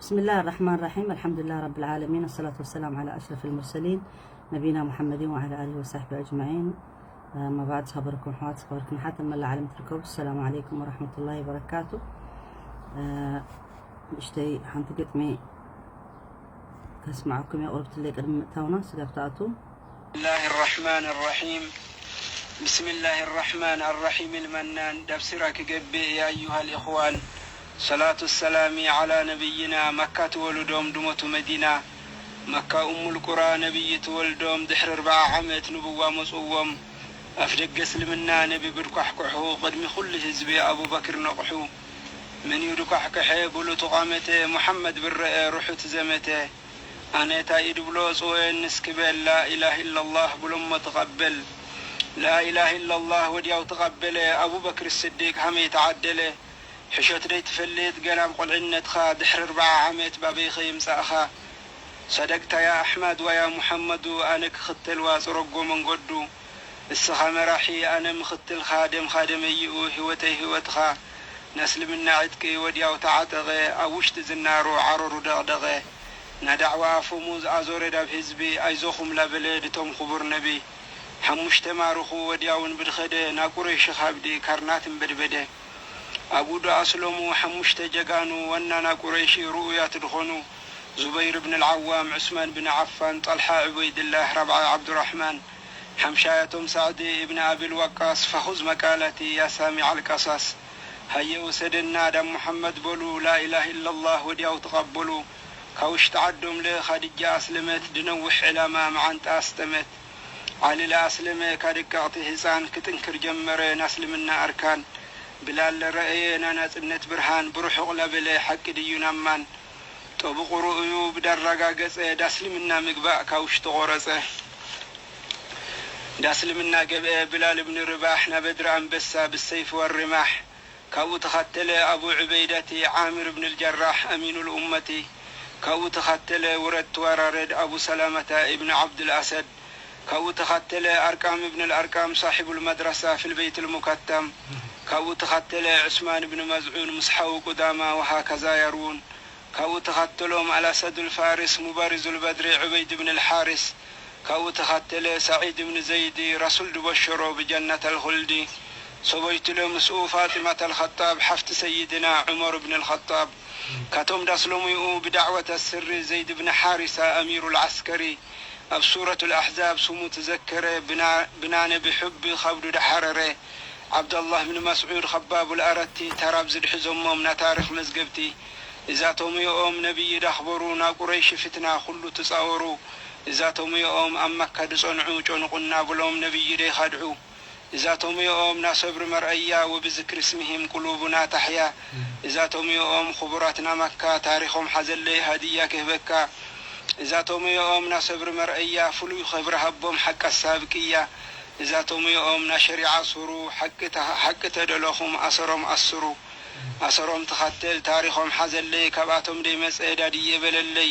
بسم الله الرحمن الرحيم. الحمد لله رب العالمين، والصلاة والسلام على أشرف المرسلين نبينا محمد وعلى آله وصحبه أجمعين. أما بعد، ዝኸበርኩም ኣሕዋት፣ ዝኸበርኩም ኣሓት ኣብ መላእ ዓለም ትርከቡ፣ السلام عليكم ورحمة الله وبركاته. ንእሽተይ ሓንቲ ግጥሚ ከስምዓኩም እየ፣ ቁርብትለይ ቅድሚ ምእታውና ስጋብ ትኣትዉ። بسم الله الرحمن الرحيم. بسم الله الرحمن الرحيم المنان. ዳብ ሲራ ክገብእ يا أيها الإخوان. صلاة السلام على نبينا. መካ ትወልዶም ድሞቱ መዲና፣ መካ ኡሙል ቁራ ነብይ ትወልዶም ድሕሪ ኣርብዓ ዓመት ንብዋ መጽዎም። ኣፍ ደገ እስልምና ነቢ ብድኳሕኩሑ ቅድሚ ኩሉ ህዝቢ ኣቡበክር ነቕሑ። መን እዩ ድኳሕክሐ ብሉ ተቋመተ፣ ሙሓመድ ብረአ ሩሑ ትዘመተ። ኣነ ታይ ድብሎ ጽወየንስ ክበል ላኢላህ ኢላላህ ብሎሞ ተቐበል። ላኢላህ ኢላላህ ወዲያው ተቐበለ፣ ኣቡበክር ስዲቅ ሃመይ ተዓደለ። ሕሾት ደይ ትፈልጥ ገና ኣብ ቁልዕነትኻ ድሕሪ ኣርብዓ ዓመት ባበይ ኸይምጻእኻ። ሰደቅታ ያ ኣሕማድ ዋያ ሙሓመዱ ኣነ ክኽተልዋ ጽረጎ መንገዱ። እስኻ መራሒ ኣነ ምኽትልኻ ደምኻ ደመይኡ ህይወተይ ህይወትኻ። ናስልምና ዕጥቂ ወዲያው ተዓጠቐ ኣብ ውሽጢ ዝናሩ ዓረሩ ደቕደቐ። ናዳዕዋ ኣፎሙ ዝኣዞረ ዳብ ህዝቢ ኣይዞኹም ላበለ ድቶም ክቡር ነቢ። ሓሙሽተ ማርኹ ወዲያውን ብድኸደ ናቁረይሺ ኻብዲ ካርናት እምበድበደ። ኣብኡ ዶ ኣስለሙ ሓሙሽተ ጀጋኑ ወናና ቁረይሺ ርኡያት ድኾኑ። ዙበይር ብን ልዓዋም፣ ዑስማን ብን ዓፋን፣ ጠልሓ ዑበይድላህ፣ ራብዓ ዓብዱራሕማን፣ ሓምሻያቶም ሳዕዲ እብን ኣብል ዋቃስ። ፈኹዝ መቃላቲ ያ ሳሚዕ ኣልቀሳስ። ሃየ ውሰደና ዳብ ሙሓመድ በሉ ላኢላህ ኢላላህ ወዲያው ተቐበሉ። ካብ ውሽጢ ዓዶም ለኻድጃ ኣስለመት ድነውሕ ዕላማ መዓንጣ ኣስጠመት። ዓሊ ለኣስለመ ካደቀቕቲ ህፃን ክጥንክር ጀመረ ናስልምና ኣርካን። ብላል ለረአየ ናናፅነት ብርሃን ብርሑቕ ላበለ ሓቂ ድዩ ናማን። ጠብቑ ርኡዩ ብዳራጋገጸ ዳስልምና ምግባእ ካውሽ ተቖረጸ። ዳስልምና ገብአ ብላል እብን ርባሕ ናበድሪ ኣንበሳ ብሰይፍ ወርማሕ። ካብኡ ተኸተለ ኣቡ ዑበይዳቲ ዓምር እብን ልጀራሕ ኣሚኑ ልኡመቲ። ካብኡ ተኸተለ ውረድ ትወራረድ ኣቡ ሰላመታ እብን ዓብድልኣሰድ። ካብኡ ተኸተለ ኣርቃም እብን ልኣርቃም ሳሒቡ ልመድረሳ ፊ ልበይት ልሙከተም። ካብኡ ተኸተለ ዑስማን እብን መዝዑን ምስሓዊ ቁዳማ ወሃከዛ ያርውን። ካብኡ ተኸተሎም ኣልኣሰዱል ፋርስ ሙባሪዙል በድሪ ዑበይድ ብን ልሓርስ። ካብኡ ተኸተለ ሰዒድ ብን ዘይዲ ረሱል ድበሸሮ ብጀነተል ኹልዲ። ሰበይቱለ ምስኡ ፋጢመተል ኸጣብ ሓፍቲ ሰይድና ዑመር ብን ልኸጣብ። ካቶም ዳስሎሙይኡ ብዳዕወተ ስሪ ዘይድ ብን ሓሪሳ ኣሚሩ ልዓስከሪ። ኣብ ሱረቱ ልኣሕዛብ ስሙ ትዘከረ ብና-፣ ብናነ ብሕቢ ኸብዱ ድሓረረ። ዓብደላህ ብን መስዑድ ኸባቡ ልኣረቲ ተራብ ዝድሕዞሞም ናታሪኽ መዝገብቲ። እዛቶም እዮኦም ነብይ ዳኽበሩ ናቁረይሽ ፍትና ኹሉ ትጻወሩ። እዛቶም እዮኦም ኣብ መካ ድጸንዑ ጨንቑና ብሎም ነብይ ደይኻድዑ። እዛቶም እዮኦም ናሰብሪ መርኣያ ወብዝክሪ ስምህም ቁሉቡና ታሕያ። እዛቶም እዮኦም ኹቡራትና መካ ታሪኾም ሓዘለይ ሃድያ ክህበካ። እዛቶም እዮኦም ናሰብሪ መርኣያ ፍሉይ ኽብሪ ሃቦም ሓቂ ኣሳብቅያ። እዛቶም እዮኦም ናሸሪዓ ሱሩ ሓቂ ተ-፣ ሓቂ ተደለኹም ኣሰሮም ኣስሩ። ኣሰሮም ትኸተል ታሪኾም ሓዘለይ ካብኣቶም ደይመጸ ዳድየ በለለይ።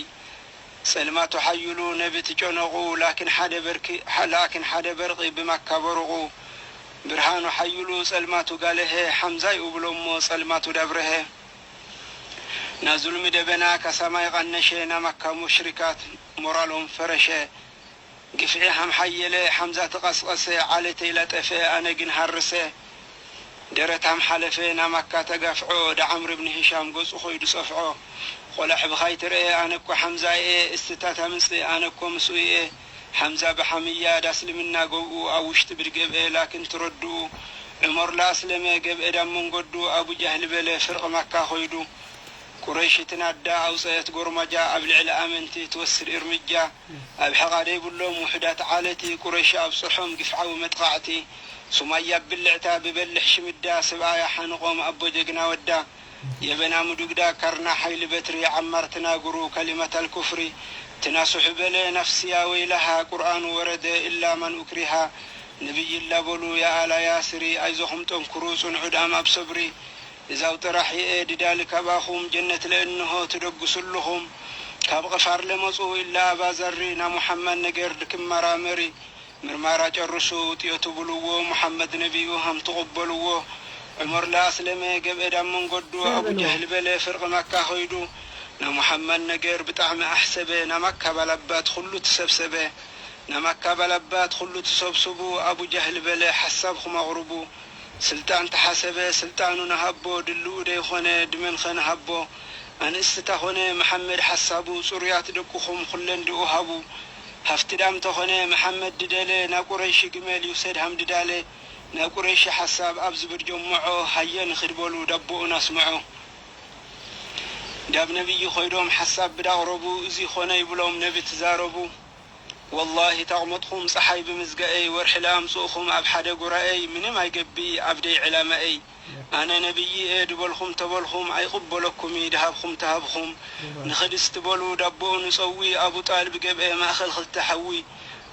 ጸልማቱ ሓይሉ ነቢ ትጨነቑ ላኪን ሓደ በርኪ-፣ ላኪን ሓደ በርቒ ብመካ በርቑ። ብርሃኑ ሓይሉ ጸልማቱ ጋለሀ ሓምዛይ እብሎሞ ጸልማቱ ዳብረሀ። ናዙልሚ ደበና ካሳማይ ቐነሸ ናመካ ሙሽሪካት ሞራሎም ፈረሸ። ግፍዒ ሃም ሓየለ ሓምዛ ተቐስቐሰ ዓለተይ ላጠፈ ኣነ ግን ሃርሰ። ደረታም ሓለፈ ናመካ ተጋፍዖ ዳዓምር ብን ሂሻም ገጹ ኾይዱ ጸፍዖ። ቖላሕ ብኻይ ትርአ ኣነ እኮ ሓምዛ እየ። እስትታት ኣምጽእ ኣነ እኮ ምስኡ እየ። ሓምዛ ብሓምያ ዳስልምና ገብኡ ኣብ ውሽጢ ብድገብአ ላክን ትረድኡ። ዑመር ላኣስለመ ገብአ ዳብ መንገዱ ኣቡ ጃህል በለ ፍርቒ መካ ኾይዱ። ቁረይሽ ትናዳ ኣውፀአት ጎርማጃ ኣብ ልዕሊ ኣመንቲ ትወስድ እርምጃ። ኣብ ሕቓ ደይብሎም ውሑዳት ዓለቲ ቁረይሽ ኣብፅሖም ግፍዓዊ መጥቓዕቲ። ሱማያ ብልዕታ ብበልሕ ሽምዳ ስብኣያ ሓንቖም ኣቦ ጀግና ወዳ። የበና ምዱግዳ ካርና ሓይሊ በትሪ ዓማር ትናግሩ ከሊመተል ኩፍሪ። ትናስሑ በለ ነፍስያ ወይለሃ ቁርኣኑ ወረደ ኢላ መን ኡክሪሃ። ነብይ ላበሉ ያኣላ ያስሪ ኣይዞኹም ጠንክሩ ጽንዑ ዳም ኣብ ሰብሪ። እዛው ጥራሕ እየ ድዳሊ ካባኹም ጀነት ለእንሆ ትደግሱ ኣለኹም። ካብ ቕፋር ለመጹ ኢላ ኣባዘሪ ናሙሓመድ ነገር ድክመራመሪ። ምርማራ ጨርሱ ውጥዮ ትብልዎ ሙሓመድ ነቢዩ ሃም ትቕበልዎ። ዑመር ለኣስለመ ገብአ ዳም መንገዱ ኣቡ ጀህል በለ ፍርቒ መካ ኸይዱ። ናሙሓማድ ነገር ብጣዕሚ ኣሕሰበ፣ ናማካ ባላባት ኹሉ ትሰብሰበ። ናማካ ባላባት ኹሉ ትሰብስቡ፣ ኣቡ ጃህል በለ ሓሳብኹም ኣቕርቡ። ስልጣን ተሓሰበ፣ ስልጣኑ ንሃቦ፣ ድልኡ ደይኾነ ድመንኸ ንሃቦ። ኣንእስቲ ታኾነ መሓመድ ሓሳቡ፣ ጽሩያት ደቅኹም ኹለን ድኡ ሃቡ። ሃፍቲ ዳም ተኾነ መሓመድ ድደለ፣ ናቁረይሺ ግመል ይውሰድ ሃምድዳለ። ናቁረይሺ ሓሳብ ኣብዚ ብርጀምዖ፣ ሃየ ንኽድበሉ ዳቦኡን ኣስምዖ። ዳብ ነብይ ኾይዶም ሓሳብ ብዳቕረቡ፣ እዚ ኾነ ይብሎም ነቢ ትዛረቡ። ወላሂ ታቕመጥኹም ጸሓይ ብምዝጋኤይ፣ ወርሒ ለኣምጽእኹም ኣብ ሓደ ጉራኤይ፣ ምንም ኣይገብኢ ኣብደይ ዕላማኤይ። ኣነ ነብይ እየ ድበልኹም ተበልኹም፣ ኣይቕበለኩምይ ድሃብኹም ተሃብኹም። ንኽድስቲ በሉ ዳቦኡ ንጸዊ፣ ኣቡ ጣልብ ገብኤ ማእኸል ኽልተ ሓዊ።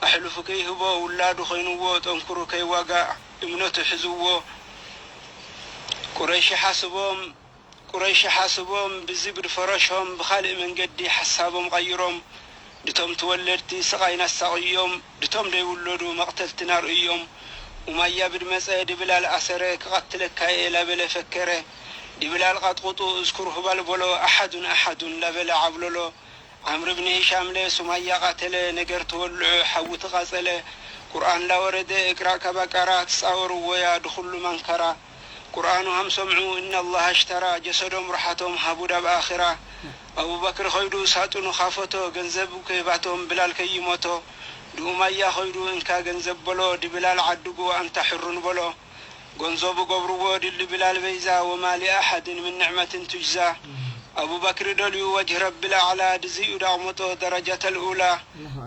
ኣሕሉፉ ከይህቦ ውላዱ ኾይንዎ፣ ጠንክሩ ከይዋጋእ እምነቱ ሕዝዎ። ቁረይሺ ሓስቦም ቁረይሺ ሓስቦም ብዝብድ ፈረሾም ብኻልእ መንገዲ ሓሳቦም ቐይሮም ድቶም ትወለድቲ ስቓይ ናሳቕዮም ድቶም ደይውለዱ መቕተልቲ ናርእዮም። ኡማያ ብድመጸ ድብላል ኣሰረ ክቐትለካ እየ ላበለ ፈከረ። ድብላል ቐጥቕጡ እዝኩር ሁባል በሎ ኣሓዱን ኣሓዱን ላበለ ዓብለሎ። ዓምር ብን ሂሻምለ ሱማያ ቓተለ ነገር ተወልዑ ሓዊ ተቓጸለ። ቁርኣን ላወረደ እቅራእ ካባቃራ ትጻወርዎያ ድኹሉ ማንካራ። ቁርኣኑ ሃም ሰምዑ እነ ኣላህ ኣሽተራ ጀሰዶም ሩሓቶም ሃቡ ዳብ ኣኽራ። ኣቡበክር ኸይዱ ሳጥኑ ካፈቶ ገንዘብ ከይባቶም ብላል ከይሞቶ። ድኡማያ ኸይዱ እንካ ገንዘብ በሎ ድብላል ዓድጉ ኣንታ ሕሩን በሎ። ገንዘቡ ገብርዎ ድሊ ብላል በይዛ ወማ ሊኣሓድን ምን ንዕመትን ቱጅዛ። ኣቡበክር ደልዩ ወጅህ ረቢ ልኣዕላ ድዚኡ ዳቕመጦ ደረጃተ ልኡላ።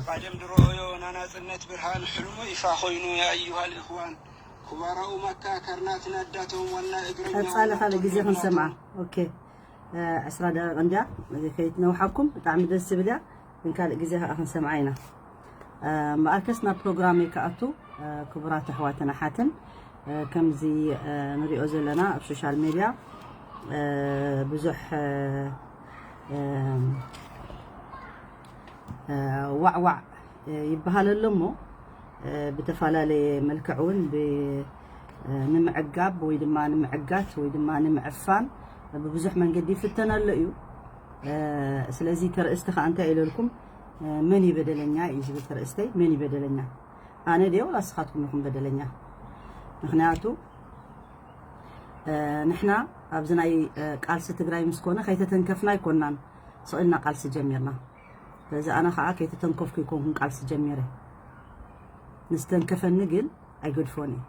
ቃደም ድረኦዮ ናናጽነት ብርሃን ሕልሙ ይፋ ኾይኑ። ያ ኣዩሃ ልእኽዋን ኩባራኡ መካ ካርናት ናዳቶም ዋና እግረኛ ቀጻሊ ካልእ ግዜ ክንሰምዓ። ኦኬ። ዕስራ ደቂቕ እንድያ ከይትነውሓኩም ብጣዕሚ ደስ ዝብል እያ። ግን ካልእ ግዜ ከዓ ክንሰምዓ ኢና። እምበኣርከስ ናብ ፕሮግራመይ ክኣቱ። ክቡራት ኣሕዋትን ኣሓትን፣ ከምዚ ንሪኦ ዘለና ኣብ ሶሻል ሜድያ ብዙሕ ዋዕዋዕ ይበሃል ኣሎ እሞ ብተፈላለየ መልክዕ እውን ብ- ንምዕጋብ ወይ ድማ ንምዕጋት ወይ ድማ ንምዕፋን ብብዙሕ መንገዲ ይፍተን ኣሎ እዩ። ስለዚ ተርእስቲ ከዓ እንታይ ኢለልኩም? መን እዩ በደለኛ እዩ ዝብል ተርእስተይ። መን እዩ በደለኛ? ኣነ ድየ ወላ ንስኻትኩም ኢኹም በደለኛ? ምክንያቱ ንሕና ኣብዚ ናይ ቃልሲ ትግራይ ምስ ኮነ ከይተተንከፍና ኣይኮናን ስቕ ኢልና ቃልሲ ጀሚርና። ስለዚ ኣነ ከዓ ከይተተንከፍኩ ይኮንኩን ቃልሲ ጀሚረ። ንዝተንከፈኒ ግን ኣይገድፎን እየ።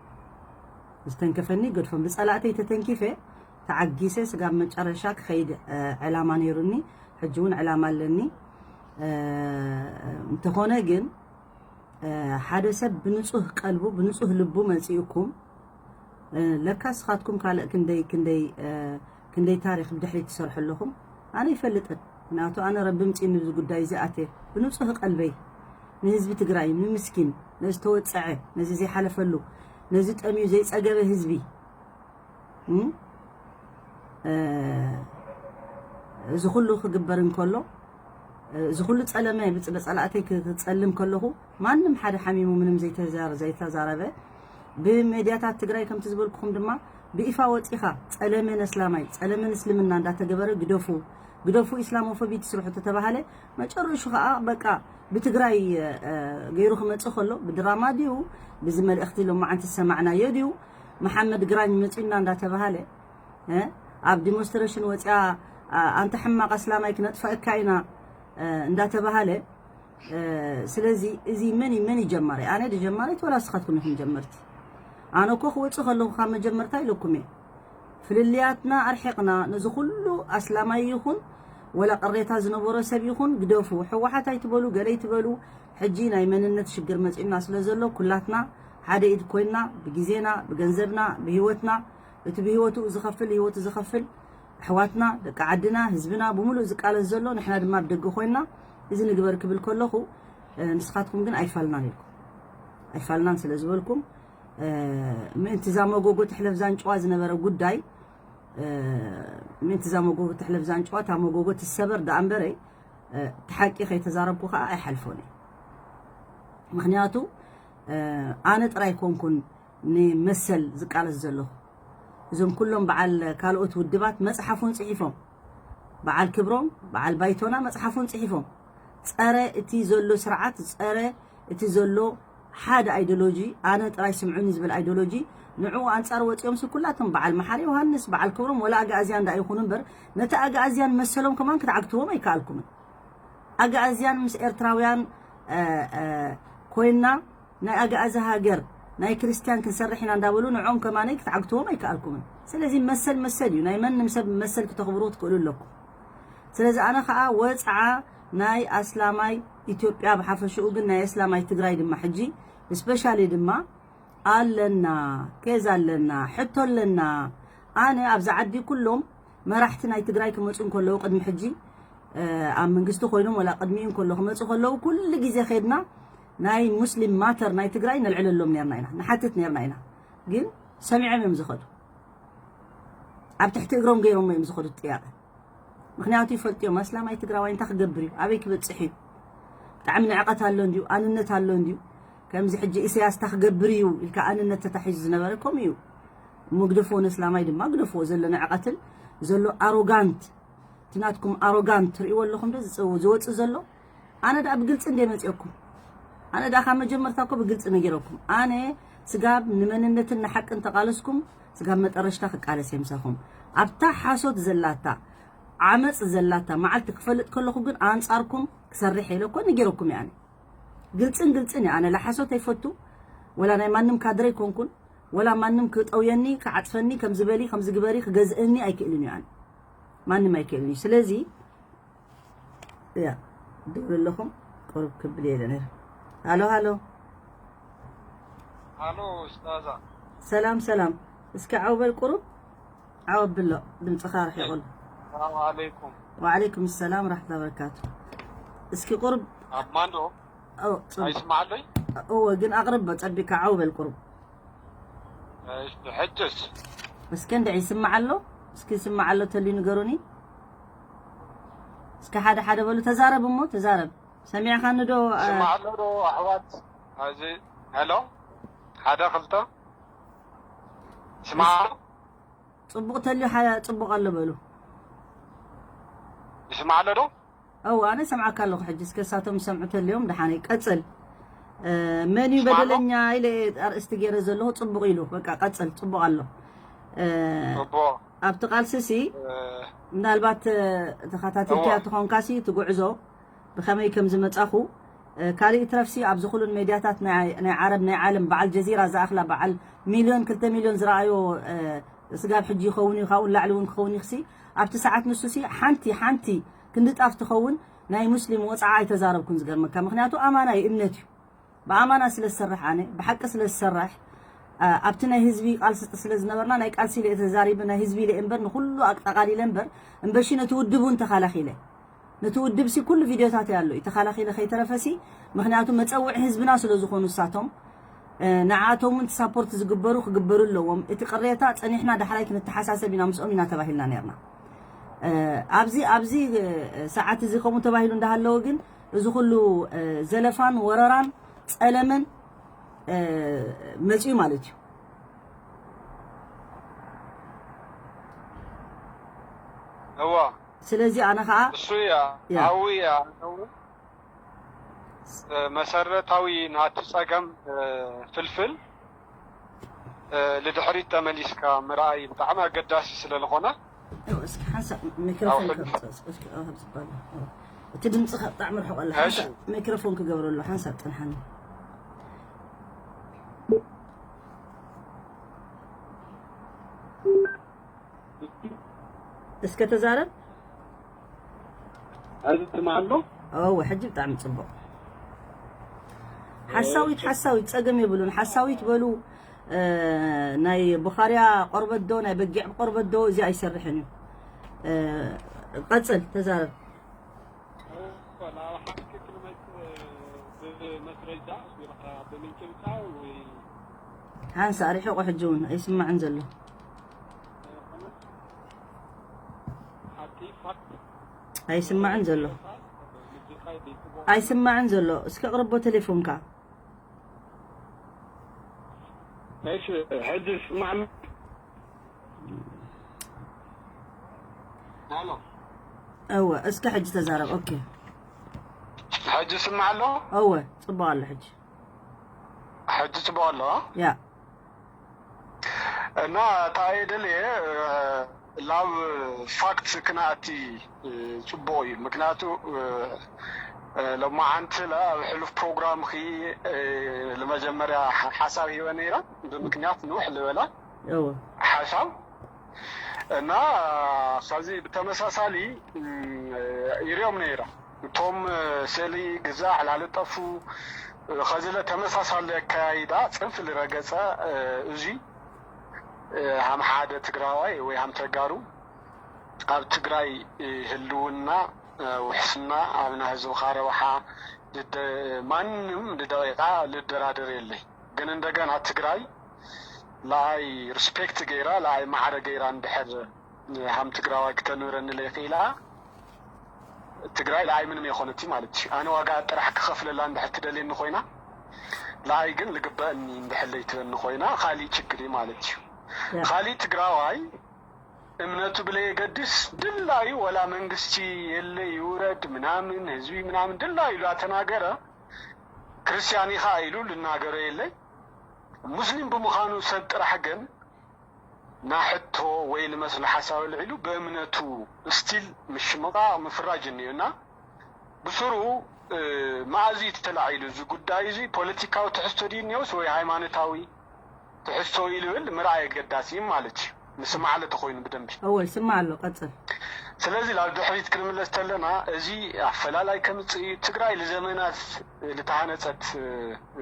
ዝተንከፈኒ ይገድፎን። ብፀላእተይ ተተንኪፈ ተዓጊሰ ስጋብ መጨረሻ ክኸይድ ዕላማ ነይሩኒ። ሕጂ እውን ዕላማ ኣለኒ። እንተኾነ ግን ሓደ ሰብ ብንፁህ ቀልቡ ብንፁህ ልቡ መፂኡኩም ለካ ስኻትኩም ካልእ ክንደይ ክንደይ ክንደይ ታሪክ ብድሕሪት ትሰርሑ ኣለኹም። ኣነ ይፈልጥን ምክንያቱ ኣነ ረቢ ምፂኒ ብዚ ጉዳይ እዚ ኣትየ ብንፁህ ቀልበይ ንህዝቢ ትግራይ ንምስኪን ነዚ ተወፀዐ ነዚ ዘይሓለፈሉ ነዚ ጠምዩ ዘይፀገበ ህዝቢ እዚ ኩሉ ክግበር እንከሎ እዚ ኩሉ ፀለመ ብፀላእተይ ክፀልም ከለኹ ማንም ሓደ ሓሚሙ ምንም ዘይተዛረበ ብሜድያታት ትግራይ ከምቲ ዝበልኩኹም ድማ ብይፋ ወፂኻ ፀለመ ነስላማይ ፀለመ ንስልምና እንዳተገበረ ግደፉ ግደፉ ኢስላሞፎቢ ትስርሑ ተተባሃለ መጨረሹ ከዓ በቃ ብትግራይ ገይሩ ክመፅእ ከሎ ብድራማ ድዩ ብዚ መልእኽቲ ሎማዓንቲ ዝሰማዕናዮ ድዩ መሓመድ ግራኝ መፂኡና እንዳተባሃለ ኣብ ዲሞንስትሬሽን ወፂኣ ኣንተ ሕማቕ ኣስላማይ ክነጥፈእካ ኢና እንዳተባሃለ ስለዚ እዚ መን መን ይጀማሪ ኣነ ድጀማሪት ወላ ስኻትኩም ኢኹም ጀመርቲ ኣነ እኮ ክወፅእ ከለኹ ካብ መጀመርታ ኢለኩም እየ ፍልልያትና ኣርሒቕና ነዚ ኩሉ ኣስላማይ ይኹን ወላ ቅሬታ ዝነበሮ ሰብ ይኹን ግደፉ ሕወሓት ኣይትበሉ ገለ ይትበሉ ሕጂ ናይ መንነት ሽግር መፂኡና ስለ ዘሎ ኩላትና ሓደ ኢድ ኮይንና ብግዜና ብገንዘብና ብህይወትና እቲ ብህይወቱ ዝኸፍል ህይወቱ ዝኸፍል ኣሕዋትና ደቂ ዓድና ህዝብና ብምሉእ ዝቃለስ ዘሎ ንሕና ድማ ብደገ ኮይንና እዚ ንግበር ክብል ከለኹ ንስኻትኩም ግን ኣይፋልናን ኢልኩም ኣይፋልናን ስለ ዝበልኩም ምእንቲ እዛ መጎጎ ትሕለፍ ዛንጭዋ ዝነበረ ጉዳይ ምእንቲ እዛ መጎጎ ትሕለፍ ዛንጭዋ እታ መጎጎ ትሰበር ደኣ እምበረይ እቲ ሓቂ ከይተዛረብኩ ከዓ ኣይሓልፎን እየ ምክንያቱ ኣነ ጥራይ ኮንኩን ንመሰል ዝቃለስ ዘለኹ እዞም ኩሎም በዓል ካልኦት ውድባት መፅሓፍ እውን ፅሒፎም በዓል ክብሮም፣ በዓል ባይቶና መጽሓፎም ጽሒፎም። ጸረ እቲ ዘሎ ስርዓት፣ ጸረ እቲ ዘሎ ሓደ ኣይዲዮሎጂ፣ ኣነ ጥራይ ስምዑኒ ዝብል ኣይዲዮሎጂ፣ ንዕኡ ኣንጻር ወጺኦም ሲ ኩላቶም በዓል መሓሪ ዮሃንስ፣ በዓል ክብሮም፣ ወላ ኣግኣዝያን ደኣ ይኹኑ እምበር፣ ነቲ ኣግኣዝያን መሰሎም ከማን ክትዓግትዎም ኣይከኣልኩምን። ኣግኣዝያን ምስ ኤርትራውያን፣ እ፣ እ፣ ኮይንና ናይ ኣግኣዚ ሃገር ናይ ክርስትያን ክንሰርሕ ኢና እንዳበሉ ንዕኦም ከማነይ ክትዓግትዎም ኣይከኣልኩምን። ስለዚ መሰል መሰል እዩ። ናይ መንም ሰብ መሰል ክተኽብሩ ክትክእሉ ኣለኩም። ስለዚ ኣነ ኸኣ ወጽዓ ናይ ኣስላማይ ኢትዮጵያ ብሓፈሽኡ ግን ናይ ኣስላማይ ትግራይ ድማ ሕጂ ስፔሻሊ ድማ ኣለና፣ ኬዝ ኣለና፣ ሕቶ ኣለና። ኣነ ኣብዚ ዓዲ ኩሎም መራሕቲ ናይ ትግራይ ክመጹ እንከለዉ ቅድሚ ሕጂ፣ እ፣ ኣብ መንግስቲ ኮይኖም ወላ ቅድሚኡ እንከሎ ክመጹ ከለዉ ኩሉ ግዜ ከድና ናይ ሙስሊም ማተር ናይ ትግራይ ነልዕለሎም ነርና ኢና፣ ንሓትት ነርና ኢና። ግን ሰሚዖም እዮም ዝኸዱ። ኣብ ትሕቲ እግሮም ገይሮም እዮም ዝኸዱ ጥያቄ። ምኽንያቱ ይፈልጥዮም ኣስላማይ ትግራዋይ እንታይ ክገብር እዩ፣ ኣበይ ክበጽሕ እዩ፣ ብጣዕሚ ንዕቀት ኣሎ እንድዩ፣ ኣንነት ኣሎ እንድዩ። ከምዚ ሕጂ ኢሳያስ እንታይ ክገብር እዩ ኢልካ ኣንነት ተታሒዙ ዝነበረ ከምኡ እዩ። እሞ ግደፍዎ፣ ነስላማይ ድማ ግደፍዎ። ዘሎ ንዕቀትን ዘሎ ኣሮጋንት፣ እቲ ናትኩም ኣሮጋንት ትርእይዎ ኣለኹም ዶ ዝጽ-፣ ዝወጽእ ዘሎ? ኣነ ደኣ ብግልጺ እንደ መጽየኩም፣ ኣነ ደኣ ካብ መጀመርታ እኮ ብግልጺ ነጊረኩም። ኣነ ስጋብ ንመንነትን ንሓቅን ተቃለስኩም፣ ስጋብ መጠረሽታ ክቃለስ እየ ምሳኹም። ኣብታ ሓሶት ዘላታ፣ ዓመጽ ዘላታ መዓልቲ ክፈልጥ ከለኹ ግን ኣንጻርኩም ክሰርሕ ኢለ እኮ ነጊረኩም እየ። ኣነ ግልጽን ግልጽን እየ። ኣነ ላሓሶት ኣይፈቱ፣ ወላ ናይ ማንም ካድረ ኣይኮንኩን፣ ወላ ማንም ክጠውየኒ፣ ክዓጽፈኒ፣ ከምዚ በሊ፣ ከምዚ ግበሪ፣ ክገዝእኒ ኣይክእልን እዩ። ኣነ ማንም ኣይክእልን እዩ። ስለዚ እያ፣ ደውል ኣለኹም፣ ቁሩብ ክብል እየ ኢለ ነይረ። ሃሎ፣ ሃሎ። ሃሎ፣ ኡስታዛ። ሰላም፣ ሰላም። እስኪ ዓው በል ቁሩብ፣ ዓው ኣብሎ፣ ድምፅኻ ርሒቑ ኣሎ። ሰላም ዓለይኩም። ወዓለይኩም ሰላም ወራሕመቱላሂ ወበረካቱ። እስኪ ቁሩብ ኣብ ማንዶ? ኦ፣ ፅቡቅ። ኣይስማዓለይ? እወ፣ ግን ኣቕርቦ ጸቢካ ዓው በል ቁሩብ። እሺ፣ ሕጅስ? እስከ እንድዒ ይስማዕ ኣሎ? እስኪ ይስማዕ ኣሎ ተልዩ ንገሩኒ። እስከ ሓደ ሓደ በሉ፣ ተዛረብ እሞ፣ ተዛረብ። ሰሚዕኻኒ ዶ? እ፣ ይስማዕ ኣሎ ዶ ኣሕዋት? እዚ፣ ሄሎ? ሓደ፣ ክልተ? ይስማዕ ኣሎ? ጽቡቕ ተልዩ፣ ሓ-፣ ጽቡቕ ኣሎ በሉ። ይስማዕ ኣሎ ዶ? ኣው፣ ኣነ ሰምዓካ ኣለኹ። ሕጂ እስከ እሳቶም ይሰምዑ ተልዮም፣ ደሓነይ ቀጽል። እ፣ መን እዩ ይስማዕ ኣሎ? በደለኛ ኢለ ኣርእስቲ ገይረ ዘለኹ። ጽቡቕ ኢሉ፣ በቃ ቀጽል፣ ጽቡቕ ኣሎ። እ፣ ጽቡቕ። ኣብቲ ቃልሲ ሲ፣ እ፣ ምናልባት፣ እ፣ ተኸታቲልካዮ እወ። ትኾንካ ሲ፣ እቲ ጉዕዞ ብኸመይ ከም ዝመጻኹ፣ እ፣ ካልእ ይትረፍሲ ኣብዚ ኩሉን ሜድያታት ናይ፣ ናይ ዓረብ፣ ናይ ዓለም፣ በዓል ጀዚራ ዝኣኽላ፣ በዓል ሚልዮን፣ ክልተ ሚልዮን ዝረኣዮ፣ እ፣ ስጋብ ሕጂ ይኸውን እዩ፣ ካብኡ ንላዕሊ እውን ክኸውን እዩ። ክሲ ኣብቲ ሰዓት ንሱ ሲ ሓንቲ፣ ሓንቲ ክንዲ ጣፍ ትኸውን ናይ ሙስሊም ወጽዓ ኣይተዛረብኩን፣ ዝገርመካ። ምኽንያቱ ኣማና እዩ፣ እምነት እዩ። ብኣማና ስለ ዝሰርሕ ኣነ፣ ብሓቂ ስለ ዝሰርሕ፣ እ፣ ኣብቲ ናይ ህዝቢ ቃልሲ ስለ ዝነበርና፣ ናይ ቃልሲ ኢለ እየ ተዛሪበ፣ ናይ ህዝቢ ኢለ እምበር፣ ንኹሉ ኣጠቓሊለ እምበር፣ እምበሺ ነቲ ውድብ እውን ተኻላኺለ። ነቲ ውድብሲ ኩሉ ቪድዮታተይ ኣሎ እዩ ተኻላኺለ ከይተረፈሲ፣ ምኽንያቱ መጸውዒ ህዝብና ስለ ዝኾኑ እሳቶም፣ እ፣ ንዓኣቶም እውን ሳፖርት ዝግበሩ ክግበሩ ኣለዎም። እቲ ቅሬታ ጸኒሕና ዳሕራይ ክንተሓሳሰብ ኢና ምስኦም ኢና ተባሂልና ነርና። እ፣ ኣብዚ፣ ኣብዚ፣ እ፣ ሰዓት እዚ ከምኡ ተባሂሉ እንዳሃለወ ግን እዚ ኩሉ፣ እ፣ ዘለፋን ወረራን ጸለመን፣ እ፣ መጺኡ ማለት እዩ። እዋ። ስለዚ ኣነ ኸኣ እሱ እያ፣ ያ። ሓዊ እያ፣ መሰረታዊ ናቱ ጸገም፣ እ፣ ፍልፍል፣ እ፣ ልድሕሪት ተመሊስካ ምርኣይ ብጣዕሚ ኣገዳሲ ስለ ዝኾነ፣ እው፣ እስኪ ሓንሳብ ሚክሮፎን ኣብ ሕድ- ከምጽእ፣ እስኪ፣ እስኪ፣ ኣብ ዝበሎ። እው። እቲ ድምፅኻ ብጣዕሚ ርሑቕ ኣሎ። እሺ። ሓንሳብ ሚክሮፎን ክገብረሉ፣ ሓንሳብ ጥንሓኒ። እስከ ተዛረብ። ሕዚ ትስማዕ ኣሎ? እወ፣ ሕጂ ብጣዕሚ ጽቡቕ። ሓሳዊት፣ ሓሳዊት ጸገም የብሉን። ሓሳዊት በሉ፣ እ፣ ናይ ቡኻርያ ቆርበት ዶ፣ ናይ በጊዕ ቆርበት ዶ፣ እዚ ኣይሰርሕን እዩ። እ፣ ቀጽል፣ ተዛረብ። እኮ፣ ናብ ሓቂ ክንመጽእ ብመስረጃ ኣኽቢርካ ብምንጭብጫው ወይ ሓንሳእ ርሒቑ ሕጂ እውን ኣይስማዕን ዘሎ። ሓቂ ፋክት ኣይስማዕን ዘሎ። ምድኻይ ቤትቦ ኣይስማዕን ዘሎ። እስከ ኣቕርቦ ቴሌፎንካ። እሺ፣ ሕጂ ስማዕ። ሃሎ። እወ፣ እስኪ ሕጂ ተዛረብ። ኦኬ። ሕጂ ስማዕ ኣሎ። እወ፣ ጽቡቕ ኣሎ ሕጂ። ሕጂ ጽቡቕ ኣሎ። ያ እና እንታይ ደልየ ላብ ፋክት ክነኣቲ ጽቡቕ እዩ። ምክንያቱ ሎማዓንቲ ኣብ ሕሉፍ ፕሮግራምኺ ንመጀመርያ ሓሳብ ሂበ ነይረ፣ ብምክንያት ንውሕ ዝበለ እወ ሓሳብ እና ካብዚ ብተመሳሳሊ ይሪኦም ነይረ እቶም ስእሊ ግዛዕ ላለጠፉ ከዝለ ተመሳሳሊ ኣካያይዳ ጽንፍ ዝረገጸ እዚ ሃም ሓደ ትግራዋይ ወይ ሃም ተጋሩ ኣብ ትግራይ ህልውና ውሕስና ኣብና ህዝብኻ ረብሓ ማንም ንደቂቃ ልደራደር የለይ። ግን እንደገና ትግራይ ለኣይ ሪስፔክት ገይራ ለኣይ ማዕረ ገይራ እንድሕር ሃም ትግራዋይ ክተንብረኒ ለይክኢላ ትግራይ ለኣይ ምንም የኮነቲ ማለት እዩ። ኣነ ዋጋ ጥራሕ ክኸፍለላ እንድሕር ትደልየኒ ኮይና ለኣይ ግን ልግበእኒ እንድሕር ለይትበኒ ኮይና ካሊእ ችግር እዩ ማለት እዩ። ካሊእ ትግራዋይ እምነቱ ብለየገድስ ድላዩ ወላ መንግስቲ የለ ይውረድ ምናምን ህዝቢ ምናምን ድላዩ ላተናገረ ክርስቲያን ኢኻ ኢሉ ልናገሮ የለይ። ሙስሊም ብምዃኑ ሰብ ጥራሕ ግን ናሕቶ ወይ ንመስሎ ሓሳብ ኣልዒሉ ብእምነቱ ስቲል ምሽምቓቕ ምፍራጅ እኒኦ እና ብስሩ መኣዚ ተላዒሉ እዚ ጉዳይ እዚ ፖለቲካዊ ትሕዝቶ ድዩ እኒኦስ ወይ ሃይማኖታዊ ትሕዝቶ ኢሉ ብል ምርኣይ ኣገዳሲ እዩ ማለት እዩ። ንስማዓለ ተኮይኑ ብደንቢ እወ ይስማዕ ኣሎ። ቀጽል። ስለዚ ናብ ድሕሪት ክንምለስ ተለና እዚ ኣፈላላይ ከምፅእ እዩ። ትግራይ ልዘመናት ልተሃነፀት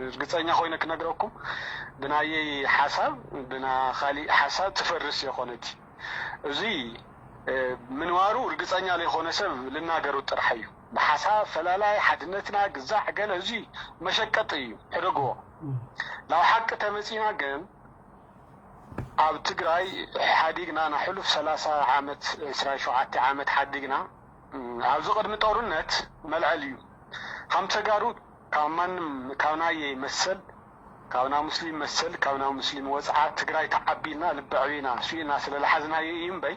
እርግፀኛ ኮይነ ክነግረኩም ብናየይ ሓሳብ ብና ካሊእ ሓሳብ ትፈርስ የኮነት። እዚ ምንዋሩ እርግፀኛ ለይኮነ ሰብ ልናገሩ ጥራሕ እዩ። ብሓሳብ ፈላላይ ሓድነትና ግዛዕ ገለ እዚ መሸቀጢ እዩ። ሕደግዎ። ናብ ሓቂ ተመፂና ግን ኣብ ትግራይ ሓዲግና ንሕሉፍ ሰላሳ ዓመት ዕስራን ሸውዓተ ዓመት ሓዲግና ኣብዚ ቅድሚ ጦርነት መልዐል እዩ። ከም ተጋሩ ካብ ማንም ካብ ናየይ መሰል ካብ ና ሙስሊም መሰል ካብ ና ሙስሊም ወፅዓ ትግራይ ተዓቢልና ልበዕቢና ስኢልና ስለ ለሓዝናዮ እዩ እምበይ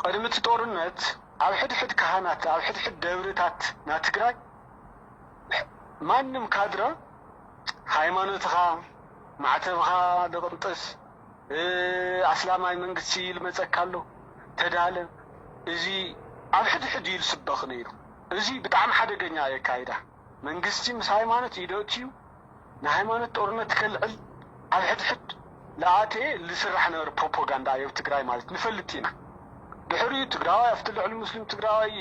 ቅድሚ እቲ ጦርነት ኣብ ሕድሕድ ካህናት ኣብ ሕድሕድ ደብርታት ና ትግራይ ማንም ካድረ ሃይማኖትኻ ማዕተብኻ ልቕንጥስ ኣስላማይ መንግስቲ ይልመፀካ ኣሎ ተዳለ እዚ ኣብ ሕድሕድ እዩ ዝስበኽ ነይሩ። እዚ ብጣዕሚ ሓደገኛ ኣካይዳ መንግስቲ ምስ ሃይማኖት ኢደት እዩ ንሃይማኖት ጦርነት ከልዕል ኣብ ሕድሕድ ለኣተ ልስራሕ ነበረ ፕሮፓጋንዳ ኣየብ ትግራይ ማለት ንፈልጥ ኢና። ድሕሪኡ ትግራዋይ ኣብቲ ልዕሊ ሙስሊም ትግራዋይ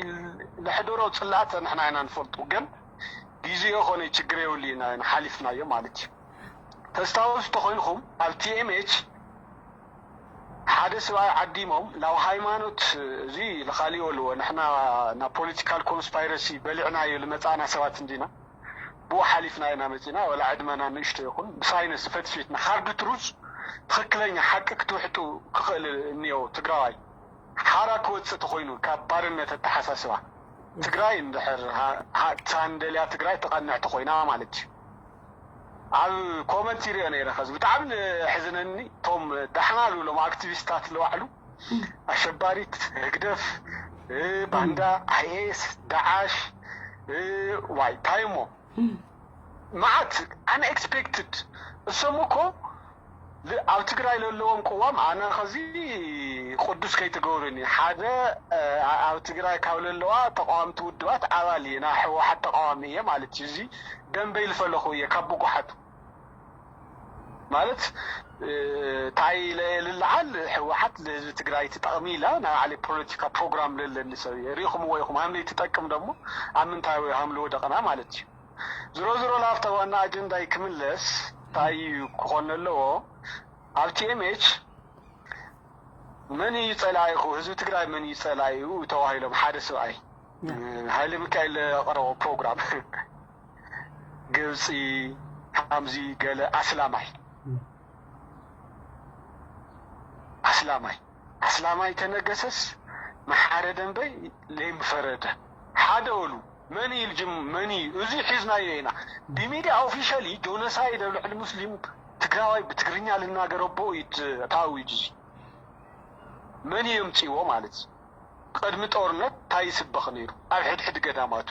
ለሕደሮ ፅላእተ ንሕና ኢና ንፈልጡ ግን ግዜ የኾነ ችግር የብሉ ኢና ሓሊፍናዮ ማለት እዩ። ተስታውሱ ተኾይንኹም ኣብ ቲኤምኤች ሓደ ስብኣይ ዓዲሞም ናብ ሃይማኖት እዚ ልኻሊኦ ኣለዎ ንሕና ናብ ፖለቲካል ኮንስፓይረሲ በሊዕናዮ ልመፃእና ሰባት እንዲና ብኡ ሓሊፍና ኢና መፂና ወላ ዕድመና ንእሽቶ ይኹን ብሳይነስ ፈትፊትና ሃርድ ትሩዝ ትኽክለኛ ሓቂ ክትውሕጡ ክኽእል እኒኦ ትግራዋይ ሓራ ክወፅእ ተኾይኑ ካብ ባርነት ኣተሓሳስባ ትግራይ እንድሕር ሳንደልያ ትግራይ ተቐንዕ ተኾይና ማለት እዩ። ኣብ ኮመንት ይሪኦ ነይረ ከዚ ብጣዕሚ ሕዝነኒ እቶም ዳሕና ዝብሎም ኣክቲቪስታት ለባዕሉ ኣሸባሪት ህግደፍ ባንዳ ኣይኤስ ዳዓሽ ዋይ ታይሞ መዓት ኣንኤክስፔክትድ እሶም እኮ ኣብ ትግራይ ለለዎም ቅዋም ኣነ ከዚ ቅዱስ ከይትገብሩኒ ሓደ ኣብ ትግራይ ካብ ለለዋ ተቃዋምቲ ውድባት ኣባል እየ ና ህወሓት ተቃዋሚ እየ ማለት እዩ እዚ ደንበ ይልፈለኹ እየ ካብ ብጉሓቱ ማለት እንታይ ልልዓል ህወሓት ለህዝቢ ትግራይ ትጠቕሚ ኢላ ናይ ባዕለይ ፖለቲካ ፕሮግራም ለለኒ ሰብ እየ ሪኢኹምዎ ኢኹም ሃምለይ ትጠቅም ደሞ ኣብ ምንታይ ሃምልዎ ደቕና ማለት እዩ ዝሮ ዝሮ ላፍታ ዋና ኣጀንዳይ ክምለስ እንታይ እዩ ክኾን ኣለዎ ኣብ ቲኤምኤች መን እዩ ፀላኢኹ ህዝቢ ትግራይ መን እዩ ፀላኢኡ ተባሂሎም ሓደ ሰብኣይ ሃይለ ሚካኤል ኣቕረቦ ፕሮግራም ግብፂ ሃምዚ ገለ ኣስላማይ ኣስላማይ ኣስላማይ ተነገሰስ መሓረ ደንበይ ለይምፈረደ ሓደ በሉ መን እዩ ልጅም መን እዩ እዚ ሒዝናዮ ኢና ብሚድያ ኦፊሻሊ ጆኖሳይድ ኣብ ልዕሊ ሙስሊም ትግራዋይ ብትግርኛ ልናገረቦ እዩ ታዊጅ እዚ መን እዩ የምፅዎ ማለት ቅድሚ ጦርነት እንታይ ይስበኽ ነይሩ ኣብ ሕድሕድ ገዳማቱ?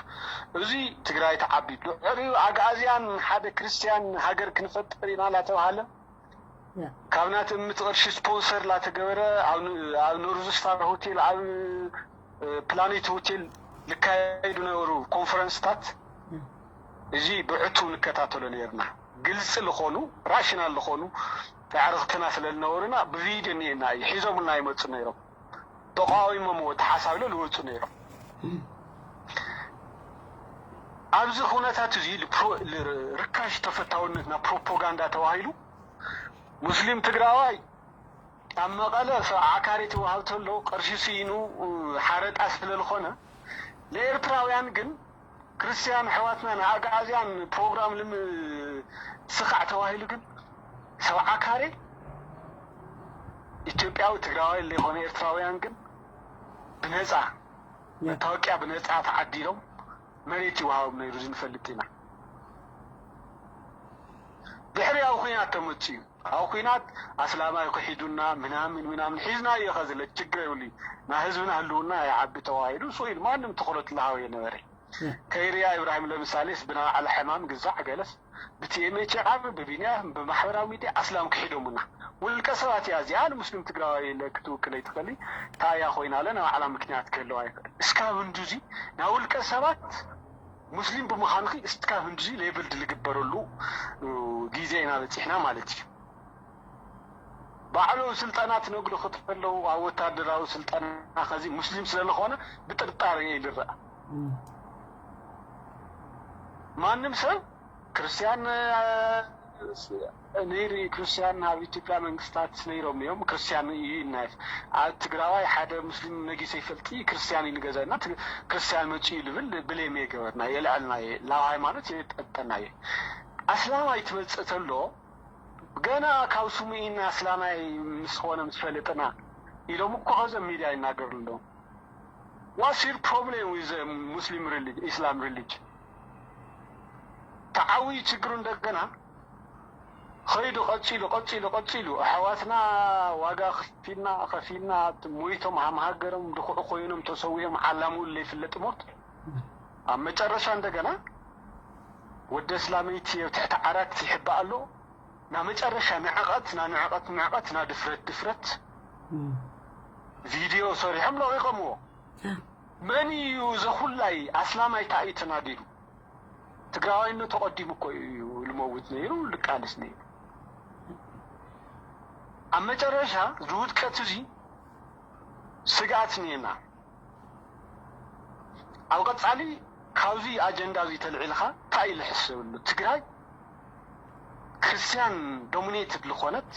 እዚ ትግራይ ተዓቢዱ ድሕሪኡ ኣግኣዝያን ሓደ ክርስትያን ሃገር ክንፈጥር ኢና እናተባሃለ ካብ ናቲ እምት ቅርሺ ስፖንሰር ላተገበረ ኣብ ኖርዝ ስታር ሆቴል ኣብ ፕላኔት ሆቴል ልካየዱ ነበሩ ኮንፈረንስታት። እዚ ብዕቱ ንከታተሎ ነርና። ግልፂ ዝኾኑ ራሽናል ዝኾኑ ኣዕርኽትና ስለ ዝነበሩና ብቪድዮ እኒኤና እዩ ሒዞምና ይመፁ ነይሮም። ተቃዊሞምዎ ተሓሳብሎ ዝወፁ ነይሮም። ኣብዚ ኩነታት እዚ ርካሽ ተፈታውነት ናብ ፕሮፓጋንዳ ተባሂሉ ሙስሊም ትግራዋይ ኣብ መቐለ ሰብዓ ካሬ ትወሃብ ተሎ ቅርሺ ስኢኑ ሓረጣ ስለ ዝኾነ ንኤርትራውያን ግን ክርስትያን ኣሕዋትና ንኣግኣዝያን ፕሮግራም ልም ስኻዕ ተባሂሉ ግን ሰብዓ ካሬ ኢትዮጵያዊ ትግራዋይ ዘይኮነ ኤርትራውያን ግን ብነፃ መታወቂያ ብነፃ ተዓዲሎም መሬት ይወሃቦም ነይሩ እዚ ንፈልጥ ኢና። ድሕሪ ኣብ ኩናት ተመፅኡ ኣብ ኩናት ኣስላማይ ክሒዱና ምናምን ምናምን ሒዝናዮ ከዚ ችግር የብሉ። ናይ ህዝብና ህልውና ይዓቢ ተባሂሉ ስኢሉ ማንም ትኹረት ዝሃቦ የነበረ። ከይርያ ኢብራሂም ለምሳሌስ ብናይ ባዕላ ሕማም ግዛዕ ገለስ ብቲኤምኤች ዓብ ብቢንያም ብማሕበራዊ ሚድያ ኣስላም ክሒዶሙና። ውልቀ ሰባት እያ እዚኣ ንሙስሊም ትግራዋይ ኢለ ክትውክል ኣይትኽእልን። እንታይ እያ ኮይና ኣለ ናይ ባዕላ ምክንያት ክህልዋ ይኽእል። እስካብ ህንዱዚ ናይ ውልቀ ሰባት ሙስሊም ብምዃንኺ እስካብ ህንዱዚ ሌብል ዝግበረሉ ግዜ ኢና በፂሕና ማለት እዩ። ባዕሉ ስልጠና ትነግሩ ክትፈለዉ ኣብ ወታደራዊ ስልጠና ከዚ ሙስሊም ስለዝኾነ ብጥርጣሬ እዩ ዝረኣ። ማንም ሰብ ክርስትያን ነይሩ ክርስትያን ኣብ ኢትዮጵያ መንግስታት ነይሮም እዮም ክርስትያን እዩ ይናየት ኣብ ትግራዋይ ሓደ ሙስሊም ነጊሰ ይፈልጥ ክርስትያን እዩ ንገዛና ክርስትያን መፅኡ ልብል ብሌም የገበርና የልዐልና ላብ ሃይማኖት የጠጠና እዩ። ኣስላማይ ትመፅእ ተሎ ገና ካብ ስሙ ኢና ኣስላማይ ምስ ኾነ ምስ ፈለጥና ኢሎም እኮ ከዘም ሚድያ ይናገሩ ኣለዉ። What's your problem with Muslim religion, Islam religion? ተዓውዩ ችግሩ እንደገና ኸይዱ ቀፂሉ ቀፂሉ ቀፂሉ ኣሕዋትና ዋጋ ከፊልና ከፊልና ሞይቶም ሃም ሃገሮም ድኩዕ ኮይኖም ተሰዊኦም ዓላምኡ ዘይፍለጥ ሞት ኣብ መጨረሻ እንደገና ወደ እስላመይቲ ኣብ ትሕቲ ዓራት ይሕባእ ኣሎ። ና መጨረሻ ንዕቐት ና ንዕቐት ንዕቐት ና ድፍረት ድፍረት ቪድዮ ሰሪሖም ለቂቆምዎ። መን እዩ ዘኹላይ ኣስላማይ ታእዩ ተናዲዱ ትግራዋይነቱ ቀዲሙ እኮ እዩ ልመውት ነይሩ ልቃልስ ነይሩ። ኣብ መጨረሻ ዝውድቀት እዚ ስግኣት ነና ኣብ ቀፃሊ ካብዚ ኣጀንዳ እዚ ተልዒልካ እንታይ እዩ ዝሕሰብሉ ትግራይ ክርስትያን ዶሚኔትድ ዝኾነት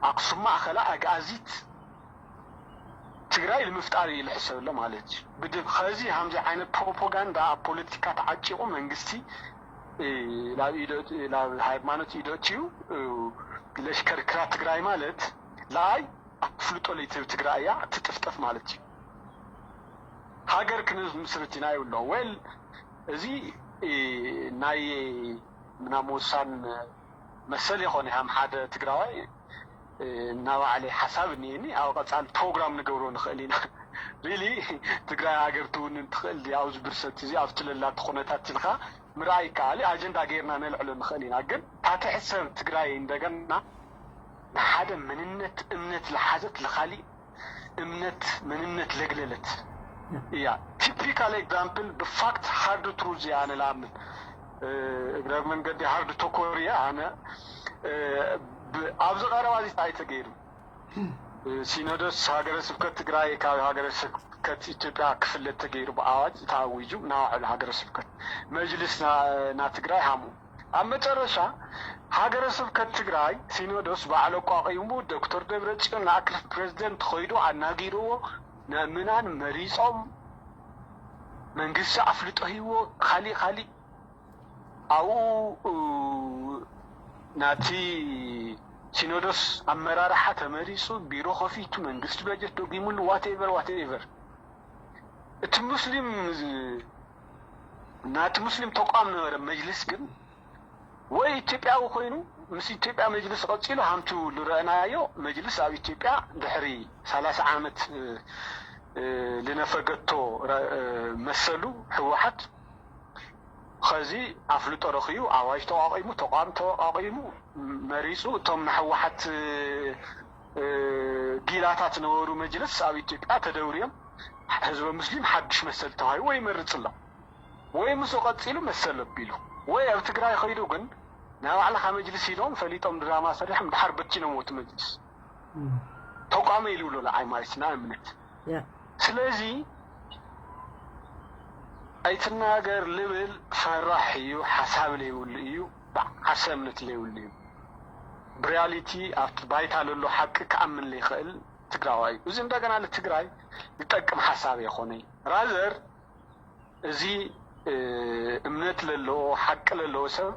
ኣክሱም ማእኸላ ኣግኣዚት ትግራይ ንምፍጣር እዩ ዝሕሰብሎ ማለት እዩ። ከዚ ከምዚ ዓይነት ፕሮፓጋንዳ ኣብ ፖለቲካ ተዓጪቑ መንግስቲ ናብ ሃይማኖት ኢዶት እዩ ለሽከርክራ ትግራይ ማለት ለኣይ ኣፍልጦ ለይትህብ ትግራይ እያ ትጥፍጠፍ ማለት እዩ። ሃገር ክንምስርት ኢና ይብሎ ወል እዚ ናይ ምናም ወሳን መሰል ይኾን ሃም ሓደ ትግራዋይ እናባዕለ ሓሳብ እኒኒ ኣብ ቀፃል ፕሮግራም ንገብሮ ንኽእል ኢና። ሪሊ ትግራይ ሃገር ትውንን ትኽእል ኣብዚ ብርሰት እዚ ኣብ ትለላ ትኾነታት ኢልካ ምርኣይ ይከኣል ኣጀንዳ ገይርና ነልዕሎ ንኽእል ኢና ግን ታትሕሰብ ትግራይ እንደገና ንሓደ መንነት እምነት ዝሓዘት ልኻሊእ እምነት መንነት ለግለለት እያ። ቲፒካል ኤግዛምፕል ብፋክት ሃርድ ትሩዝ እያ ኣነ ልኣምን እግረ መንገዲ ሃርድ ተኮር እያ ኣነ ኣብዚ ቀረባ እዚ ታይ ተገይሩ ሲኖዶስ ሃገረ ስብከት ትግራይ ካብ ሃገረ ስብከት ኢትዮጵያ ክፍለ ተገይሩ ብኣዋጅ ተኣዊጁ ናባዕሉ ሃገረ ስብከት መጅልስ ና ትግራይ ሃሙ ኣብ መጨረሻ ሃገረ ስብከት ትግራይ ሲኖዶስ ባዕሉ ኣቋቒሙ ዶክተር ደብረፅዮን ንኣክል ፕሬዝደንት ኸይዱ ኣናጊርዎ ምእምናን መሪፆም መንግስቲ ኣፍልጦ ሂዎ ካሊእ ካሊእ ኣብኡ ናቲ ሲኖዶስ ኣመራርሓ ተመሪፁ ቢሮ ከፊቱ መንግስቲ በጀት ደጒሙሉ ዋቴቨር ዋቴቨር እቲ ሙስሊም ናቲ ሙስሊም ተቋም ነበረ መጅልስ ግን ወይ ኢትዮጵያዊ ኮይኑ ምስ ኢትዮጵያ መጅልስ ቀፂሉ ሃምቱ ዝረአናዮ መጅልስ ኣብ ኢትዮጵያ ድሕሪ ሰላሳ ዓመት እ፣ ልነፈገቶ ረ-፣ እ፣ መሰሉ ህወሓት ኸዚ ኣፍልጦ ረኺቡ ኣዋጅ ተቋቒሙ፣ ተቋም ተቋቒሙ፣ መሪፁ እቶም ንህወሓት እ፣ ጊላታት ነበሩ መጅልስ ኣብ ኢትዮጵያ ተደውርዮም ህዝበ ሙስሊም ሓዱሽ መሰል ተዋሂብዎ ይመርፅ ኣሎ ወይ ምስኡ ቀፂሉ መሰል ኣቢሉ ወይ ኣብ ትግራይ ኸይዱ ግን ናይ ባዕልኻ መጅልስ ኢሎም ፈሊጦም ድራማ ሰሪሖም ድሓር በቲኖም ወቲ መጅልስ ተቋመ ኢሉ ኣሎ ንዓይ ማለት ንኣብነት ስለዚ ኣይትናገር ልብል ፈራሕ እዩ ሓሳብ ለይብሉ እዩ ብዓርሰ እምነት ለይብሉ እዩ ብሪያሊቲ ኣብቲ ባይታ ለሎ ሓቂ ክኣምን ለይኽእል ትግራዋይ እዩ እዚ እንደገና ንትግራይ ዝጠቅም ሓሳብ የኾነ ራዘር እዚ እምነት ለለዎ ሓቂ ለለዎ ሰብ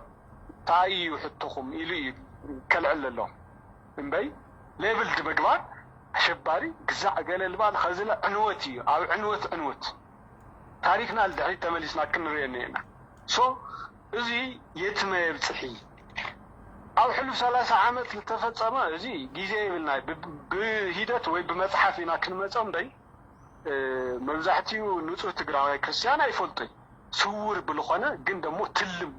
እንታይ እዩ ሕቶኹም ኢሉ እዩ ከልዕል ለሎ እምበይ ሌብል ምግባር ኣሸባሪ ግዛዕ ገለ ልባል ኸዝለ ዕንወት እዩ ኣብ ዕንወት ዕንወት ታሪክና ልድሕሪት ተመሊስና ክንሪኦ እኒአና ሶ እዚ የትመ የብፅሒ ኣብ ሕሉፍ ሰላሳ ዓመት ዝተፈፀመ እዚ ግዜ ይብልና ብሂደት ወይ ብመፅሓፍ ኢና ክንመፀም ደይ መብዛሕትኡ ንፁህ ትግራዋይ ክርስትያን ኣይፈልጦይ ስውር ብልኾነ ግን ደሞ ትልም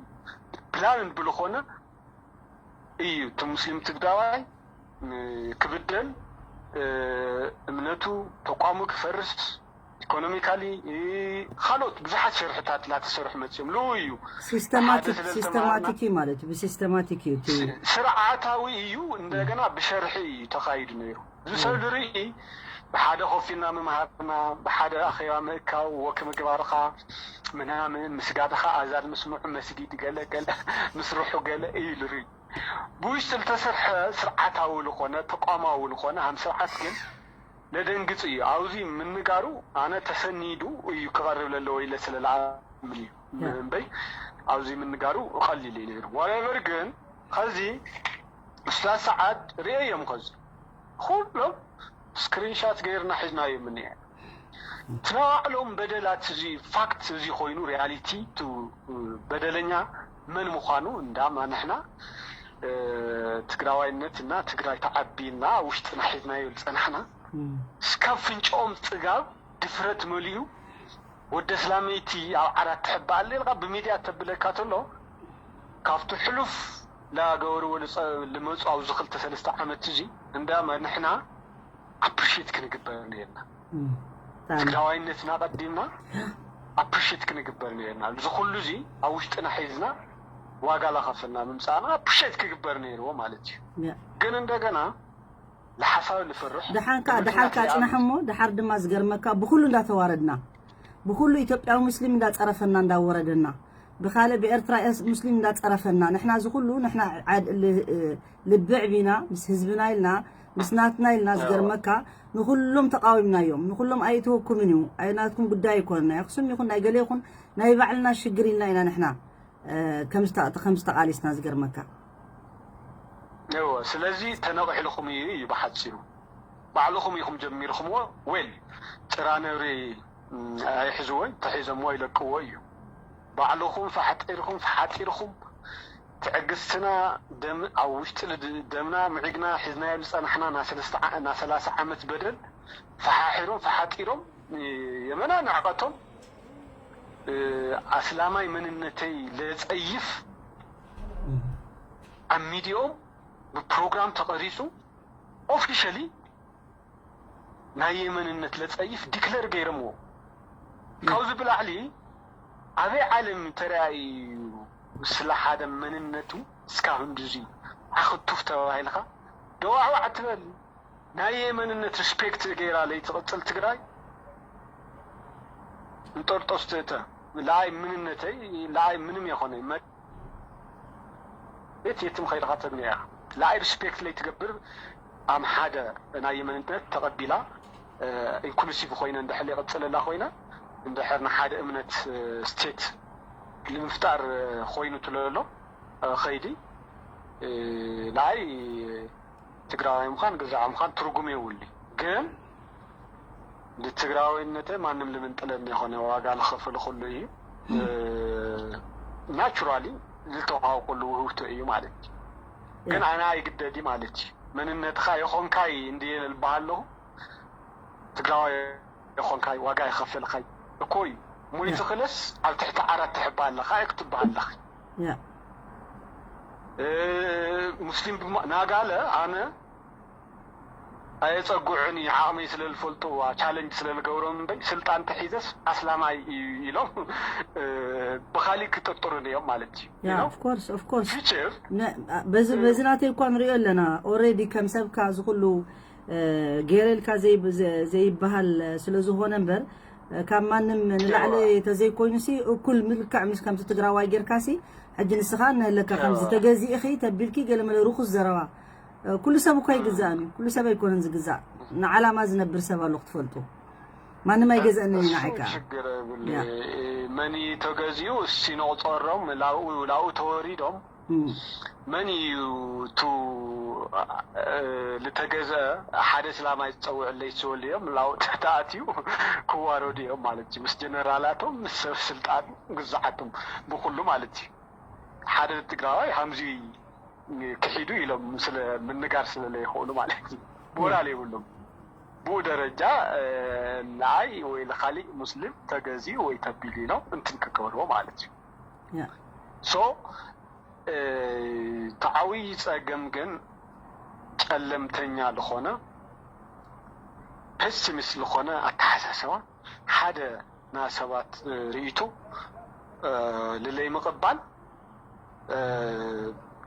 ፕላንን ብልኾነ እዩ እቲ ሙስሊም ትግራዋይ ክብደል እምነቱ ተቋሙ ክፈርስ ኢኮኖሚካሊ ካልኦት ብዙሓት ሸርሕታት እናተሰርሑ መፅኦም ልው እዩ ሲስተማቲክ ማለት ብሲስተማቲክ እዩ ስርዓታዊ እዩ እንደገና ብሸርሒ እዩ ተኻይዱ ነይሩ እዚ ሰብ ዝርኢ ብሓደ ኮፊና ምምሃርና ብሓደ ኣኼባ ምእካው ወክ ምግባርካ ምናምን ምስጋድኻ ኣዛን ምስምዑ መስጊድ ገለ ገለ ምስርሑ ገለ እዩ ዝርኢ ብውሽጢ ዝተሰርሐ ስርዓታዊ ዝኾነ ተቋማዊ ዝኾነ ሃም ስርዓት ግን ነደንግፅ እዩ ኣብዚ ምንጋሩ ኣነ ተሰኒዱ እዩ ክቐርብ ለለዎ ኢለ ስለ ለኣምን እዩ እምበይ ኣብዚ ምንጋሩ ቀሊል እዩ ነይሩ ዋሬቨር ግን ከዚ ስታት ሰዓት ርእዮም ከዚ ኩሎም ስክሪንሻት ገይርና ሒዝናዮም እኒአ ትናባዕሎም በደላት እዚ ፋክት እዚ ኮይኑ ሪያሊቲ በደለኛ መን ምዃኑ እንዳማ ንሕና ትግራዋይነት እና ትግራይ ተዓቢ እና ውሽጥና ሒዝናዮ ዝፀናሕና እስካብ ፍንጫኦም ፅጋብ ድፍረት መሊኡ ወደ ስላመይቲ ኣብ ዓራት ትሕባእ ኣለ ኢልካ ብሚድያ ተብለካ ተሎ ካብቲ ሕሉፍ ላገበርዎ ልመፁ ኣብዚ ክልተ ሰለስተ ዓመት እዚ እንዳማ ንሕና ኣፕሪሽት ክንግበር ነርና ትግራዋይነትና ቀዲምና ኣፕሪሽት ክንግበር ነርና እዚ ኩሉ እዚ ኣብ ውሽጥና ሒዝና ዋጋ ላኸፈልና ምምፃእና ኣፕሪሽት ክግበር ነይርዎ ማለት እዩ ግን እንደገና ንሓሳብ ንፈርሕ ደሓን ከዓ ደሓር ከዓ ፅናሕ እሞ ደሓር ድማ ዝገርመካ ብኩሉ እንዳተዋረድና ብኩሉ ኢትዮጵያዊ ሙስሊም እንዳፀረፈና እንዳወረደና ብካልእ ብኤርትራ ሙስሊም እንዳፀረፈና ንሕና እዚ ኩሉ ንሕና ልብዕ ቢና ምስ ህዝብና ኢልና ምስ ናትና ኢልና ዝገርመካ ንኩሎም ተቃዊምናዮም ንኩሎም ኣይትወኩምን እዩ ኣይናትኩም ጉዳይ ይኮንና ኣክሱም ይኹን ናይ ገለ ይኹን ናይ ባዕልና ሽግር ኢልና ኢና ንሕና ከም ዝተቃሊስና ዝገርመካ እወ ስለዚ ተነቂሕልኹም እዩ እዩ ብሓፂሩ ባዕልኹም ኢኹም ጀሚርኹምዎ ዌል ጭራ ነብሪ ኣይሕዝዎ ተሒዞምዎ ይለቅዎ እዩ ባዕልኹም ፈሓጢርኹም ፈሓጢርኹም ትዕግስትና ደም ኣብ ውሽጢ ደምና ምዒግና ሒዝናዮ ዝፀናሕና ና ሰላሳ ዓመት በደል ፈሓሒሮም ፈሓጢሮም የመና ንዕቐቶም ኣስላማይ መንነተይ ለፀይፍ ኣብ ሚዲኦም ብፕሮግራም ተቐሪፁ ኦፊሻሊ ናይ የመንነት ለፀይፍ ዲክለር ገይሮምዎ ካብዚ ብላዕሊ ኣበይ ዓለም ተረኣዩ ስለ ሓደ መንነቱ እስካብ ህንዱዚ ዓኽቱፍ ተባሂልካ ደዋዕዋዕ ትበል ናይ መንነት ሪስፔክት ገይራ ለይትቕፅል ትግራይ እንጦርጦስ ትእተ ለኣይ ምንነተይ ለኣይ ምንም የኾነ ቤት የትም ኸይድኻ ተብንያ ለኣይ ሪስፔክት ለይትገብር ኣም ሓደ ናይ መንነት ተቐቢላ ኢንክሉሲቭ ኮይነ እንድሕር ይቕፅለላ ኮይነ እንድሕር ንሓደ እምነት ስቴት ንምፍጣር ኮይኑ ትለሎ ኸይዲ ንኣይ ትግራዋይ ምዃን ግዛዕ ምዃን ትርጉም የብሉ ግን ንትግራዋይነተ ማንም ልምንጥለኒ የኾነ ዋጋ ልኸፍል ኩሉ እዩ ናቹራሊ ዝተዋሃብ ኩሉ ውህብቶ እዩ ማለት እዩ ግን ኣነ ኣይግደዲ ማለት እዩ መንነትኻ የኾንካይ እንድየ ልበሃለኹ ትግራዋይ የኾንካይ ዋጋ የኸፈልኻይ እኮ እዩ። ሞይትኽለስ ኣብ ትሕቲ ዓራት ትሕባ ኣለኻ ክትበሃል ኣለኻ። ያ እ፣ ሙስሊም ድማ ናጋለ ኣነ ኣየፀጉዕን እዩ፣ ዓቕመይ ስለ ዝፈልጥዋ ቻለንጅ ስለ ዝገብሮም እምበይ ስልጣን ተሒዘስ ኣስላማይ እዩ ኢሎም እ፣ ብኻሊእ ክጥርጥሩን እዮም ማለት እዩ። ያ You know? of course of course Future ነ- በዚ በዚ ናተይ እኳ ንሪኦ ኣለና። ኦልሬዲ ከም ሰብካ እዚ ኩሉ እ፣ ገይረ ኢልካ ዘይብ- ዘ- ዘይበሃል ስለ ዝኾነ እምበር እ፣ ካብ ማንም ንላዕሊ ተዘይኮይኑሲ እኩል ምልክዕ ምስ ከምቲ ትግራዋይ ጌርካሲ ሕጂ ንስኻ እነህለካ ከምዚ ተገዚእኺ ተቢልኪ ገለመለ ርኹስ ዘረባ እ፣ ኩሉ ሰብ እኳ ይግዛእን እዩ። ኩሉ ሰብ ኣይኮነን ዝግዛእ። ንዓላማ ዝነብር ሰብ ኣሎ ክትፈልጡ። ማንም ኣይገዝአንን እዩ እሱ ንዓይካ። ችግር የብሉ። ያ። መን እዩ ተገዚኡ እስቲ ንቑፀሮም ላብኡ ላብኡ ተወሪዶም እም። መን እዩ ቱ እ፣ ልተገዘ ሓደ ስላማይ ዝፀውዕለይ ዝወልዮም ላው ተኣትዩ ክዋረዱ እዮም ማለት እዩ። ምስ ጀነራላቶም ምስ ሰብ ስልጣን ግዛዓቶም ብኩሉ ማለት እዩ። ሓደ ትግራዋይ ሃምዚ ክሒዱ ኢሎም ስለ ምንጋር ስለ ዘይኽእሉ ማለት እዩ። ሞራል የብሎም። ብኡ ደረጃ እ፣ ንኣይ ወይ ንካሊእ ሙስሊም ተገዚኡ ወይ ተቢሉ ኢሎም እንትን ክገብርዎ ማለት እዩ። ያ። ሶ እ፣ እቲ ዓብዪ ፀገም ግን ጨለምተኛ ዝኾነ ፔሲሚስት ዝኾነ ኣተሓሳስባ ሓደ ናይ ሰባት እ፣ ርእይቶ እ፣ ልለይ ምቕባል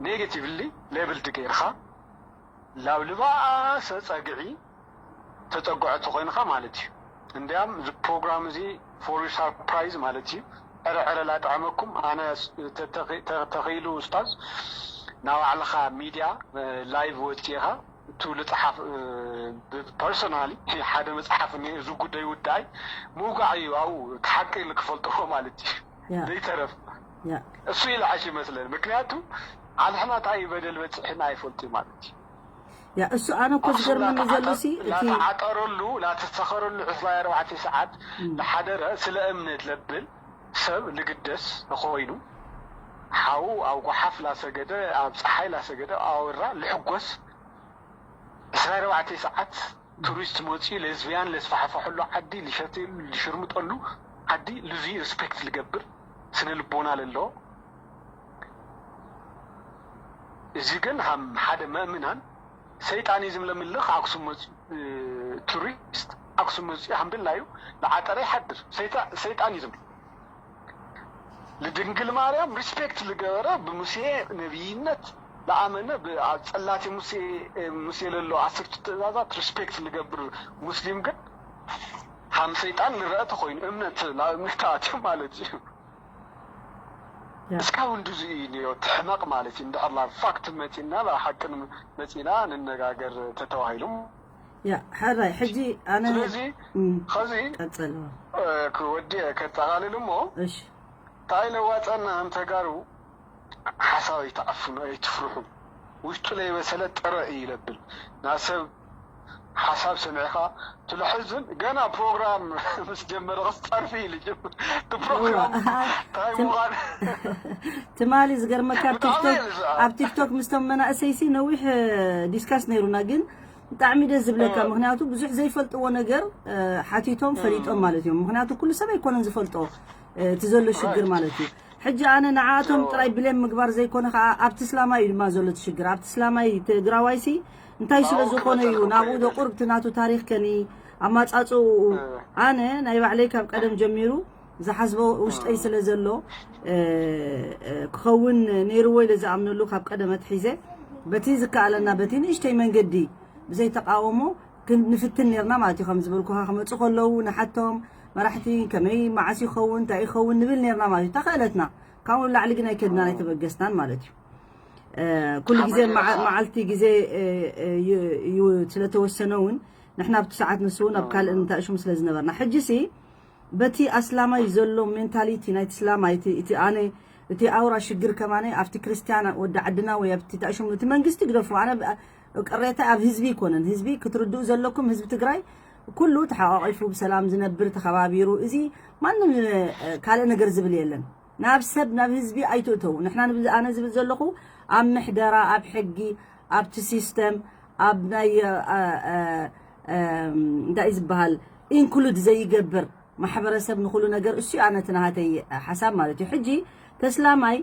ኔጌቲቭሊ ሌብልድ ገይርካ ላብ ልባሰ ፀግዒ ተፀግዖ ተኮይንካ ማለት እዩ። እንዲያም እዚ ፕሮግራም እዚ ፎር ዩ ሰርፕራይዝ ማለት እዩ። ዕረ ዕረ ላጥዐመኩም ኣነ ተ- ተ- ተ- ተኽኢሉ ኡስታዝ ናብ ባዕልኻ ሚድያ ላይቭ ወፂእኻ እቱ ልፅሓፍ ፐርሶናሊ ሓደ መፅሓፍ እኒኦ እዚ ጉዳይ ውዳይ ምውጋዕ እዩ ኣብኡ እቲ ሓቂ ክፈልጥዎ ማለት እዩ ያ ዘይተረፍ ያ እሱ ይልዓሽ ይመስለኒ ምክንያቱ ኣልሕና እንታይ በደል በፅሕና ኣይፈልጡ ማለት እዩ ያ እሱ ኣነ እኮ ዝገርመኒ ዘሎ ሲ እቲ ላተዓጠረሉ ላተሰኸረሉ ዕስራን ኣርባዕተ ሰዓት ዝሓደረ ስለ እምነት ለብል ሰብ ልግደስ ተኾይኑ ሓው ኣብ ጓሓፍ ላሰገደ ኣብ ፀሓይ ላሰገደ ኣወራ ልሕጎስ ዕስራን ኣርባዕተ ሰዓት ቱሪስት መፅኡ ሌዝቢያን ለስፋሕፈሐሉ ዓዲ ልሸተሉ ልሽርምጠሉ ዓዲ ልዙይ ሪስፔክት ልገብር ስነ ልቦና ለለዎ እዚ ግን ሃም ሓደ መእምናን ሰይጣኒዝም ለምልኽ ኣክሱም መፅኡ ቱሪስት ኣክሱም መፅኡ ሃምብላ እዩ ለዓጠረ ይሓድር ሰይጣ- ሰይጣኒዝም ልድንግል ማርያም ሪስፔክት ልገበረ ብሙሴ ነብይነት ለኣመነ ብ- ኣብ ፀላቲ ሙሴ ሙሴ ለሎ ኣስርቱ ትእዛዛት ሪስፔክት ልገብር ሙስሊም ግን ሃም ሰይጣን ልረአ ተኮይኑ እምነት ናብ እምነት ኣትዩ ማለት እዩ ያ እስካብ እንድዚ እዩ ነዮ ትሕመቕ ማለት እዩ እንድሕር ናብ ፋክት መፂና ናብ ሓቂ መፂና ንነጋገር ተተባሂሉ ያ ሕራይ ሕጂ ኣነ ስለዚ እም፣ ኸዚ ቀጸል እ፣ ክወዲ ከጠቓልል እሞ እሺ እንታይ ለዋፀና ኣም ተጋሩ ሓሳብ ኣይትዓፍኑ ኣይትፍርሑ ውሽጡ ለይበሰለ ጥረ እዩ ይለብል ናብ ሰብ ሓሳብ ሰሚዕኻ ትልሕዝን ገና ፕሮግራም ምስ ጀመረ ኸስ ፀርፊ ኢሉ ጅም እቲ ፕሮግራም እንታይ ምዃን ትማሊ ዝገርመካ ኣብ ብጣዕሚ ቲክቶክ እየ ዝሰዓር። ኣብ ቲክቶክ ምስቶም መናእሰይሲ ነዊሕ ዲስካስ ነይሩና ግን ብጣዕሚ ደስ ዝብለካ ምክንያቱ ብዙሕ ዘይፈልጥዎ ነገር እ፣ ሓቲቶም ፈሊጦም ማለት እዮም ምክንያቱ ኩሉ ሰብ ኣይኮነን ዝፈልጦ እ፣ እቲ ዘሎ ሽግር ማለት እዩ ሕጂ ኣነ ንዓኣቶም ጥራይ ብሌም ምግባር ዘይኮነ ከዓ ኣብቲ እስላማይ እዩ ድማ ዘሎ እቲ ሽግር ኣብቲ እስላማይ ትግራዋይሲ እንታይ ስለ ዝኾነ እዩ ናብኡ ዶ ቁርብቲ ናቱ ታሪኽ ከኒ ኣማፃፅኡ ኣነ ናይ ባዕለይ ካብ ቀደም ጀሚሩ ዝሓስቦ ውሽጠይ ስለ ዘሎ እ፣ እ፣ ክኸውን ነይርዎ ኢለ ዝኣምነሉ ካብ ቀደም ኣትሒዘ በቲ ዝከኣለና በቲ ንእሽተይ መንገዲ ብዘይ ተቃውሞ ክን- ንፍትን ነርና ማለት እዩ ከም ዝበልኩካ ክመፁ ከለዉ ንሓቶም መራሕቲ ከመይ መዓስ ይኸውን እንታይ ይኸውን ንብል ነርና ማለት እዩ ተኽእለትና ካብኡ ላዕሊ ግን ኣይከድናን ኣይተበገስናን ማለት እዩ እ፣ ኩሉ ግዜ መዓ- መዓልቲ ግዜ እ፣ እ፣ ዩ- ዩ- ስለተወሰነ እውን ንሕና ኣብቲ ሰዓት ንሱ እውን ኣብ ካልእ እንታእሹም ስለ ዝነበርና ሕጂ ሲ በቲ ኣስላማይ ዘሎ ሜንታሊቲ ናይቲ ስላማይ እቲ እቲ ኣነ እቲ ኣውራ ሽግር ከማነ ኣብቲ ክርስትያን ወዲ ዓድና ወይ ኣብቲ ታእሽሙ እቲ መንግስቲ ግደፉ ኣነ ብ- ቅሬታ ኣብ ህዝቢ ይኮነን ህዝቢ ክትርድኡ ዘለኩም ህዝቢ ትግራይ ኩሉ ተሓቋቂፉ ብሰላም ዝነብር ተኸባቢሩ እዚ ማንም እ፣ ካልእ ነገር ዝብል የለን ናብ ሰብ ናብ ህዝቢ ኣይትእተው ንሕና ንብ- ኣነ ዝብል ዘለኹ ኣብ ምሕደራ ኣብ ሕጊ ኣብቲ ሲስተም ኣብ ናይ እ፣ እ፣ እ፣ እንታይ እዩ ዝበሃል ኢንክሉድ ዘይገብር ማሕበረሰብ ንኹሉ ነገር እሱ ኣነ እቲ ናሃተይ ሓሳብ ማለት እዩ። ሕጂ ተስላማይ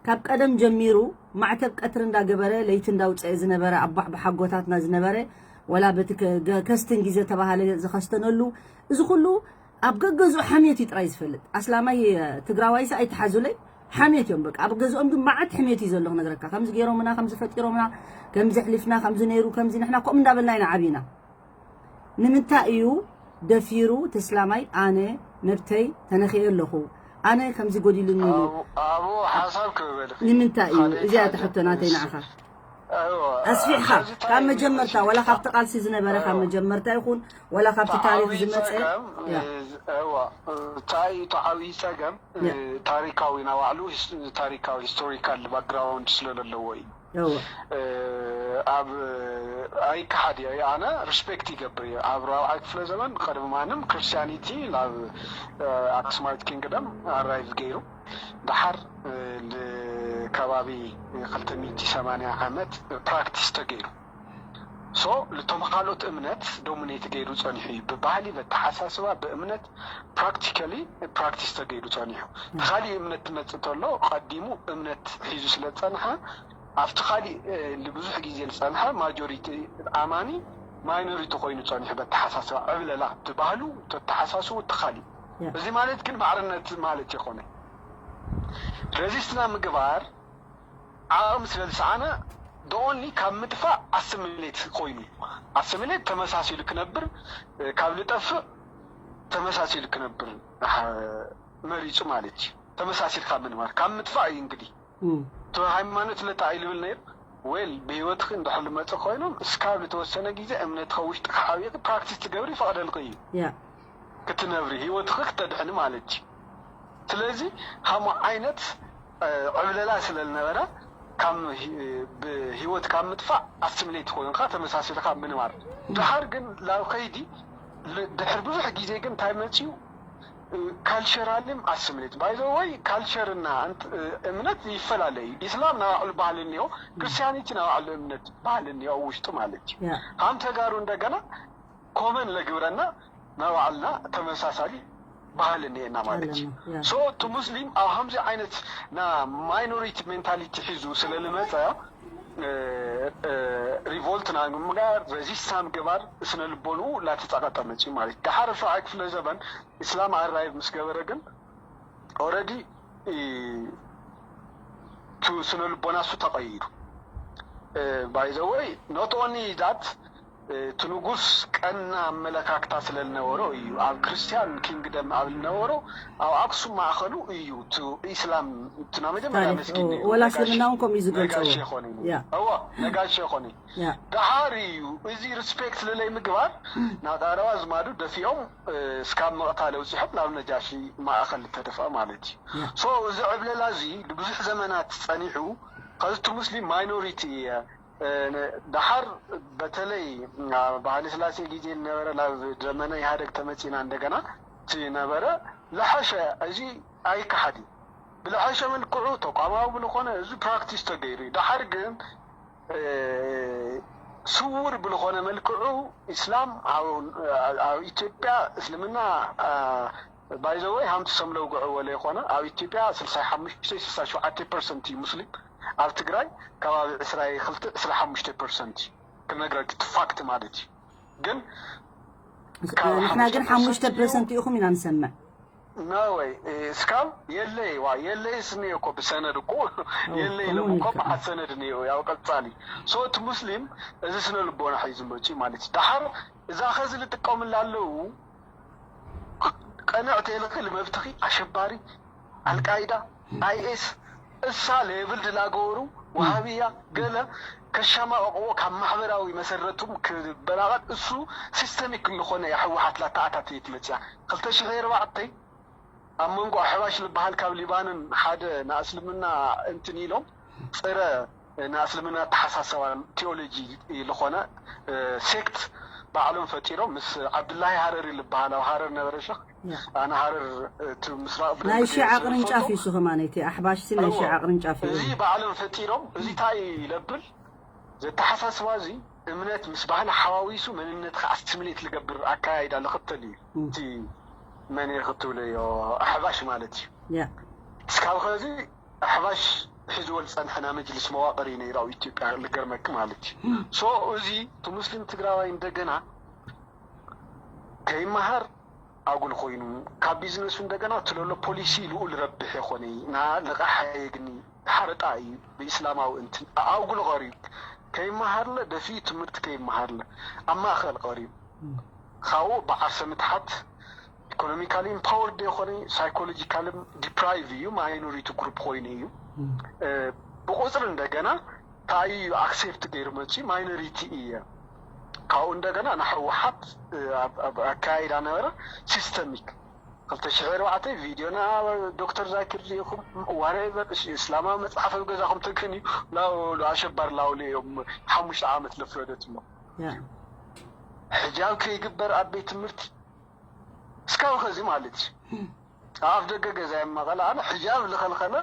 ካብ ቀደም ጀሚሩ ማዕተብ ቀትሪ እንዳገበረ ለይቲ እንዳውፀአ ዝነበረ ኣባዕ ብሓጎታትና ዝነበረ ወላ በቲ ከስትን ግዜ ተባሃለ ዝኸስተነሉ እዚ ኩሉ ኣብ ገገዝኡ ሓምየት እዩ ጥራይ ዝፈልጥ ኣስላማይ ትግራዋይሲ ኣይተሓዙለይ ሓምየት እዮም በቃ ኣብ ገዝኦም ግን መዓት ሕምየት እዩ ዘሎ ክነግረካ ከምዚ ገይሮምና ከምዚ ፈጢሮምና ከምዚ ሕሊፍና ከምዚ ነይሩ ከምዚ ንሕና ከምኡ እንዳበልና ኢና ዓብና ንምንታይ እዩ ደፊሩ ተስላማይ ኣነ መብተይ ተነኺኤ ኣለኹ ኣነ ከምዚ ጎዲሉኒ ኢሉ ኣብኡ ሓሳብ ክበል ንምንታይ እዩ እዚኣ ትሕቶ ናተይ ንዓኻ ኣስፊሕኻ ካብ መጀመርታ ወላ ካብቲ ቃልሲ ዝነበረ ካብ መጀመርታ ይኹን ወላ ካብቲ ታሪክ ዝመፀ እንታይ እዩ ተዓብዩ ፀገም ታሪካዊ ናባዕሉ ታሪካዊ ሂስቶሪካል ባክግራውንድ ስለለለዎ እዩ ኣብ ኣይከሓድ እየ ኣነ ሪስፔክት ይገብር እየ ኣብ ራብዓይ ክፍለ ዘመን ቅድሚ ማንም ክርስቲያኒቲ ናብ ኣክስማይት ኪንግደም ኣራይቭ ገይሩ ደሓር ከባቢ ክልተ ሚእቲ ሰማንያ ዓመት ፕራክቲስ ተገይሩ ሶ ልቶም ካልኦት እምነት ዶሚኔት ገይሩ ፀኒሑ እዩ ብባህሊ በተሓሳስባ ብእምነት ፕራክቲካሊ ፕራክቲስ ተገይሩ ፀኒሑ ተኻሊእ እምነት ትመፅእ ተሎ ቀዲሙ እምነት ሒዙ ስለ ዝፀንሐ ኣብቲ ካሊእ ንብዙሕ ግዜ ዝፀንሐ ማጆሪቲ ኣማኒ ማይኖሪቲ ኮይኑ ፀኒሑ በተሓሳስባ ዕብለላ ትባህሉ ተተሓሳስቡ ተኻሊእ እዚ ማለት ግን ማዕርነት ማለት የኮነ ሬዚስት ናይ ምግባር ዓቕሚ ስለ ዝሰኣነ the only ካብ ምጥፋእ ኣስምሌት ኮይኑ ኣስምሌት ተመሳሲሉ ክነብር ካብ ልጠፍእ ተመሳሲሉ ክነብር መሪፁ ማለት እዩ ተመሳሲልካ ምንባር ካብ ምጥፋእ እዩ እንግዲህ ሃይማኖት ለጣ ይልብል ነይሩ ዌል ብህይወትክ እንድሕር ልመፅእ ኮይኑ እስካብ ልተወሰነ ግዜ እምነትካ ውሽጥካ ሓቢእክ ፕራክቲስ ትገብር ይፈቅደልክ እዩ ክትነብሪ ህይወትኺ ክተድሕኒ ማለት እዩ ስለዚ ከምኡ ዓይነት ዕብለላ ስለ ዝነበረ ብህይወት ካብ ምጥፋእ ኣስምሌት ኮይንካ ተመሳሲልካ ምንባር ድሓር ግን ላብ ከይዲ ድሕር ብዙሕ ግዜ ግን እንታይ መፅዩ ካልቸራሊም ኣስምሌት ባይዘወይ ካልቸርና እምነት ይፈላለ እዩ ኢስላም ናባዕሉ ባህል እኒኦ ክርስቲያኒቲ ናባዕሉ እምነት ባህል እኒኦ ውሽጡ ማለት እዩ ሃም ተጋሩ እንደገና ኮመን ለግብረና ናባዕልና ተመሳሳሊ ባህል እኒኤና ማለት እዩ ሶ እቲ ሙስሊም ኣብ ከምዚ ዓይነት ና ማይኖሪቲ ሜንታሊቲ ሒዙ ስለ ልመፀ ሪቮልት ና ምግባር ሬዚስታ ምግባር ስነ ልቦንኡ ላተፀቀጠ መፅዩ ማለት እዩ ዳሓር ሸውዓይ ክፍለ ዘበን ኢስላም ኣራይቭ ምስ ገበረ ግን ኦረዲ ስነ ልቦና እሱ ተቀይሩ ባይዘወይ ኖት ኦንሊ ዳት እቲ ንጉስ ቀና ኣመለካክታ ስለ ዝነበሮ እዩ ኣብ ክርስቲያን ኪንግደም ኣብ ዝነበሮ ኣብ ኣክሱም ማእኸሉ እዩ ኢስላም እቲ ናይ መጀመርያ መስጊድ ወላ እስልምና እውን ከምኡ እዩ ዝገልፀዎ እዎ ነጋሽ የኮነ ደሓር እዩ እዚ ሪስፔክት ልለይ ምግባር ናብ ጣረባ ዝማዱ ደፊኦም እስካብ ምቕታል ኣውፂሖም ናብ ነጃሺ ማእኸል ዝተደፍአ ማለት እዩ ሶ እዚ ዕብለላ እዚ ንብዙሕ ዘመናት ፀኒሑ ከዚ እቲ ሙስሊም ማይኖሪቲ እየ ደሓር በተለይ ባህሊ ስላሴ ግዜ ዝነበረ ናብ ዘመነ ኢህኣደግ ተመፂና እንደገና እቲ ነበረ ለሐሸ እዚ ኣይከሓድ እዩ ብለሐሸ መልክዑ ተቋማዊ ብልኾነ እዚ ፕራክቲስ ተገይሩ እዩ ደሓር ግን ስውር ብልኾነ መልክዑ ኢስላም ኣብ ኢትዮጵያ እስልምና ባይዘወይ ሃምቲ ሰም ለውግዕዎ ለይኮነ ኣብ ኢትዮጵያ ስልሳይ ሓሙሽተ ስልሳይ ሸውዓተ ፐርሰንት እዩ ሙስሊም ኣብ ትግራይ ከባቢ ዕስራይ ክልተ ዕስራይ ሓሙሽተ ፐርሰንት እዩ ክነግረክ እቲ ፋክት ማለት እዩ ግን ንሕና ግን ሓሙሽተ ፐርሰንት ኢኹም ኢና ንሰምዕ ናወይ እስካብ የለይ ዋ የለይ ስኒ እኮ ብሰነድ እኮ የለይ ሎም እኮ በዓል ሰነድ ነው ያው ቀጻሊ ሶ እቲ ሙስሊም እዚ ስነ ልቦና ሒዙ መጪ ማለት እዩ ደሓር እዛ ኸዚ ልጥቀምላ ኣለዉ ቀንዕ ተይልኽእል መብትኺ ኣሸባሪ ኣልቃይዳ ኣይኤስ እሳ ሌብል ድላገበሩ ወሃብያ ገለ ከሻማቀቅዎ ካብ ማሕበራዊ መሰረቱም ክበላቀጥ እሱ ሲስተሚክ ዝኾነ ህወሓት ላተኣታተየት መፅያ ክልተ ሽሕ ኣርባዕተ ኣብ መንጎ ኣሕባሽ ዝበሃል ካብ ሊባንን ሓደ ንኣስልምና እንትን ኢሎም ፅረ ንኣስልምና ተሓሳሰባ ቴዎሎጂ ዝኾነ ሴክት ባዕሎም ፈጢሮም ምስ ዓብዱላሂ ሃረሪ ዝበሃል ኣብ ሃረር ነበረ ሸኽ ኣነ ሃረር እቲ ምስራቅ ናይ ሺዓ ቅርንጫፍ እዩ ከማን እቲ ኣሕባሽሲ ናይ ሺዓ ቅርንጫፍ እዩ እዚ ባዕሎም ፈጢሮም እዚ እንታይ ይለብል ዘተሓሳስባ እዚ እምነት ምስ ባህሊ ሓዋዊሱ መንነትካ ኣስሚሌት ልገብር ኣካያይዳ ልኽተል እዩ። እቲ መን ክትብለዮ ኣሕባሽ ማለት እዩ። እስካብ ኸዚ ኣሕባሽ ሒዝዎ ዝፀንሐ ናይ መጅልስ መዋቅር እዩ ነይሩ ኣብ ኢትዮጵያ፣ ልገርመክ ማለት እዩ። ሶ እዚ እቲ ሙስሊም ትግራዋይ እንደገና ከይመሃር ኣጉል ኮይኑ፣ ካብ ቢዝነሱ እንደገና ትለሎ ፖሊሲ ልኡል ረብሕ የኾነ፣ ና ልቓሕ የግኒ ሓረጣ እዩ ብእስላማዊ እንትን ኣጉል ቐርዩ፣ ከይመሃርለ ደፊ ትምህርቲ ከይመሃርለ ኣብ ማእኸል ቐርዩ ካብኡ ብዓርሰ ምትሓት ኢኮኖሚካሊ ኢምፓወርድ የኾነ፣ ሳይኮሎጂካሊ ዲፕራይቭ እዩ፣ ማይኖሪቲ ግሩፕ ኮይኑ እዩ። ብቁፅሪ እንደገና እንታይ እዩ ኣክሴፕት ገይሩ መፂኡ ማይኖሪቲ እየ። ካብኡ እንደገና ንሕወሓት ኣብ ኣካያይዳ ነበረ ሲስተሚክ ክልተ ሽሕ ኣርባዕተ ቪድዮና ዶክተር ዛኪር ሪኢኹም ዋሬቨር እስላማዊ መፅሓፍ ኣብ ገዛኹም ተገንዩ ላውሉ ኣሸባሪ ላውሉ እዮም ሓሙሽተ ዓመት ለፍረደትሎም። ሕጃብ ከይግበር ኣብ ቤት ትምህርቲ እስካብ ኸዚ ማለት እዩ። ኣፍ ደገ ገዛ መቐለ ኣነ ሕጃብ ልኸልኸለ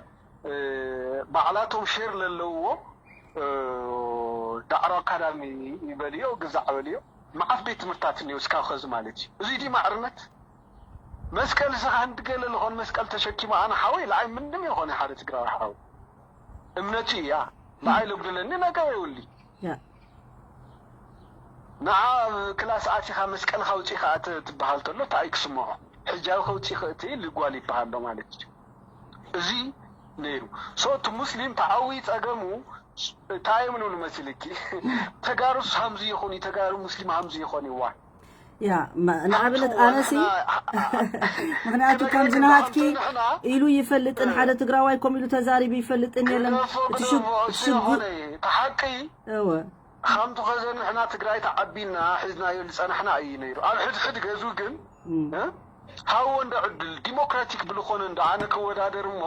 ባዕላቶም ሼር ለለውዎ ዳዕሮ ኣካዳሚ ይበልዮ ግዛዕ በልዮ መዓት ቤት ትምህርታት እኒኦ እስካብ ኸዚ ማለት እዩ። እዙይ ዲ ማዕርነት መስቀል ስኻ እንድገለ ልኾን መስቀል ተሸኪማ ኣነ ሓወይ ለኣይ ምንም ይኾነ ሓደ ትግራዊ ሓወይ እምነቱ እያ ለኣይ ለጉደለኒ ነገር የውሊ ንዓ ክላስ ኣቲኻ መስቀልካ ኣውፂኻ ትበሃል ተሎ እንታይ ክስምዖ ሕጃብ ከውፂ ክእቲ ልጓል ይበሃል ሎ ማለት እዩ። እዚ ነይሩ ሶ እቲ ሙስሊም ተዓዊ ፀገሙ እንታይ እዮም ንብሉ መሲልኪ ተጋሩስ ሃምዚ ይኹን ተጋሩ ሙስሊም ሃምዚ ይኾን ይዋ ያ ንኣብነት ኣነሲ ምክንያቱ ከምዚ ናሃትኪ ኢሉ ይፈልጥን ሓደ ትግራዋይ ከም ኢሉ ተዛሪቡ ይፈልጥን የለን እቲ ሽጉ ተሓቂ እወ ከምቲ ኸዘ ንሕና ትግራይ ተዓቢልና ሒዝናዮ ዝፀናሕና እዩ ነይሩ ኣብ ሕድሕድ ገዙ ግን ሃዎ እንደ ዕድል ዲሞክራቲክ ብልኾነ እንደ ኣነ ክወዳደር እሞ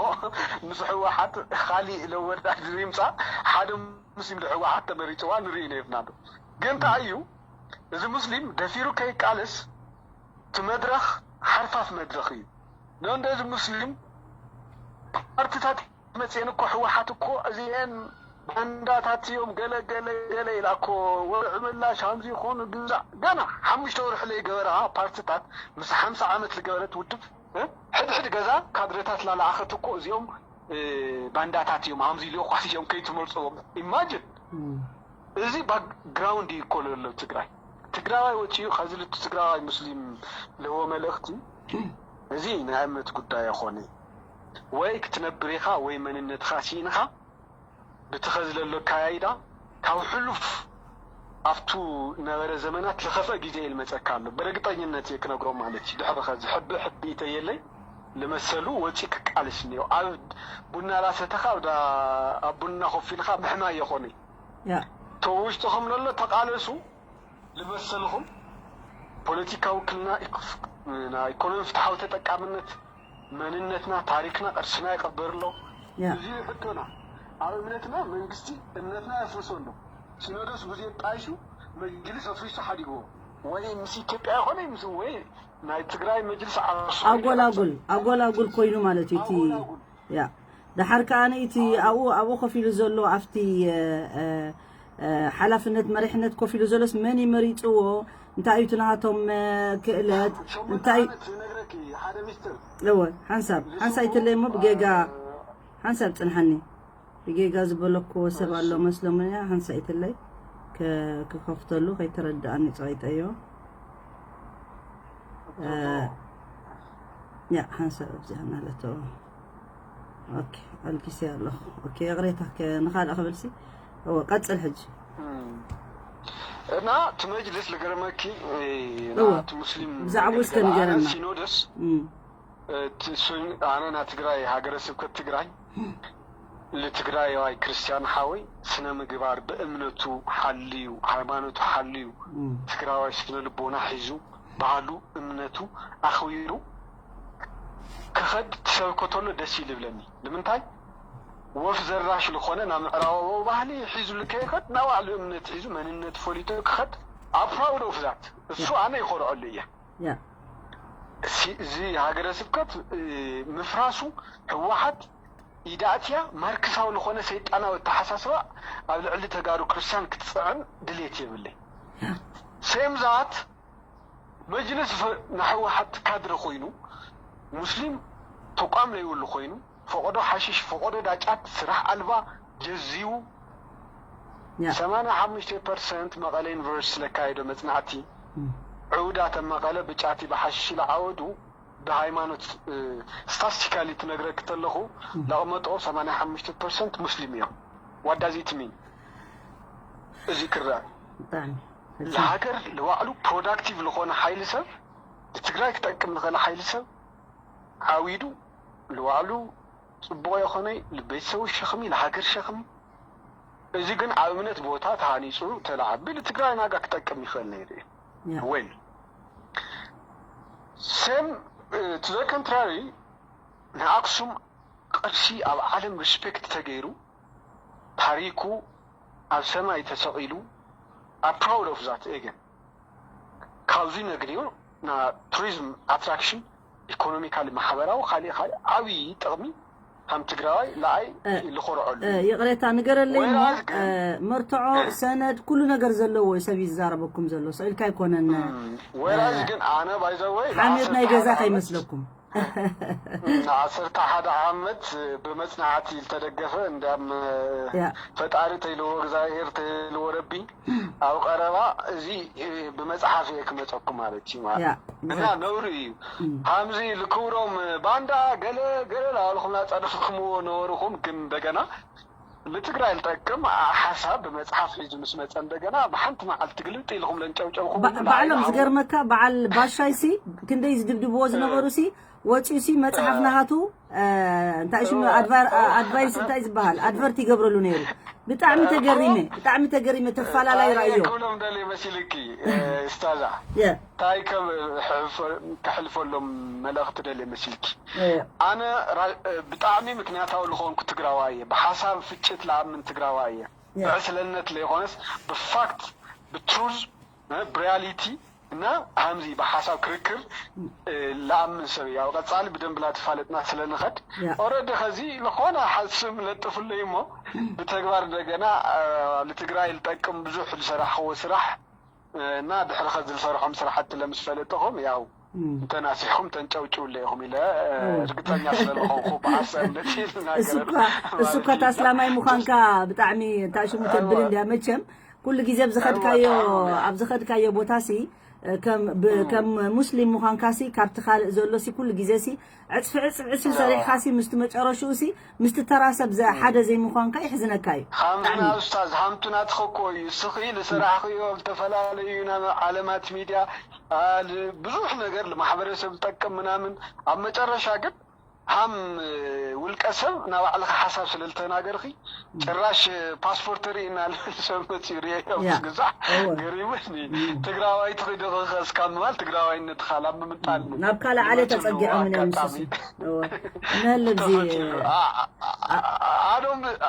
ምስ ህወሓት ካሊእ ለወዳድር ይምፃእ ሓደ ሙስሊም ንህወሓት ተመሪፅዋ ንርኢ ነይርና ዶ ግን እንታይ እዩ እዚ ሙስሊም ደፊሩ ከይቃለስ እቲ መድረኽ ሓርፋፍ መድረኽ እዩ። ንእንደዚ ሙስሊም ፓርቲታት መፅኤን እኮ ህወሓት እኮ እዚኤን ባንዳታት እዮም ገለ ገለ ገለ ኢላ እኮ ወርዒ ምላሽ ሃምዚ ይኾኑ ግዛዕ ገና ሓሙሽተ ወርሒ ለይገበራ ፓርቲታት ምስ ሓምሳ ዓመት ዝገበረት ውድብ ሕድሕድ ገዛ ካድረታት ላላኣኸት እኮ እዚኦም ባንዳታት እዮም ሃምዚ ኢሉ ኳስ እዮም ከይትመርፅዎም ኢማጅን እዚ ባክግራውንድ እዩ እኮ ለሎ ትግራይ ትግራዋይ ወፂኡ ከዚ ልቱ ትግራዋይ ሙስሊም ለዎ መልእኽቲ እዚ ናይ እምነት ጉዳይ ይኾነ ወይ ክትነብር ኢኻ ወይ መንነትኻ ሲኢንኻ ብቲ ኸዚ ለሎ ኣካያይዳ ካብ ሕሉፍ ኣብቱ ነበረ ዘመናት ልኸፍአ ግዜ ይልመፀካ ኣሎ ብርግጠኝነት እየ ክነግሮም ማለት እዩ ድሕሪ ኸዚ ሕቢ ሕቢ ተየለይ ልመሰሉ ወፂ ክቃልስ እኒኦ ኣብ ቡና ላሰተኻ ኣብ ቡና ኮፍ ኢልካ ምሕማይ የኾነ ተውሽጥኹም ለሎ ተቃለሱ ልመሰልኹም ፖለቲካ ውክልና ኢኮኖሚ ፍትሓዊ ተጠቃምነት መንነትና ታሪክና ቅርስና ይቀበር ኣሎ እዚ ሕቶና ኣብ እምነትና መንግስቲ እምነትና የፍርሶ ኣሎ ሲኖዶስ ብዙ የጣይሹ መጅልስ ኣፍሪሱ ሓዲግዎ ወይ ምስ ኢትዮጵያ ይኮነ ምስ ወይ ናይ ትግራይ መጅልስ ዓርሱ ኣጎላጉል ኣጎላጉል ኮይኑ ማለት እዩ እቲ ያ ደሓር ከኣ እቲ ኣብኡ ኣብኡ ኮፍ ኢሉ ዘሎ ኣብቲ ሓላፍነት መሪሕነት ኮፍ ኢሉ ዘሎስ መን ይመሪፅዎ እንታይ እዩ ናሃቶም ክእለት እንታይ እወ ሓንሳብ ሓንሳብ ይትለይ እሞ ብጌጋ ሓንሳብ ፅንሓኒ ብጌጋ ዝበለኩዎ ሰብ ኣሎ መስለሙን እያ ሓንሳብ ይትለይ ክከፍተሉ ከይተረድኣኒ ፀቂጠዮ ያ ሓንሳብ ኣብዚኣ እናለተዎ ኣልጊሰ ኣለኹ ይቕሬታ ንኻልእ ክብልሲ እወ ቀፅል ሕጂ እና እቲ መጅልስ ልገርመኪ እቲ ሙስሊም ብዛዕባ እስከ ንገረና ሲኖደስ ኣነ ና ትግራይ ሃገረ ስብከት ትግራይ ልትግራይዋይ ክርስቲያን ሓወይ ስነ ምግባር ብእምነቱ ሓልዩ ሃይማኖቱ ሓልዩ ትግራዋይ ስነ ልቦና ሒዙ ባህሉ እምነቱ ኣኽቢሩ ክኸድ ትሰብኮ ተሎ ደስ ይልብለኒ ንምንታይ ወፍ ዘራሽ ዝኾነ ናብ ምዕራባዊ ባህሊ ሒዙ ልከይኸድ ናብ ባዕሉ እምነት ሒዙ መንነት ፈሊጡ ክኸድ ኣብ ፕራውድ ኦፍ ዛት እሱ ኣነ ይኾርዐሉ እየ እዚ ሃገረ ስብከት ምፍራሱ ህወሓት ኢዳእትያ ማርክሳዊ ዝኾነ ሰይጣናዊ ኣተሓሳስባ ኣብ ልዕሊ ተጋሩ ክርስቲያን ክትፅዕን ድሌት የብለይ። ሴም ዛት መጅልስ ንሕወሓት ካድረ ኮይኑ፣ ሙስሊም ተቋም ለይብሉ ኮይኑ፣ ፈቆዶ ሓሽሽ፣ ፈቆዶ ዳጫት፣ ስራሕ ኣልባ ጀዚቡ፣ ሰማንያ ሓሙሽተ ፐርሰንት መቐለ ዩኒቨርሲቲ ለካየዶ መፅናዕቲ፣ ዕውዳት ኣብ መቐለ ብጫቲ ብሓሽሽ ኢሉ ዓወዱ፣ ብሃይማኖት ስታስቲካሊ ትነግረክ ተለኹ ለቕመጦ ሰማንያ ሓሙሽተ ፐርሰንት ሙስሊም እዮም። ዋዳዚት ሚን እዚ ክረአ ለሃገር ለባዕሉ ፕሮዳክቲቭ ለኾነ ሓይሊ ሰብ፣ ንትግራይ ክጠቅም ለኸለ ሓይሊ ሰብ ዓዊዱ ለባዕሉ ፅቡቕ የኾነ፣ ልቤተሰቡ ሸኽሚ ለሃገር ሸኽሚ። እዚ ግን ኣብ እምነት ቦታ ተሃኒፁ ተለዓቢ ንትግራይ ናጋ ክጠቅም ይኽእል ነይሩ እዩ። ወይል ሴም ቱ ዘ ኮንትራሪ ንኣክሱም ቅርሲ ኣብ ዓለም ሪስፔክት ተገይሩ ታሪኩ ኣብ ሰማይ ተሰቒሉ ኣብ ፕራውድ ኦፍ ዛት ኤገን ካብዚ ነግድዮ ና ቱሪዝም ኣትራክሽን ኢኮኖሚካሊ ማሕበራዊ ካሊእ ካሊእ ዓብዪ ጥቕሚ ከም ትግራዋይ ለኣይ ልኾርዐሉ። ይቕሬታ ንገረለይ እሞ መርትዖ ሰነድ ኩሉ ነገር ዘለዎ እዩ ሰብ ይዛረበኩም ዘሎ ስቕ ኢልካ ኣይኮነን። ወይራዝ ግን ኣነ ባይዘወይ ሓሚር ናይ ገዛ ከይመስለኩም። ዓሰርተ ሓደ ዓመት ብመፅናዕቲ ዝተደገፈ እንዳም ፈጣሪ ተይልዎ እግዚኣብሔር ተይልዎ ረቢ ኣብ ቀረባ እዚ ብመፅሓፍ እየ ክመፀኩም ማለት እዩ ማለት እና ነውሪ እዩ። ሃምዚ ልክብሮም ባንዳ ገለ ገለ ላባልኹም ላፀርፍኩምዎ ነበርኹም ግን እንደገና ንትግራይ ልጠቅም ሓሳብ ብመፅሓፍ ሒዙ ምስ መፀ እንደገና ብሓንቲ መዓልቲ ግልብጥ ኢልኹም ለንጨብጨብኹም ባዕሎም ዝገርመካ በዓል ባሻይ ሲ ክንደይ ዝድብድብዎ ዝነበሩ ሲ ወፂኡ ሲ መፅሓፍ ናሃቱ እንታይ ሽሙ ኣድቫይስ እንታይ ዝበሃል ኣድቨርት ይገብረሉ ነይሩ። ብጣዕሚ ተገሪመ ብጣዕሚ ተገሪመ ተፋላላይ ራእዮ ክብሎም ደልየ መሲልኪ ስታዛ እንታይ ከም ከሕልፈሎም መልእኽቲ ደልየ መሲልኪ ኣነ ብጣዕሚ ምክንያታዊ ዝኾንኩ ትግራዋ እየ። ብሓሳብ ፍጭት ለኣምን ትግራዋ እየ። ብዕስለነት ለይኾነስ ብፋክት ብትሩዝ ብሪያሊቲ እና ሃምዚ ብሓሳብ ክርክር ለኣምን ሰብ እየ። ኣብ ቀፃሊ ብደንብ ላተፋለጥና ስለንኸድ ኦረዲ ከዚ ዝኾነ ሓስም ለጥፍለይ እሞ ብተግባር እንደገና ንትግራይ ልጠቅም ብዙሕ ዝሰራሕዎ ስራሕ እና ድሕሪ ከዚ ዝሰርሖም ስራሕቲ ለምስ ፈለጥኹም ያው እንተናሲሕኩም ተንጨውጭውለ ኢኹም ኢለ እርግፀኛ ስለዝኾንኩ ብሓሳብ ነቲ እሱ እኳ ታስላማይ ምዃንካ ብጣዕሚ እንታይ ሽሙ ተብል እንድያ መቸም ኩሉ ግዜ ኣብ ዝኸድካዮ ኣብ ዝኸድካዮ ቦታ ሲ ከም ሙስሊም ምዃንካ ሲ ካብቲ ካልእ ዘሎ ሲ ኩሉ ግዜ ሲ ዕፅፊ ዕፅፊ ዕፅፊ ሰሪሕካ ሲ ምስቲ መጨረሽኡ ሲ ምስቲ ተራ ሰብ ሓደ ዘይምዃንካ ይሕዝነካ እዩ። ሓምትና ኡስታዝ ሓምቱ ናትኸ እኮ እዩ እስኺ ልስራሕኽዮ ዝተፈላለዩ ዓለማት ሚድያ ብዙሕ ነገር ልማሕበረሰብ ዝጠቅም ምናምን ኣብ መጨረሻ ግን ሃም ውልቀ ሰብ ናባዕልኻ ሓሳብ ስለ ልተናገርኺ ጭራሽ ፓስፖርት ርኢና ልብል ሰብ መፅኡ ርየ ግዛዕ ገሪሙኒ ትግራዋይ ትኽዲ እስካብ ምባል ትግራዋይነትኻ ላብ ምምጣል ናብ ካልእ ዓለ ተፀጊዖም እዮም ንስሱ ነለዚ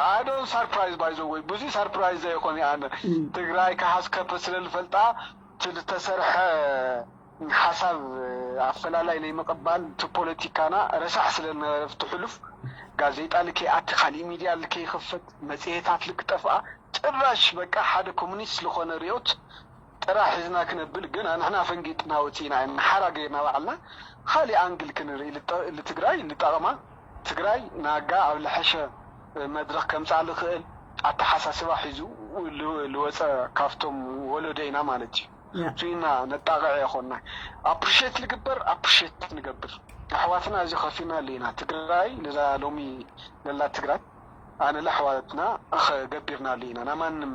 ኣዶም ሳርፕራይዝ ባይዘወይ ብዙ ሳርፕራይዝ ዘይኮነ ኣነ ትግራይ ካሓስከፈ ስለ ልፈልጣ እቲ ዝተሰርሐ ሓሳብ ኣፈላላይ ናይ ምቕባል እቲ ፖለቲካና ረሳሕ ስለ ዝነበረ ኣብቲ ሕሉፍ ጋዜጣ ልከይኣቲ ካሊእ ሚድያ ልከይኽፈት መፅሄታት ልክጠፍኣ ጭራሽ በቃ ሓደ ኮሙኒስት ዝኾነ ርዮት ጥራሕ ሒዝና ክነብል ግን ኣንሕና ፈንጊጥና ወፂና ኢና ሓራ ገይርና ባዕልና ካሊእ ኣንግል ክንርኢ ልትግራይ ልጠቕማ ትግራይ ናጋ ኣብ ልሐሸ መድረኽ ከምፃእ ልኽእል ኣተሓሳስባ ሒዙ ልወፀ ካብቶም ወለዶ ኢና ማለት እዩ። ያ። ፊና ነጣቕዕ የኾና ኣፕሪሼት ልግበር ኣፕሪሼት ንገብር ኣሕዋትና እዚ ከፊና ኣለና ትግራይ ነዛ ሎሚ ለላ ትግራይ ኣነ ለኣሕዋትና ገቢርና ኣለና ናማንም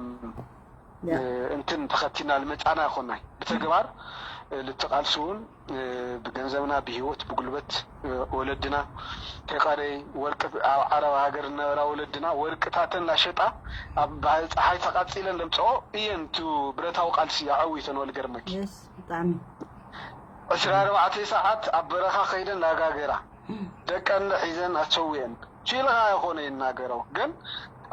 እንትን ተኸቲና ልመፃና ይኾናይ ብተግባር ልትቃልሲ እውን ብገንዘብና ብሂወት ብጉልበት ወለድና ተቀረይ ወርቂ ኣብ ዓረብ ሃገር ዝነበራ ወለድና ወርቅታተን ላሸጣ ኣብ ፀሓይ ተቃፂለን ለምፅኦ እየን ቱ ብረታዊ ቃልሲ ኣዐዊተን ወልገርመኪ ብጣዕሚ ዕስራ ኣርባዕተ ሰዓት ኣብ በረኻ ከይደን ላጋገራ ደቀን ሒዘን ኣሰዊአን ችልኻ የኾነ ይናገረው ግን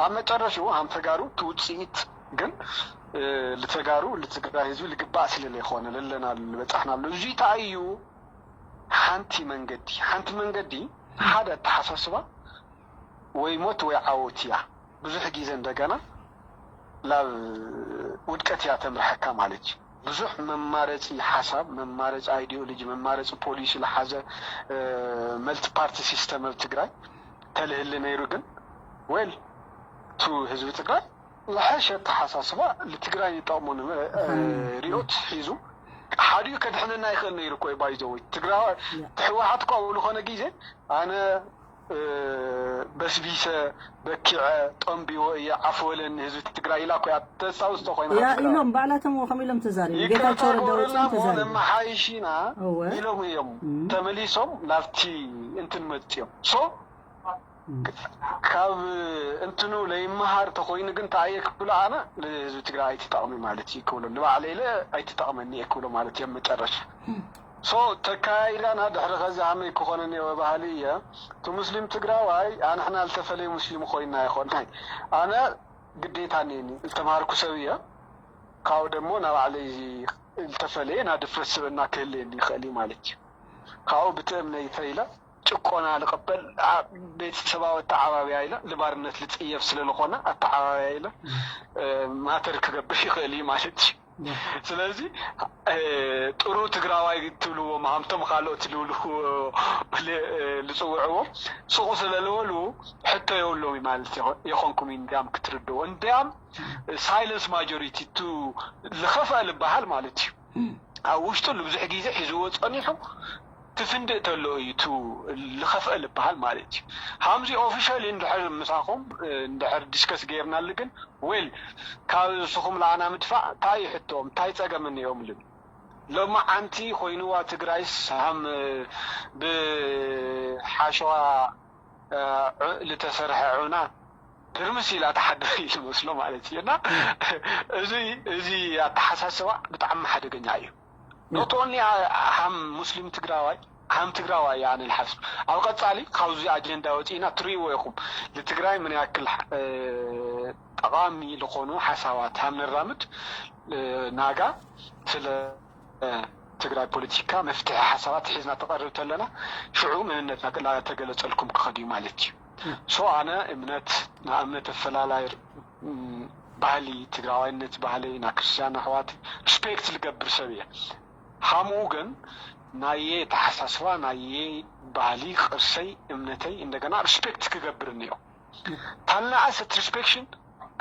ኣብ መጨረሽኡ ሃም ተጋሩ ትውፅኢት ግን ልተጋሩ ልትግራይ ህዝቢ ልግባእ ስለ ለይኾነ ለለና ልበፃሕናሉ እዚ እንታይ እዩ ሓንቲ መንገዲ ሓንቲ መንገዲ ሓደ ኣተሓሳስባ ወይ ሞት ወይ ዓወት እያ። ብዙሕ ግዜ እንደገና ናብ ውድቀት እያ ተምርሐካ ማለት እዩ። ብዙሕ መማረፂ ሓሳብ፣ መማረፂ ኣይዲዮሎጂ፣ መማረፂ ፖሊሲ ዝሓዘ መልቲ ፓርቲ ሲስተም ኣብ ትግራይ ተልህሊ ነይሩ። ግን ዌል ቱ ህዝቢ ትግራይ ዝሓሸ ኣተሓሳስባ ንትግራይ ይጠቕሙ ሪኦት ሒዙ ሓዲኡ ከድሕነና ይኽእል ነይሩ እኮ። ባይዘወይ ትግራዋይ ህወሓት እኳ ኣብ ዝኾነ ግዜ ኣነ በስቢሰ በኪዐ ጠንቢዎ እየ ዓፍ በለኒ ህዝቢ ትግራይ ኢላ እኮ እያ ተስታውስቶ ኮይና ያ ትግራይ። ኢሎም ባዕላቶም እኮ ከም ኢሎም ተዛሪቦም። ይቅርታ ጌታቸው ረዳ ግበሩልና ወፂኦም እሞ ተዛሪቦም። ነመሓይሽ ኢና እወ። ኢሎም እዮም እም። ተመሊሶም ናብቲ እንትን መፅዮም። ሶ እም። ካብ እንትኑ ለይመሃር ተኮይኑ ግን ተኣየ ክብሎ ኣነ ንህዝቢ ትግራይ ኣይትጠቕሚ ማለት እዩ ክብሎ ንባዕለ ኢለ ኣይትጠቕመኒ እየ ክብሎ ማለት እዮም መጨረሻ። ሶ ተካይዳና ድሕሪ ከዚ ሃመይ ክኾነ እኒኦ ባህሊ እየ። እቲ ሙስሊም ትግራዋይ ኣንሕና ዝተፈለየ ሙስሊም ኮይና ይኾናይ ኣነ ግዴታ እኒኒ ዝተምሃርኩ ሰብ እየ። ካብኡ ደግሞ ናባዕለይ ዝተፈለየ ናይ ድፍረት ስብእና ክህልየኒ ይኽእል እዩ ማለት እዩ። ካብኡ ብትእምነይተ ኢለ ጭቆና ልቕበል፣ ኣ- ቤተሰባዊ ኣተዓባብያ ኢለ ንባርነት ልጽየፍ ስለ ዝኾነ ኣተዓባብያ ኢለ እ፣ ማተር ክገብር ይኽእል እዩ ማለት እዩ። ስለዚ እ፣ ጥሩ ትግራዋይ ትብልዎም ሃምቶም ካልኦት ልብልዎ ል- እ፣ ልጽውዕዎም ስቑ ስለ ልበሉ ሕቶ የብሎም ማለት ይኾ- የኾንኩም እዩ እንዲያም ክትርድዎ እንዲያም ሳይለንስ ማጆሪቲ ቱ ልኸፍአ ልበሃል ማለት እዩ። ኣብ ውሽጡ ንብዙሕ ግዜ ሒዝዎ ጸኒሑ ትፍንድእ ተሎ እዩ ቱ ልኸፍአ ልበሃል ማለት እዩ። ሃምዚ ኦፊሻሊ እንድሕር ምሳኹም እንድሕር ዲስከስ ገይርናሉ ግን ዌል ካብ ንስኹም ለኣና ምድፋዕ እንታይ እዩ ሕቶኦም እንታይ ጸገም እኒኦም ልብል ሎሚ ዓንቲ ኮይንዋ ትግራይስ ሃም ብሓሸዋ እ፣ ዑ- ልተሰርሐ ዑና ትርምስ ኢላ ትሓድር እዩ ዝመስሎ ማለት እዩ እና እዚ እዚ ኣተሓሳስባ ብጣዕሚ ሓደገኛ እዩ። ኖት ኦንሊ ሃም ሙስሊም ትግራዋይ ሃም ትግራዋይ ኣነ ልሓስብ ኣብ ቀፃሊ ካብዚ ኣጀንዳ ወፂእና ትርእይዎ ኢኹም ንትግራይ ምን ያክል እ፣ ጠቓሚ ዝኾኑ ሓሳባት ሃም ነራምድ እ፣ ናጋ ስለ ትግራይ ፖለቲካ መፍትሒ ሓሳባት ሒዝና ተቐርብ ተለና ሽዑ መንነትና እናተገለፀልኩም ክኸድ እዩ ማለት እዩ። ሶ ኣነ እምነት ንእምነት ኣፈላላይ ባህሊ ትግራዋይነት ባህሊ ና ክርስቲያን ኣሕዋት ሪስፔክት ዝገብር ሰብ እየ። ሃምኡ ግን ናየ ተሓሳስባ ናየ ባህሊ ቅርሰይ እምነተይ እንደገና ሪስፔክት ክገብር እኒኦ ታናኣሰት ሪስፔክሽን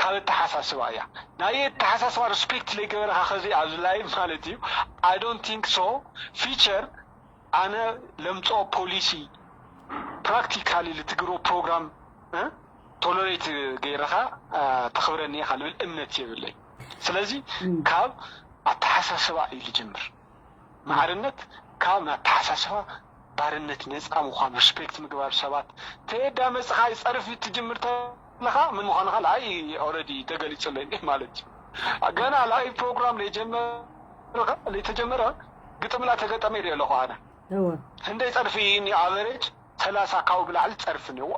ካብ ኣተሓሳስባ እያ ናይ ኣተሓሳስባ ሪስፔክት ለይገበረካ ከዚ ኣብዚ ላይቭ ማለት እዩ I don't think so future ኣነ ለምፅኦ ፖሊሲ ፕራክቲካሊ ልትግሮ ፕሮግራም ቶሎሬት ገይረኻ ተኽብረኒ ኢኻ ልብል እምነት የብለይ ስለዚ ካብ ኣተሓሳስባ እዩ ልጅምር ማዕርነት ካብ ናተሓሳስባ ባርነት ነፃ ምዃን ሪስፔክት ምግባር ሰባት ተየዳ መፅኻ ይፀርፍ ትጅምር ተለኻ ምን ምዃንኻ ለኣይ ኦረዲ ተገሊፅለይ ማለት እዩ ገና ለኣይ ፕሮግራም ለይጀመረ ለይተጀመረ ግጥምላ ተገጠመ ይሪኦ ኣለኹ ኣነ ህንደይ ፀርፊ ኒ ኣቨሬጅ ሰላሳ ካብኡ ብላዕሊ ፀርፊ ነዎ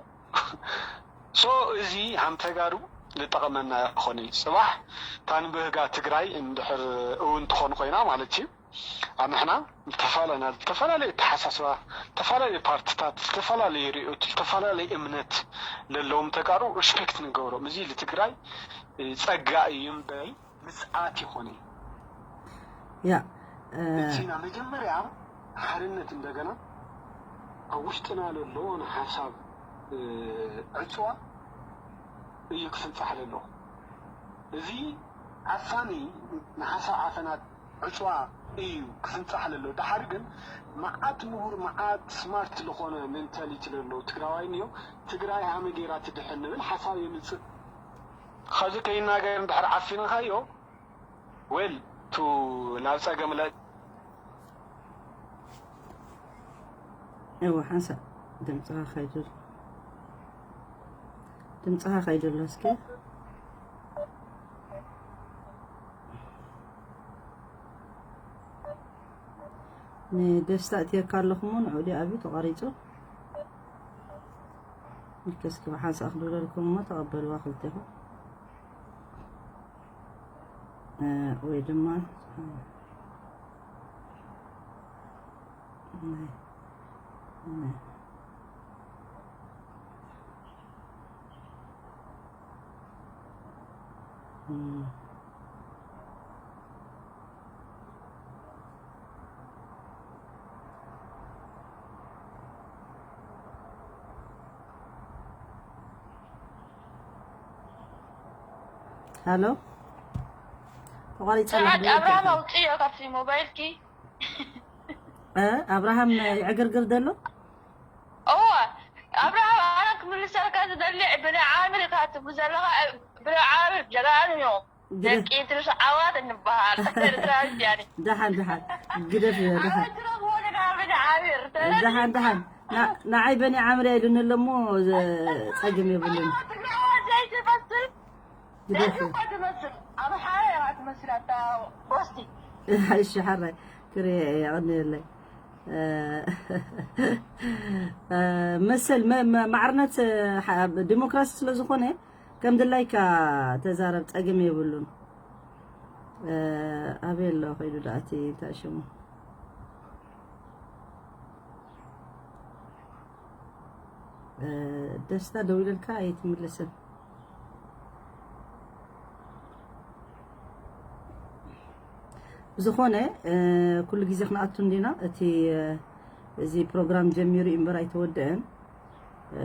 ሶ እዚ ሃም ተጋሩ ዝጠቐመና ይኾነ እዩ ፅባሕ ታንብህጋ ትግራይ እንድሕር እውን ትኾን ኮይና ማለት እዩ ኣንሕና ዝተፋለና ዝተፈላለየ ተሓሳስባ ዝተፈላለየ ፓርትታት ዝተፈላለየ ርእዮት ዝተፈላለየ እምነት ለለዎም ተጋሩ ሪስፔክት ንገብሮም እዚ ልትግራይ ፀጋ እዩ እምበይ ምፅዓት ይኾነ እዩ ያ እዚና መጀመርያ ሓርነት እንደገና ኣብ ውሽጥና ለሎ ንሓሳብ ዕፅዋ እዩ ክፍንፃሕ ለሎ እዚ ዓፋኒ ንሓሳብ ዓፈናት ዕፅዋ እዩ ክፍንፃሕ ለሎ ድሓር ግን መዓት ምሁር መዓት ስማርት ዝኾነ ሜንታሊቲ ለሎ ትግራዋይ እኒኦ ትግራይ ሃመ ገይራ ትድሕን ንብል ሓሳብ የምፅእ ኸዚ ከይናገር እንድሕር ዓፊንኻዮ ዌል ቱ ናብ ፀገም ለ እወ ሓንሳእ ድምፅኻ ከይዱ ድምፅኻ ከይዱ ኣሎ እስኪ ንደስታ እትየካ ኣለኹ እሞ ንዑ ዲ ኣብዩ ተቋሪፁ እስኪ ብሓንሳእ ክድውለልኩም እሞ ተቐበልዋ ክልቴኹም ወይ ድማ ሃሎ፣ ተቋሪፀ ኣላ። ስርዓት ኣብርሃም ኣውፅዮ ካብቲ ሞባይልኪ። እ፣ ኣብርሃም ይዕግርግር ዘሎ። እወ፣ ኣብርሃም ኣነ ክምልሰልካ ዝደሊ ብናይ ዓሚር ኢኻ ትብሉ ዘለኻ። ብናይ ዓሚር ጀጋኑ እዮም። ግደፍ። ደቂ ትርስ ዓዋት እንበሃል ኤርትራዊ ያኒ ደሓን ደሓን ግደፍ እዮ ደሓን ዓመት ረኽቦ ኢና ብናይ ዓሚር ደሓን ደሓን ና- ንዓይ በኒ ዓምር ኢሉኒ ኣሎ እሞ ዘ- ጸገም የብሉን። ትግራዋይ ዘይትመስል ግደፍ እዚ እኮ ትመስል ኣምሓራ ኢኻ ትመስል ኣታ ቦስቲ እሺ ሓራይ ክሪኤ እየ የቐንየለይ። እ፣ እ፣ መሰል መ- መ- ማዕርነት እ፣ ሓ- ዲሞክራሲ ስለ ዝኾነ ከም ድላይካ ተዛረብ፣ ጸገም የብሉን። እ፣ ኣበይ ኣሎ ከይዱ ደኣ እቲ እንታይ ሽሙ? እ፣ ደስታ ደው ኢለልካ ኣይትምልስን። ብዝኾነ እ፣ ኩሉ ግዜ ክንኣቱ እንዲና። እቲ እ፣ እዚ ፕሮግራም ጀሚሩ እዩ እምበር ኣይተወደአን። እ፣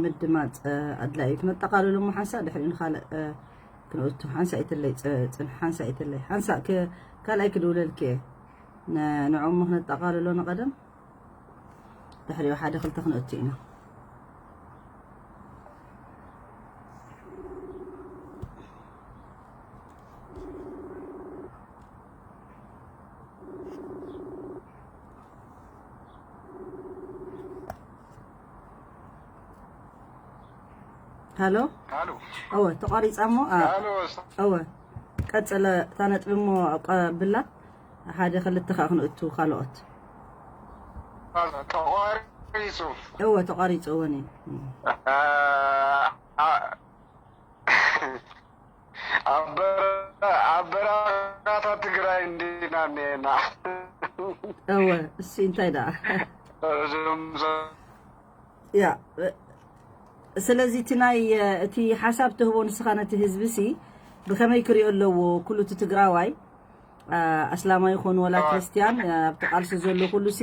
ምድማፅ እ፣ ኣድላይ እዩ። ክነጠቓልሎ እሞ ሓንሳእ ድሕሪኡ ንኻልእ እ፣ ክንእቱ። ሓንሳእ ይትለይ ፅ- ፅንሑ ሓንሳእ ይትለይ ሓንሳእ ክ- ካልኣይ ክድውለልኪ እየ። ን- ንዕኡ እሞ ክነጠቓልሎ ንቐደም። ድሕሪኡ ሓደ ክልተ ክንእቱ ኢና። ሃሎ ሃሎ እወ ተቋሪፃ እሞ ኣ- ሃሎ እወ ቀፀለ። እታ ነጥቢ እሞ ኣቀብላ ሓደ ክልተ ከዓ ክንእቱ ካልኦት ተቋሪፁ እወ ተቋሪፁ እወን እዩ። አ- አ- ኣበረ- ኣበራኻታ ትግራይ እንዲና እኒና እወ እሱ እንታይ ደኣ እዞም ዘ- ያ እ- ስለዚ እቲ ናይ እ፣ እቲ ሓሳብ ትህቦ ንስኻ ነቲ ህዝቢ ሲ ብኸመይ ክሪኦ ኣለዎ? ኩሉ እቲ ትግራዋይ እ፣ ኣስላማይ ይኹን ወላ ክርስትያን እ፣ ኣብቲ ቃልሲ ዘሎ ኩሉ ሲ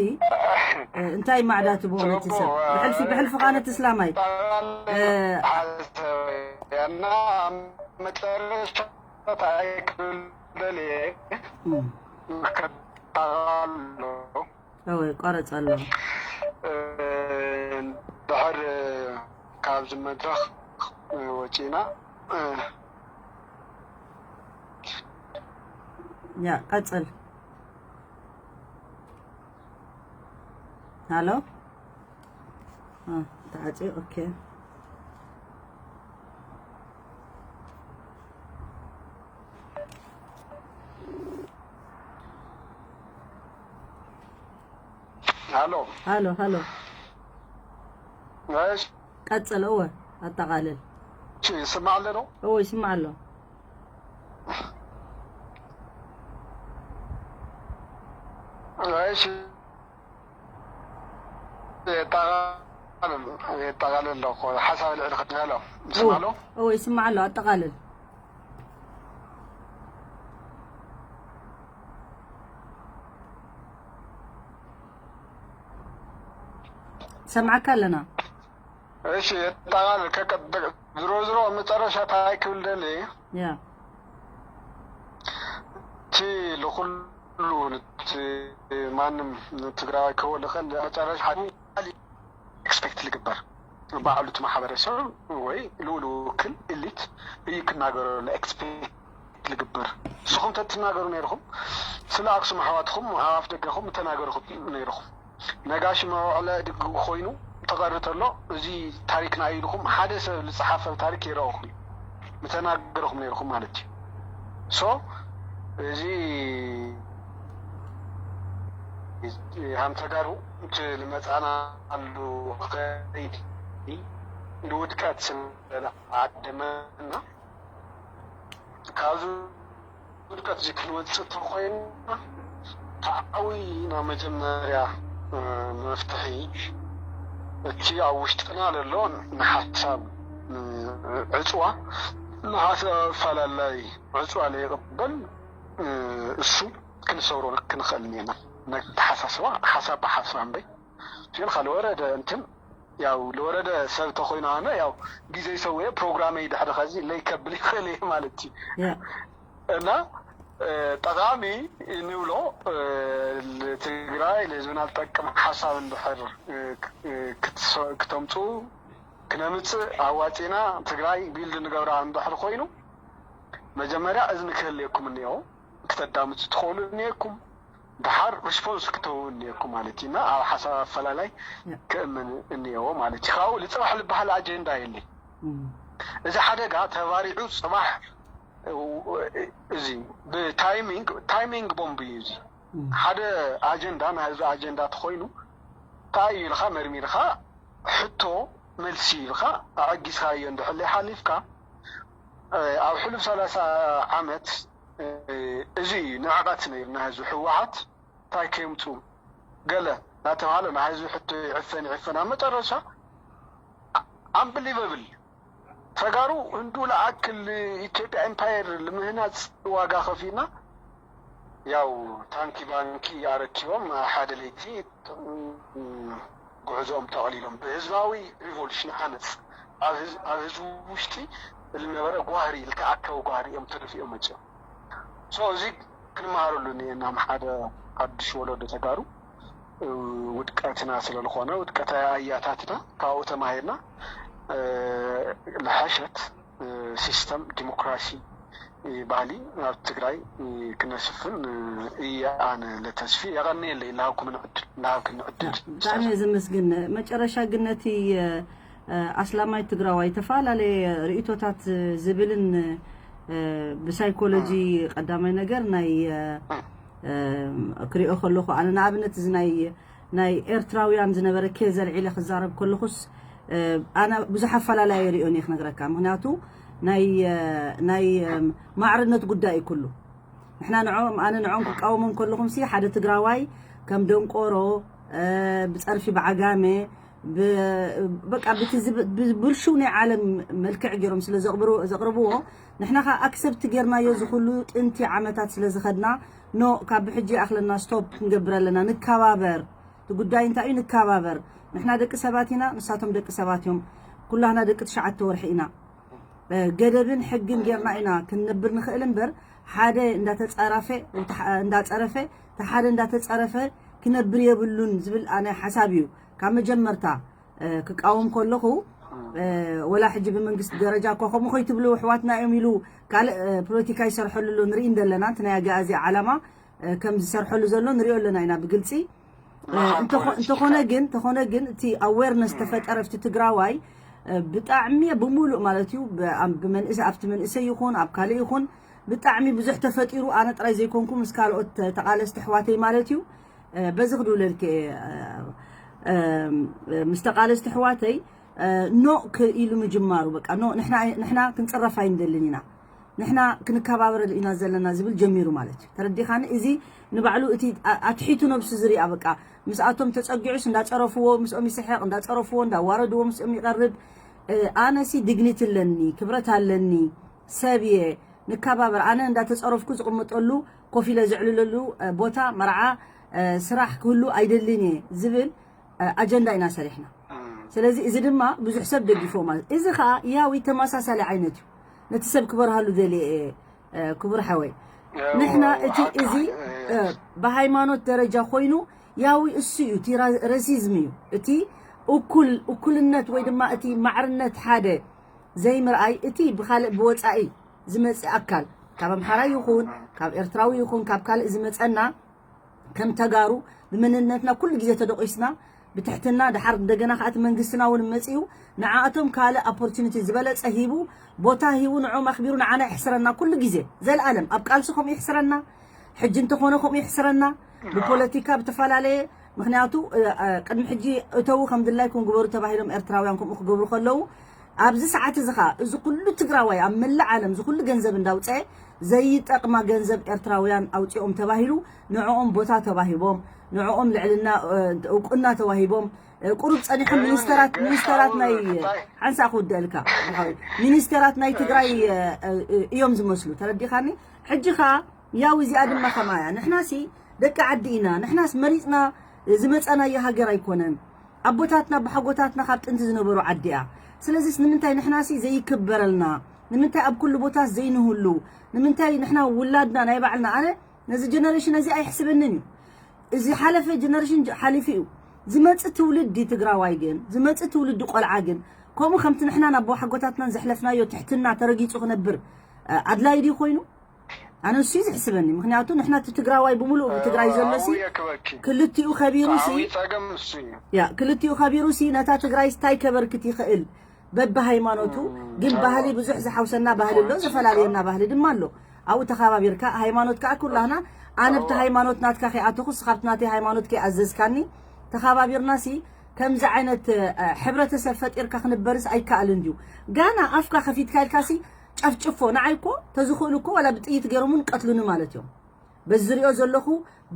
እ፣ እንታይ ማዕዳ ትህቦ ነቲ ሰብ ብሕልፊ ብሕልፊ ኻ ነቲ እስላማይ እ፣ ሓሰበያና መጨረሻ እንታይ ክብል ደልየ እም፣ ከጣቓሎ እወ ይቋረፅ ኣሎ። ድሕር ካብዚ መድረኽ ወፂና ያ ቀፅል። ሃሎ እ፣ ተዓፅዩ። ኦኬ ሃሎ ሃሎ ሃሎ እሺ ቀፅል። እወ ኣጠቓልል። እሺ ይስማዕ ኣሎ ዶ እወ ይስማዕ ኣሎ። እሺ የጠቓልል የጠቓልል ኣሎ እኮ ሓሳብ ልዕሊ ክትበሎ ይስማዕ ኣሎ እወ ይስማዕ ኣሎ ኣጠቓልል። ሰምዓካ ኣለና። እሺ የጠቓልል ከቀ- ዝሮ ዝሮ መጨረሻ እንታይ ክብል ደሊ ያ እቲ ልኩሉ እቲ ማንም ትግራዋይ ክህቦ ልኽእል መጨረሻ ሓደ ኤክስፔክት ልግበር ባዕሉ እቲ ማሕበረሰብ ወይ ልኡሉ ውክል ኢሊት እዩ ክናገሮ ዘሎ ኤክስፔክት ልግበር። ንስኹም ተትናገሩ ነይርኹም ስለ ኣክሱም ኣሕዋትኹም ኣብ ኣፍ ደገኹም ምተናገርኹም ነይርኹም። ነጋሽ መውዕለ ድግ ኮይኑ ተቐሪ ተሎ እዚ ታሪክና እዩ ኢልኩም ሓደ ሰብ ዝፀሓፈ ታሪክ ይረእኹም ምተናገርኹም ነይርኹም ማለት እዩ። ሶ እዚ ሃም ተጋሩ እቲ ልመፃናሉ ከይዲ ንውድቀት ስለ ዓደመና ካብዚ ውድቀት እዚ ክንወፅእ ተኮይና ተዓዊና መጀመርያ መፍትሒ እቲ ኣብ ውሽጥና ዘሎ ንሓሳብ ዕፅዋ ንሓሳብ ኣፈላላይ ዕፅዋ ለይቕበል እሱ ክንሰብሮ ክንኽእል እኒና። ነተሓሳስባ ሓሳብ ብሓሳብ እምበይ ፊልካ ለወረደ እንትን ያው ለወረደ ሰብ ተኮይኑ ኣነ ያው ግዜ ይሰውየ ፕሮግራመይ ድሕሪ ከዚ ለይከብል ይኽእል እየ ማለት እዩ። እና ጠቃሚ ንብሎ ትግራይ ለህዝብና ዝጠቅም ሓሳብ እንድሕር ክተምፁ ክነምፅእ ኣዋፂና ትግራይ ቢልድ ንገብራ እንድሕር ኮይኑ መጀመርያ እዝኒ ክህልየኩም እኒኦ ክተዳምፁ ትኽእሉ እኒኩም ድሓር ሪስፖንስ ክትህቡ እኒኩም ማለት እዩ እና ኣብ ሓሳብ ኣፈላላይ ክእምን እኒኦ ማለት እዩ ካብኡ ንፅባሕ ዝበሃል ኣጀንዳ የለ እዚ ሓደጋ ተባሪዑ ፅባሕ እዚ ብታይሚንግ ታይሚንግ ቦምብ እዩ እዚ ሓደ ኣጀንዳ ናይ ህዝቢ ኣጀንዳ ተኮይኑ እንታይ እዩ ኢልካ መርሚርካ ሕቶ መልሲ ኢልካ ኣዕጊስካዮ እንድሕር ሓሊፍካ ኣብ ሕሉፍ ሰላሳ ዓመት እዚ እዩ ንዕቐት ነይሩ ናይ ህዝቢ ህወሓት እንታይ ከየምፅኡ ገለ እናተባሃለ ናይ ህዝቢ ሕቶ ይዕፈን ይዕፈን ኣብ መጨረሻ ኣምብሊቨብል ተጋሩ እንዱ ለኣክል ኢትዮጵያ ኤምፓየር ልምህናፅ ዋጋ ከፊልና ያው ታንኪ ባንኪ ኣረኪቦም ሓደ ለይቲ ጉዕዞኦም ጠቕሊሎም ብህዝባዊ ሪቮሉሽን ዓመፅ ኣብ ህዝቢ ውሽጢ ዝነበረ ጓህሪ ዝተኣከበ ጓህሪ እዮም ተደፊኦም መፅኦም ሶ እዚ ክንመሃረሉ እኒአና ሓደ ሓዱሽ ወለዶ ተጋሩ ውድቀትና ስለዝኾነ ውድቀት ኣያታትና ካብኡ ተማሂርና ለሐሸት ሲስተም ዲሞክራሲ ባህሊ ኣብ ትግራይ ክነስፍን እየ ኣነ ለተስፊ የቐንየለይ እናሃብኩም ንዕድል እናሃብክኒ ዕድል ብጣዕሚ እየ ዘመስግን መጨረሻ ግን ነቲ ኣስላማይ ትግራዋይ ተፈላለየ ርእቶታት ዝብልን ብሳይኮሎጂ ቀዳማይ ነገር ናይ ክሪኦ ከለኹ ኣነ ንኣብነት እዚ ናይ ናይ ኤርትራውያን ዝነበረ ኬዝ ኣልዒለ ክዛረብ ከለኹስ ኣነ ብዙሕ ኣፈላላይ ሪኦን እየ ክነግረካ ምክንያቱ ናይ ናይ ማዕርነት ጉዳይ እዩ ኩሉ ንሕና ንዖም ኣነ ንዖም ክቃወሞም ከለኹም ሲ ሓደ ትግራዋይ ከም ደንቆሮ ብፀርፊ ብዓጋመ በቃ ብቲ ብልሽው ናይ ዓለም መልክዕ ገይሮም ስለ ዘቕርብዎ ንሕና ከዓ ኣክሰብት ጌርናዮ ዝኩሉ ጥንቲ ዓመታት ስለ ዝኸድና ኖ ካብ ብሕጂ ኣክለና ስቶፕ ክንገብር ኣለና ንከባበር እቲ ጉዳይ እንታይ እዩ ንከባበር ንሕና ደቂ ሰባት ኢና ንሳቶም ደቂ ሰባት እዮም ኩላህና ደቂ ትሽዓተ ወርሒ ኢና ገደብን ሕግን ጌርና ኢና ክንነብር ንኽእል እምበር ሓደ እንዳተፀረፈ እንዳፀረፈ ሓደ እንዳተፀረፈ ክነብር የብሉን ዝብል ኣነ ሓሳብ እዩ ካብ መጀመርታ ክቃወም ከለኹ ወላ ሕጂ ብመንግስቲ ደረጃ እኳ ከምኡ ከይትብሉ ኣሕዋትና እዮም ኢሉ ካልእ ፖለቲካ ይሰርሐሉ ኣሎ ንርኢ እንደለና እቲ ናይ ኣጋኣዚ ዓላማ ከም ዝሰርሐሉ ዘሎ ንሪኦ ኣለና ኢና ብግልፂ እንተኾነ ግን እንተኾነ ግን እቲ ኣዌርነስ ተፈጠረ ኣብቲ ትግራዋይ ብጣዕሚ ብሙሉእ ማለት እዩ ብመንእሰ ኣብቲ መንእሰይ ይኹን ኣብ ካልእ ይኹን ብጣዕሚ ብዙሕ ተፈጢሩ ኣነ ጥራይ ዘይኮንኩ ምስ ካልኦት ተቃለስቲ ኣሕዋተይ ማለት እዩ በዚ ክድውለልክ ምስ ተቃለስቲ ኣሕዋተይ ኖ ኢሉ ምጅማሩ በቃ ኖ ንሕና ክንፅረፍ ኣይንደልን ኢና ንሕና ክንከባበረሉ ኢና ዘለና ዝብል ጀሚሩ ማለት እዩ ተረዲኻኒ እዚ ንባዕሉ እቲ ኣትሒቱ ነብሱ ዝሪኣ በቃ ምስኣቶም ተፀጊዑስ እንዳፀረፍዎ ምስኦም ይስሕቕ እንዳፀረፍዎ እንዳዋረድዎ ምስኦም ይቐርብ ኣነሲ ዲግኒቲ ኣለኒ ክብረት ኣለኒ ሰብ እየ ንከባበር ኣነ እንዳተፀረፍኩ ዝቕመጠሉ ኮፍ ኢለ ዘዕልለሉ ቦታ መርዓ ስራሕ ክህሉ ኣይደልን እየ ዝብል ኣጀንዳ ኢና ሰሪሕና ስለዚ እዚ ድማ ብዙሕ ሰብ ደጊፎ ማለት እዚ ከዓ ያዊ ተመሳሳሊ ዓይነት እዩ ነቲ ሰብ ክበርሃሉ ደልየ ክቡር ሓወይ ንሕና እቲ እዚ ብሃይማኖት ደረጃ ኮይኑ ያዊ እሱ እዩ እቲ ረሲዝም እዩ እቲ እኩል እኩልነት ወይ ድማ እቲ ማዕርነት ሓደ ዘይምርኣይ እቲ ብካልእ ብወፃኢ ዝመፅእ ኣካል ካብ ኣምሓራ ይኹን ካብ ኤርትራዊ ይኹን ካብ ካልእ ዝመፀና ከም ተጋሩ ብመንነትና ኩሉ ግዜ ተደቂስና ብትሕትና ድሓር እንደገና ከዓ እቲ መንግስትና እውን መፂኡ ንዓኣቶም ካልእ ኣፖርቹኒቲ ዝበለፀ ሂቡ ቦታ ሂቡ ንዖም ኣክቢሩ ንዓና ይሕስረና ኩሉ ግዜ ዘልኣለም ኣብ ቃልሲ ከምኡ ይሕስረና ሕጂ እንተኾነ ከምኡ ይሕስረና ብፖለቲካ ብተፈላለየ ምክንያቱ ቅድሚ ሕጂ እተዉ ከም ድላይኩም ግበሩ ተባሂሎም ኤርትራውያን ከምኡ ክገብሩ ከለዉ ኣብዚ ሰዓት እዚ ከዓ እዚ ኩሉ ትግራዋይ ኣብ መላእ ዓለም እዚ ኩሉ ገንዘብ እንዳውፀአ ዘይጠቕማ ገንዘብ ኤርትራውያን ኣውፂኦም ተባሂሉ ንዕኦም ቦታ ተዋሂቦም ንዕኦም ልዕልና እውቅና ተዋሂቦም ቁሩብ ጸኒሖም ሚኒስተራት ሚኒስተራት ናይ ሓንሳ ክውደልካ ሚኒስተራት ናይ ትግራይ እዮም ዝመስሉ። ተረዲኻኒ? ሕጂ ኸኣ ያው እዚኣ ድማ ከማያ ንሕናሲ ደቂ ዓዲ ኢና። ንሕናስ መሪጽና ዝመጸናዮ ሃገር ኣይኮነን። ኣቦታትና ብሓጎታትና ካብ ጥንቲ ዝነበሩ ዓዲ እያ። ስለዚስ ንምንታይ ንሕናሲ ዘይክበረልና? ንምንታይ ኣብ ኩሉ ቦታስ ዘይንህሉ? ንምንታይ ንሕና ውላድና ናይ ባዕልና ኣነ ነዚ ጀነሬሽን እዚ ኣይሕስበንን እዩ። እዚ ሓለፈ ጀነሬሽን ሓሊፉ እዩ። ዝመጽእ ትውልዲ ትግራዋይ ግን ዝመጽእ ትውልዲ ቆልዓ ግን ከምኡ ከምቲ ንሕና ናብ ሓጎታትናን ዘሕለፍናዮ ትሕትና ተረጊጹ ክነብር ኣድላይ ድዩ ኮይኑ? ኣነ ንሱ እዩ ዝሕስበኒ። ምክንያቱ ንሕና እቲ ትግራዋይ ብምሉእ ብትግራይ ዘሎ ሲ ክልቲኡ ከቢሩ ሲ ያ ክልቲኡ ከቢሩ ሲ ነታ ትግራይ ስታይ ከበርክት ይኽእል በብሃይማኖቱ። ግን ባህሊ ብዙሕ ዝሓውሰና ባህሊ ኣሎ፣ ዘፈላለየና ባህሊ ድማ ኣሎ። ኣብኡ ተኸባቢርካ ሃይማኖት ከዓ ኩላህና ኣነ ብቲ ሃይማኖት ናትካ ከይኣተኹ ስኻብቲ ናተይ ሃይማኖት ከይኣዘዝካኒ ተኸባቢርና ሲ ከምዚ ዓይነት ሕብረተሰብ ፈጢርካ ክንበርስ ኣይከኣልን ድዩ? ጋና ኣፍካ ከፊትካ ኢልካ ሲ ጨፍጭፎ ንዓይ እኮ ተዝኽእሉ እኮ ዋላ ብጥይት ገይሮም እውን ቀትሉኒ ማለት እዮም። በዚ ዝሪኦ ዘለኹ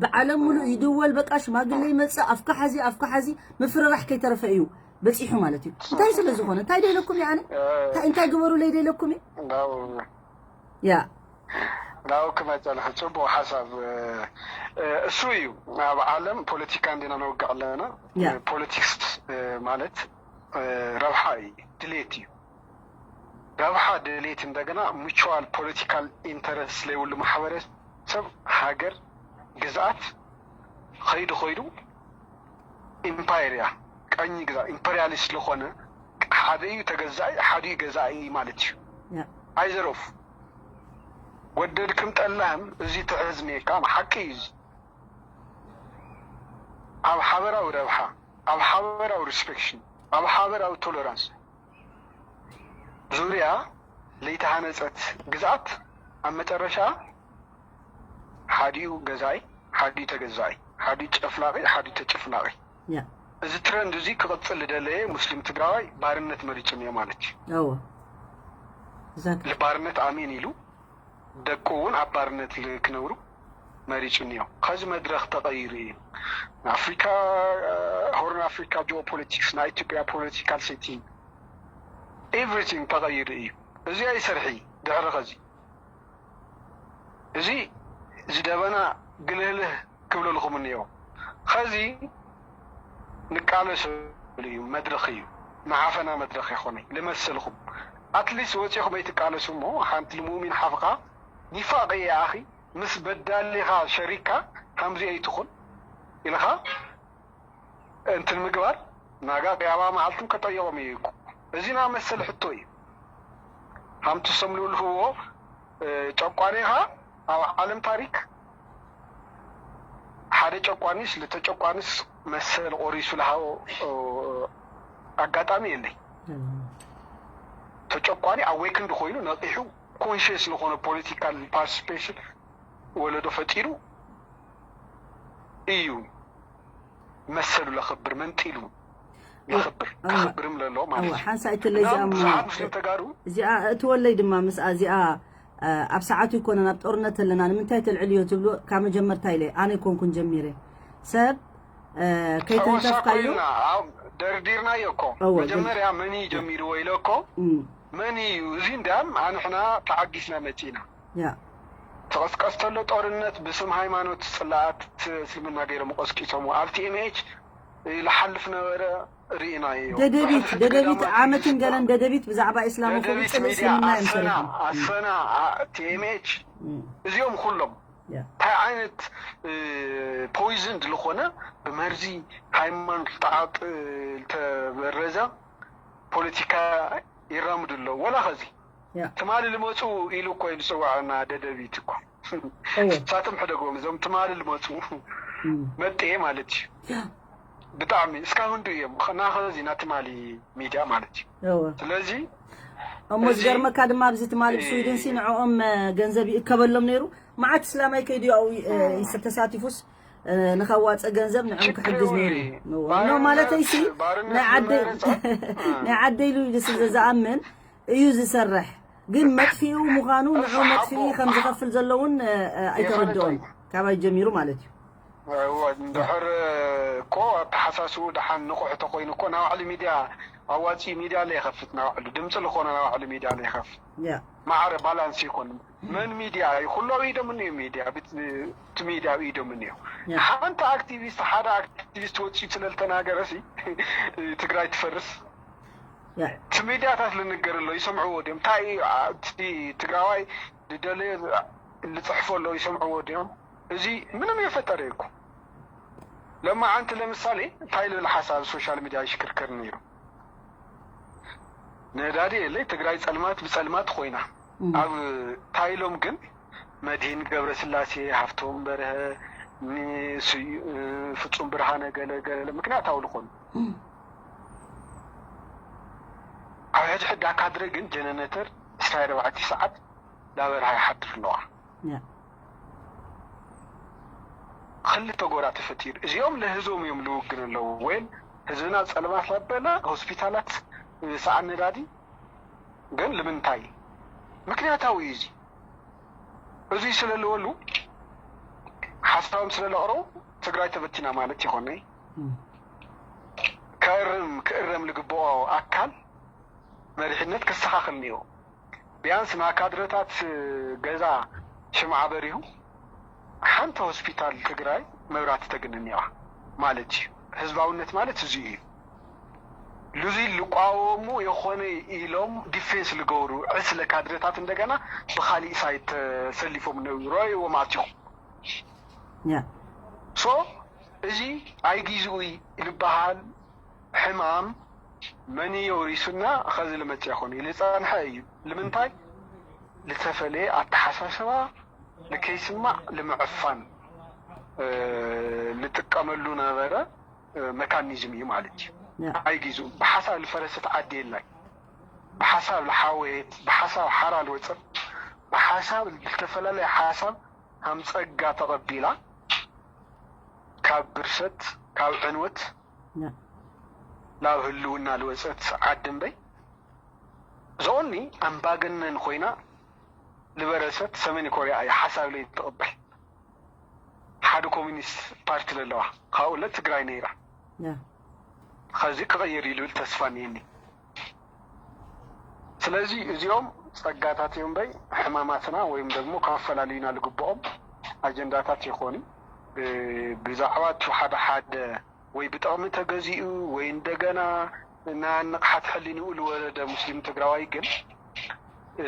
ብዓለም ሙሉእ ይድወል በቃ ሽማግለ ይመፅእ ኣፍካ ሓዚ ኣፍካ ሓዚ ምፍርራሕ ከይተረፈ እዩ በፂሑ ማለት እዩ። እንታይ ስለ ዝኾነ እንታይ ደይለኩም እየ ኣነ እንታይ እንታይ ግበሩለይ ደይለኩም እየ ያ ናው ክመፀልኺ ፅቡቅ ሓሳብ እሱ እዩ። ኣብ ዓለም ፖለቲካ እንዲና ነውግዕ ኣለና። ፖለቲክስ ማለት ረብሓ እዩ፣ ድሌት እዩ። ረብሓ ድሌት እንደገና ሙቹዋል ፖለቲካል ኢንተረስት ለይብሉ ማሕበረሰብ ሃገር ግዝኣት ኸይዱ ኸይዱ ኢምፓየር እያ። ቀኝ ግዛት ኢምፐሪያሊስት ለኾነ ሓደ እዩ ተገዛኢ ሓደ እዩ ገዛኢ ማለት እዩ። Either of ወደድክም ጠላህም እዚ ትሕዝኒ እካ ሓቂ እዩ። እዚ ኣብ ሓበራዊ ረብሓ ኣብ ሓበራዊ ሪስፔክሽን ኣብ ሓበራዊ ቶለራንስ ዙርያ ለይተሃነፀት ግዝኣት ኣብ መጨረሻ ሓዲኡ ገዛኢ ሓዲኡ ተገዛኢ ሓዲኡ ጨፍላቂ ሓዲኡ ተጨፍላቂ። እዚ ትረንድ እዚ ክቕፅል ዝደለየ ሙስሊም ትግራዋይ ባርነት መሪፁ እኒኦ ማለት እዩ። ልባርነት ኣሜን ኢሉ ደቁ እውን ኣብ ባርነት ክነብሩ መሪፁ እኒኦ። ከዚ መድረኽ ተቐይሩ እዩ። ኣፍሪካ ሆርን ኣፍሪካ ጂኦፖለቲክስ ናይ ኢትዮጵያ ፖለቲካል ሴቲንግ ኤቭሪቲንግ ተቐይሩ እዩ። እዚ ኣይሰርሒ ድሕሪ ኸዚ እዚ ዝደበና ግልህልህ ክብለልኹም እኒኦ። ኸዚ ንቃለሰሉ እዩ መድረኽ እዩ ንዓፈና መድረኽ ይኾነ ልመሰልኹም ኣትሊስት ወፂኹም ኣይትቃለሱ እሞ ሓንቲ ልሙእሚን ሓፍኻ ኒፋቅ እየ ኣኺ ምስ በዳሊኻ ሸሪካ ሃምዚ ኣይትኹን ኢልኻ እንትን ምግባር ናጋ ቅያማ መዓልትም ከጠይቆም እዩ እኮ። እዚ ና መሰል ሕቶ እዩ። ሃምቲ ሰም ልብልህዎ ጨቋኒኻ ኣብ ዓለም ታሪክ ሓደ ጨቋኒስ ልተጨቋንስ መሰል ቆሪሱ ልሃቦ ኣጋጣሚ የለይ። ተጨቋኒ ኣዌክንድ ኮይኑ ነቂሑ ኮንሽስ ዝኾነ ፖለቲካል ፓርቲሲፔሽን ወለዶ ፈጢሩ እዩ መሰሉ ለኽብር መንጢሉ ለኽብር ከኽብርም ለሎ ማለት እዩ። ሓንሳእ ኣይትለይ እዚኣ እሞ ብዙሓት ሙስሊም ተጋሩ እዚኣ እትወለይ ድማ ምስኣ እዚኣ ኣብ ሰዓቱ ይኮነን ኣብ ጦርነት ኣለና ንምንታይ ተልዕልዮ ትብሎ ካብ መጀመርታ ኢለ ኣነ ይኮንኩን ጀሚረ ሰብ ከይተንተፍካዮ ደርዲርናዮ እኮ መጀመርያ መን እዩ ጀሚርዎ ኢለ እኮ መን እዩ እዚ እንዳም ኣንሕና ተዓጊስና መፂና ተቐስቀስ ተሎ ጦርነት ብስም ሃይማኖት ፅላኣት እስልምና ገይሮም ቀስቂሶም ኣብ ቲኤምኤች ይሓልፍ ነበረ ርኢናዮ። ደደቢት ደደቢት ዓመትን ገለን ደደቢት ብዛዕባ እስላም ይኹን ጽልኢ እስልምና እዮም ሰሪሖም። ኣሰና ቲኤምኤች እዚኦም ኩሎም እንታይ ዓይነት ፖይዝን ዝኾነ ብመርዚ ሃይማኖት ዝተዓጥ ዝተበረዘ ፖለቲካ ይራምዱ ኣለዉ ወላ ኸዚ ትማሊ ልመፁ ኢሉ እኮ እዩ ዝፅዋዐና ደደቢት እኮ ሳቶም ሕደጎም እዞም ትማሊ ልመፁ መጤ ማለት እዩ ብጣዕሚ እስካሁን ዱ እዮም ናኸዚ ናትማሊ ሚድያ ማለት እዩ ስለዚ እሞ ዝገርመካ ድማ ኣብዚ ትማሊ ብስዊድን ሲ ንዕኦም ገንዘብ ይእከበሎም ነይሩ መዓት እስላማይ ከይዱ ተሳቲፉስ ንኸዋፀ ገንዘብ ንዕም ክሕግዝ ነይሩ ኖ ማለተይ ሲ ናይ ዓደይ ኢሉ ኢሉ ስለ ዝኣምን እዩ ዝሰርሕ ግን መጥፊኡ ምዃኑ ንዑ መጥፊኡ ከም ዝኸፍል ዘለውን ኣይተረድኦም ካባይ ጀሚሩ ማለት እዩ እወ፣ እንድሕር እኮ ኣተሓሳስቡ ደሓን ንቑሕ ተኮይኑ እኮ ናባዕሉ ሚድያ ኣዋፂኡ ሚድያ ለይኸፍት፣ ናባዕሉ ድምፂ ዝኾነ ናባዕሉ ሚድያ ለይኸፍት። ያ ማዕረ ባላንስ ይኮን። መን ሚድያ እዩ? ኩሎ ኢዶም እኒኦ ሚድያ ብት- እቲ ሚድያ ኢዶም እኒኦ። ያ ሓንቲ ኣክቲቪስት ሓደ ኣክቲቪስት ወፂኡ ስለልተናገረ ሲ ትግራይ ትፈርስ። ያ እቲ ሚድያታት ልንገር ኣሎ ይሰምዕዎ ድዮም? እንታይ እዩ? እቲ ትግራዋይ ዝደለዮ ዝፅሕፎ ኣሎ ይሰምዕዎ ድዮም? እዚ ምንም የፈጠረ ይኮ። ለማዓንቲ ለምሳሌ እንታይ ልብል ሓሳብ ሶሻል ሚድያ ይሽክርከር ነይሩ። ነዳዲ የለይ፣ ትግራይ ፀልማት ብፀልማት ኮይና። እም። ኣብ ታይሎም ግን መድሂን ገብረስላሴ፣ ሃፍቶም በርሀ፣ ን- ስዩ- ፍፁም ብርሃነ ገለ ገለ ምክንያታዊ ዝኾኑ እም። ኣብ ሕድሕድ ዳካድረ ግን ጀነነተር ዕስራ ኣርባዕተ ሰዓት ዳበርሃ ይሓድር ኣለዋ። ያ ክልተ ጎራ ተፈጢሩ እዚኦም ለህዝቦም እዮም ልውግን ኣለዉ። ወይም ህዝብና ፀልማት ለበለ ሆስፒታላት ሰዓት ነዳዲ ግን ልምንታይ? ምክንያታዊ እዩ እዚ። እዚ ስለለወሉ ሓሳቦም ስለለቕረቡ ትግራይ ተበቲና ማለት ይኾነይ። እም። ከእርም ክእረም ልግብኦ ኣካል መሪሕነት ክስተኻኸል እኒኦ። ቢያንስ ናይ ካድረታት ገዛ ሽምዓ በሪሁ ሓንቲ ሆስፒታል ትግራይ መብራቲ ተግንንዋ ማለት እዩ። ህዝባውነት ማለት እዚ እዩ። ሉዚ ልቋወሙ የኾነ ኢሎም ዲፌንስ ልገብሩ ዕስለ ካድረታት እንደገና ብካሊእ ሳይት ተሰሊፎም ነው ረእይዎም ኣትኹ ያ ሶ እዚ ኣይጊዝኡ ልበሃል ሕማም መን የውሪሱና ኸዚ ልመፅእ ይኾን ኢሉ ዝፀንሐ እዩ። ልምንታይ ልተፈለየ ኣተሓሳስባ ልከይስማዕ ልምዕፋን ልጥቀመሉ ነበረ መካኒዝም እዩ ማለት እዩ። ያ ኣይጊዙ ብሓሳብ ልፈረሰት ዓዲ የላይ። ብሓሳብ ልሓወየት ብሓሳብ ሓራ ልወፅር ብሓሳብ ዝተፈላለየ ሓሳብ ሃም ፀጋ ተቐቢላ ካብ ብርሰት ካብ ዕንወት ያ ናብ ህልውና ልወፀት ዓዲ እምበይ ዞኒ ኣምባገነን ኮይና ልበረሰት ሰሜን ኮርያ እያ ሓሳብ ለይ ትቕበል። ሓደ ኮሚኒስት ፓርቲ ለለዋ ካብኡ ለ ትግራይ ነይራ። ያ ኸዚ ክቕየር እዩ ልብል ተስፋ እኒአኒ። ስለዚ እዚኦም ፀጋታት እዮም እምበይ ሕማማትና ወይም ደግሞ ከፈላለዩና ልግብኦም ኣጀንዳታት ይኾኑ። እ፣ ብዛዕባ እቲ ሓደ ሓደ ወይ ብጥቕሚ ተገዚኡ ወይ እንደገና ናብ ንቕሓት ሕሊንኡ ልወረደ ሙስሊም ትግራዋይ ግን እ፣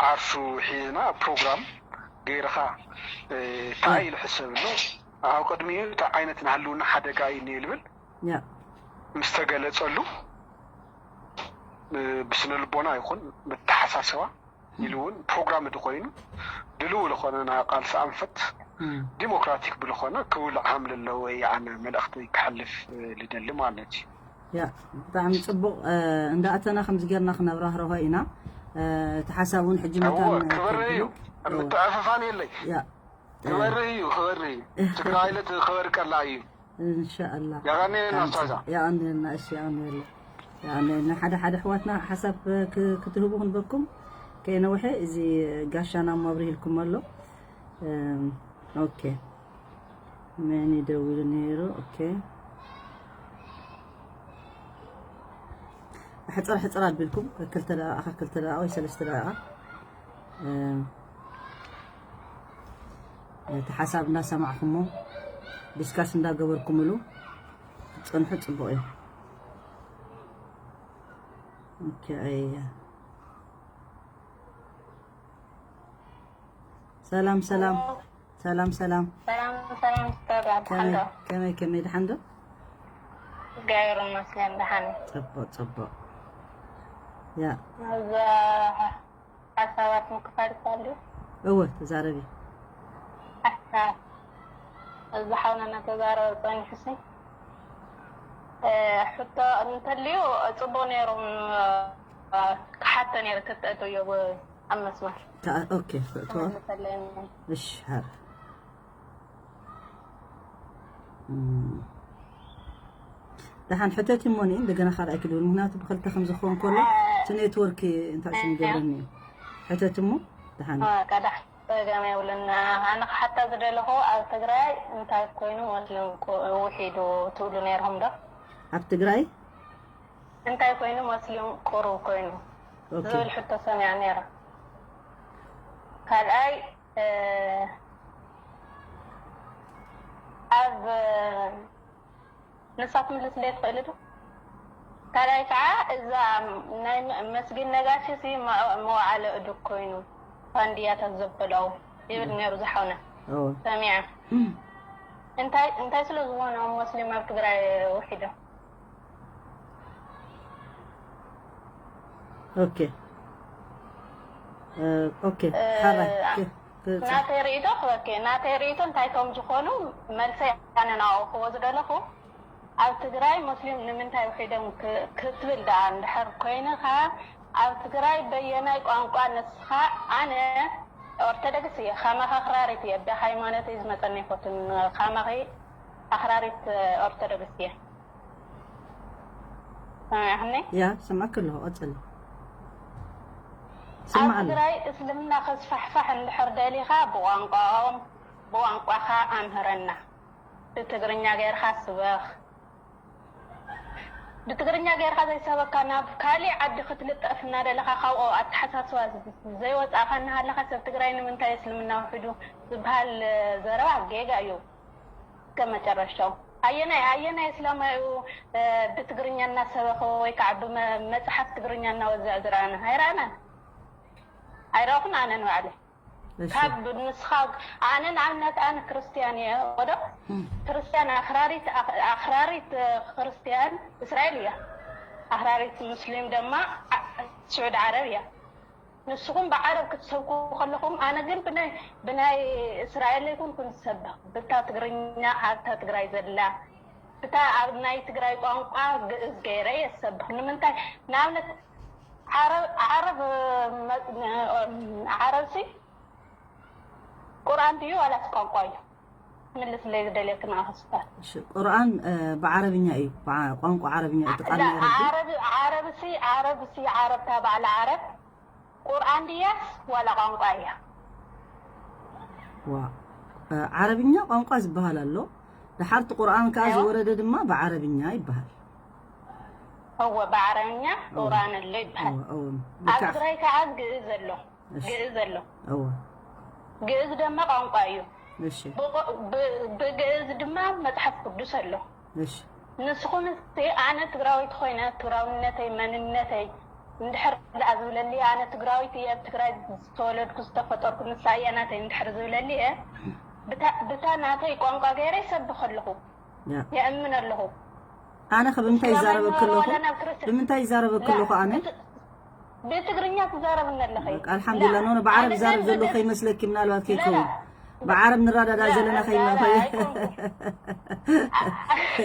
ዓርሱ ሒዝና ፕሮግራም ገይርኻ እ፣ እንታይ ኢሉ ሕሰብ ኣሎ ኣብ ቅድሚኡ እንታይ ዓይነት ናይ ህልውና ሓደጋ እዩ እኒኦ ልብል ያ ምስ ተገለጸሉ እ፣ ብስነ ልቦና ይኹን ብተሓሳሰባ ኢሉ እውን ፕሮግራም እንተኮይኑ ድልው ዝኾነ ናይ ቃልሲ ኣንፈት እም። ዲሞክራቲክ ብልኾነ ክውልዓም ለለዎ ኣነ መልእኽቲ ክሕልፍ እ፣ ልደሊ ማለት እዩ። ያ ብጣዕሚ ፅቡቕ እ፣ እንዳኣተና ከምዚ ጌርና ክነብራህርሆ ኢና እ፣ እቲ ሓሳብ እውን ሕጂ እዎ መታን ክበርህ እዩ። እዎ። ምትዕፍፋን የለይ። ያ ክበርህ እዩ ክበርህ እዩ። ትግራይ ለት ክበርቀላ እዩ። እንሻኣላ ያቀኔና ኣስታዛ ያቀኔና እሺ ያቀኔና ያቀኔና ሓደ ሓደ ኣሕዋትና ሓሳብ ክ- ክትህቡ ክንበኩም ከይነውሐ እዚ ጋሻና መብርሂ ኢልኩም ኣሎ። እም፣ ኦኬ መን ይደውል ነይሩ? ኦኬ ሕፅር ሕፅር ኣቢልኩም ክልተ ደቂቃ ክልተ ደቂቃ ወይ ሰለስተ ደቂቃ እቲ ሓሳብ እንዳሰማዕኩሞ ዲስካስ እንዳገበርኩምሉ ክትፀንሑ ፅቡቕ እዩ። ኦኬ፣ ኣየ። ሰላም ሰላም ሰላም ሰላም። ሰላም ሰላም ኡስታዝ፣ ኣብ ከመይ ሓንዶ ከመይ ከመይ ደሓን ዶ? እግዚኣብሔር ይመስገን ደሓን እየ። ፅቡቕ ፅቡቕ። ያ እዛ ሓሳባት ምክፋል ይካኣል ድዩ? እወ ተዛረቢ። ሓሳብ እዚ ሓውና እናተዛረበ ፀኒሑሲ እ፣ ሕቶ እንተልዩ ፅቡቅ ነይሩ። እ፣ ክሓቶ ነይሩ ክተእትውዮ ብ- ኣብ መስመር ከኣ ኦኬ ክእትዋ ክመልሰለይ። እሺ ሓር እም። ደሓን ሕተት እሞ ኒ እንደገና ካልኣይ ክድብል ምክንያቱ ብክልተ ከም ዝኸውን ከሎ እቲ ኔትወርክ እንታይ ስም ገብረኒ እዩ ሕተት እሞ ደሓን እ፣ ቀዳሕ ጸገም የብሉን። ኣነ ክሓታ ዝደለኹ፣ ኣብ ትግራይ እንታይ ኮይኑ ሞስሊም ቁ-፣ ውሒዱ ትብሉ ነይርኹም ዶ? ኣብ ትግራይ እንታይ ኮይኑ ሞስሊም ቁሩብ ኮይኑ ኦኬ። ዝብል ሕቶ ሰሚዐ ነይረ። ካልኣይ፣ እ፣ ኣብ ንሳ ክትምልስለይ ትኽእል ዶ? ካልኣይ ከዓ እዛ ናይ መ-፣ መስጊድ ነጋሽ ሲ መ-፣ መዋዕለ እዱ ኮይኑ ፋንድያታት ዘበላው ይብል ነይሩ ዝሓውና። እወ። ሰሚዐ። እንታይ፣ እንታይ ስለ ዝኾነ ሙስሊም ኣብ ትግራይ ውሒዶም? ኦኬ። እ፣ ኦኬ። እ፣ ሓራይ። ክ-፣ ክ-፣ ናተይ ርእይቶ ክበኪ፣ ናተይ ርእይቶ እንታይ ከም ዝኾኑ መልሰይ ኣነ ናውክዎ ዝደለኹ። ኣብ ትግራይ ሙስሊም ንምንታይ ውሒዶም ክ-፣ ክትብል ደኣ እንድሕር ኮይንኻ፣ ኣብ ትግራይ በየናይ ቋንቋ ንስኻ፣ ኣነ ኦርቶዶክስ እየ፣ ካማኻ ኣኽራሪት እየ፣ ብሃይማኖተይ ዝመፀኒ ኣይፈቱን፣ ካማኺ ኣኽራሪት ኦርቶዶክስ እየ። ሰሚዕኽኒ? ያ፣ ሰማዕኪ ኣለኹ፣ ቀጽሊ። ኣብ ስማዕ ኣለኹ። ትግራይ እስልምና ከስፋሕፋሕ እንድሕር ደሊኻ፣ ብቋንቋኦም፣ ብቋንቋኻ ኣምህረና። ብትግርኛ ጌርካ ስበኽ። ብትግርኛ ጌርካ ዘይሰበካ ናብ ካሊእ ዓዲ ክትልጠፍ እናደለኻ ካብኡ ኣተሓሳስባ ዘይወጻእካ እናሃለኻ ሰብ ትግራይ ንምንታይ እስልምና ውሒዱ ዝበሃል ዘረባ ጌጋ እዩ። እስከ መጨረሻው ኣየናይ፣ ኣየናይ እስላማዩ፣ እ፣ ብትግርኛ እናሰበኸ ወይ ከዓ ብመ-፣ መፅሓፍ ትግርኛ እናወዘዐ ዝረኣና? ኣይረኣናን። ኣይረኣኹን ኣነ ንባዕለይ። እሺ። ካብ ንስኻ፣ ኣነ ንኣብነት ኣነ ክርስትያን እየ፣ ወዶ እም። ክርስትያን ኣኽራሪት፣ ኣኽ-፣ ኣኽራሪት፣ እ፣ ክርስትያን እስራኤል እያ። ኣኽራሪት ሙስሊም ድማ ዓ-፣ ስዑድ ዓረብ እያ። ንስኹም ብዓረብ ክትሰብኩ ከለኹም፣ ኣነ ግን ብናይ፣ ብናይ እስራኤል ኣይኮንኩን ዝሰብኽ። ብታ ትግርኛ ኣብታ ትግራይ ዘላ፣ ብታ ኣብ ናይ ትግራይ ቋንቋ ግእዝ ገይረ እየ ዝሰብኽ። ንምንታይ? ንኣብነት ዓረብ፣ ዓረብ፣ መ-፣ ዓረብሲ ቁርኣን ድዩ ዋላስ ቋንቋ እዩ? ምልስለይ ዝደልየኪ ንኣኽስታት። እሺ፣ ቁርኣን፣ እ፣ ብዓረብኛ እዩ። ብዓ-፣ ቋንቋ ዓረብኛ እዩ። እቲ ቃል ላ፣ ናይ ረቢ። ዓረብ፣ ዓረብሲ፣ ዓረብሲ፣ ዓረብታ ባዕላ ዓረብ ቁርኣን ድያስ ዋላ ቋንቋ እያ? ዋ፣ እ፣ ዓረብኛ ቋንቋ ዝበሃል ኣሎ። ደሓርቲ ቁርኣን ከኣ እዎ። ዝወረደ ድማ ብዓረብኛ ይበሃል። እወ፣ ብዓረብኛ እዎ። ቁርኣን ኣሎ ይበሃል። እዎ፣ እዎ። ኣብ ልክዕ። ትግራይ ከኣ ግእዝ ኣሎ። እሺ። ግእዝ ኣሎ። እዎ። ግእዝ ድማ ቋንቋ እዩ። እሺ። ብቆ-፣ ብ-፣ ብግእዝ ድማ መጽሓፍ ቅዱስ ኣሎ። እሺ። ንስኹም እስቲ ኣነ ትግራዊት ኮይነ ትግራውነተይ መንነተይ እንድሕር ደኣ ዝብለሊ ኣነ ትግራዊት እየ፣ ኣብ ትግራይ ዝተወለድኩ ዝተፈጠርኩ ንሳ እያ ናተይ እንድሕር ዝብለሊ እየ፣ ብታ-፣ ብታ ናተይ ቋንቋ ገይረ ይሰብኽ ኣለኹ። ያ። የእምን ኣለኹ። ኣነ ከ ብምንታይ እስላማይ ይዛረበክ ኣለኹ? ዋላ ናብ ክርስት-፣ ብምንታይ ይዛረበክ ላ፣ ኣለኹ ኣነ? ብት-፣ ብትግርኛ ትዛረብኒ ኣለኺ። በቃ፣ ኣልሓምዱሊላህ። ላ፣ ኖ፣ ኖ፣ ብዓረብ ኣነ ይዛረብ ግን ዘሎ ብግ-፣ ከይመስለኪ፣ ምናልባት ላ፣ ከይከውን። ላ። ብዓረብ ንረዳዳ ላ፣ ዘለና ላ፣ ከይመ-፣ ላ፣ ኣይኮንኩን።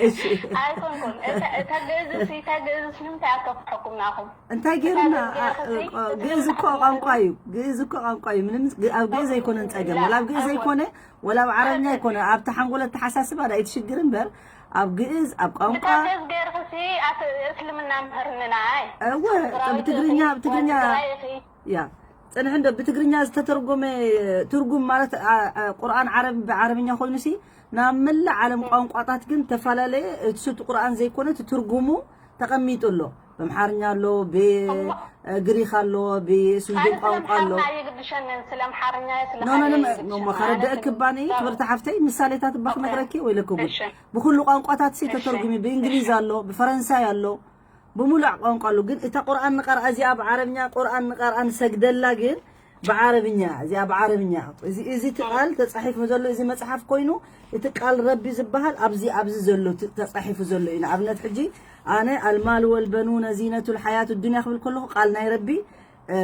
እሺ። ኣይኮንኩን። እታ፣ እታ ግእዝሲ፣ እታ ግእዝስ ንምንታይ ኣከፍሐኩም ንኣኹም? እንታይ እታ ገይሩና? ግእዝ ኣ-፣ ገይርክሲ፣ እ-፣ ግእዝ እኮ ቋንቋ እዩ። ግእዝ እኮ ቋንቋ እዩ። ምንም ግ-፣ ኣብ ግእዝ ኣይኮነን ጸገም። ላ፣ ወላ ኣብ ግእዝ ኣይኮን። ኣይኮነ፣ ወላ ኣብ ዓረብኛ ኣይኮነ። ኣብቲ ሓንጎል ኣተሓሳስባ ዳ ኣይትሽግር እምበር፣ ኣብ ግእዝ፣ ኣብ ቋንቋ ብታ ግእዝ ገይርክሲ ኣት-፣ እስልምና ምህርንና ኣይ። እወ፣ ትግራዊት ብትግርኛ፣ ኢኺ፣ ብትግርኛ ትግራይ ኢኺ። ያ፣ ጽንሒ እንዶ ብትግርኛ ዝተተርጎመ ትርጉም ማለት፣ ኣ-፣ ኣ-፣ ቁርኣን ዓረብ ብዓረብኛ ኮይኑሲ ናብ መላእ ዓለም ቋንቋታት ግን ተፈላለየ፣ እቲ ሱቲ ቁርኣን ዘይኮነ እቲ ትርጉሙ ተቐሚጡ ኣሎ። በምሓርኛ ኣሎ፣ ብ-፣ እሞ ግሪኽ ኣሎ፣ ብስዊድን ኣነ ስለ ቋንቋ ኣሎ። ኣምሓርኛ የግድሸንን፣ ስለ ኣምሓርኛ እየ፣ ስለ ኖ፣ ኖ፣ ካልእ ኖ፣ የግድሸንን። እሞ ኣነ ከረድአክ ስለ ባኒ፣ ክብርቲ ሓፍተይ፣ ምሳሌታት እባ እኮ። ክነግረኪ ወይ ለክጉድ። እሺ። ብኹሉ ቋንቋታት ሲ እሺ። ተተርጉሚ፣ ብእንግሊዝ ኣሎ፣ ብፈረንሳይ ኣሎ፣ ብምሉእ ቋንቋ ኣሎ። ግን እታ ቁርኣን ንቐርኣ እዚኣ ብዓረብኛ፣ ቁርኣን ንቐርኣ ንሰግደላ ግን ብዓረብኛ፣ እዚኣ ብዓረብኛ። እዚ፣ እዚ እቲ ቃል ተጻሒፉ ዘሎ፣ እዚ መጽሓፍ ኮይኑ፣ እቲ ቃል ረቢ ዝበሃል ኣብዚ፣ ኣብዚ ዘሎ ት-፣ ተጻሒፉ ዘሎ እዩ። ንኣብነት ሕጂ ኣነ ኣልማል ወልበኑነ ዚነቱል ሓያቱ ዱንያ ክብል ከለኹ ቃል ናይ ረቢ፣ እ፣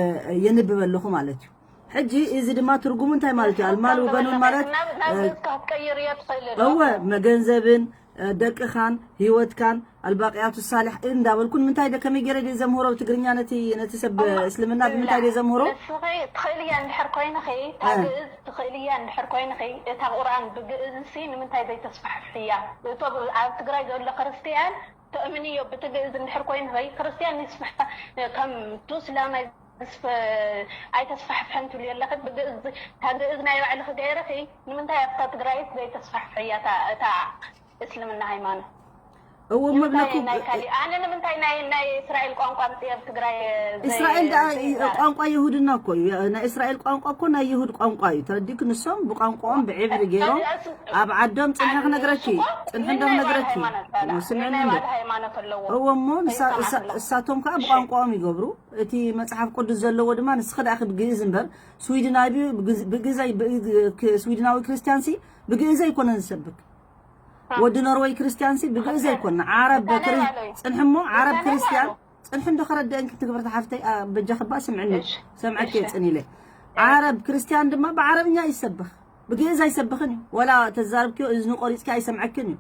የንብብ ኣለኹ ማለት እዩ። ሕጂ እዚ ድማ ትርጉሙ እንታይ ማለት እዩ? ኣልማል ወበኑን ማለት፣ ናብ፣ ናብ እ፣ ገጽካ ክትቀይርዮ ትኽእል ዶ? እወ፣ መገንዘብን፣ እ፣ ደቅኻን፣ ህይወትካን፣ ኣልባቅያቱ ሳሊሕ እንዳበልኩ ንምንታይ ደ-፣ ከመይ ገይረ ድየ ዘምህሮ ብትግርኛ ነቲ፣ ነቲ ሰብ እሞ እስልምና ብምንታይ ድየ ዘምህሮ? ንስኺ ትኽእልያ እንድሕር ኮይንኺ፣ እታ እ። ግእዝ ትኽእልያ እንድሕር ኮይንኺ፣ እታ ቁርኣን ብግእዝሲ ንምንታይ ዘይተስፋሕፍሕያ? እቶ ብ-፣ ኣብ ትግራይ ዘሎ ክርስትያን ተእምንዮ ብቲ ግእዝ እንድሕር ኮይንኺ፣ ክርስትያን ይስፍሕፋ፣ ከም ቱ እስላማይ ኣይተስፋሕፍሐን ትብልዮ ኣለኺ። ብግእዝ፣ እታ ግእዝ ናይ ባዕልኺ ገይርኺ ንምንታይ ኣብታ ትግራይስ ዘይተስፋሕፍሕያ እታ፣ እታ እስልምና ሃይማኖት? እዎ ንምንታይ መብለኩም ናይ ካሊእ፣ ኣነ ንምንታይ ናይ፣ ናይ እስራኤል ቋንቋ ኣምፅየ ኣብ ትግራይ ዘይ-፣ እስራኤል ደኣ ዘይዛረብ? ቋንቋ ይሁድና እኮ እዩ። ናይ እስራኤል ቋንቋ እኮ ናይ ይሁድ ቋንቋ እዩ። ተረዲክ ንሶም ብቋንቋኦም ብዕብሪ ገይሮም ኣብ ዓዶም ጽንሐ ክነግረኪ ጽንሐ እንዶ ክነግረኪ ስምዕኒ እንዶ ሃይማኖት ኣለዎ። እዎ እሞ ንሳ- እሳ- እሳቶም ከዓ ብቋንቋኦም ይገብሩ። እቲ መጽሓፍ ቅዱስ ዘለዎ ድማ ንስኺ ደኣ ብግእዝ እምበር ስዊድናዊ ብግእዝ- ብግእዝ ኣይ- ብግ- ክ- ስዊድናዊ ክርስቲያን ሲ ብግእዝ ኣይኮነን ዝሰብክ። ወዲ ኖርወይ ክርስቲያን ሲ ብግእዝ ኣይኮነ ዓረብ በክሪ ጽንሕሞ ዓረብ ክርስቲያን ጽንሕ እንዶ ከረድአን ክትግብርቲ ሓፍተይ ኣ- በጃ ክባ ስምዕኒ ሰምዐት የጽን ኢለ ዓረብ ክርስቲያን ድማ ብዓረብኛ ይሰብኽ ብግእዝ ኣይሰብኽን እዩ ወላ ተዛርብኪዮ እዝኑ ቆሪፅኪ ኣይሰምዐክን እዩ።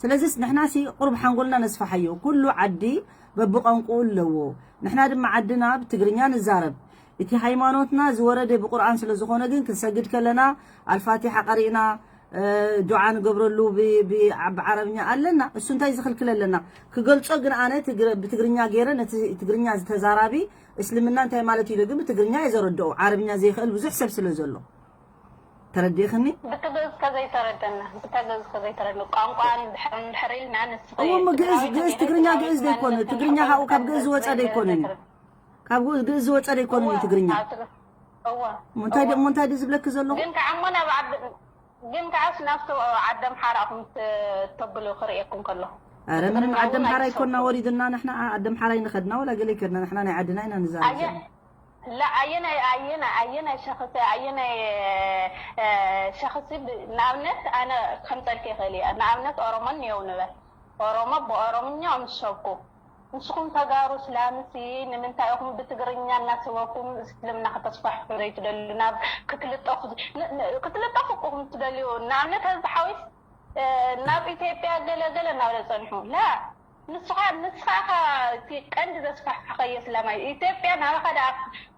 ስለዚስ ንሕና ሲ ቁርብ ሓንጎልና ነስፋሓዮ ኩሉ ዓዲ በብቋንቁኡ ኣለዎ። ንሕና ድማ ዓድና ብትግርኛ ንዛረብ። እቲ ሃይማኖትና ዝወረደ ብቁርኣን ስለ ዝኾነ ግን ክንሰግድ ከለና ኣልፋቲሓ ቀሪእና እ፣ ዱዓ ንገብረሉ ብ- ብ- ብዓረብኛ ኣለና። እሱ እንታይ ዝኽልክለለና ክገልጾ ግን ኣነ ትግረ- ብትግርኛ ገይረ ነቲ ትግርኛ ዝተዛራቢ እስልምና እንታይ ማለት እዩ ግን ብትግርኛ እየ ዘረድኦ ዓረብኛ ዘይኽእል ብዙሕ ሰብ ስለ ዘሎ ተረዲእኽኒ። ብትግእዝ ከዘይተረደና ብትግእዝ ከዘይተረደ ቋንቋ እንድሕር እንድሕር ኢልና ንስኺ እሞ ግእዝ ትግራዊ ግእዝ ተገይርኪ ትግርኛ ትግራዊ ግእዝ ማንነት ዘይኮነ ትግርኛ ትግራዊ ካብኡ ካብ ግእዝ ትግራዊ ዝወፀ ዘይኮነን እዩ። ትግራዊ ካብ ግእዝ- ግእዝ ዝወፀ ዘይኮነን እዩ ትግርኛ። እዋ እሞ እንታይ ደ- እሞ እንታይ ድዩ ዝብለኪ ዘለኹ? ግን ከዓ እሞ ናብ ዓዲ ግን ከዓስ ናብቲ ዓዲ ኣምሓራ ኢኹም ት- ተብሉ ክርእየኩም ከለኹ ኧረ ምንም ትግርኛ ዓዲ እውን ኣምሓራ ኣይትሰምዑ። ይኮና ወሪድና ንሕና ዓ- ዓዲ ኣምሓራ ይንኸድና ወላ ገለ ይከድና ንሕና ናይ ዓድና ኢና ንዛረብ ኣየ- ዘለና። ላ ኣየናይ ኣየናይ ኣየናይ ሸኽሲ ኣየናይ እ፣ ሸኽሲ ብ- ንኣብነት ኣነ ከምፀልኪ ይኽእል እየ ንኣብነት ኦሮሞ እኒየው ንበል ኦሮሞ ብኦሮምኛ ምስ ሰብኩ ንስኹም ተጋሩ ስላምሲ ንምንታይ ኢኹም ብትግርኛ እናሰበኩም እስልምና ከተስፋሕፍሑ ዘይትደልዩ ናብ ክትልጠፉ ን- ን- ክትልጠፉ እኮ ኢኹም ትደልዩ ንኣብነት ህዝቢ ሓዊስ እ፣ ናብ ኢትዮጵያ ገለ ገለ እናበለ ፀኒሑ ላ ንስኻ ንስኻ ኢኻ እቲ ቀንዲ ዘስፋሕፈኸዮ እስላማይ ኢትዮጵያ ናባኻ ደኣ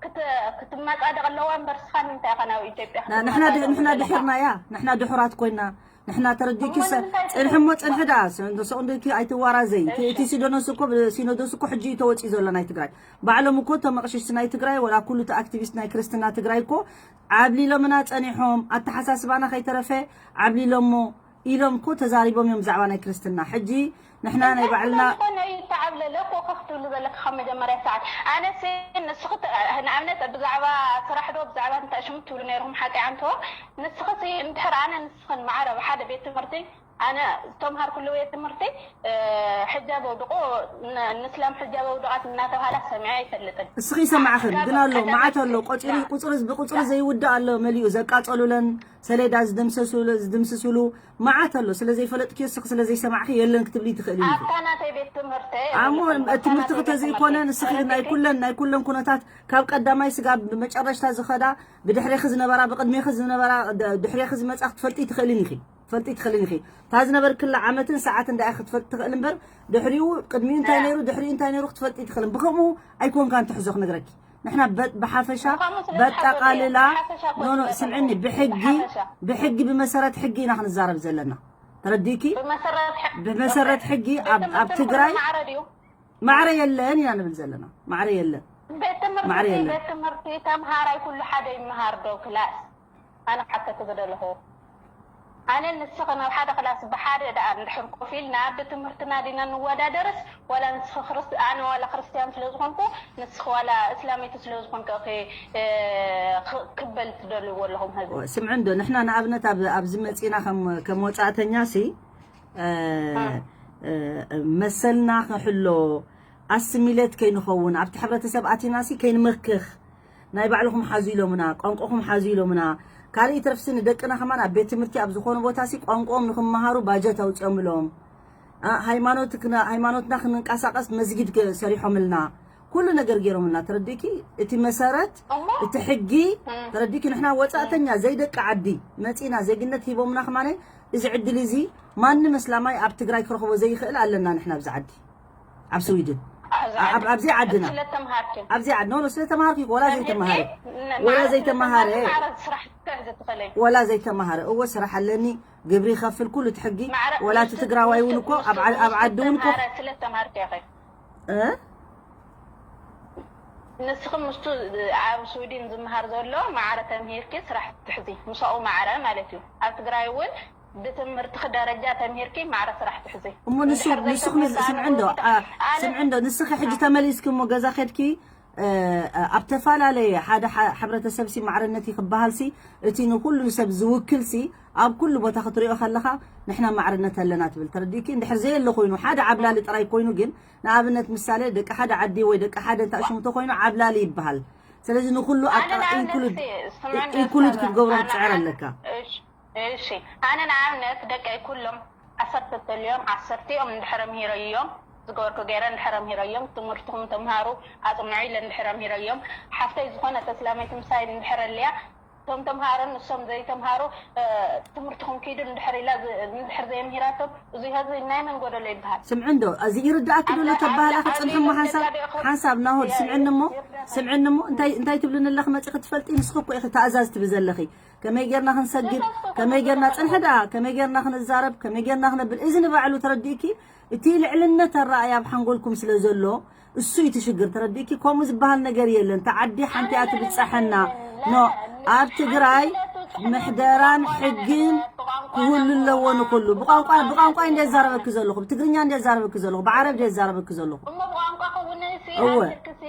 ክት- ክትመፃደቕ ኣለዋ እምበር ንስኻ ንምንታይ ኢኻ ናብ ኢትዮጵያ ና- ንሕና ድ- ንሕና ድሕርናያ ንሕና ድሑራት ኮይና ንሕና ተረዲእኪ እሞ ሰ- ንምንታይ ፅንሕሞ ትደልዩ? ፅንሒ ደኣ ስ- እንዶ ሰው እንዶ ኣይቲ ዋራ ዘይ እቲ- እቲ ሲኖዶስ እኮ ብ- ሲኖዶስ እኮ ሕጂ እዩ ተወፂኡ ዘሎ ናይ ትግራይ ባዕሎም እኮ እቶም ኣቕሽሽቲ ናይ ትግራይ ወላ ኩሉ እቲ ኣክቲቪስት ናይ ክርስትና ትግራይ እኮ ዓብሊሎምና ፀኒሖም ኣተሓሳስባና ከይተረፈ ዓብሊሎሞ ኢሎም እኮ ተዛሪቦም እዮም ብዛዕባ ናይ ክርስትና ሕጂ ንሕና ናይ ባዕልና ዝኾነ እዩ ተዓብለለ እኮ ከፍ ትብሉ ዘለካ ካብ መጀመርያ ሰዓት ኣነሲ ንስኺ ተ- ንኣብነት ብዛዕባ ስራሕ ዶ ብዛዕባ እንታይ ሽሙ ትብሉ ነይርኩም ሓቂ ዓንቶ ንስኺ ሲ እንድሕር ኣነ ንስኽን ማዕረ ብሓደ ቤት ትምህርቲ ኣነ ዝተምሃርኩሉ ቤት ትምህርቲ እ፣ ሕጃብ ኣውድቆ ን- ንስላም ሕጃብ ኣውድቃት እናተባሃላ ሰሚዐ ኣይፈልጥን እስኺ ይሰማዕኽን ግን ኣሎ መዓት ኣሎ ቆፂሩ ቁፅሪ ብቁፅሪ ዘይውዳእ ኣሎ መሊኡ ዘቃፀሉለን ሰሌዳ ዝደምሰሱሉ ዝድምስሱሉ መዓት ኣሎ ስለ ዘይፈለጥክዮ እስኺ ስለ ዘይሰማዕኺ የለን ክትብሊ ትኽእሊ ኢኺ ኣብታ ናተይ ቤት ትምህርቲ ኣሞ ትምህርትኺ ተዘይኮነ ንስኺ ናይ ኩለን ናይ ኩለን ኩነታት ካብ ቀዳማይ ስጋብ መጨረሽታ ዝኸዳ ብድሕሬኺ ዝነበራ ብቅድሜኺ ዝነበራ ድ- ድሕሬኺ ዝመፃ ክትፈልጢ ትኽእልን ኢኺ ትፈልጢ ትኽእልን ኢኺ እታ ዝነበርክላ ዓመትን ሰዓትን ደኣ ክትፈልጢ ትኽእል እምበር ድሕሪኡ ቅድሚኡ እንታይ ነይሩ ድሕሪኡ እንታይ ነይሩ ክትፈልጢ ትኽእልን ብከምኡ ኣይኮንካን ትሕዞ ክነግረኪ ንሕና በ- ብሓፈሻ በጠቓልላ ኖ ኖ ስምዕኒ ብሕጊ ብሕጊ ብመሰረት ሕጊ ኢና ክንዛረብ ዘለና ተረዲእኪ ብመሰረት ሕጊ ኣብ ትግራይ ማዕረ የለን ኢና ንብል ዘለና ማዕረ የለን ቤት ትምህርቲ ቤት ትምህርቲ ተምሃራይ ኩሉ ሓደ ይምሃር ዶ ክላስ ኣነ ሓተቲ ዝደለኹ ኣነ ንስኺ ናብ ሓደ ክላስ ብሓደ ደኣ እንድሕር ኮፍ ኢልና ብትምህርትና ዲና ንወዳደርስ ዋላ ንስኺ ክርስት ኣነ ዋላ ክርስትያን ስለ ዝኾንኩ ንስኺ ዋላ እስላመይቲ ስለ ዝኾንኩ ኢኺ ክበል ትደልይዎ ኣለኹም ህዝቢ ስምዒ እንዶ ንሕና ንኣብነት ኣብ ኣብዚ መጺና ከም ከም ወጻእተኛ ሲ መሰልና ክሕሎ ኣስሚሌት ከይንኸውን ኣብቲ ሕብረተሰብ ኣቲና ሲ ከይንመክኽ ናይ ባዕልኹም ሓዙ ኢሎምና ቋንቋኹም ሓዙ ኢሎምና ካልእ ይትረፍሲ ንደቅና ከማን ኣብ ቤት ትምህርቲ ኣብ ዝኾነ ቦታ ሲ ቋንቋኦም ንክመሃሩ ባጀት ኣውፂኦምሎም ሃይማኖትና ክንንቀሳቀስ መስጊድ ሰሪሖምልና ኩሉ ነገር ገይሮምልና ተረዲእኪ እቲ መሰረት እቲ ሕጊ ተረዲእኪ ንሕና ወፃእተኛ ዘይደቂ ዓዲ መፂና ዜግነት ሂቦምና ከማነ እዚ ዕድል እዚ ማንም እስላማይ ኣብ ትግራይ ክረኽቦ ዘይኽእል ኣለና ንሕና ኣብዚ ዓዲ ኣብ ስዊድን ኣብዚ ዓድና ኣብዚ ዓድ ኖ ስለ ተምሃርኪ ወላ ዘይተምሃረ ወላ ዘይተምሃረ ወላ ዘይተምሃረ እወ ስራሕ ኣለኒ ግብሪ ይኸፍል ኩሉ እቲ ሕጊ ወላ እቲ ትግራዋይ እውን እኮ ኣብ ዓዲ እውን እኮ ንስኺ ምስቱ ኣብ ስዊድን ዝመሃር ዘሎ ማዕረ ተምሂርኪ ስራሕ ትሕዚ፣ ምስኡ ማዕረ ማለት እዩ። ኣብ ትግራይ እውን ብትምህርትኺ ደረጃ ተምሂርኪ ማዕረ ስራሕ ትሕዚ። እሞ ንሱ እንድሕር ንሱ ዘይተምሂርና ስምዕ እንዶ ንጎይታ፣ ኣ- ኣነ ስምዕ እንዶ ንስኺ ሕጂ ተመሊስኪ እሞ ገዛ ኸድኪ እ፣ ኣብ ተፈላለየ ሓደ ሓ- ሕብረተሰብ ሲ ማዕረነት ክበሃል ሲ እቲ ንኩሉ ሰብ ዝውክል ሲ ኣብ ኩሉ ቦታ ክትሪኦ ከለኻ ንሕና ማዕረነት ኣለና ትብል። ተረዲእኪ? እንድሕር ዘየለ ኮይኑ ሓደ ዓብላሊ ጥራይ ኮይኑ ግን ንኣብነት ምሳሌ ደቂ ሓደ ዓዲ ወይ ደቂ ሓደ እንታይ ሽሙ ተኮይኑ ዓብላሊ ይበሃል። ስለዚ ንኩሉ ኣነ ኣጠ- ንኣብነት ኢንክሉድ ሲ- ስምዕን ኢንክሉድ ዶክተር ክትገብሮም ኣነ ትፅዕር ኣነ ኣለካ። እሺ፣ እሺ ኣነ ንኣብነት ደቀይ ኩሎም ዓሰርተ ተልዮም ዓሰርቲኦም እንድሕረ ምሂረዮም ዝገበርኩ ገይረ እንድሕረ ምሂረዮም ትምህርትኹም ተምሃሩ ኣፅንዑ ኢለ እንድሕረ ምሂረዮም ሓፍተይ ዝኾነ ተስላመይቲ ምሳይ እንድሕረ ኣልያ እቶም ተምሃሮን ንሶም ዘይተምሃሩ ትምህርትኹም ኪዱ እንድሕር ኢላ እንድሕር ዘይምሂራቶም እዙይ ህዝቢ ናይ መን ጎደሎ ይበሃል? ስምዒ እንዶ እዚ ይርዳእኪ ዶ ኣሎ ተባህላ ክፅንሕሞ ሓንሳብ ሓንሳብ ናሆድ ስምዕኒ እሞ ስምዕኒ እሞ እንታይ እንታይ ትብልኒ ኣለኺ መፂኺ ትፈልጢ ንስኺ እኮ ኢኺ ተኣዛዝ ትቢ ዘለኺ ከመይ ጌርና ክንሰግድ ከመይ ጌርና ፅንሐ ደኣ ከመይ ጌርና ክንዛረብ ከመይ ጌርና ክነብል እዚ ንባዕሉ ተረዲእኪ እቲ ልዕልነት ኣረኣያ ኣብ ሓንጎልኩም ስለ ዘሎ እሱ እዩ እቲ ሽግር ተረዲእኪ ከምኡ ዝበሃል ነገር የለን ተዓዲ ሓንቲ እያ ትብፀሐና ኖ ኣብ ትግራይ ምሕደራን ሕግን ክህሉ ኣለዎ ንኩሉ ብቋንቋ ብቋንቋ እንደ ዛረበኪ ዘለኹ ብትግርኛ እንደ ዛረበኪ ዘለኹ ብዓረብ እንደ ዛረበኪ ዘለኹ እሞ ብቋንቋ ክውንንሲ እወ ኣስክሲ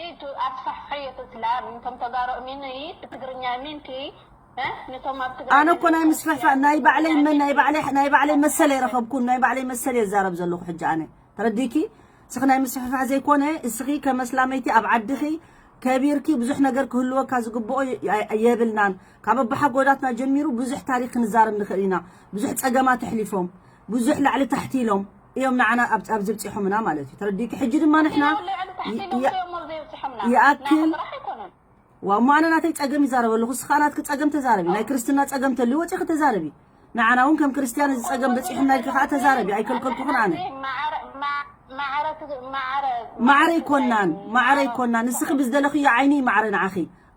ኣስፋሕፈዮ ተስላ እንቶም ተጋሩ እሚን ብትግርኛ እሚንኪ ኣነ እኮ ናይ ምስፍሕፋ ናይ ባዕለይ መ ናይ ባዕለይ ናይ ባዕለይ መሰል ኣይረኸብኩን ናይ ባዕለይ መሰል የዛረብ ዘለኹ ሕጂ ኣነ ተረዲኪ እስኺ ናይ ምስፍሕፋ ዘይኮነ እስኺ ከመስላመይቲ ኣብ ዓድኺ ከቢርኪ ብዙሕ ነገር ክህልወካ ዝግብኦ የብልናን ካብ ኣቦሓጎዳትና ጀሚሩ ብዙሕ ታሪክ ክንዛረብ ንኽእል ኢና ብዙሕ ፀገማት ኣሕሊፎም ብዙሕ ላዕሊ ታሕቲ ኢሎም እዮም ንዓና ኣብዚ ብፂሖምና ማለት እዩ ተረዲኪ ሕጂ ድማ ንሕና ይኣክል ዋ እሞ ኣነ ናተይ ጸገም ይዛረብ ኣለኹ፣ እስኻ ናትኪ ጸገም ተዛረቢ፣ ናይ ክርስትና ጸገም ተልዩ ወጺኺ ተዛረቢ። ንዓና እውን ከም ክርስትያን እዚ ጸገም በጺሑና ኢልኪ ከኣ ተዛረቢ፣ ኣይከልከልኩኽን ኣነ። ማዕረ ኣይኮናን፣ ማዕረ ኣይኮናን፣ ንስኺ ብዝደለኽዮ ዓይኒ እዩ ማዕረ ንዓኺ።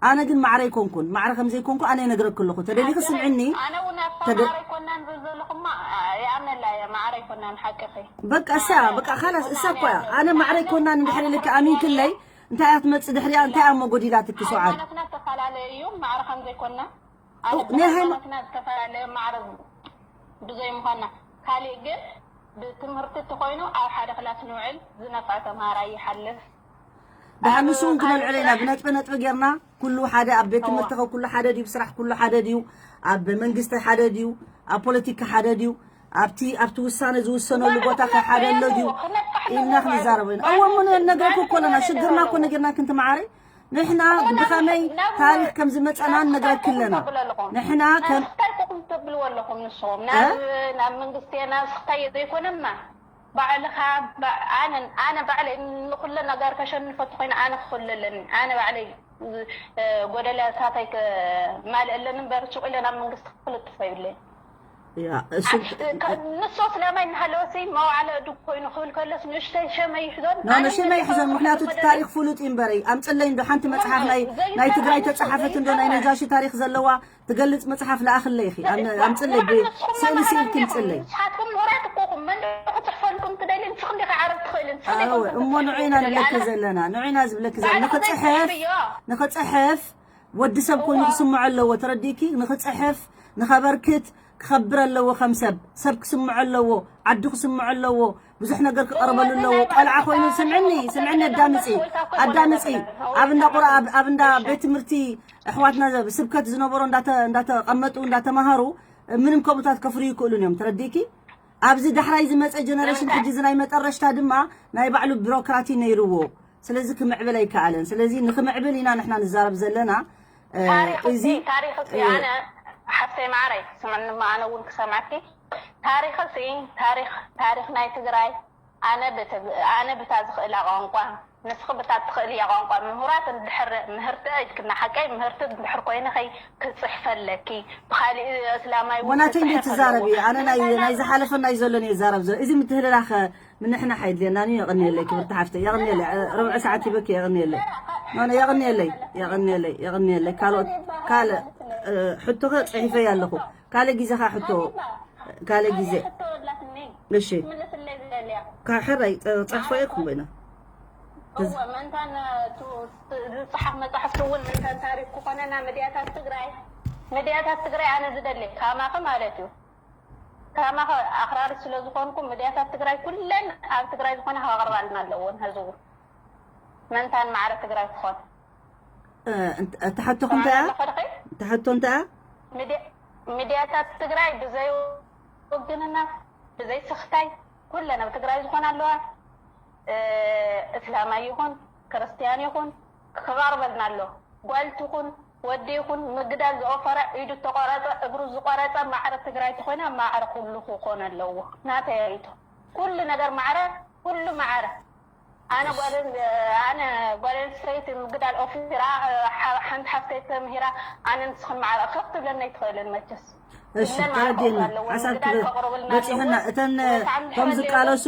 ኣነ ግን ማዕረ ኣይኮንኩን፣ ማዕረ ከም ዘይኮንኩ ኣነ ይነግረኪ ኣለኹ። ተደሊኺ ስምዕኒ። በቃ እሳ በቃ ካላስ እሳ እኮ እያ ኣነ ማዕረ ኣይኮናን እንድሕር ኢልኪ ኣሚንክለይ እንታይ እያ ትመጽእ ድሕሪኣ እንታይ እያ እሞ ጎዲላትኪ ሰውዓል ሃይማኖትና ዝተፈላለየ እዩ ማዕረ ከም ዘይኮና ናይ ሃይማኖትና ዝተፈላለየ ማዕረ ብዘይ ምዃና ካሊእ ግን ብትምህርቲ እንተኮይኑ ኣብ ሓደ ክላስ ንውዕል ዝነፍዐ ተምሃራይ ይሓልፍ ደሓን ንሱ እውን ክነልዕሎ ኢና ብነጥቢ ነጥቢ ጌርና ኩሉ ሓደ ኣብ ቤት ትምህርቲ ከ ኩሉ ሓደ ድዩ ብስራሕ ኩሉ ሓደ ድዩ ኣብ መንግስቲ ሓደ ድዩ ኣብ ፖለቲካ ሓደ ድዩ ኣብቲ ኣብቲ ውሳነ ዝውሰነሉ ቦታ ከ ሓደ ኣሎ ድዩ ኢልና ክንዛረቦ ኢና። እወ እሞ ነግረኩ እኮ ኣለና ሽግርና እኮ ነጊርናኪ እንትመዓረይ ንሕና ብኸመይ ታሪኽ ከም ዝመፀና ንነግረኪ ኣለና። ንሕና ከም እንታይ ኮኹም ተብልዎ ኣለኹም ንስኹም ናብ ናብ መንግስቲ ናብ ስታይ ዘይኮነማ ባዕልኻ ኣነ ኣነ ባዕለይ ንኹለ ነገር ከሸንፈ ተኮይነ ኣነ ክኽእሎ ኣለኒ ኣነ ባዕለይ ጎደለታተይ ክማልእ ኣለኒ እምበር ሱቕ ኢለ ናብ መንግስቲ ክልጥፎ የብለይን። ንሱ ስለማይ እናሃለወሲ መዋዕለ እዱ ኮይኑ ክብል ከለስ ንእሽተይ ሸመ ይሕዞን ኖ ኖ ሸመ ይሕዞን ምክንያቱ እቲ ታሪክ ፍሉጥ እዩ እምበረይ ኣምፅለይ እንዶ ሓንቲ መፅሓፍ ናይ ናይ ትግራይ ተፃሓፈት እንዶ ናይ ነጃሺ ታሪክ ዘለዋ ትገልፅ መፅሓፍ ለኣኽለይ ኢኺ ኣምፅለይ ብስእሊ ስእልኪ ምፅለይ ንስኻትኩም ምሁራት እኮ ኹም መን ክፅሕፈልኩም ትደሊ ንስኽ እንዲኻ ዓረብ ትኽእል ንስኽ እሞ ንዑ ኢና ንብለኪ ዘለና ንዑ ኢና ዝብለኪ ዘለና ንክፅሕፍ ንክፅሕፍ ወዲ ሰብ ኮይኑ ክስምዖ ኣለዎ ተረዲእኪ ንክፅሕፍ ንኸበርክት ክኸብር ኣለዎ ከም ሰብ ሰብ ክስምዖ ኣለዎ ዓዱ ክስምዖ ኣለዎ ብዙሕ ነገር ክቐርበሉ ኣለዎ ቆልዓ ኮይኑ ስምዕኒ ስምዕኒ ኣዳምፂ ኣዳምፂ ኣብ እንዳ ቁራ ኣብ እንዳ ቤት ትምህርቲ ኣሕዋትና ስብከት ዝነበሮ እንዳተቐመጡ እንዳተማሃሩ ምንም ከምኡታት ከፍርዩ ይክእሉን እዮም ተረዲእኪ ኣብዚ ዳሕራይ ዝመፀ ጀነሬሽን ሕጂ እዚ ናይ መጠረሽታ ድማ ናይ ባዕሉ ቢሮክራቲ ነይርዎ ስለዚ ክምዕብል ኣይከኣለን ስለዚ ንክምዕብል ኢና ንሕና ንዛረብ ዘለና ታሪክ እዚ ታሪክ እዚ ኣነ ሓፍተይ ማዕረይ ስምዕኒ እሞ ኣነ እውን ክሰምዐኪ ታሪክ እዚ ታሪክ ታሪክ ናይ ትግራይ ኣነ ኣነ ብታ ዝኽእላ ቋንቋ ንስኺ ብታ ትኽእልያ ቋንቋ ምሁራት እንድሕር ምህርቲ ኢልክና ሓቀይ ምህርቲ እንድሕር ኮይንኺ ክፅሕፈለኪ ብካሊእ እስላማይ እውን ወናተይ እንዴት ትዛረቢ ኣነ ናይ ናይ ዝሓለፈ ናይ ዘሎን እየ ዛረብ ዘሎ እዚ ምትህልላኸ ምንሕናሕ የድልየናን እዩ የቐንየለይ ክብርቲ ሓፍተይ የቐንየለይ ርብዒ ሰዓት ሂበኪ የቐንየለይ ኖኖ የቐንየለይ የቐንየለይ የቐንየለይ ካልኦት ካልእ ሕቶኸ ፅሒፈይ ኣለኹ ካልእ ግዜኻ ሕቶ ካልእ ግዜ እሺ ሕራይ ፀሕፎ እየ ክምቦ ኢና እወ፣ መንታን፣ እ፣ ቱ-፣ ት-፣ ዝጸሓፍ መጻሕፍቲ እውን መንታን ታሪኽ ክኾነና፣ ሚድያታት ትግራይ፣ ሚድያታት ትግራይ ኣነ ዝደሊ ካማኸ ማለት እዩ። ካማኸ ኣኽራሪ ስለ ዝኾንኩ፣ ሚድያታት ትግራይ ኩለን ኣብ ትግራይ ዝኾነ ከቕርባልና ኣለዎ ንህዝቡ። መንታን ማዕረ ትግራይ ክኾን። እ፣ እንት-፣ እታ ሕቶኹም እንታይ እያ? ኣለኹ ድኺ? እታ ሕቶ እንታይ እያ? ሚድያ-፣ ሚድያታት ትግራይ ብዘይ ውግንና፣ ብዘይ ስኽታይ፣ ኩለን ኣብ ትግራይ ዝኾና ኣለዋ። እ፣ እስላማይ ይኹን፣ ክርስትያን ይኹን፣ ክቐርበልና ኣሎ። ጓል ትኹን፣ ወዲ ይኹን፣ ምግዳል ዝኦፈረ፣ ኢዱ ዝተቆረጸ፣ እግሩ ዝቆረጸ፣ ማዕረ ትግራይ ተኾይና፣ ማዕረ ኩሉ ክኾን ኣለዎ። ናተይ ርእይቶ። ኩሉ ነገር ማዕረ፣ ኩሉ ማዕረ። ኣነ እሺ። ጓል፣ ኣነ ጓል ኣንስተይቲ ምግዳል ኦፊራ፣ ሓ-፣ ሓንቲ ሓፍተይ ተምሂራ፣ ኣነ ንስኽን ማዕረ ከፍ ትብለኒ ኣይትኽእልን መቸስ። እሺ፣ ኩለን ማዕረ ተረዲእና። ክኾና ኣለወን። ሓሳብ ምግዳል ክበ-፣ ከቕርብልና በፂሑና። ኣለወን። እተን፣ ወሳዕም ከም ድሕሪ ዝቃለሱ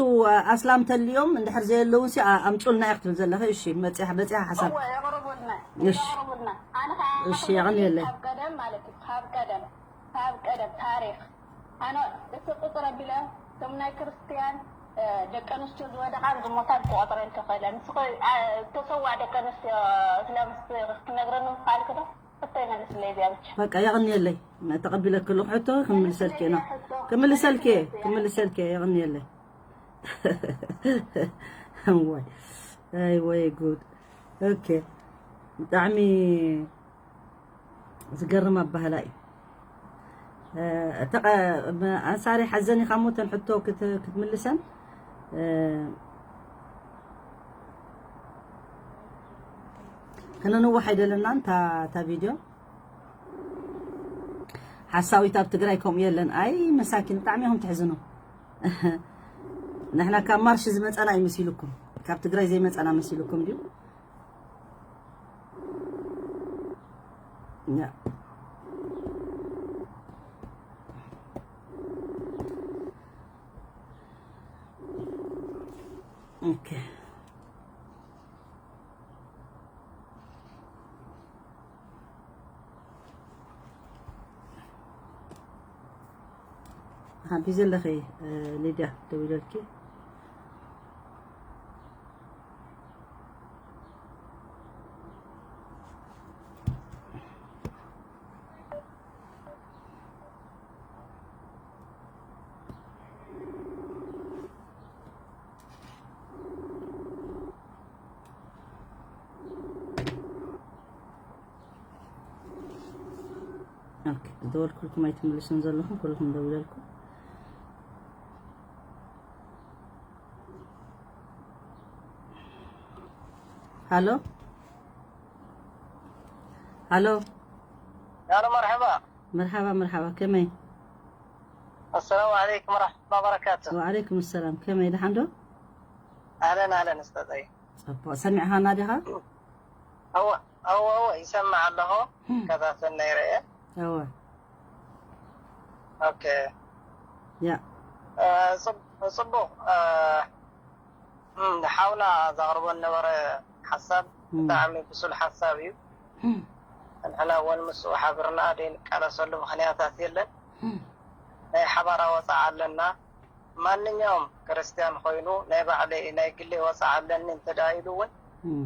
ኣስላም ተልዮም እንድሕር ዘየለውን ሲ፣ ኣ-፣ ኣምፁልና ኢኽ ትብል ዘለኺ። እሺ፣ መፂሓ፣ በፂሓ ሓሳብ። እወ፣ የቕርቡልና፣ እሺ። የቕርቡልና። ኣነ ከዓ እሺ፣ የቕንየለይ። ካብ ቀደም ማለት እዩ፣ ካብ ቀደም፣ ካብ ቀደም ታሪኽ። ኣነ እቲ ቁፅር ኣቢለ፣ እቶም ናይ ክርስትያን፣ እ፣ ደቂ ኣንስትዮ ዝወደቓን ዝሞታን ክቆፅረን ተኽእለ። ንስኺ፣ ኣ፣ ተሰዋ ደቂ ኣንስትዮ እስላም ስ-፣ ክትነግረኒ ምኽኣልኪ ዶ? ሕቶ ይመልስለይ እዚኣ ብቻ። በቃ፣ የቕንየለይ። ተቐቢለኪ ኣለኹ ሕቶ፣ ክምልሰልኪ ኢና። ክምልሰልኪ፣ ክምልሰልኪ፣ የቕንየለይ። እዋይ። ኣይ ወይ ጉድ። ኦኬ። ብጣዕሚ ዝገርም ኣባህላ እዩ። እ፣ ተቐ-፣ ብ-፣ ኣንሳሪ ሓዘን ኢኻ እሞ እተን ሕቶ ክት-፣ ክትምልሰን፣ እ፣ ከነንውሕ ኣይደለናን እታ፣ እታ ቪድዮ። ሓሳዊት ኣብ ትግራይ ከምኡ የለን። ኣይ መሳኪን፣ ብጣዕሚ ኢኹም ትሕዝኑ። ንሕና ካብ ማርሽ ዝመጸና እዩ መሲሉኩም፣ ካብ ትግራይ ዘይመጸና መሲሉኩም ድዩ? ያ። ኦኬ። ሓቢዘ ኣለኺ፣ እ፣ ሊድያ፣ ደዊለልኪ። ኦኬ፣ ደወልኩልኩም ኣይትምልሱን ዘለኹም፣ ኩልኩም ደውለልኩም። ሃሎ? ሃሎ? ሃሎ፣ መርሓባ። መርሓባ፣ መርሓባ፣ ከመይ? ኣሰላሙ ዓለይኩም ወራሕመቱላሂ ወበረካቱ። ወዓለይኩም ሰላም፣ ከመይ፣ ደሓን ዶ? ኣህለን፣ ኣህለን፣ ኡስታዘይ። ጽቡቕ፣ ሰሚዕኻና ዲኻ? እወ፣ እወ፣ እወ፣ ይሰምዕ ኣለኹ። እም። ከታተልና ይረአ። እወ። ኦኬ። ያ። እ፣ ጽብ-፣ ጽቡቕ፣ እ፣ እም፣ ሓውና ዘቕርቦ ዝነበረ ሓሳብ እም። ብጣዕሚ ብሱል ሓሳብ እዩ። እም። ንሕና እውን ምስኡ ሓቢርና ዘይንቃለሰሉ ምኽንያታት የለን። እም። ናይ ሓባራ ወጻዓ ኣለና። ማንኛውም ክርስትያን ኮይኑ ናይ ባዕለይ ናይ ግለይ ወጻዓ ኣለኒ እንተ ደኣ ኢሉ እውን እም።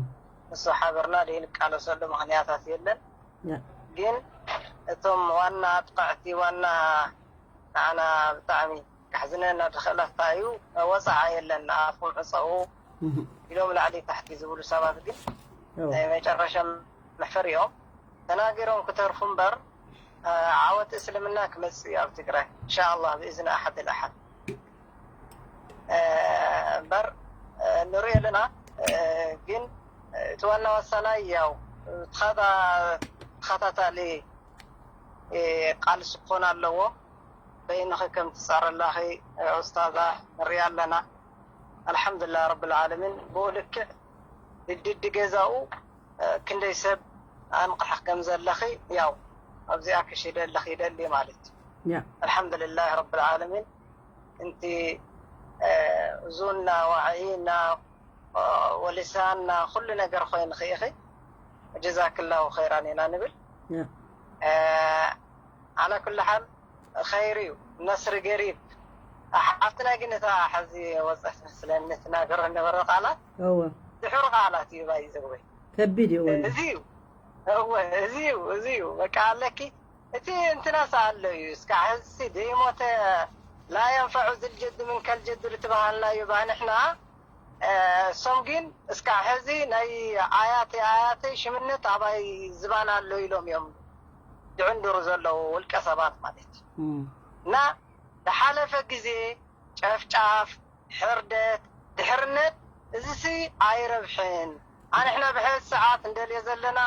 ንሱ ሓቢርና ዘይንቃለሰሉ ምኽንያታት የለን። ያ። ግን እቶም ዋና ኣጥቃዕቲ፣ ዋና ንዓና ብጣዕሚ ከሕዝነና ዝኽእል እንታይ እዩ፣ ወጻዓ የለን፣ ኣፍኩም ዕጸዉ እህ። ኢሎም ላዕሊ ታሕቲ ዝብሉ ሰባት ግን ኦ። ናይ መጨረሻ መሕፈሪ እዮም። ተናጊሮም ክተርፉ እምበር፣ እ፣ ዓወት እስልምና ክመጽእ እዩ ኣብ ትግራይ። ኢንሻኣላህ፣ ብእዝኒ ኣሓድ ኣልኣሓድ። እ፣ እምበር፣ እ፣ ንሪኦ ኣለና። እ፣ ግን እቲ ዋና ወሳናይ ያው ተኸታ-፣ ተኸታታሊ፣ እ፣ ቃልሲ ክኾን ኣለዎ። በይንኺ ከም ትጻረላኺ ኡስታዛ ንሪኣ ኣለና። ኣልሓምዱሊላህ ረብል ዓለሚን። ብኡ ልክዕ ድድዲ ገዛኡ፣ እ፣ ክንደይ ሰብ ኣንቕሓ ከም ዘለኺ ያው ኣብዚኣ ክሽደለኺ ይደሊ ማለት እዩ። ያ። ኣልሓምዱሊላህ ረብል ዓለሚን። እንቲ፣ እ፣ እዙና ዋዕይና፣ እ፣ ወሊሳና ኩሉ ነገር ኮይንኺ ኢኺ። ጀዛክላሁ ኸይራን ኢና ንብል። ያ። እ፣ ዓላ ኩሉ ሓል ኸይር እዩ፣ ነስሪ ገሪብ። ኣሕ-፣ ሓፍትና ግን እታ ሕዚ ወፀት መስለኒ ትናገሮ ነበረ ቃላት። እወ። ድሑር ቃላት እዩ ባይዘወይ። ከቢድ እዩ። እዚ እዩ እወ፣ እዚ እዩ፣ እዚ እዩ። በቃ ኣለኪ፣ እቲ እንትናስ ኣሎ እዩ። እስካ ሕዝሲ ዘይሞተ ላ የንፈዑ ዝልጀዱ ምን ከልጀዱ ልትበሃልና እዩ ባንሕና። እሶም ግን እስካ ሕዚ ናይ ኣያተይ ኣያተይ ሽምነት ኣባይ ዝባን ኣሎ ኢሎም እዮም ዝዕንድሩ ዘለዉ ውልቀ ሰባት ማለት እዩ። እና ዝሓለፈ ግዜ ጨፍጫፍ፣ ሕርደት፣ ድሕርነት እዚሲ ኣይረብሕን። ኣንሕና ብሕዚ ሰዓት እንደልዮ ዘለና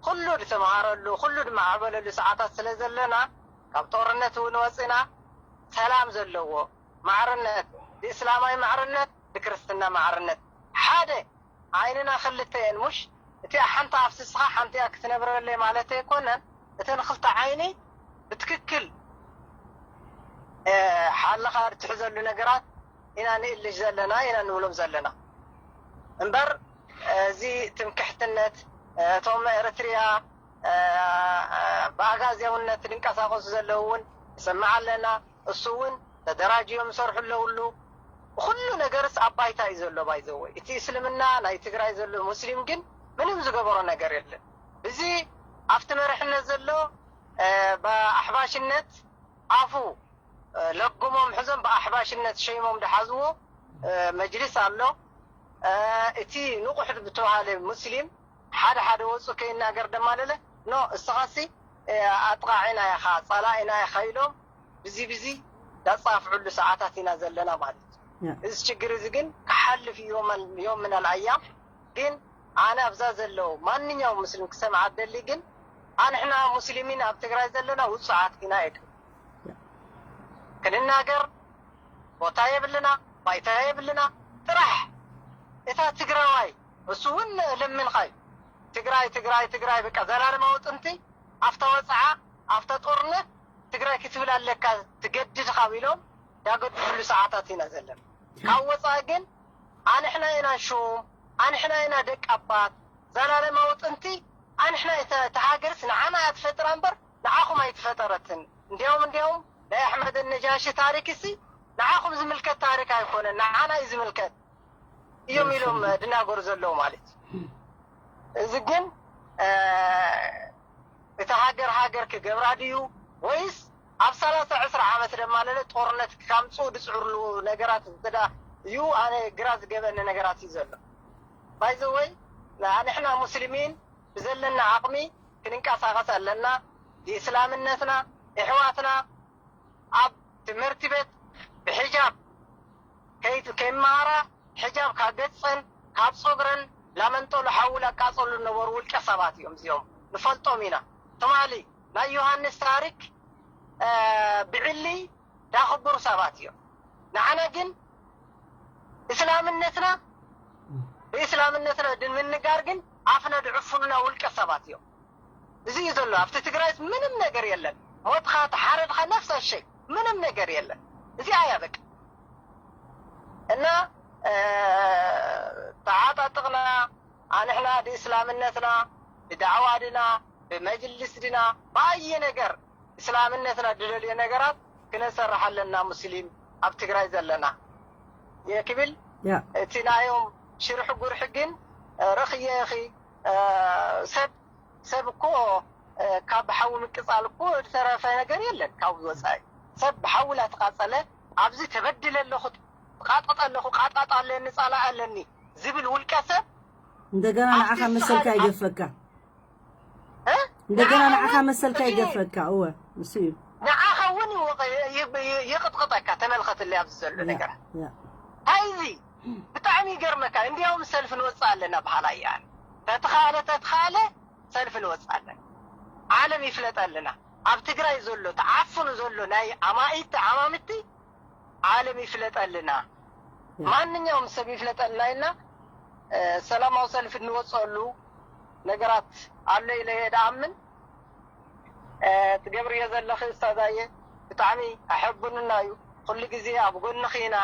ኩሉ ድተምሃረሉ ኩሉ ድማዕበለሉ ሰዓታት ስለ ዘለና ካብ ጦርነት እውን ወፅና ሰላም ዘለዎ ማዕርነት ብእስላማዊ ማዕርነት ብክርስትና ማዕርነት ሓደ ዓይንና ክልተ እየን ሙሽ እቲ ሓንቲ ኣፍስስኻ ሓንቲኣ ክትነብረለይ ማለት ኣይኮነን። እተን ክልተ ዓይኒ ብትክክል ሓለኻ ትሕዘሉ ነገራት ኢና ንእልሽ ዘለና ኢና ንብሎም ዘለና እምበር እዚ ትምክሕትነት እቶም ኤርትርያ ብኣጋዝያውነት ዝንቀሳቀሱ ዘለዉ እውን ንሰምዕ ኣለና። እሱ እውን ተደራጅዮም ይሰርሑ ኣለውሉ። ኩሉ ነገርስ ኣብ ባይታ እዩ ዘሎ ባይዘወይ እቲ እስልምና ናይ ትግራይ ዘሎ ሙስሊም ግን ምንም ዝገበሮ ነገር የለን። እዚ ኣብቲ መርሕነት ዘሎ ብኣሕባሽነት ኣፉ ለጉሞም ሕዞም ብኣሕባሽነት ሸይሞም ድሓዝዎ መጅልስ ኣሎ። እቲ ንቑሕ ብተባሃለ ሙስሊም ሓደ ሓደ ወፁ ከይናገር ደማለለ ኖ እስኻሲ ኣጥቓዒና ኢኻ ፀላኢና ኢኻ ኢሎም ብዚ ብዚ ዳፃፍዑሉ ሰዓታት ኢና ዘለና ማለት እዩ። እዚ ችግር እዚ ግን ክሓልፍ እዩ ዮም ምናል ኣያም። ግን ኣነ ኣብዛ ዘለዉ ማንኛውም ሙስሊም ክሰምዓ ደሊ ግን ኣንሕና ሙስሊሚን ኣብ ትግራይ ዘለና ውፁዓት ኢና የድል ክንናገር ቦታ የብልና ባይታ የብልና ጥራሕ እታ ትግራዋይ እሱ እውን ለምንኻዩ ትግራይ ትግራይ ትግራይ በቃ ዘላለማዊ ጥንቲ ኣብታ ወፅዓ ኣብታ ጦርነት ትግራይ ክትብል ኣለካ ትገድድኻ ኢሎም ዳገድሉ ሰዓታት ኢና ዘለና። ካብ ወፃኢ ግን ኣንሕና ኢና ሹም ኣንሕና ኢና ደቂ ኣባት ዘላለማዊ ጥንቲ ኣንሕና እታ ሃገርስ ንዓና እያ ትፈጥራ እምበር ንዓኹም ኣይትፈጠረትን። እንዲያውም እንዲያውም ናይ ኣሕመድ ነጃሺ ታሪክ እሲ ንዓኹም ዝምልከት ታሪክ ኣይኮነን ንዓና እዩ ዝምልከት እዮም ኢሎም ድናገሩ ዘለዉ ማለት እዩ። እዚ ግን እቲ ሃገር ሃገር ክገብራ ድዩ ወይስ ኣብ ሰላሳ ዕስራ ዓመት ደማለለ ጦርነት ካምፅኡ ዝፅዕርሉ ነገራት እንተዳ እዩ ኣነ ግራ ዝገበኒ ነገራት እዩ ዘሎ። ባይዘወይ ንሕና ሙስሊሚን ብዘለና ዓቕሚ ክንንቀሳቐስ ኣለና። ብእስላምነትና ኣሕዋትና ኣብ ትምህርቲ ቤት ብሒጃብ ከይመሃራ ሕጃብ ካብ ገፀን ካብ ፀጉረን ላመንጠሉ ሓዊ ላቃፀሉ ዝነበሩ ውልቀ ሰባት እዮም እዚኦም ንፈልጦም ኢና። ትማሊ ናይ ዮሃንስ ታሪክ ብዕሊ ዳኽብሩ ሰባት እዮም። ንዓና ግን እስላምነትና ብእስላምነትና ድምንጋር ግን ኣፍና ድዕፍኑና ውልቀ ሰባት እዮም። እዚ እዩ ዘሎ ኣብቲ ትግራይስ ምንም ነገር የለን። ሞትኻ ተሓረድኻ ነፍሰ ሸይ ምንም ነገር የለን። እዚኣ እያ በቃ እና ተዓጣጥቕና ኣንሕና ብእስላምነትና ብዳዕዋ ድና ብመጅልስ ድና ብኣየ ነገር እስላምነትና ድደልዮ ነገራት ክነሰርሕ ኣለና ሙስሊም ኣብ ትግራይ ዘለና ክብል እቲ ናዮም ሽርሒ ጉርሒ ግን ረኽየ ኺ ሰብ ሰብ እኮ ካብ ሓዊ ምቅፃል እኮ ዝተረፈ ነገር የለን። ካብ ወፃኢ ሰብ ብሓዊ ላተቃፀለ ኣብዚ ተበድለ ኣለኹ ቃጠጠ ኣለኹ ቃጣጣ ኣለኒ ፃላእ ኣለኒ ዝብል ውልቀ ሰብ እንደገና ንዓኻ መሰልካ ይገፈካ። እንደገና ንዓኻ መሰልካ ይገፈካ። እወ ንሱ እዩ። ንዓኻ እውን ይቕጥቕጠካ። ተመልኸትለይ ኣብዚ ዘሎ ነገራት ታይ እዚ ብጣዕሚ ይገርመካ። እንዲያውም ሰልፊ ንወፅእ ኣለና በሃላይ እየ ኣነ። ተተኻእለ ተተኻእለ ሰልፊ ንወፅእ ኣለና። ዓለም ይፍለጠልና። ኣብ ትግራይ ዘሎ ተዓፍኑ ዘሎ ናይ ኣማኢት ዓማምቲ ዓለም ይፍለጠልና። ማንኛውም ሰብ ይፍለጠልና ኢልና ሰላማዊ ሰልፊ እንወፀሉ ነገራት ኣሎ ኢለ እየ ድኣምን። ትገብርዮ ዘለኺ እስታዛየ ብጣዕሚ ኣሐጉንና እዩ። ኩሉ ግዜ ኣብ ጎንኺ ኢና።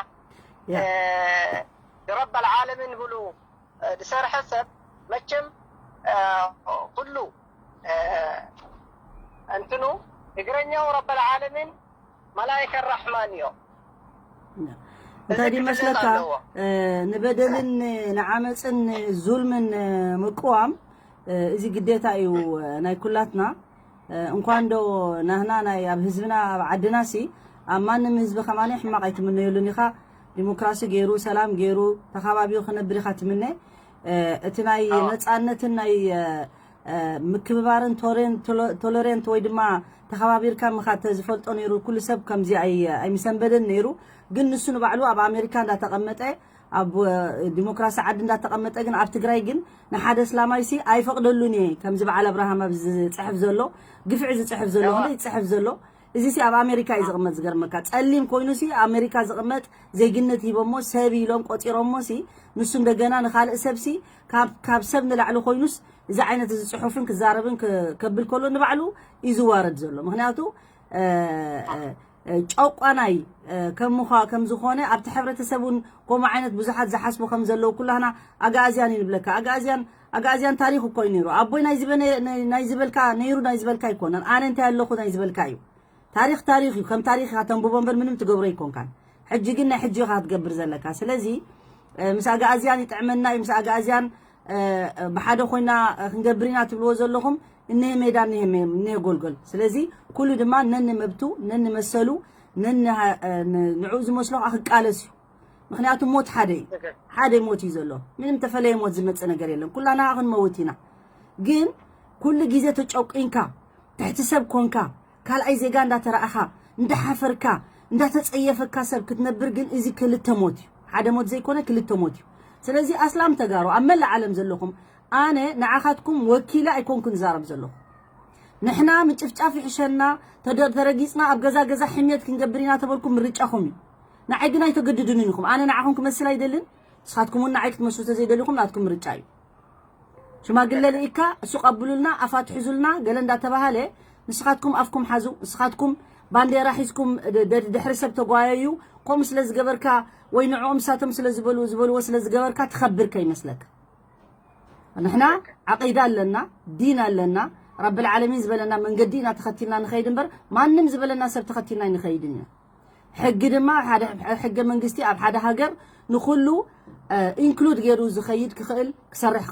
ረበል ዓለሚን ብሉ ዝሰርሐ ሰብ መቸም ኩሉ እንትኑ እግረኛው ረበል ዓለሚን መላይከ ራሕማን እዮም። እንታይ ድዩ መስለካ? ንበደልን ንዓመፅን ዙልምን ምቅዋም እዚ ግዴታ እዩ ናይ ኩላትና። እንኳን ዶ ናህና ናይ ኣብ ህዝብና ኣብ ዓድና ሲ ኣብ ማንም ህዝቢ ከማን ሕማቕ ኣይትምነየሉን ኢኻ። ዲሞክራሲ ገይሩ ሰላም ገይሩ ተኻባቢሩ ክነብር ኢኻ ትምነ። እቲ ናይ ነፃነትን ናይ ምክብባርን ቶለሬንት ወይ ድማ ተኸባቢርካ ምኻድ ተዝፈልጦ ነይሩ ኩሉ ሰብ ከምዚ ኣይምሰንበደን ነይሩ። ግን ንሱ ንባዕሉ ኣብ ኣሜሪካ እንዳተቐመጠ ኣብ ዲሞክራሲ ዓዲ እንዳተቐመጠ ግን ኣብ ትግራይ ግን ንሓደ እስላማይ ሲ ኣይፈቕደሉን እየ ከምዚ በዓል ኣብርሃም ኣብዚ ዝፅሕፍ ዘሎ ግፍዒ ዝፅሕፍ ዘሎ ዝፅሕፍ ዘሎ እዚ ሲ ኣብ ኣሜሪካ እዩ ዝቕመጥ። ዝገርመካ ጸሊም ኮይኑ ሲ ኣሜሪካ ዝቕመጥ ዜግነት ሂቦሞ ሰብ ኢሎም ቆፂሮሞ ሲ ንሱ እንደገና ንኻልእ ሰብ ሲ ካብ ሰብ ንላዕሊ ኮይኑስ እዚ ዓይነት እዚ ፅሑፍን ክዛረብን ከብል ከሎ ንባዕሉ እዩ ዝዋረድ ዘሎ። ምክንያቱ ጨቋናይ ከም ዝኾነ ኣብቲ ሕብረተሰብ እውን ከምኡ ዓይነት ብዙሓት ዝሓስቡ ከም ዘለዉ ኩላህና ኣጋእዝያን እዩ ንብለካ። ኣጋእዝያን ኣጋእዝያን ታሪኽ እኮ እዩ ነይሩ። ኣቦይ ናይ ዝበልካ ነይሩ ናይ ዝበልካ ኣይኮነን። ኣነ እንታይ ኣለኹ ናይ ዝበልካ እዩ። ታሪኽ ታሪኽ እዩ። ከም ታሪኽ ኢኻ ተንብቦ እምበር ምንም ትገብሮ ኣይኮንካን። ሕጂ ግን ናይ ሕጂ ኢኻ ክትገብር ዘለካ። ስለዚ ምስ ኣጋእዝያን ይጥዕመና እዩ። ምስ ኣጋእዝያን ብሓደ ኮይና ክንገብር ኢና ትብልዎ ዘለኹም እነሄ ሜዳ እነሄ ጎልጎል። ስለዚ ኩሉ ድማ ነኒ መብቱ ነኒ መሰሉ ንዕኡ ዝመስሎ ከዓ ክቃለስ እዩ። ምክንያቱ ሞት ሓደ እዩ። ሓደ ሞት እዩ ዘሎ። ምንም ተፈለየ ሞት ዝመፅእ ነገር የለን። ኩላና ክንመውት ኢና። ግን ኩሉ ግዜ ተጨቁንካ ትሕቲ ሰብ ኮንካ ካልኣይ ዜጋ እንዳተረኣኻ እንዳሓፈርካ እንዳተፀየፈካ ሰብ ክትነብር ግን እዚ ክልተ ሞት እዩ። ሓደ ሞት ዘይኮነ ክልተ ሞት እዩ። ስለዚ ኣስላም ተጋሩ ኣብ መላእ ዓለም ዘለኹም ኣነ ንዓኻትኩም ወኪለ ኣይኮንኩን ዝዛረብ ዘለኹ። ንሕና ምጭፍጫፍ ይሕሸና ተረጊፅና ኣብ ገዛ ገዛ ሕምየት ክንገብር ኢና ተበልኩም ምርጫኹም እዩ። ንዓይ ግን ኣይተገድዱንን ኢኹም። ኣነ ንዓኹም ክመስል ኣይደልን። ንስኻትኩም እውን ንዓይ ክትመስሉ ተዘይደሊኹም ናትኩም ምርጫ እዩ። ሽማግለ ልኢካ እሱ ቀብሉልና ኣፋትሕዙልና ገለ እንዳተባሃለ ንስኻትኩም ኣፍኩም ሓዙ። ንስኻትኩም ባንዴራ ሒዝኩም ድሕሪ ሰብ ተጓየዩ። ከምኡ ስለ ዝገበርካ ወይ ንዕኦም ንሳቶም ስለ ዝበሉ ዝበልዎ ስለ ዝገበርካ ትኸብር ከይመስለካ። ንሕና ዓቂዳ ኣለና፣ ዲን ኣለና። ረብል ዓለሚን ዝበለና መንገዲ ኢና ተኸቲልና ንኸይድ እምበር ማንም ዝበለና ሰብ ተኸቲልና ኣይንኸይድን ኢና። ሕጊ ድማ ሓደ ሕገ መንግስቲ ኣብ ሓደ ሃገር ንኹሉ ኢንክሉድ ገይሩ ዝኸይድ ክኽእል ክሰርሕ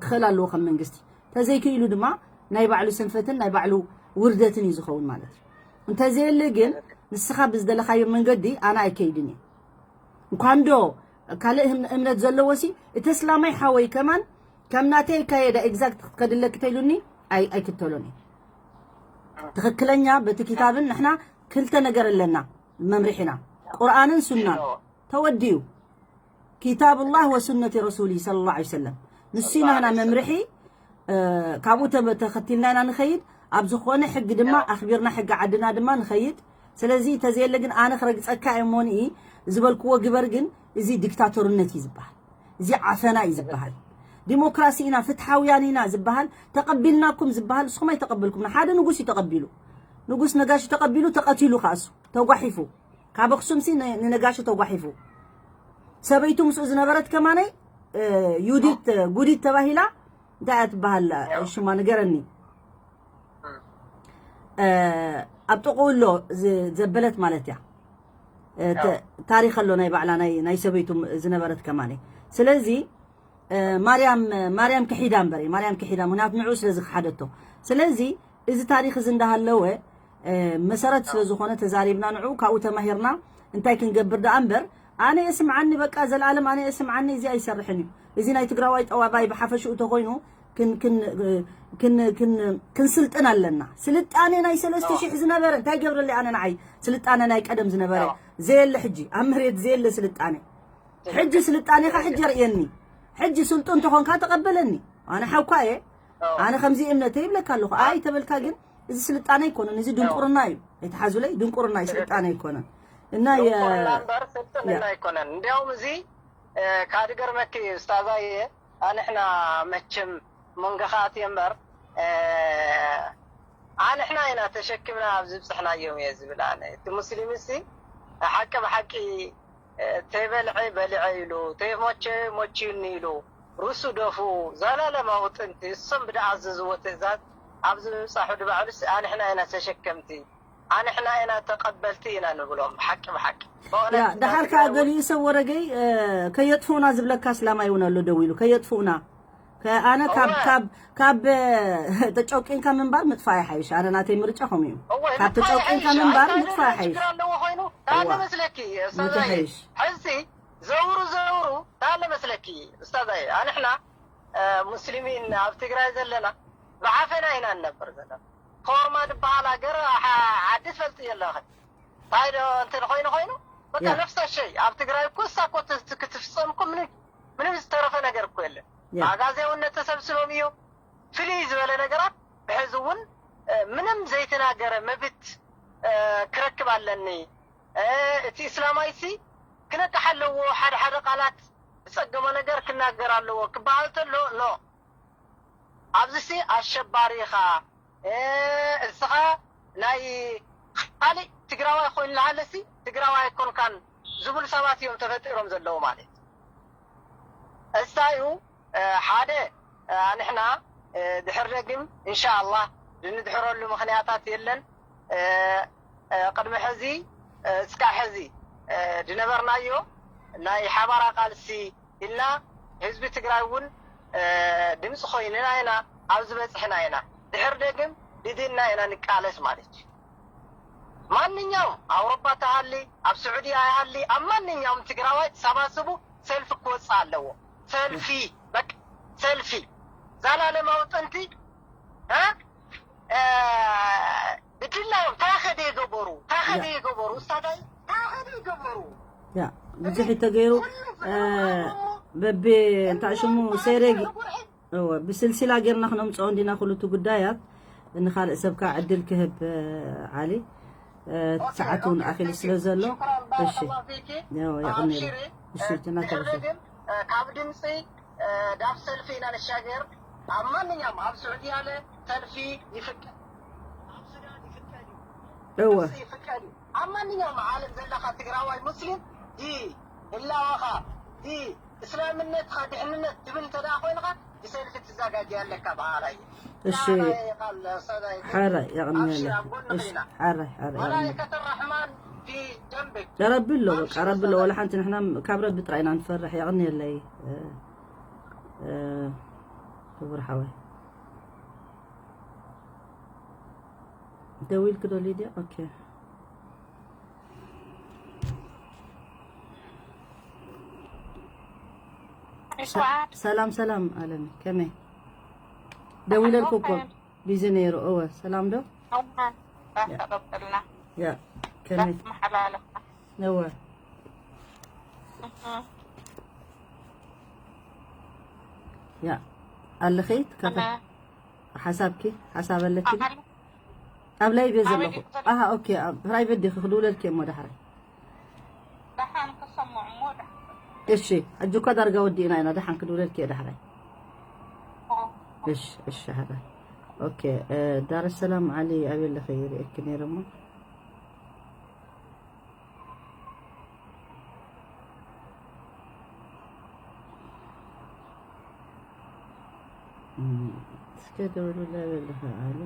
ክኽእል ኣለዎ ከም መንግስቲ። ተዘይክኢሉ ድማ ናይ ባዕሉ ስንፈትን ናይ ባዕሉ ውርደትን እዩ ዝኸውን ማለት እዩ። እንተዘየለ ግን ንስኻ ብዝደለኻዮ መንገዲ ኣነ ኣይከይድን እየ። እንኳን ዶ ካልእ እምነት ዘለዎ ሲ እቲ እስላማይ ሓወይ ከማን ከም ናተይ ካየዳ ኤግዛክት ክትከድለክ ተይሉኒ ኣይክተሎን እየ። ትኽክለኛ በቲ ኪታብን ንሕና ክልተ ነገር ኣለና መምርሒና ቁርኣንን ሱናን ተወዲኡ ኪታብ ላህ ወሱነቲ ረሱሊ ሰለላሁ ዐለይሂ ወሰለም ንሱ ናህና መምርሒ ካብኡ ተኸቲልና ኢና ንኸይድ። ኣብ ዝኾነ ሕጊ ድማ ኣኽቢርና ሕጊ ዓድና ድማ ንኸይድ። ስለዚ ተዘየለ ግን ኣነ ክረግፀካ እየ እሞኒ ዝበልክዎ ግበር ግን እዚ ዲክታቶርነት እዩ ዝበሃል። እዚ ዓፈና እዩ ዝበሃል። ዲሞክራሲ ኢና ፍትሓውያን ኢና ዝበሃል ተቐቢልናኩም ዝበሃል እስኹም ኣይተቐበልኩም። ሓደ ንጉስ እዩ ተቐቢሉ። ንጉስ ነጋሽ ተቐቢሉ ተቐቲሉ ካእሱ ተጓሒፉ ካብ ኣክሱም ሲ ንነጋሽ ተጓሒፉ ሰበይቱ ምስኡ ዝነበረት ከማነይ ዩዲት ጉዲት ተባሂላ እንታይ እያ ትበሃል ሽማ ንገረኒ። ኣብ ጥቕኡ ኣሎ ዘበለት ማለት እያ። ታሪኽ ኣሎ ናይ ባዕላ ናይ ሰበይቱ ዝነበረት ከማነይ። ስለዚ ማርያም ማርያም ክሒዳ እምበር ማርያም ክሒዳ ምክንያቱ ንዕኡ ስለ ዝክሓደቶ። ስለዚ እዚ ታሪኽ እዚ እንዳሃለወ መሰረት ስለ ዝኾነ ተዛሪብና ንዕኡ ካብኡ ተማሂርና እንታይ ክንገብር ደኣ እምበር ኣነ የስምዓኒ በቃ ዘላለም ኣነ የስምዓኒ እዚ ኣይሰርሕን እዩ። እዚ ናይ ትግራዋይ ጠባይ ብሓፈሽኡ ተኮይኑ ክንስልጥን ኣለና። ስልጣኔ ናይ ሰለስተ ሽሕ ዝነበረ እንታይ ገብረለይ ኣነ ንዓይ ስልጣነ ናይ ቀደም ዝነበረ ዘየለ ሕጂ ኣብ መሬት ዘየለ ስልጣኔ ሕጂ ስልጣኔኻ ሕጂ ርእየኒ። ሕጂ ስልጡን ተኾንካ ተቐበለኒ። ኣነ ሓውካ እየ። ኣነ ከምዚ እምነተ ይብለካ ኣለኹ። ኣይ ተበልካ ግን እዚ ስልጣነ ኣይኮነን። እዚ ድንቁርና እዩ። ኣይትሓዙለይ ድንቁርና እዩ ስልጣነ ኣይኮነን። እና የ- ድንቁርና እምበር ስልጥንና ኣይኮነን። እንዲያውም እዚ ካዲ ገርመኪ ኡስታዛየ ኣንሕና መቸም መንገኻት እየ እምበር ኣንሕና ኢና ተሸኪምና ኣብዚ ብፅሕናዮም እየ ዝብል ኣነ። እቲ ሙስሊም ሲ ሓቂ ብሓቂ ተይበልዐ በሊዐ ኢሉ ተይሞቸ ሞችዩኒ ኢሉ ርሱ ደፉ ዘላለማዊ ጥንቲ እሶም ብድኣዘዝዎ ትእዛዝ ኣብዚ ምብፃሑ ድባዕሉስ ኣንሕና ኢና ተሸከምቲ ኣንሕና ኢና ተቐበልቲ ኢና ንብሎም። ሓቂ ብሓቂ ያ ደሓር ከዓ ገሊኡ ሰብ ወረገይ ከየጥፍኡና ዝብለካ ስላማይ እውን ኣሎ ደው ኢሉ ከየጥፍኡና። ኣነ ካብ ካብ ካብ ተጨውቂንካ ምንባር ምጥፋእ ይሓይሽ። ኣነ ናተይ ምርጫ ከምኡ እዩ። ካብ ተጨውቂንካ ምንባር ምጥፋእ ይሓይሽ። ኣለዎ ኮይኑ ታለ መስለኪ ምጥፋእ ይሓይሽ። ሕዚ ዘውሩ ዘውሩ ታለ መስለኪ። እስታዛይ ኣንሕና ሙስሊሚን ኣብ ትግራይ ዘለና ብዓፈና ኢና ንነብር ዘለና። ኮርማ ዝበሃል ሃገር ዓዲ ትፈልጥ የለኸ እንታይ ዶ እንትን ኮይኑ ኮይኑ በቃ ነፍሰ ሸይ ኣብ ትግራይ እኮ እሳ እኮ ክትፍፀም እኮ ምንም ምንም ዝተረፈ ነገር እኮ የለን። ኣጋዜውነት ተሰብስቦም እዮም። ፍልይ ዝበለ ነገራት ብሕዚ እውን ምንም ዘይተናገረ መብት ክረክብ ኣለኒ። እቲ እስላማይ ሲ ክነቅሕ ኣለዎ። ሓደ ሓደ ቃላት ዝፀገሞ ነገር ክናገር ኣለዎ ክበሃል ተሎ ኖ ኣብዚ ሲ ኣሸባሪ ኢኻ እስኻ ናይ ካሊእ ትግራዋይ ኮይኑ ለሃለሲ ትግራዋይ ኣይኮንካን ዝብሉ ሰባት እዮም ተፈጢሮም ዘለዉ ማለት። እሳዩ ሓደ ኣንሕና ድሕር ደግም እንሻ ኣላህ ድንድሕረሉ ምኽንያታት የለን። ቅድሚ ሕዚ እስካ ሕዚ ድነበርናዮ ናይ ሓባራ ቃልሲ ኢልና ህዝቢ ትግራይ እውን ድምፂ ኮይንና ኢና ኣብ ዝበፅሕና ኢና። ድሕር ደግም ድድና ኢና ንቃለስ ማለት እዩ። ማንኛውም ኣውሮፓ ተሃሊ ኣብ ስዑዲ ኣይሃሊ ኣብ ማንኛውም ትግራዋይ ተሰባስቡ ሰልፊ ክወፅእ ኣለዎ። ሰልፊ በቃ ሰልፊ ዛላለማዊ ጥንቲ ብድላዮም ታኸደ ይገበሩ ታኸደ ይገበሩ ስታዳይ ታኸደ ይገበሩ ያ ብዙሕ ተገይሩ በቢ እንታይ ሽሙ ሴሬጊ እወ ብስልሲላ ጌርና ክነምፅኦ እንዲና ኩሉ እቲ ጉዳያት ንካልእ ሰብ ከዓ ዕድል ክህብ ዓሊ ሰዓት እውን ኣኺሉ ስለ ዘሎ እሺ የቕኒሉ እሺ ትናተበሽ ካብ ድምፂ ዳብ ሰልፊ ኢና ንሻገር ኣብ ማንኛውም ኣብ ስዑዲ ያለ ሰልፊ ይፍቀድ ኣብ ሱዳን ይፍቀድ እዩ እወ ይፍቀድ እዩ ኣብ ማንኛውም ዓለም ዘለካ ትግራዋይ ሙስሊም ዲ ህላወኻ ዲ እስላምነትካ ድሕንነት ትብል እንተ ደኣ ኮይንካ ብሰልፊ ትዘጋጀ ኣለካ በሃላይ እሺ ሓራይ የቕንየለ ሓራይ ሓራይ መላይከት ራሕማን ፊ ጀንብክ ረቢ ኣሎ በቃ ረቢ ኣሎ ወላ ሓንቲ ንሕና ካብ ረቢ ጥራይ ኢና ንፈርሕ የቕንየለይ ክቡር ሓወይ ደዊልክ ዶ ሊድያ ኦኬ ሰላም ሰላም ኣለሚ ከመይ ደዊለልኩ እኮ ቢዚ ነይሩ እወ ሰላም ዶ ተቀበልና ያ ከመይ መሓላለፍና እወ ያ ኣለኺ ትከታ ሓሳብኪ ሓሳብ ኣለኪ ኣብ ላይ ቤት ዘለኹ ኣሃ ኦኬ ፕራይቬት ዲኺ ክድውለልኪ እሞ ዳሕራይ ደሓን ክሰምዑ እሞ ደሓን እሺ ሕጂ እኳ ዳርጋ ወዲእና ኢና ደሓን ክድውለልኪ እየ ዳሕራይ እሺ እሺ ሓዳ ኦኬ ዳር ሰላም ዓሊ ኣበይ ኣለኺ ይርእየኪ ነይረ እሞ እስከ ደውሉላ በልኻ ኣለ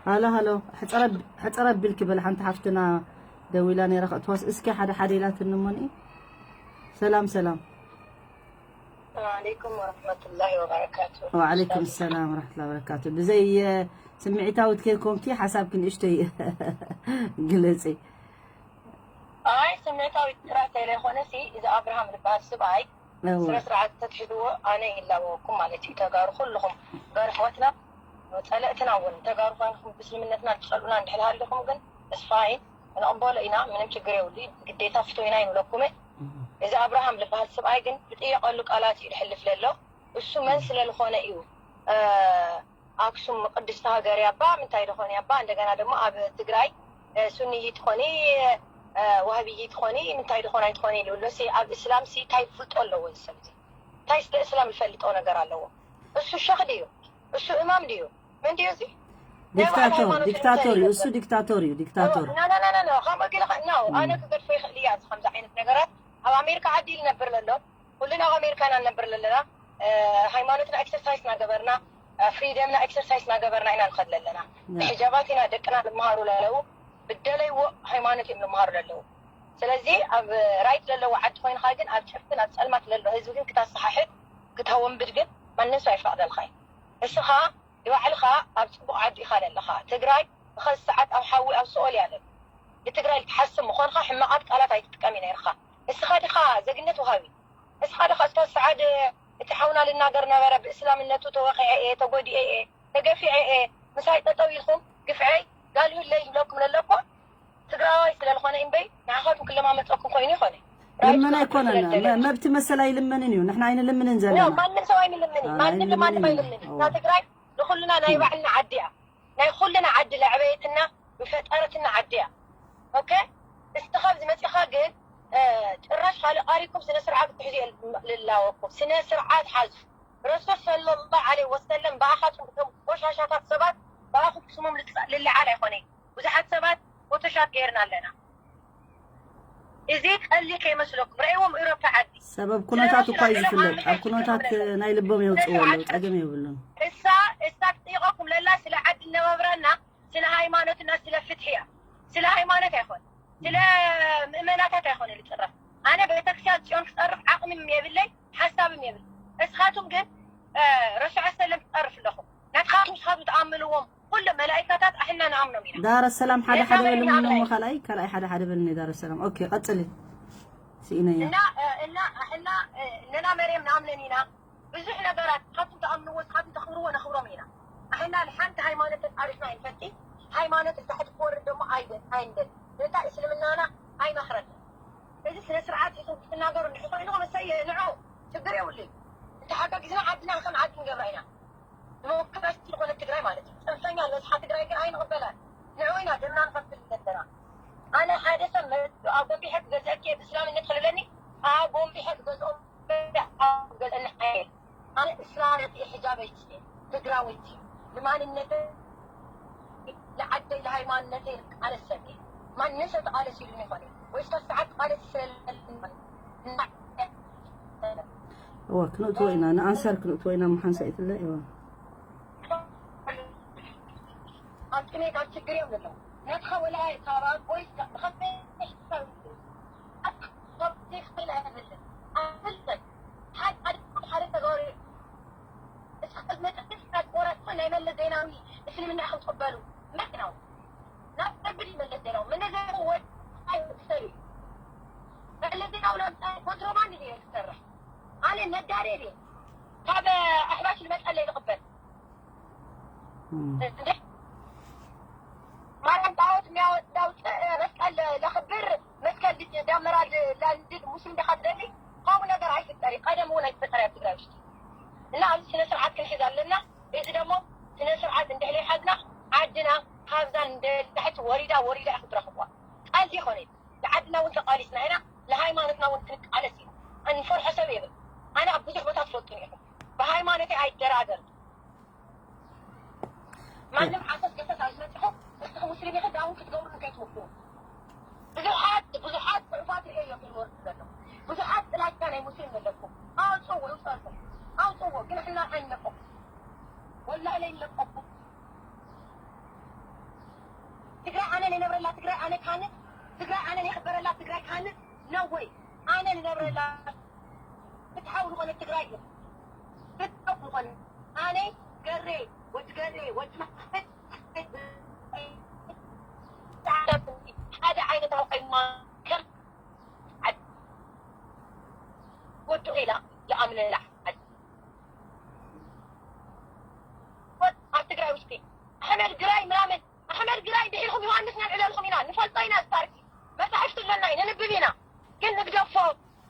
ሃሎ ሃሎ ሕፀር ኣቢልኪ በል ሓንቲ ሓፍትና ደዊላ ነይራ ከእትዋስ እስኪ ሓደ ሓደ ኢላትኒ እሞ ንኢ ሰላም ሰላም عليكم ورحمة الله وبركاته وعليكم السلام ورحمة الله وبركاته ብዘይ ስምዒታዊት ከይኮንኪ ሓሳብኪ ንእሽተይ ግለፂ ኣይ ስምዒታዊት ጥራሕ ዘይኮነሲ እዚ ኣብርሃም ዝበሃል ስብኣይ ስነ ስርዓት ተትሕዝዎ ኣነ ይላበወኩም ማለት እዩ ተጋሩ ኩልኹም ተጋሩ ኣሕዋትና ፀለእትና እውን ተጋሩ ኮይንኩም ብስልምነትና ትፀልኡና እንድሕር ሃሊኹም ግን እስፋይን ክንቕበሎ ኢና ምንም ችግር የብሉ ግዴታ ፍትው ኢና ይብለኩም እዚ ኣብርሃም ዝበሃል ስብኣይ ግን ዝጥየቀሉ ቃላት እዩ ዝሕልፍ ዘሎ እሱ መን ስለዝኾነ እዩ ኣክሱም ቅድስቲ ሃገር ያባ ምንታይ ድኾን ያባ እንደገና ደግሞ ኣብ ትግራይ ሱንይ ትኾኒ ዋህብይ ትኾኒ ምንታይ ድኾን ኣይትኾኒ ኢሉ ኣሎ ሲ ኣብ እስላም ሲ እንታይ ፍልጦ ኣለዎ እዚ ሰብ እዚ እንታይ ስለ እስላም ዝፈልጦ ነገር ኣለዎ እሱ ሸኽ ድዩ እሱ እማም ድዩ ምን ድዩ እዚ ዲክታቶር ዲክታቶር እዩ እሱ ዲክታቶር እዩ ዲክታቶር ከምኡ ገለ ነው ኣነ ክገድፎ ይኽእል እያ ከምዚ ዓይነት ነገራት ኣብ ኣሜሪካ ዓዲ ይነብር ለሎ ኩልና ኣብ ኣሜሪካ ኢና ንነብር ዘለና ሃይማኖትና ኤክሰርሳይዝ እናገበርና ፍሪደምና ኤክሰርሳይዝ እናገበርና ኢና ንኸድ ዘለና። ብሕጃባት ኢና ደቅና ልመሃሩ ለለዉ፣ ብደለይዎ ሃይማኖት እዮም ልመሃሩ ለለዉ። ስለዚ ኣብ ራይት ለለዎ ዓዲ ኮይንካ ግን ኣብ ጨፍን ኣብ ጸልማት ለሎ ህዝቢ ግን ክታሰሓሕት ክታወንብድ ግን ማንም ሰብ ኣይፈቕደልካ እዩ። እስኻ ንባዕልኻ ኣብ ጽቡቕ ዓዲ ኢኻ ለለኻ። ትግራይ ብኸዚ ሰዓት ኣብ ሓዊ ኣብ ስኦል እያ ለሎ። ንትግራይ ልትሓስብ ምኾንካ ሕማቓት ቃላት ኣይትጥቀም ነይርኻ። እስኻ ዲኻ ዘግነት ውሃቢ? እስኻ ዲኻ እስካ ሰዓድ እቲ ሓውና ልናገር ነበረ ብእስላምነቱ ተወቂዐ እየ ተጎዲኤ እየ ተገፊዐ እየ ምሳይ ጠጠው ኢልኩም ግፍዐይ ጋልብለይ ይብለኩም ለለኮ ትግራዋይ ስለልኾነ እምበይ ንዓኻትኩም ክለማመፀኩም ኮይኑ ይኾነ ልመና ኣይኮነን መብቲ መሰል ኣይልመንን እዩ ንሕና ኣይንልምንን ዘለና ማንም ሰብ ኣይንልምን ማንም ልማንም ኣይልምን እታ ትግራይ ንኩልና ናይ ባዕልና ዓዲ እያ ናይ ኩልና ዓዲ ለዕበየትና ዝፈጠረትና ዓዲ እያ ኦኬ እስቲ ካብዚ መፂኻ ግን ጭራሽ ካልእ ቃሪኩም ስነ ስርዓት ክትሕዙ ልላወኩም ስነ ስርዓት ሓዙ ረሱል ሰለላሁ ዐለይሂ ወሰለም ብኣኻትኩም እቶም ቆሻሻታት ሰባት ብኣኹም ስሞም ልልዓል ኣይኮነ ብዙሓት ሰባት ፎቶሻፕ ገይርና ኣለና እዚ ቀሊ ከይመስለኩም ረእዎም ኢሮፓ ዓዲ ሰበብ ኩነታት እኳ እዩ ዝፍለጥ ኣብ ኩነታት ናይ ልቦም የውፅዎ ኣለዉ ፀገም የብሉን እሳ እሳ ትጠይቀኩም ለላ ስለ ዓዲ ነባብራና ስለ ሃይማኖትና ስለ ፍትሒ እያ ስለ ሃይማኖት ኣይኮን ስለ ምእመናታት ኣይኮነ ልፅረፍ ኣነ ቤተክርስትያን ፅዮን ክፀርፍ ዓቕምም የብለይ ሓሳብም የብል እስኻቱም ግን ረሱዕ ሰለም ትፀርፍ ኣለኹም ናትኻቱም ስኻቱም ትኣምንዎም ኩሎም መላኢካታት ኣሕና ንኣምኖም ኢና ዳረ ሰላም ሓደ ሓደ በልኒ ካልኣይ ካልኣይ ሓደ ሓደ በልኒ ዳረ ሰላም ኦኬ ቀፅሊ ስኢነያ እና እና ኣሕና ነና መርየም ንኣምነን ኢና ብዙሕ ነገራት ካብቲ ትኣምንዎ ካብቲ ተኽብርዎ ነኽብሮም ኢና ኣሕና ንሓንቲ ሃይማኖት ተጣሪፍና ይንፈቲ ሃይማኖት እዛ ሕቲ ክወርድ ደሞ ኣይደን ኣይንደል ነታ እስልምናና ኣይመኽረን እዚ ስነ ስርዓት ኢኹም ክትናገሩ እንድሕር ኮይንኹም እሰየ ንዑ ችግር የብሉን እንተሓጋጊዝና ዓድና ከም ዓዲ ንገብራ ኢና ዲሞክራሲ ዝኾነ ትግራይ ማለት እዩ ፅንፈኛ ዝበዝሓ ትግራይ ግን ኣይንቕበላን ንዑ ኢና ደምና ንኸፍል ዘለና ኣነ ሓደ ሰብ ኣብ ጎንቢሐ ክገዝአኪ ብእስላምነት ክልለኒ ኣብ ጎንቢሐ ክገዝኦም ኣነ እስላመት እየ ሕጃበይቲ ትግራወይቲ ንማንነተ ንዓደይ ንሃይማኖተይ ዝቃለስ ሰብ እየ ማንም ሰብ ተቃለስ ኢሉኒ ይኮነ ወይ እስካብ ሰዓት ተቃለስ ስለለኒ እዋ ክንእትዎ ኢና ንኣንሳር ክንእትዎ ኢና ምሓንሳ ይትለ እዋ ኣብ ጥሜት ኣብ ችግር እዮም ዘለዉ ናትኻ ወላ ካብ ኣቦይ ናይ መለስ ዜናዊ እስልምና ኢኹም ትቕበሉ መን ነው ናብ ረቢ ድዩ መለስ ዜናዊ መለስ ዜናዊ ወድ ኣይሰሪ መለስ ዜናዊ ናብ ኮንትሮባንድ ድዩ ዝሰርሕ ኣነ ነጋዴ ድየ ካብ ኣሕባሽ ዝመፀለይ ዝቕበል ማርያም ጣዖት የሚያወጣው መስቀል ለክብር መስቀል ዳመራ ላንድድ ሙስሊም ደካ ትደሊ ከምኡ ነገር ኣይፍጠር እዩ ቀደም እውን ኣይፍጠር ኣብ ትግራይ ውሽጢ እና ኣብዚ ስነ ስርዓት ክንሕዝ ኣለና እዚ ደግሞ ስነ ስርዓት እንድሕር ሓዝና ዓድና ካብዛ ንታሕቲ ወሪዳ ወሪዳ ኢኹም ትረኽብዋ ቃልሲ ይኾነ ንዓድና እውን ተቃሊስና ኢና ንሃይማኖትና እውን ክንቃለስ ኢና እንፈርሖ ሰብ የብል ኣነ ኣብ ብዙሕ ቦታ ትፈልጡን ኢኹም ብሃይማኖተይ ኣይደራደር ማንም ዓሰስ ገሰስ ኣይመፅኹም እስኹም ሙስሊም ኢኹም ዳውን ክትገብሩ ከይትውክሉ ብዙሓት ብዙሓት ፅሑፋት ርእየ እዮም ዝወርዱ ዘሎ ብዙሓት ጥላቻ ናይ ሙስሊም ዘለኩም ኣውፅዎ ይውፀልኩም ኣውፅዎ ግን ሕና ኣይንለቀኩም ወላ ኢለ ይለቀኩም ትግራይ ኣነ ንነብረላ ትግራይ ኣነ ካንት ትግራይ ኣነ ንሕበረላ ትግራይ ካንት ነወይ ኣነ ንነብረላ ፍትሓዊ ዝኾነ ትግራይ እዩ ፍትሓዊ ዝኾነ ኣነ ገሬ ወዲ ገሬ ወዲ ማሕመድ ሓደ ዓይነት ኣውቀይማ ከም ወዲ ላ ይኣምነላ ኣብ ትግራይ ውሽጢ ኣሕመድ ግራይ ምናምን ኣሕመድ ግራይ ድሒርኩም ዮሃንስ ነልዕለልኩም ኢና ንፈልጦ ኢና ታሪክ መፃሕፍቲ ኣለና እዩ ንንብብ ኢና ግን ንግደፎ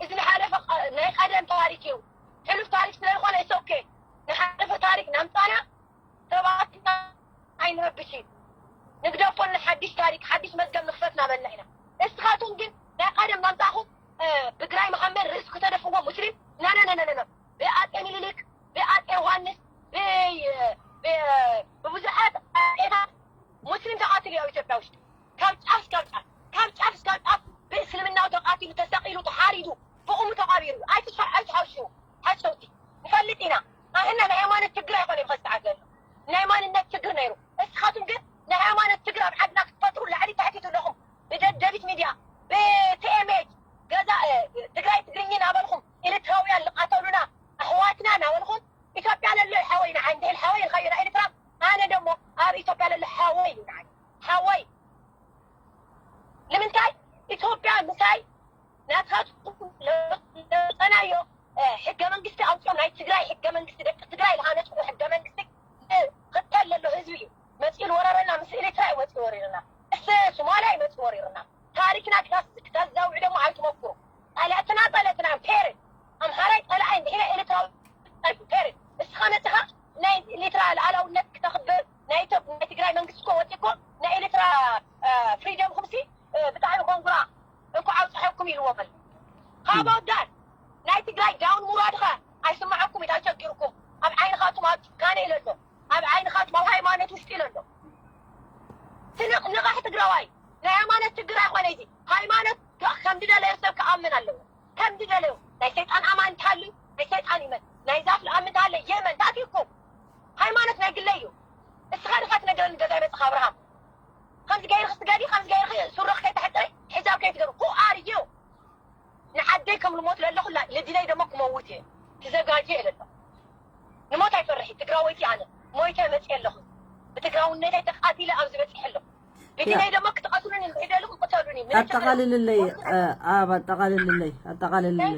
እዚ ንሓለፈ ናይ ቀደም ታሪክ እዩ ሕሉፍ ታሪክ ስለዝኾነ it's okay ንሓለፈ ታሪክ ናምፃና ሰባት ኣይንረብሽ እዩ ንግደፎ ንሓድሽ ታሪክ ሓድሽ መዝገብ ንክፈት ናበልና ኢና እስኻትኩም ግን ናይ ቀደም ናምፃኹም ብግራይ መሓመድ ርእስ ክተደፍዎ ሙስሊም ነነነነነ ብኣጤ ሚኒሊክ ብኣጤ ዮሃንስ ብብዙሓት ኣጤታት ሙስሊም ተቃትሉ ኣብ ኢትዮጵያ ውሽጢ ካብ ጫፍ እስካብ ጫፍ ካብ ጫፍ እስካብ ጫፍ ብእስልምናው ተቃቲሉ ተሰቂሉ ተሓሪዱ ብቁሙ ተቃቢሩ ኣይትሓሽው ሓሸውቲ ንፈልጥ ኢና ኣሕና ናይ ሃይማኖት ችግር ኣይኮነ ብኸዚ ሰዓት ዘሎ ናይ ማንነት ችግር ነይሩ። እስኻትኩም ግን ናይ ሃይማኖት ችግር ኣብ ዓድና ክትፈጥሩ ላዕሊ ታሕቲ ትብለኹም ብደደቢት ሚድያ ብቲኤምኤች ገዛ ትግራይ ትግርኛ እናበልኹም ኤርትራውያን ዝቃተሉና ኣሕዋትና እናበልኹም ኢትዮጵያ ለሎ ሓወይ ንዓይ እንድሕል ሓወይ ኢልካዮ ንኤርትራ ኣነ ደሞ ኣብ ኢትዮጵያ ለሎ ሓወይ እዩ ንዓይ ሓወይ ንምንታይ ኢትዮጵያ ምሳይ ናትኻትኩም ለውጠናዮ ሕገ መንግስቲ ኣውፅኦም ናይ ትግራይ ሕገ መንግስቲ ደቂ ትግራይ ዝሃነፅዎ ሕገ መንግስቲ ክተል ለሎ ህዝቢ እዩ መፂኡ ዝወረረና ምስ ኤርትራ እዩ መፂኡ ወሪርና ምስ ሶማልያ እዩ መፂኡ ወሪርና ታሪክና ክተዛውዑ ደሞ ኣይትመኩሩ ጸለእትና ጸለእትና ፔርድ ኣምሓራይ ጸላኣይ እንድሕና ኤርትራዊ ፔርድ እስኻ መፅኻ ናይ ኤርትራ ልኣላውነት ክተኽብር ናይ ኢትዮጵ ናይ ትግራይ መንግስቲ እኮ ወፂ እኮ ናይ ኤርትራ ፍሪደም ኩምሲ ብጣዕሚ ኮንግራ እንኳዕ ኣውፅሐኩም ኢልዎም ኣሎ ካባው ዳን ናይ ትግራይ ዳውን ሙራድኻ ኣይስማዓኩም ኢዳ ቸጊርኩም ኣብ ዓይንኻቱም ኣብ ጭካነ ኢለሎ ኣብ ዓይንኻቱም ኣብ ሃይማኖት ውሽጢ ኢለሎ ትንቕ ንቓሕ ትግራዋይ ናይ ሃይማኖት ችግር ኣይኮነ እዚ ሃይማኖት ከም ዝደለዮ ሰብ ክኣምን ኣለዎ ከም ዝደለዮ ናይ ሰይጣን ኣማን እንተሃልዩ ናይ ሰይጣን ይመን ናይ ዛፍ ልኣምን እንተሃለ የመን ዳት ይኩም ሃይማኖት ናይ ግለይ እዩ እስኻ ድኻ ትነገረኒ ገዛይ መፅኻ ኣብርሃም ከምዚ ገይርኺ ስገዲ ከምዚ ገይርኺ ሱረኽ ከይተሕፀሪ ሕጃብ ከይትገብሪ who are you ንዓደይ ከም ልሞት ለለኹ ልድነይ ደሞ ክመውት እየ ትዘጋጀ እየ ለለኹ ንሞት ኣይፈርሒ ትግራወይቲ ኣነ ሞይተ መፅየ ኣለኹ ብትግራውነተይ ተቃቲለ ኣብዚ በፂሐ ኣለኹ ግድነይ ደሞ ክትቀትሉኒ እንድሕደልኹም ቅተሉኒ ኣጠቃልልለይ ኣብ ኣጠቃልልለይ ኣጠቃልልለይ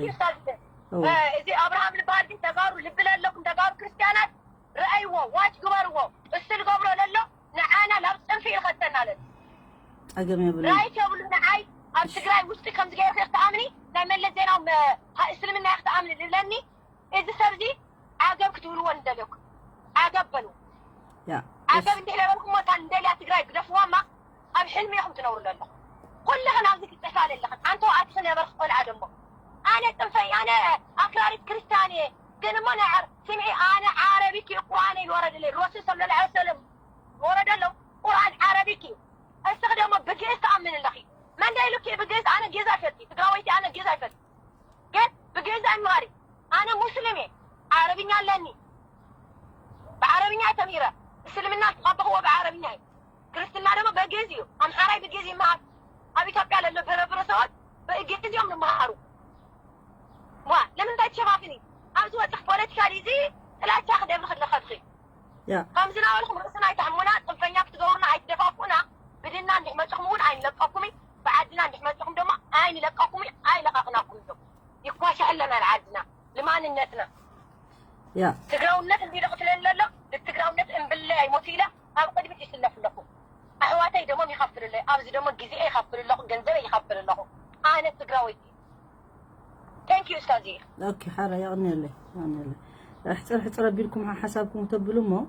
እዚ ኣብርሃም ልበሃል ግን ተጋሩ ልቢ ለለኩም ተጋሩ ክርስትያናት ረኣይዎ ዋች ግበርዎ እሱ ልገብሮ ለሎ ንዓና ናብ ፅንፊ ይኸተና ለሎ ጸገም የብሉ ራይት የብሉ ንዓይ ኣብ ትግራይ ውሽጢ ከምዚ ገይርኺ ክትኣምኒ ናይ መለስ ዜናዊ እስልምና ክትኣምኒ ልብለኒ እዚ ሰብ እዚ ዓገብ ክትብልዎ ንደልየኩም ዓገብ በሉ ዓገብ እንዲሕ ለበልኩሞ እታ ንደልያ ትግራይ ግደፍዋ እማ ኣብ ሕልሚ ኢኹም ትነብሩ ዘለኹም ኩልኽን ኣብዚ ትፅሕፋ ዘለኽን ኣንተ ኣትኺ ነበርክ ቆልዓ ደሞ ኣነ ፅንፈይ ኣነ ኣክራሪት ክርስቲያን እየ ግን እሞ ናይ ዓር ስምዒ ኣነ ዓረቢክ እዩ ቁርኣን እዩ ዝወረደለይ ረሱል ሰለላ ሰለም ወረደሎም ቁርኣን ዓረቢክ እዩ እስኺ ደሞ ብግእዝ ትኣምን ኣለኺ መን ዳ ኢሉኪ ብግእዝ ኣነ ግእዝ ኣይፈልጥ ትግራወይቲ ኣነ ግእዝ ኣይፈልጥ ግን ብግእዝ ኣይምሃሪ ኣነ ሙስሊም እየ ዓረብኛ ኣለኒ ብዓረብኛ እየ ተምሂረ እስልምና ዝተቐበኽዎ ብዓረብኛ እዩ ክርስትና ደሞ በግእዝ እዩ ኣምሓራይ ብግእዝ ይመሃር ኣብ ኢትዮጵያ ለሎ ብረብረሰቦት ብግእዝ እዮም ዝመሃሩ ዋ ንምንታይ ትሸፋፍኒ ኣብዚ ወፅኽ ፖለቲካ እዚ ጥላቻ ክደብሪ ክለኸድኺ ከምዚ ናበልኩም ርእስና ኣይትሕሙና ፅንፈኛ ክትገብሩና ኣይትደፋፍኡና ብድና እንድሕ መፅኹም እውን ኣይንለቀኩም ብዓድና እንድሕ መፅኹም ደሞ ኣይንለቀኩም ኣይለቃቅናኩም እዮም ይኳሻ ኣለና ንዓድና ንማንነትና ያ ትግራውነት እንዲ ደቕትለኒ ዘሎ ንትግራውነት እምብለይ ኣይሞት ኢለ ኣብ ቅድሚት ይስለፍ ኣለኹ ኣሕዋተይ ደሞም ይኸፍልለይ ኣብዚ ደሞ ግዜኤ ይኸፍል ኣለኹ ገንዘበይ ይኸፍል ኣለኹ ኣነ ትግራወይቲ Thank you استاذي. Okay حرة يغني لي يغني لي. احتر احتر بيلكم حسابكم تبلمو.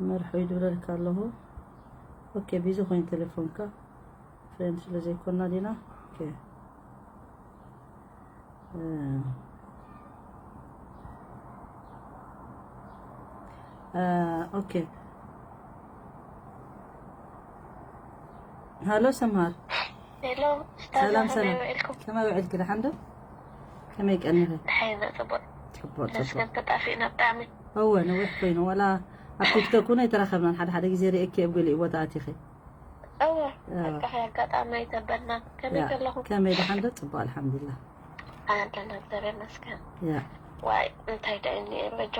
مرحو يدور لك الله. Okay بيزو خوين تليفونك. فريند شلو زي كنا دينا. Okay. ኦኬ ሃሎ ሰምሃር ሄሎ ሰላም ሰላም ከመይ ውዕልኪ ደሓን ዶ ከመይ ቀኒኺ ደሓን ኢና ፅቡቅ ፅቡቅ ፅቡቅ ተጣፊእና ብጣዕሚ እወ ነዊሕ ኮይኑ ዋላ ኣብ ቲክቶክ እውን ኣይተራኸብናን ሓደ ሓደ ግዜ ርእየኪ ኣብ ገሊኡ ቦታ ኣቲኺ እወ ሓቅኺ ኣጋጣሚ ኣይተበልና ከመይ ከለኹ ከመይ ደሓን ዶ ፅቡቅ ኣልሓምዱላ ኣለና እግዚኣብሔር ይመስገን ዋይ እንታይ ደኣ እኒኤ በጆ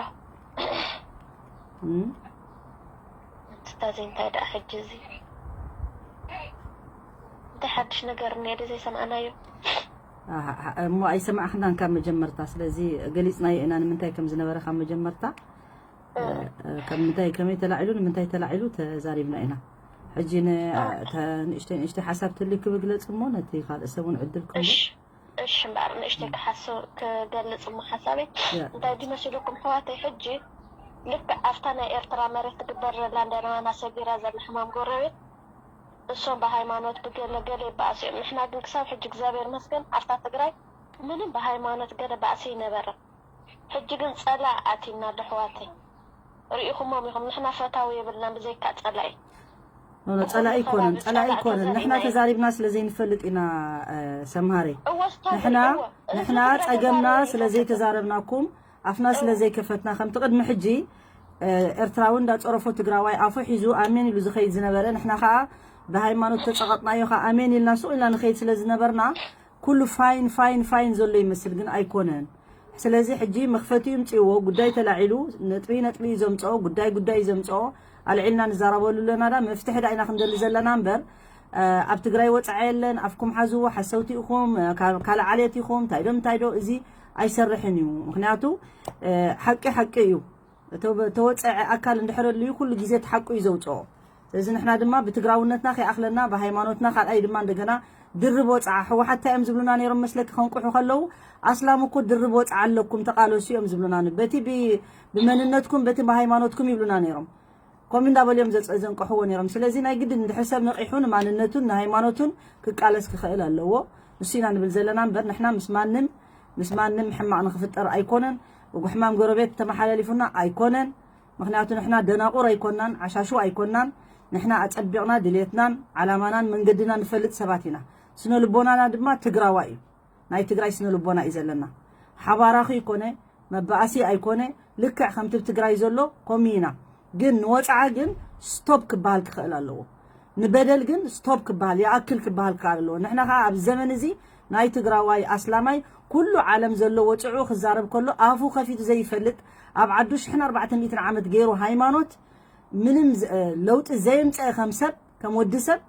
እንታይ ደኣ ሕጂ እዚ እንታይ ሓድሽ ነገር እኒኤ ዶ ዘይሰማዕናዮ እሞ ኣይሰማዕክናን ካብ መጀመርታ ስለዚ ገሊፅናዮ ኢና ንምንታይ ከም ዝነበረ ካብ መጀመርታ ካብ ምንታይ ከመይ ተላዒሉ ንምንታይ ተላዒሉ ተዛሪብና ኢና ሕጂ ንእሽተይ ንእሽተይ ሓሳብ ተልዩ ክብግለፅ እሞ ነቲ ካልእ ሰብ እውን ዕድል ክህቦ እሺ እምበኣር ንእሽተይ ክሓስብ ክገልፅ እሞ ሓሳበይ እንታይ ድዩ መሲልኩም ኣሕዋተይ ሕጂ ልክዕ ኣብታ ናይ ኤርትራ መሬት ትግበር ዘላ እንዳረኣና ሰጊራ ዘላ ሕማም ጎረቤት እሶም ብሃይማኖት ብገለ ገለ ይበኣሱ እዮም ንሕና ግን ክሳብ ሕጂ እግዚኣብሔር ይመስገን ኣብታ ትግራይ ምንም ብሃይማኖት ገለ ባእሲ ይነበረ ሕጂ ግን ፀላኢ ኣትዩና ኣሎ ኣሕዋተይ ርኢኹሞም ኢኹም ንሕና ፈታዊ የብልናን ብዘይካ ፀላኢ ኖ ኖ፣ ጸላኢ ኣይኮነን፣ ጸላኢ ኣይኮነን። ንሕና ተዛሪብና ስለ ዘይንፈልጥ ኢና። ሰምሃረይ፣ ንሕና ንሕና ጸገምና ስለ ዘይተዛረብናኩም፣ ኣፍና ስለ ዘይከፈትና፣ ከምቲ ቅድሚ ሕጂ ኤርትራዊ እንዳጸረፎ ትግራዋይ ኣፉ ሒዙ ኣሜን ኢሉ ዝኸይድ ዝነበረ፣ ንሕና ከዓ ብሃይማኖት ተጸቐጥናዮ ከዓ ኣሜን ኢልና ሱቕ ኢልና ንኸይድ ስለ ዝነበርና፣ ኩሉ ፋይን ፋይን ፋይን ዘሎ ይመስል፣ ግን ኣይኮነን። ስለዚ ሕጂ መኽፈቲኡ ይምፅእዎ፣ ጉዳይ ተላዒሉ፣ ነጥቢ ነጥቢ እዩ ዘምፅኦ፣ ጉዳይ ጉዳይ እዩ ዘምፅኦ። ኣልዒልና ንዛረበሉ ኣለና። ዳ መፍትሒ ዳ ኢና ክንደሊ ዘለና እምበር፣ ኣብ ትግራይ ወፃዓ የለን። ኣፍኩም ሓዝዎ፣ ሓሰውቲ ኢኹም፣ ካልእ ዓሌት ኢኹም፣ እንታይ ዶ እንታይ ዶ፣ እዚ ኣይሰርሕን እዩ። ምክንያቱ ሓቂ ሓቂ እዩ። ተወፀዐ ኣካል እንድሕረሉ እዩ ኩሉ ግዜ እቲ ሓቁ እዩ ዘውፅኦ። ስለዚ ንሕና ድማ ብትግራውነትና ከይኣኽለና ብሃይማኖትና ካልኣይ ድማ እንደገና ድርብ ወፅዓ። ህወሓት እንታይ እዮም ዝብሉና ነይሮም መስለኪ? ከንቁሑ ከለዉ ኣስላም እኮ ድርብ ወፅዓ ኣለኩም ተቃለሱ እዮም ዝብሉና። በቲ ብመንነትኩም በቲ ብሃይማኖትኩም ይብሉና ነይሮም። ከምኡ እንዳበሉ እዮም ዘንቀሕዎ ነይሮም። ስለዚ ናይ ግድን እንድሕር ሰብ ነቂሑ ንማንነቱን ንሃይማኖቱን ክቃለስ ክኽእል ኣለዎ። ንሱ ኢና ንብል ዘለና እምበር ንሕና ምስ ማንም ምስ ማንም ሕማቕ ንክፍጠር ኣይኮነን። ሕማም ጎረቤት ተመሓላሊፉና ኣይኮነን። ምክንያቱ ንሕና ደናቁር ኣይኮናን፣ ዓሻሹ ኣይኮናን። ንሕና ኣጸቢቕና ድሌትናን ዓላማናን መንገድና ንፈልጥ ሰባት ኢና። ስነ ልቦናና ድማ ትግራዋይ እዩ። ናይ ትግራይ ስነ ልቦና እዩ ዘለና። ሓባራኺ ይኮነ መባኣሲ ኣይኮነ። ልክዕ ከምቲ ብ ትግራይ ዘሎ ኮሚ ኢና። ግን ንወፅዓ ግን ስቶፕ ክበሃል ክኽእል ኣለዎ። ንበደል ግን ስቶፕ ክበሃል ይኣክል ክበሃል ክኽእል ኣለዎ። ንሕና ከዓ ኣብ ዘመን እዚ ናይ ትግራዋይ ኣስላማይ ኩሉ ዓለም ዘሎ ወፅዑ ክዛረብ ከሎ ኣፉ ከፊቱ ዘይፈልጥ ኣብ ዓዱ ሽሕን ኣርባዕተ ሚእትን ዓመት ገይሩ ሃይማኖት ምንም ለውጢ ዘየምፀአ ከም ሰብ ከም ወዲ ሰብ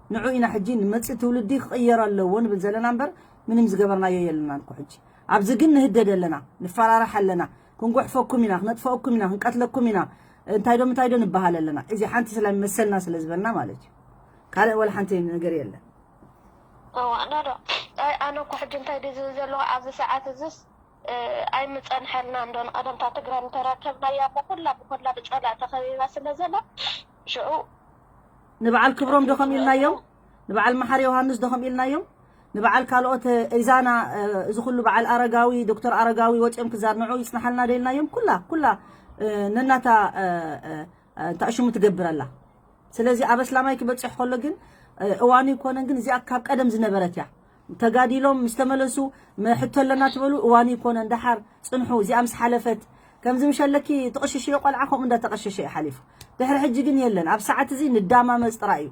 ንዑ ኢና ሕጂ ንመፅእ ትውልዲ ክቕየር ኣለዎ ንብል ዘለና እምበር ምንም ዝገበርናዮ የለናን እኮ ሕጂ። ኣብዚ ግን ንህደድ ኣለና፣ ንፈራራሕ ኣለና፣ ክንጉሕፈኩም ኢና፣ ክነጥፈአኩም ኢና፣ ክንቀትለኩም ኢና፣ እንታይ ዶ ምንታይ ዶ ንበሃል ኣለና። እዚ ሓንቲ ስለ መሰልና ስለ ዝበልና ማለት እዩ። ካልእ ወላ ሓንቲ ነገር የለን። እዋ ኖ ኖ ኣይ ኣነ እኮ ሕጂ እንታይ ድዩ ዝብል ዘለኹ ኣብዚ ሰዓት እዚስ ኣይምፀንሐልና እንዶ ንቀደምታ ትግራይ ምተራከብናያ እሞ ኩላ ብኮላ ብፀላእ ተኸቢባ ስለ ዘላ ሽዑ ንበዓል ክብሮም ዶ ከም ኢልናዮም ንበዓል መሓር ዮሃንስ ዶ ከም ኢልናዮም ንበዓል ካልኦት ኢዛና እዚ ኩሉ በዓል ኣረጋዊ ዶክተር ኣረጋዊ ወፂኦም ክዛር ንዑ ይፅናሓልና ዶ ኢልናዮም ኩላ ኩላ ነናታ ታእሽሙ ትገብር ኣላ። ስለዚ ኣብ ኣስላማይ ክበፅሕ ከሎ ግን እዋኑ ይኮነን ግን እዚኣ ካብ ቀደም ዝነበረት እያ። ተጋዲሎም ምስ ተመለሱ ሕቶ ኣለና ትበሉ እዋኑ ይኮነን ደሓር ፅንሑ እዚኣ ምስ ሓለፈት ከምዚ ምሸለኪ ትቕሽሽዮ ቆልዓ ከምኡ እንዳተቐሸሸ እዩ ሓሊፉ። ድሕሪ ሕጂ ግን የለን ኣብ ሰዓት እዚ ንዳማመፅ ጥራይ እዩ።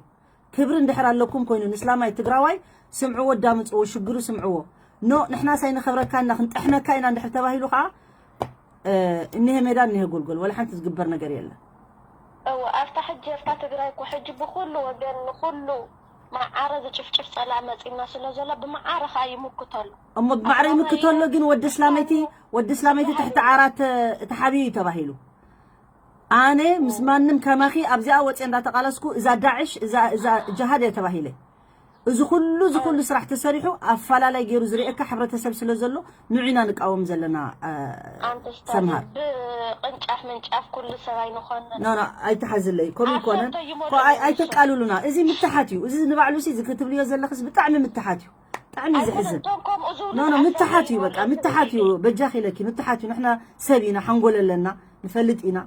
ክብሪ እንድሕር ኣለኩም ኮይኑ ንስላማይ ትግራዋይ ስምዕዎ ኣዳምፅዎ ሽግሩ ስምዕዎ። ኖ ንሕናስ ኣይንኸብረካን ኢና ክንጥሕነካ ኢና እንድሕር ተባሂሉ ከዓ እኒሀ ሜዳ እኒሀ ጎልጎል ወላ ሓንቲ ዝግበር ነገር የለን። እወ ኣብታ ሕጂ ኣብታ ትግራይ እኮ ሕጂ ብኩሉ ወገን ንኩሉ ማዓረ ዝጭፍጭፍ ፀላእ መፂና ስለ ዘሎ ብማዓረ ከዓ ይምክቶ ኣሎ። እሞ ብማዕረ ይምክቶ ኣሎ ግን ወዲ ስላመይቲ ወዲ ስላመይቲ ትሕቲ ዓራት ተሓቢኡ እዩ ተባሂሉ። ኣነ ምስ ማንም ከማኺ ኣብዚኣ ወፅየ እንዳተቃለስኩ እዛ ዳዕሽ እዛ እዛ ጅሃድ እየ ተባሂለ። እዚ ኩሉ እዚ ኩሉ ስራሕ ተሰሪሑ ኣፋላላይ ገይሩ ዝርእየካ ሕብረተሰብ ስለ ዘሎ ንዑ ኢና ንቃወም ዘለና። ኣንተ ስታዚ ሰምሃር ብቅንጫፍ ምንጫፍ ኩሉ ሰብ ኣይንኾንን። ኖ ኖ ኣይትሓዝለይ ከምኡ ይኮነን። ኣሰንተ ይሞላል ኮ- ኣይ- ኣይተቃልሉና። እዚ ምትሓት እዩ። እዚ ንባዕሉ ሲ እዚ ክትብልዮ ዘለኽስ ብጣዕሚ ምትሓት እዩ። ብጣዕሚ ዘሕዝን። ኣይኮነን፣ እቶም ከምኡ ዝብሉ ኖ ኖ ኣሰንተ ምትሓት እዩ። በቃ ይሞላል ምትሓት እዩ። ትብሊ። በጃኺ ኢለኪ ምትሓት እዩ። ንሕና ሰብ ኢና ሓንጎል ኣለና ንፈልጥ ኢና።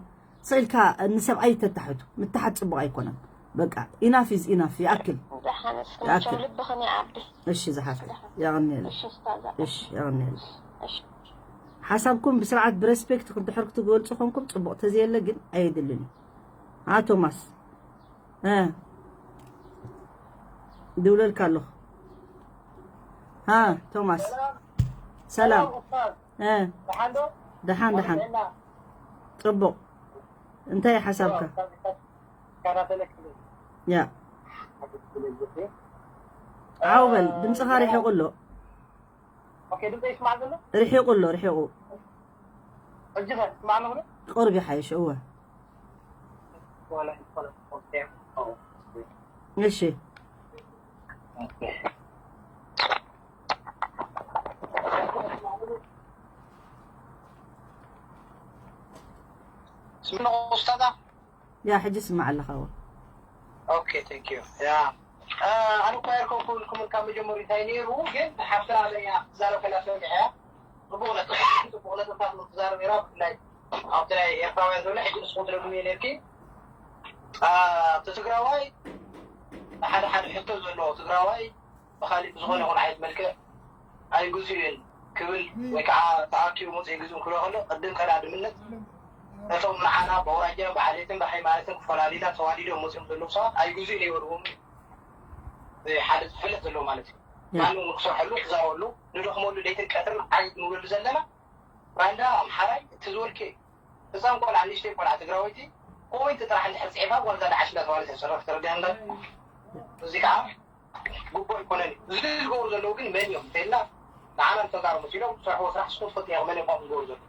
ስቕ ኢልካ ንሰብኣይ ተታሕቱ ምትሓት ፅቡቕ ኣይኮነን። በቃ ኢናፍ ኢዝ ኢናፍ ይኣክል። ዝሓነስ ይኣክል። መቸም ልብኽን ይዓቢ። እሺ ዝሓፍተይ የቐንየለይ። እሺ ስታዛ። እሺ የቐንየለይ። እሺ። ሓሳብኩም ብስርዓት ብረስፔክት ክትድሕር ክትገልፁ ኮንኩም ፅቡቕ ተዘየለ ግን ኣየድልን እዩ። ኣ ቶማስ እ ድውለልካ ኣለኹ። ኣ ቶማስ ሰላም። እ ደሓን ደሓን ፅቡቕ። እንታይ ሓሳብካ? ያ ዓው በል ድምፅኻ ርሒቑ ኣሎ። ኦኬ፣ ድምፀይ ይስማዕ ዘሎ? ርሒቑ ኣሎ፣ ርሒቑ። ሕጂ ኸ ይስማዕ ኣሎ? ቅርብ ይሓይሽ፣ እወ። እሺ። ስምዕኹ ኡስታዛ? ያ ሕጂ ስማዕ ኣለኻ ወ ኦኬ ቴንክ ዩ ያ ኣነ እኳ የርከብኩ ኢልኩም ካብ መጀመሪ እንታይ ነይሩ ግን ሓፍትና ለያ ትዛረብ ከላ ሰሚዐ ጽቡቕ ነጥብ ጽቡቕ ነጥብታት ነው ትዛረብ ነይራ ብፍላይ ኣብቲ ናይ ኤርትራውያን ዘሎ ሕጂ ንስኹም ትደግምዮ ነርኪ እቲ ትግራዋይ ሓደ ሓደ ሕቶ ዘለዎ ትግራዋይ ብካሊእ ብዝኾነ ይኹን ዓይነት መልክዕ ኣይግዝኡን ክብል ወይ ከዓ ተኣኪቡ መፅኡ ግዝኡን ክብሎ ከሎ ቅድም ቀዳድምነት ነቶም ንዓና ብኣውራጃን ብዓሌትን ብሃይማኖትን ክፈላሊና ተዋሊዶም መፅኦም ዘለዉ ሰባት ኣይግዝኡን ይበልዎም። ሓደ ዝፍለጥ ዘለዎ ማለት እዩ። ማንም ክሰርሐሉ ክዛረበሉ ንደኽመሉ ለይትን ቀትርን ዓይ ንብለሉ ዘለና ባንዳ ኣምሓራይ እቲ ዝበልከ ህፃን ቆልዓ ንእሽተይ ቆልዓ ትግራወይቲ ኮሜንት ጥራሕ እንድሕር ፅሒፋ ጓልታ ዳዓሽ እንዳተባለት ተሰረፍ ተረዲያ እንዳ እዚ ከዓ ግቡእ ኣይኮነን እዩ። እዚ ዝገብሩ ዘለዉ ግን መን እዮም እንተልና ንዓና ንተጋሩ መሲሎም ዝሰርሕዎ ስራሕ ስኹም ትፈልጡ ኢኹም መን እዮም ካብኡ ዝገብሩ ዘለዉ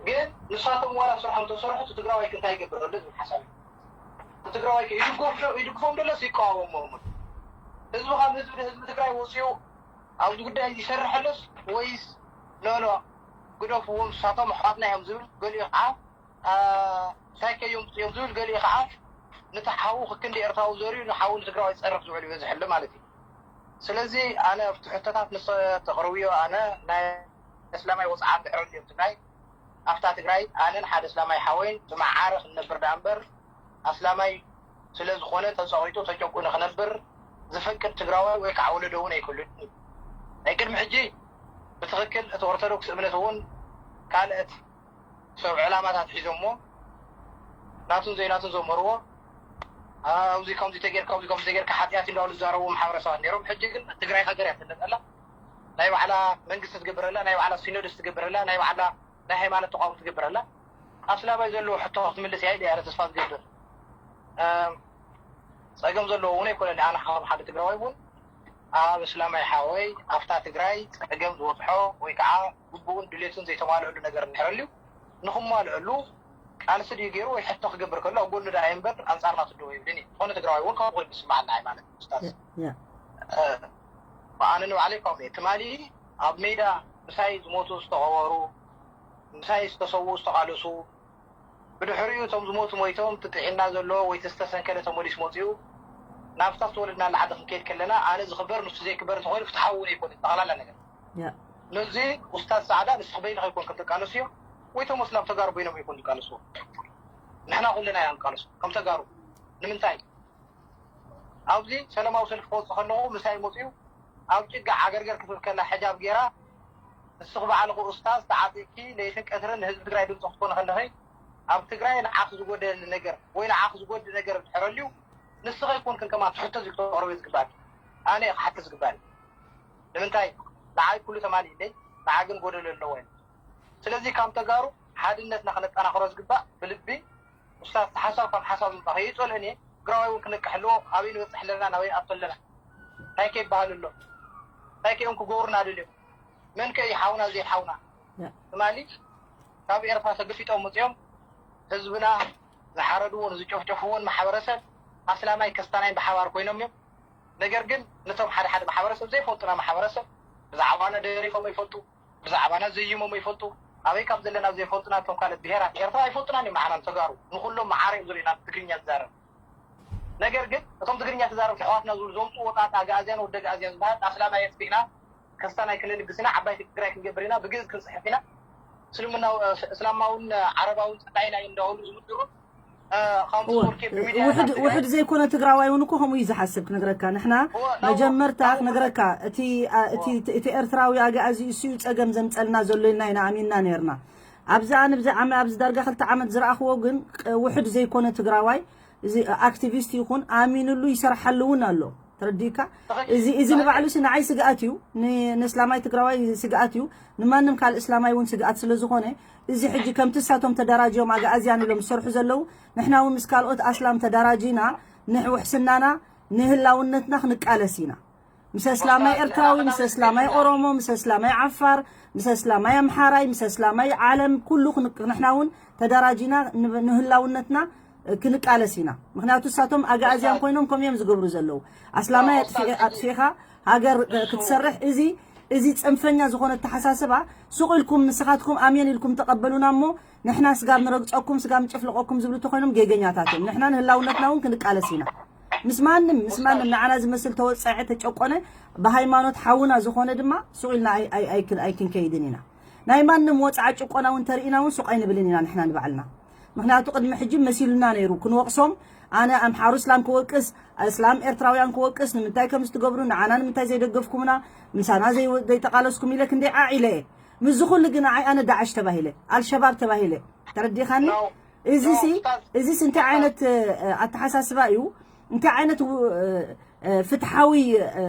ግን ንሳቶም ዋላ ስርሖም እንተሰርሑ እቲ ትግራዋይ ክንታይ ይገብር ዘሎ ዝብል ሓሳብ እዩ። እቲ ትግራዋይ ከ ይድገፍ ዶ ይድግፎም ደለስ ይቃወሞም? ህዝቢ ካብ ህዝቢ ንህዝቢ ትግራይ ወፂኡ ኣብዚ ጉዳይ እዚ ይሰርሕ ኣሎስ ወይስ ኖኖ ግደፍዎም ንሳቶም ኣሕዋትና እዮም ዝብል ገሊኡ ከዓ እንታይ ከዮም እዮም ዝብል ገሊኡ ከዓ ነቲ ሓዉ ክክንዲ ኤርትራዊ ዘርዩ ንሓዉ ንትግራዋይ ዝፀርፍ ዝውዕል ይበዝሕ ኣሎ ማለት እዩ። ስለዚ ኣነ ኣብቲ ሕቶታት ምስ ተቕርብዮ ኣነ ናይ እስላማይ ወፅዓ እንድሕር እንድዮም ትግራይ ኣብታ ትግራይ ኣነን ሓደ እስላማይ ሓወይን ብመዓረ ክንነብር ደኣ እምበር ኣስላማይ ስለ ዝኾነ ተፀቒጡ ተጨቁኑ ክነብር ዝፈቅድ ትግራዋይ ወይ ከዓ ወለዶ እውን ኣይክህሉን እዩ። ናይ ቅድሚ ሕጂ ብትኽክል እቲ ኦርቶዶክስ እምነት እውን ካልአት ሰብ ዕላማታት ሒዞሞ ናቱን ዘይናቱን ዘምህርዎ ኣብዚ ከምዚ ተጌርካ ኣብዚ ከምዚ ተጌርካ ሓጢኣት እንዳበሉ ዝዛረቡ ማሕበረሰባት ነይሮም። ሕጂ ግን ትግራይ ሃገር እያ ትፍለጥ ኣላ። ናይ ባዕላ መንግስቲ ትገብረላ፣ ናይ ባዕላ ሲኖዶስ ትገብረላ፣ ናይ ባዕላ ናይ ሃይማኖት ተቋም ትገብረላ። ኣስላማይ ዘለዎ ሕቶ ክትምልስ እያ ኢለ እያ ተስፋ ዝገብር። ጸገም ዘለዎ እውን ኣይኮነን። ኣነ ከም ሓደ ትግራዋይ እውን ኣብ እስላማይ ሓወይ ኣብታ ትግራይ ጸገም ዝበፅሖ ወይ ከዓ ግቡእን ድሌቱን ዘይተማልአሉ ነገር እንድሕር ኣልዩ ንኽማልአሉ ቃልሲ ድዩ ገይሩ ወይ ሕቶ ክገብር ከሎ ኣብ ጎኑ ደኣ እምበር ኣንፃር ናቱ ደው ይብልን እዩ። ዝኾነ ትግራዋይ እውን ከምኡ ኮይኑ ዝስምዓኒ ሃይማኖት ኡስታዝ። ኣነ ንባዕለይ ከምኡ እየ። ትማሊ ኣብ ሜዳ ምሳይ ዝሞቱ ዝተቐበሩ ምሳይ ዝተሰውኡ ዝተቓለሱ ብድሕሪኡ እቶም ዝሞቱ ሞይቶም እቲ ጥዒና ዘለዎ ወይ እቲ ዝተሰንከለ ተመሊሱ መፂኡ ናብታ ዝተወለድናላ ዓዲ ክንከይድ ከለና ኣነ ዝኽበር ንሱ ዘይክበር እንተኾይኑ ፍትሓዊ እውን ኣይኮነን ጠቕላላ ነገር። ነዚ ኡስታዝ ፃዕዳ ንስኽ በይንኻ ኣይኮንክን ትቃለስዮ ወይ እቶም ኣስላም ተጋሩ በይኖም ኣይኮን ዝቃለስዎ። ንሕና ኩልና ኢና ንቃለሶ ከም ተጋሩ። ንምንታይ ኣብዚ ሰላማዊ ሰልፊ ክወፅእ ከለኹ ምሳይ መፅኡ ኣብ ጭጋ ዓገርገር ክትብል ከላ ሕጃብ ገይራ ንስኽ ባዕልኹ ኡስታዝ ተዓጢቕኪ ለይትን ቀትርን ንህዝቢ ትግራይ ድምፂ ክትኮኒ ከለኺ ኣብ ትግራይ ንዓኺ ዝጎደለኒ ነገር ወይ ንዓኺ ዝጎድእ ነገር እንድሕር ኣልዩ ንስኺ ኣይኮንክን ከማን ትሕቶ እዚ ክተቕርቢ ዝግባእኪ ኣነ እየ ክሓትት ዝግባእኒ ንምንታይ ንዓይ ኩሉ ተማሊእለይ ንዓ ግን ጎደሎ ኣለዎ ኢለ ስለዚ ካብ ተጋሩ ሓድነትና ከነጠናኽሮ ዝግባእ ብልቢ ኡስታዝ ሓሳብ ካብ ሓሳብ ምፃ ከየይፀልአን እየ ትግራዋይ እውን ክነቅሕ ኣለዎ ኣበይ ንበፅሕ ኣለና ናበይ ንኣቱ ኣለና እንታይ ከ ይበሃል ኣሎ እንታይ ከ እዮም ክገብሩና ደልዮም መን ከ እዩ ሓውና ዘይሓውና ትማሊ ካብ ኤርትራ ተገፊጦም መፅኦም ህዝብና ዝሓረድዎን ዝጨፍጨፍዎን ማሕበረሰብ ኣስላማይ ከስታናይ ብሓባር ኮይኖም እዮም ነገር ግን ነቶም ሓደ ሓደ ማሕበረሰብ ዘይፈልጡና ማሕበረሰብ ብዛዕባና ደሪፎም ይፈልጡ ብዛዕባና ዘይሞም ይፈልጡ ኣበይ ካብ ዘለና ዘይፈልጡና እቶም ካልእ ብሄራት ኤርትራ ኣይፈልጡናን እዮም ንዓና ንተጋሩ ንኩሎም መዓረ እዮም ዝርእዩና ትግርኛ ዝዛረብ ነገር ግን እቶም ትግርኛ ተዛረብቲ ኣሕዋትና ዝብሉ ዘምፅኡ ወጣት ኣግኣዝያን ወዲ ኣግኣዝያን ዝበሃል ኣስላማይ የጥፍእና ከስታናይ ክነልግስ ኢና ዓባይ ትግራይ ክንገብር ኢና ብግእዝ ክንፅሕፍ ኢና እስልምና እስላማውን ዓረባውን ፀላኢና እዩ እንዳበሉ ዝምድሩን ውሕድ ዘይኮነ ትግራዋይ እውን እኮ ከምኡ እዩ ዝሓስብ ክነግረካ ንሕና መጀመርታ ክነግረካ እቲ ኤርትራዊ ኣግኣዚ እሱ እዩ ፀገም ዘምፀልና ዘሎ ኢልና ኢና ኣሚንና ነርና ኣብዚ ኣነ ኣብዚ ዓመ ኣብዚ ዳርጋ ክልተ ዓመት ዝረኣኽዎ ግን ውሕድ ዘይኮነ ትግራዋይ እዚ ኣክቲቪስት ይኹን ኣሚንሉ ይሰርሓሉ እውን ኣሎ ተረዲእካ እዚ እዚ ንባዕሉ ሲ ንዓይ ስግኣት እዩ ንእስላማይ ትግራዋይ ስግኣት እዩ ንማንም ካልእ እስላማይ እውን ስግኣት ስለ ዝኾነ እዚ ሕጂ ከምቲ እሳቶም ተደራጅዮም ኣግኣዝያን ኢሎም ዝሰርሑ ዘለዉ ንሕና እውን ምስ ካልኦት ኣስላም ተደራጂና ንውሕስናና ንህላውነትና ክንቃለስ ኢና ምስ ኣስላማይ ኤርትራዊ ምስ ኣስላማይ ኦሮሞ ምስ ኣስላማይ ዓፋር ምስ ኣስላማይ ኣምሓራይ ምስ ኣስላማይ ዓለም ኩሉ ንሕና እውን ተደራጂና ንህላውነትና ክንቃለስ ኢና ምክንያቱ እሳቶም ኣግኣዝያን ኮይኖም ከም እዮም ዝገብሩ ዘለዉ ኣስላማይ ኣጥፊኻ ሃገር ክትሰርሕ እዚ እዚ ፅንፈኛ ዝኾነ ኣተሓሳስባ ሱቕ ኢልኩም ንስኻትኩም ኣሜን ኢልኩም ተቐበሉና እሞ ንሕና ስጋብ ንረግፀኩም ስጋብ ንጭፍልቐኩም ዝብሉ ተኾይኖም ጌገኛታት እዮም ንሕና ንህላውነትና እውን ክንቃለስ ኢና ምስ ማንም ምስ ማንም ንዓና ዝመስል ተወፀዐ ተጨቆነ ብሃይማኖት ሓውና ዝኾነ ድማ ሱቕ ኢልና ኣይክንከይድን ኢና ናይ ማንም ወፅዓ ጭቆና እውን ተርኢና እውን ሱቕ ኣይንብልን ኢና ንሕና ንባዕልና ምክንያቱ ቅድሚ ሕጂ መሲሉና ነይሩ ክንወቕሶም ኣነ ኣምሓሩ እስላም ክወቅስ፣ እስላም ኤርትራውያን ክወቅስ፣ ንምንታይ ከምዚ ትገብሩ፣ ንዓና ንምንታይ ዘይደገፍኩምና፣ ምሳና ዘይወ-፣ ዘይተቓለስኩም ኢለ ክንደይ ዓዒለ እየ። ምስዚ ኩሉ ግን ንዓይ ኣነ ዳዕሽ ተባሂለ፣ ኣልሸባብ ተባሂለ። ተረዲኻኒ? እዚ ሲ፣ እዚ ሲ እንታይ ዓይነት፣ እ፣ ኣተሓሳስባ እዩ? እንታይ ዓይነት፣ እ፣ እ፣ ፍትሓዊ፣ እ፣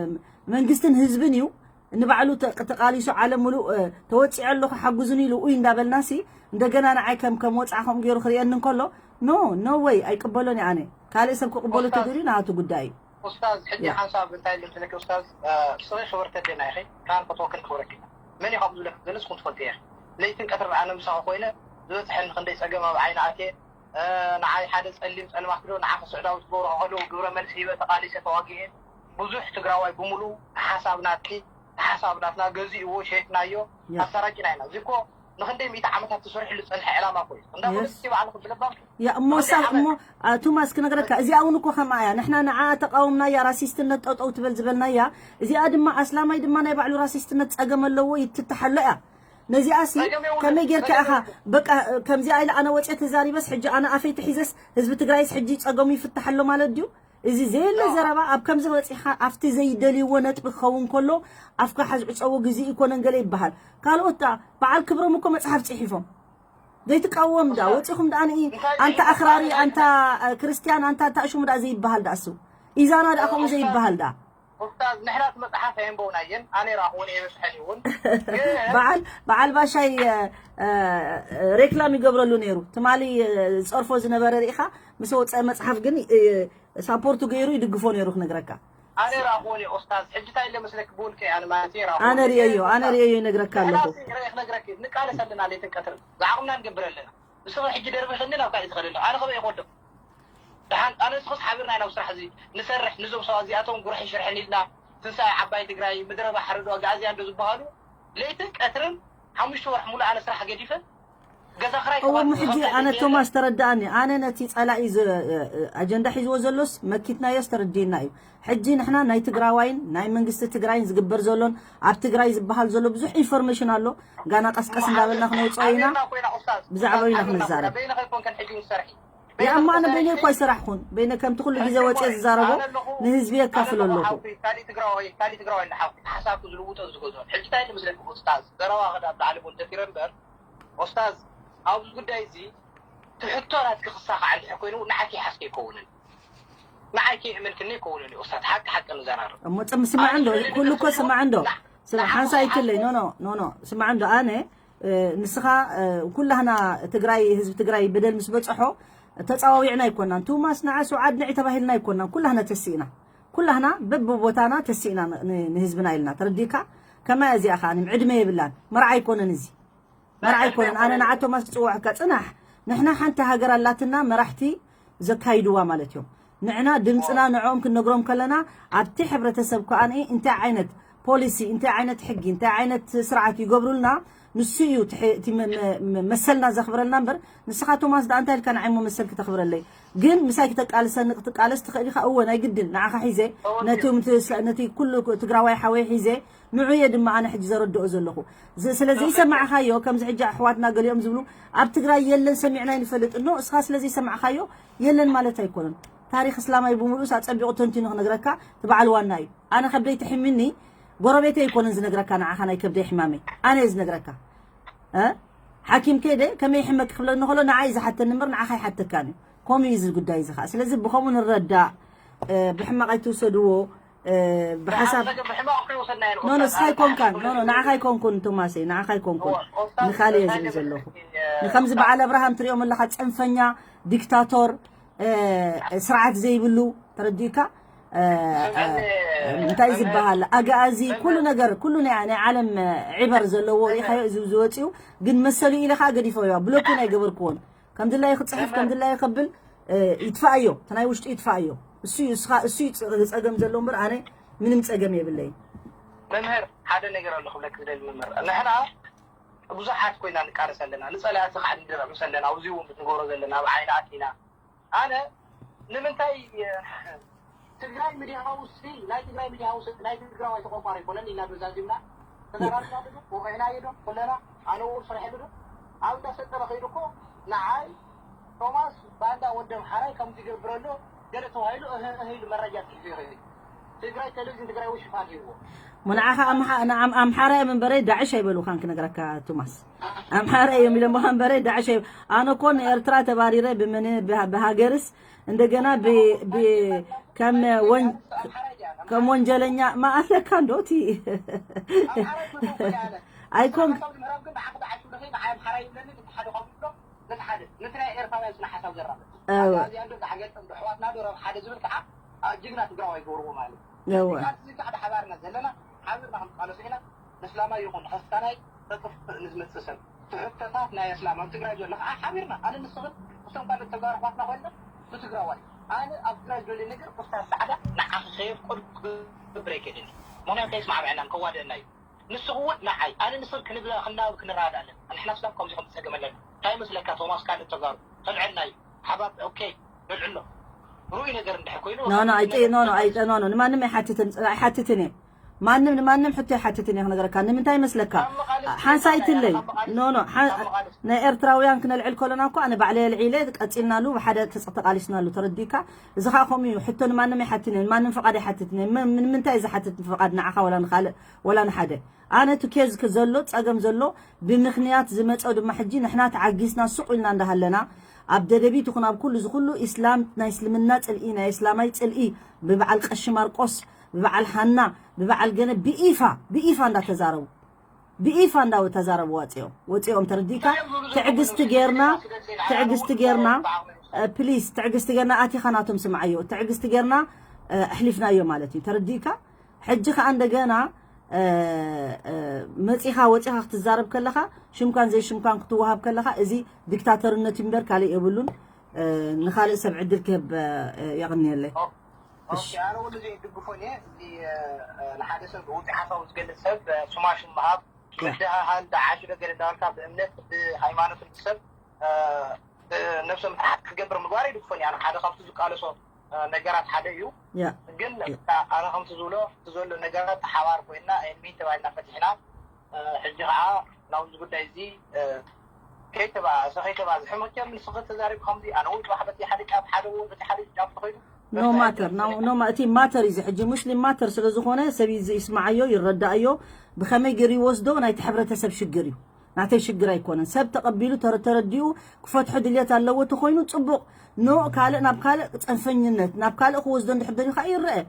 መንግስትን ህዝብን እዩ? ንባዕሉ ተ-፣ ተቃሊሱ ዓለም ሙሉእ፣ እ፣ ተወጺዐ ኣለኹ ሓጉዙኒ ኢሉ ኡይ እንዳበልና ሲ፣ እንደገና ንዓይ ከም፣ ከም ወጻዕ ከምኡ ገይሩ ክርእየኒ እንከሎ፣ ኖ፣ ኖ ወይ፣ ኣይቅበሎን እየ ኣነ። ካልእ ሰብ ክቅበሎ ኡስታዝ፣ ተደልዩ ናቱ ጉዳይ እዩ። ኡስታዝ፣ ሕጂ ያ። ሓንሳብ እንታይ ኢለ ዝብለኪ ኡስታዝ፣ እ፣ ስኺ ክብርቲ ኣዴና ኢኺ፣ ካን ክትወክል ክብረኪ። መን እዩ ካብኡ ዝብለኪ? ገለስ ኩን ትፈልጢ ኢኺ። ለይትን ቀትርን ኣነ ምሳኺ ኮይነ ዝበጽሐኒ ክንደይ ጸገም ኣብ ዓይኒ ኣትየ፣ እ፣ ንዓይ ሓደ ጸሊም ጸልማት ዶ ንዓኺ ስዕዳዊ ትገብሮ ከለዉ ግብረ መልሲ ሂበ ተቃሊሰ ተዋጊኤ። ብዙሕ ትግራዋይ ብምሉኡ ሓሳብ ናትኪ፣ ሓሳብ ናትና ገዚእዎ ሸይጥናዮ፣ ያ። ኣሳራቂና ኢና። እዚ እኮ ንክንደይ ሚእቲ ዓመታት ተሰሪሕሉ ዝጸንሐ ዕላማ እኮ እዩ። እንዳ የስ። ፖለቲክስ ባዕልኹም ብለባም ያ፣ እሞ ንክንደይ ሳ-፣ ዓመት እሞ፣ አ፣ ቶማስ ክነግረካ፣ እዚኣ እውን እኮ ከምኣ እያ። ንሕና ንዓ ተቃወምናያ፣ ራሲስትነት ጠጠው ትበል ዝበልናያ፣ እዚኣ ድማ ኣስላማይ ድማ ናይ ባዕሉ ራሲስትነት ጸገም ኣለዎ፣ ይትትሓሎ እያ። ነዚኣሲ ጸገም የብሉን። ከመይ ጌርካ ጸገም ኢኻ፣ የብሉን። በቃ፣ ከምዚኣ ኢለ ኣነ ወጽየ ተዛሪበስ፣ ሕጂ ኣነ ኣፈይ ተሒዘስ፣ ህዝቢ ትግራይስ ሕጂ ጸገሙ ይፍታሕ ኣሎ ማለት ድዩ? እዚ ዘየለ ኖ። ዘረባ ኣብ ከምዚ በጺሕካ፣ ኣብቲ ዘይደልይዎ ነጥቢ ክኸውን ከሎ፣ ኣፍካ ሓዝ ዕጸዎ ግዜ ይኮነን ገለ ይበሃል። ካልኦት ደኣ፣ በዓል ክብሮም እኮ መጽሓፍ ጽሒፎም። ዘይትቃወም ደኣ፣ ኡስታዝ፣ ወጺኹም ደኣ ንኢ፣ እንታይ ኣንታ ጽሒፎም? ኣኽራሪ፣ ኣነ ኣንታ፣ እ፣ ክርስትያን፣ ኣንታ፣ ኣንታ ሽሙ ደኣ ዘይበሃል ደኣ እሱ። ኢዛና ደኣ ከምኡ ኡስታዝ፣ ዘይበሃል ደኣ። ኡስታዝ፣ ንሕና እቲ መጽሓፍ ኣየንበብናየን፣ ኣነ ይረኣኽዎን እየ በጽሐኒ እውን። ግን በዓል፣ በዓል ባሻይ፣ እ፣ እ፣ ሬክላም ይገብረሉ ነይሩ። ትማሊ፣ እ፣ ዝጸርፎ ዝነበረ ርኢኻ፣ ምስ ወጸ መጽሓፍ ግን፣ እ፣ ሳፖርቱ ገይሩ ይድግፎ ነይሩ ክነግረካ። ኣነ ይረኣኽዎን እየ ኡስታዝ። ሕጂ እንታይ ኢለ መስለኪ ብውልቀይ ኣነ ማለት እየ ይረኣኽዎን ኣነ እየ። ርእየዮ፣ ኣነ ኡስታዝ፣ ርእየዮ ይነግረካ ንሕና ኣለኹ። ሲ ርእየ ክነግረኪ፣ ንቃለስ ኣለና ለይትን ቀትርን። ዝዓቕምና ንገብር ኣለና። ንስኺ ሕጂ ደርቢኽኒ ናብ ካልእ ትኸዲ ኣለኺ። ኣነ ከምኡ ኣይኮንዶ። ደሓን ኣነ ንስኽስ ሓቢርና ኢና ኣብ ስራሕ እዚ ንሰርሕ። ንዞም ሰባት እዚኣቶም ጉርሒ ሽርሕን ኢልና ትንሳኤ ዓባይ ትግራይ፣ ምድረ ባሕሪ ዶ ኣጋኣዝያን ዶ ዝበሃሉ ለይትን ቀትርን ሓሙሽተ ወርሒ ሙሉእ ኣነ ስራሕ ገዲፈ ገዛ ክራይ እዎ፣ ከፋልጥ እሞ ሕጂ ዝኸፍል ኣነ የለ። ቶማስ ተረዳኣኒ። ኣነ ነቲ ጸላኢ ዝ-፣ ኣጀንዳ ሒዝዎ ዘሎስ መኪትናዮስ ተረዲእና እዩ። ሕጂ ንሕና ናይ ትግራዋይን ናይ መንግስቲ ትግራይን ዝግበር ዘሎን ኣብ ትግራይ ዝበሃል ዘሎ ብዙሕ ኢንፎርሜሽን ኣሎ። ጋና ቀስቀስ እንዳበልና ክነውፅኦ ኢና። ኣሜና ኮይና ኡስታዝ፣ ብዛዕባ ኡስታዝ ኢና ኣሜና ኮይና። ክንዛረብ። በይንኺ ኣይኮንክን ሕጂ እውን ትሰርሒ። ያ፣ እሞ ኣነ በይነ እኮ ኣይሰራሕኩን። በይነ ከምቲ ኩሉ ግዜ ወፅየ ዝዛረቦ ኣነ ኣለኹ፣ ንህዝቢ ኣነ የካፍሎ ኣለኹ ኣለኹ። ሓውኪ፣ ካሊእ ትግራዋይ፣ ካሊእ ትግራዋይ እንዳ ሓውኪ ሓሳብኩ ዝልውጦ ዝገዝኦ። ሕጂ እንታይ እዩ መስለኪ ኡስታዝ? ዘረባ ክዳ ብላዕሊ እውን ደፊረ እምበር፣ ኡስታዝ፣ ኣብዚ ጉዳይ እዚ እቲ ሕቶ ናትኪ ክሳኻዕ እንድሕር ኮይኑ፣ ንዓኪ ይሓስኪ ኣይከውንን። ንዓይ ከይእመንክኒ ኣይከውንን እዩ ኡስታዝ። ሓቂ ሓቂ ንዘራረብ። እሞ ፅም ስማዕ ኣነ እንዶ፣ ዝደሊ ኩሉ እኮ ንገስዎ፣ ስማዕ እንዶ። ንዓ-፣ ስማዕ፣ ንዓኹም ሓንሳእ ኣይክለይ። ኖ፣ ሓስቡ። ኖ፣ ኖ፣ ኖ። ስማዕ እንዶ፣ ኣነ እ፣ ንስኻ፣ እ፣ ኩላህና ትግራይ፣ ህዝቢ ትግራይ በደል ምስ በጽሖ ተጻዋዊዕና ኣይኮናን። ቶማስ ንዓ ሱዓድ ንዒ ተባሂልና ኣይኮናን። ኩላህና ተሲእና። ኩላህና በብቦታና ተሲእና ን-፣ ን-፣ ንህዝብና ኢልና። ተረዲእካ? ከማይ እዚኣ ከኣ ዕድመ የብላን። መርዓ ኣይኮነን እዚ። መርዓ ኣይኮነን። ኣነ ንዓ ቶማስ ክጽውዐካ ጽናሕ። ንሕና ሓንቲ ሃገር ኣላትና መራሕቲ ዘካይድዋ ማለት እዮም። ንዕና ድምፅና ንዕኦም ክንነግሮም ከለና ኣብቲ ሕብረተሰብ ከኣ እንታይ ዓይነት ፖሊሲ፣ እንታይ ዓይነት ሕጊ፣ እንታይ ዓይነት ስርዓት ይገብሩልና ንሱ እዩ ትሕ-፣ እቲ መ-፣ መ-፣ መ-፣ መሰልና ዘኽብረልና እምበር ንስኻ ቶማስ ደኣ እንታይ ኢልካ ንዓይ እሞ መሰል ክተኽብረለይ? ግን ምሳይ ክተቃልሰኒ ክትቃለስ ትኽእል ኢኻ። እወ ናይ ግድን ንዓኻ ሒዘ ነቲ፣ ነቲ ኩሉ ትግራዋይ ሓወይ ሒዘ ንዑ እየ ድማ ኣነ ሕጂ ዘረድኦ ዘለኹ። ዝ-፣ ስለ ዘይሰማዕኻዮ፣ ከምዚ ሕጂ ኣሕዋትና ገሊኦም ዝብሉ፣ "ኣብ ትግራይ የለን፣ ሰሚዕና ኣይንፈልጥን" ኖ፣ እስኻ ስለ ዘይሰማዕኻዮ የለን ማለት ኣይኮነን። ታሪኽ እስላማይ ብምሉእስ ኣጸቢቑ ተንቲኑ ክነግረካ እቲ በዓል ዋና እዩ። ኣነ ከብደይ ትሕምኒ፣ ጎረቤተይ ኣይኮነን ዝነግረካ፣ ንዓኻ ናይ ከብደይ ሕማመይ ኣነ እየ ዝነግረካ። እ? ሓኪም ከይደ ከመይ ይሕመክ ክብለኒ ከሎ ንዓይ ዝሓተኒ እምበር ንዓኻ ኣይሓተካን እዩ። ከምኡ እዩ እዚ ጉዳይ እዚ ኸኣ። ስለዚ ብኸምኡ ንረዳእ፣ እ፣ ብሕማቕ ኣይትውሰድዎ። እ፣ ብሓሳብ ኖ፣ ኖ፣ ንስኻ ኣይኮንካን። ኖ፣ ኖ፣ ንዓኻ ኣይኮንኩን ቶማሰይ፣ ንዓኻ ኣይኮንኩን። ንኻልእ እየ ዝብል ዘለኹ። ንከምዚ በዓል ኣብርሃም ትሪኦም ኣለኻ፣ ጽንፈኛ፣ ዲክታቶር፣ እ፣ ስርዓት ዘይብሉ፣ ተረዲእካ? እ፣ እ፣ እንታይ ዝበሃል፣ ኣግኣዚ፣ ኩሉ ነገር፣ ኩሉ ናይ፣ ናይ ዓለም ዒበር ዘለዎ ሪኢኻዮ፣ እዚ ዝወፅኡ ግን መሰሉ ኢለ ኸዓ ገዲፈዮ፣ ብሎክ እውን ኣይገበርክዎን። ከም ድላዩ ክፅሕፍ፣ ከም ድላዩ ከብል፣ እ፣ ይጥፋእዮ። እቲ ናይ ውሽጡ ይጥፋእዮ። እሱ እዩ፣ እስኻ፣ እሱ እዩ ጸ-፣ ጸገም ዘለዎ እምበር ኣነ ምንም ጸገም የብለይን። መምህር፣ ሓደ ነገር ኣሎ ክብለክ ዝደሊ መምህር። ንሕና ብዙሓት ኮይና ንቃለስ ኣለና። ንጸላእቲ ከዓ ንድርዕምስ ኣለና። ኣብዚ እውን ንገብሮ ዘለና፣ ኣብ ዓይኒ ኣቲና። ኣነ ንምንታይ፣ እ፣ ትግራይ ሚድያ ሃውስ ሲ፣ ናይ ትግራይ ሚድያ ሃውስ ናይ ትግራዋይ ተቆርቋሪ ኣይኮነን ኢልና ዶ ዛዚምና? ተዘራሪብና ዶ? ወቂዕናዮ ዶ? ኩለና ኣነ እውን ሰሪሐሉ ዶ? ኣብ እንዳሰጠመ ከይዱ እኮ ንዓይ ቶማስ ባንዳ ወደም ሓራይ ከምዚ ይገብር ኣሎ ገለ ተባሂሉ እህ እህ ኢሉ መረጃ ጽሒፉ ይኽእል እዩ። ትግራይ ቴሌቪዥን ትግራይ እውን ሽፋን ሂብዎ። ንዓኻ ኣምሓ- ንዓም- ኣምሓራ እዮም እምበረይ ዳዕሽ ኣይበሉኻን ክነግረካ ቶማስ ኣምሓራ እዮም ኢሎምኻ እምበረይ ዳዕሽ ኣይ ኣነ እኮ ንኤርትራ ተባሪረ ብምን ብሃ- ብሃገርስ እንደገና ብ ብ ከም ወን ከም ወንጀለኛ ማኣለካ እንዶ እቲ ኣይኮን ነቲ ሓደ ኤርትራውያን ስነ ሓሳብ ዘራምድ እዚኣ ዶ ዝሓገጠም ዶ ኣሕዋትና ዶ ረብ ሓደ ዝብል ከዓ ጅግና ትግራዋይ ይገብርዎ ማለት እዩ። እዚ ከዓ ብሓባርና ዘለና ሓቢርና ክንቃለሶ ኢና። ንእስላማይ ይኹን ንክስታናይ ተጥፍእ ንዝመፅእ ሰብ ትሕተታት ናይ እስላም ኣብ ትግራይ ዘሎ ከዓ ሓቢርና ኣነ ንስኽን እቶም ካልኦት ተጋሩ ኣሕዋትና ኮይንና ብትግራዋይ ኣነ ኣብ ትግራይ ዘሎ ነገር ኡስታዝ ሰዓዳ ንዓኺ ከየፍቀድኩ ክገብር ኣይክእልን እዩ። ምክንያቱ ከይስማዕምዐናን ከዋድአና እዩ። ንስኹ እውን ንዓይ ኣነ ንስን ክንብላ ክናብ ክንረዳዳ ኣለና። ንሕና ስላም ከምዚ ከም ፀገም ኣለና። እንታይ መስለካ ቶማስ ካልእ ተጋሩ ተልዕልና እዩ። ሓባብ ኦኬ ነልዕሎ። ርኡይ ነገር እንድሕር ኮይኑ ኖ ኖ ኣይጠ ኖ ኖ ኣይጠ ኖ ኖ ንማንም ኣይሓትትን ኣይሓትትን እየ። ማንም ንማንም ሕቶ ኣይሓትትን እየ ክነግረካ ንምንታይ መስለካ ሓንሳይትለይ ኖ ኖ ናይ ኤርትራውያን ክነልዕል ከሎና እኮ ኣነ ባዕለይ ኣልዒለ ቀፂልናሉ ብሓደ ተቃሊስናሉ ተረዲካ እዚ ከዓ ከምኡ እዩ ሕቶ ንማንም ኣይሓትትን እየ ንማንም ፍቃድ ኣይሓትትን እየ ንምንታይ ዝሓትት ፍቃድ ንዓኻ ወላ ንካልእ ወላ ንሓደ ኣነ እቲ ኬዝ ዘሎ ጸገም ዘሎ ብምኽንያት ዝመጸ ድማ ሕጂ ንሕና ተዓጊስና ሱቕ ኢልና እንዳሃለና ኣብ ደደቢት ይኹን ኣብ ኩሉ ዝኩሉ ኢስላም ናይ እስልምና ጽልኢ ናይ እስላማይ ጽልኢ ብበዓል ቀሺ ማርቆስ ብበዓል ሃና ብበዓል ገነ ብኢፋ ብኢፋ እንዳተዛረቡ ብኢፋ እንዳተዛረቡ ወጺኦም ወጺኦም ተረዲካ ትዕግስቲ ጌርና ትዕግስቲ ጌርና ፕሊስ ትዕግስቲ ጌርና ኣቲኻ ናቶም ስምዓዮ ትዕግስቲ ጌርና ኣሕሊፍናዮ ማለት እዩ ተረዲካ ሕጂ ከዓ እንደገና መፂኻ ወፂኻ ክትዛረብ ከለኻ ሽምካን ዘይሽምካን ክትወሃብ ከለኻ እዚ ዲክታተርነት እምበር ካልእ የብሉን። ንኻልእ ሰብ ዕድል ክህብ የቕንየለይ። ኣነ እውን እዚ ይድግፎን እየ። እዚ ንሓደ ሰብ ውፅኢ ሓሳቡ ዝገልፅ ሰብ ስማ ሽም ምሃብ ምድሃሃል ዳዓሽ ገለ እንዳበልካ ብእምነት ብሃይማኖት ሰብ ነብሰ ምትሓት ክገብር ምግባር ይድግፎን እየ። ኣነ ሓደ ካብቲ ዝቃለሶ ነገራት ሓደ እዩ። ግን ኣነ ከምቲ ዝብሎ እቲ ዘሎ ነገራት ሓባር ኮይና ኤልሚ ተባሂልና ፈቲሕና ሕጂ ከዓ ናብዚ ጉዳይ እዚ ከይተባእሰ ከይተባዝሐ መቸም ንስኸ ተዛሪብ ከምዚ ኣነ እውን ፅባሕ በቲ ሓደ ጫፍ ሓደ እውን በቲ ሓደ ጫፍ ተኸይዱ no matter no no እቲ matter እዚ ሕጂ ሙስሊም matter ስለ ዝኾነ ሰብ ይስማዓዮ ይረዳእዮ ብኸመይ ገይሩ ይወስዶ ናይቲ ሕብረተሰብ ሽግር እዩ ናተይ ሽግር ኣይኮነን ሰብ ተቐቢሉ ተረዲኡ ክፈትሖ ድልየት ኣለዎ ተኾይኑ ፅቡቕ ኖ ካልእ ናብ ካልእ ፀንፈኝነት ናብ ካልእ ክወስዶ እንድሕር ደልዩ ከዓ ይረአ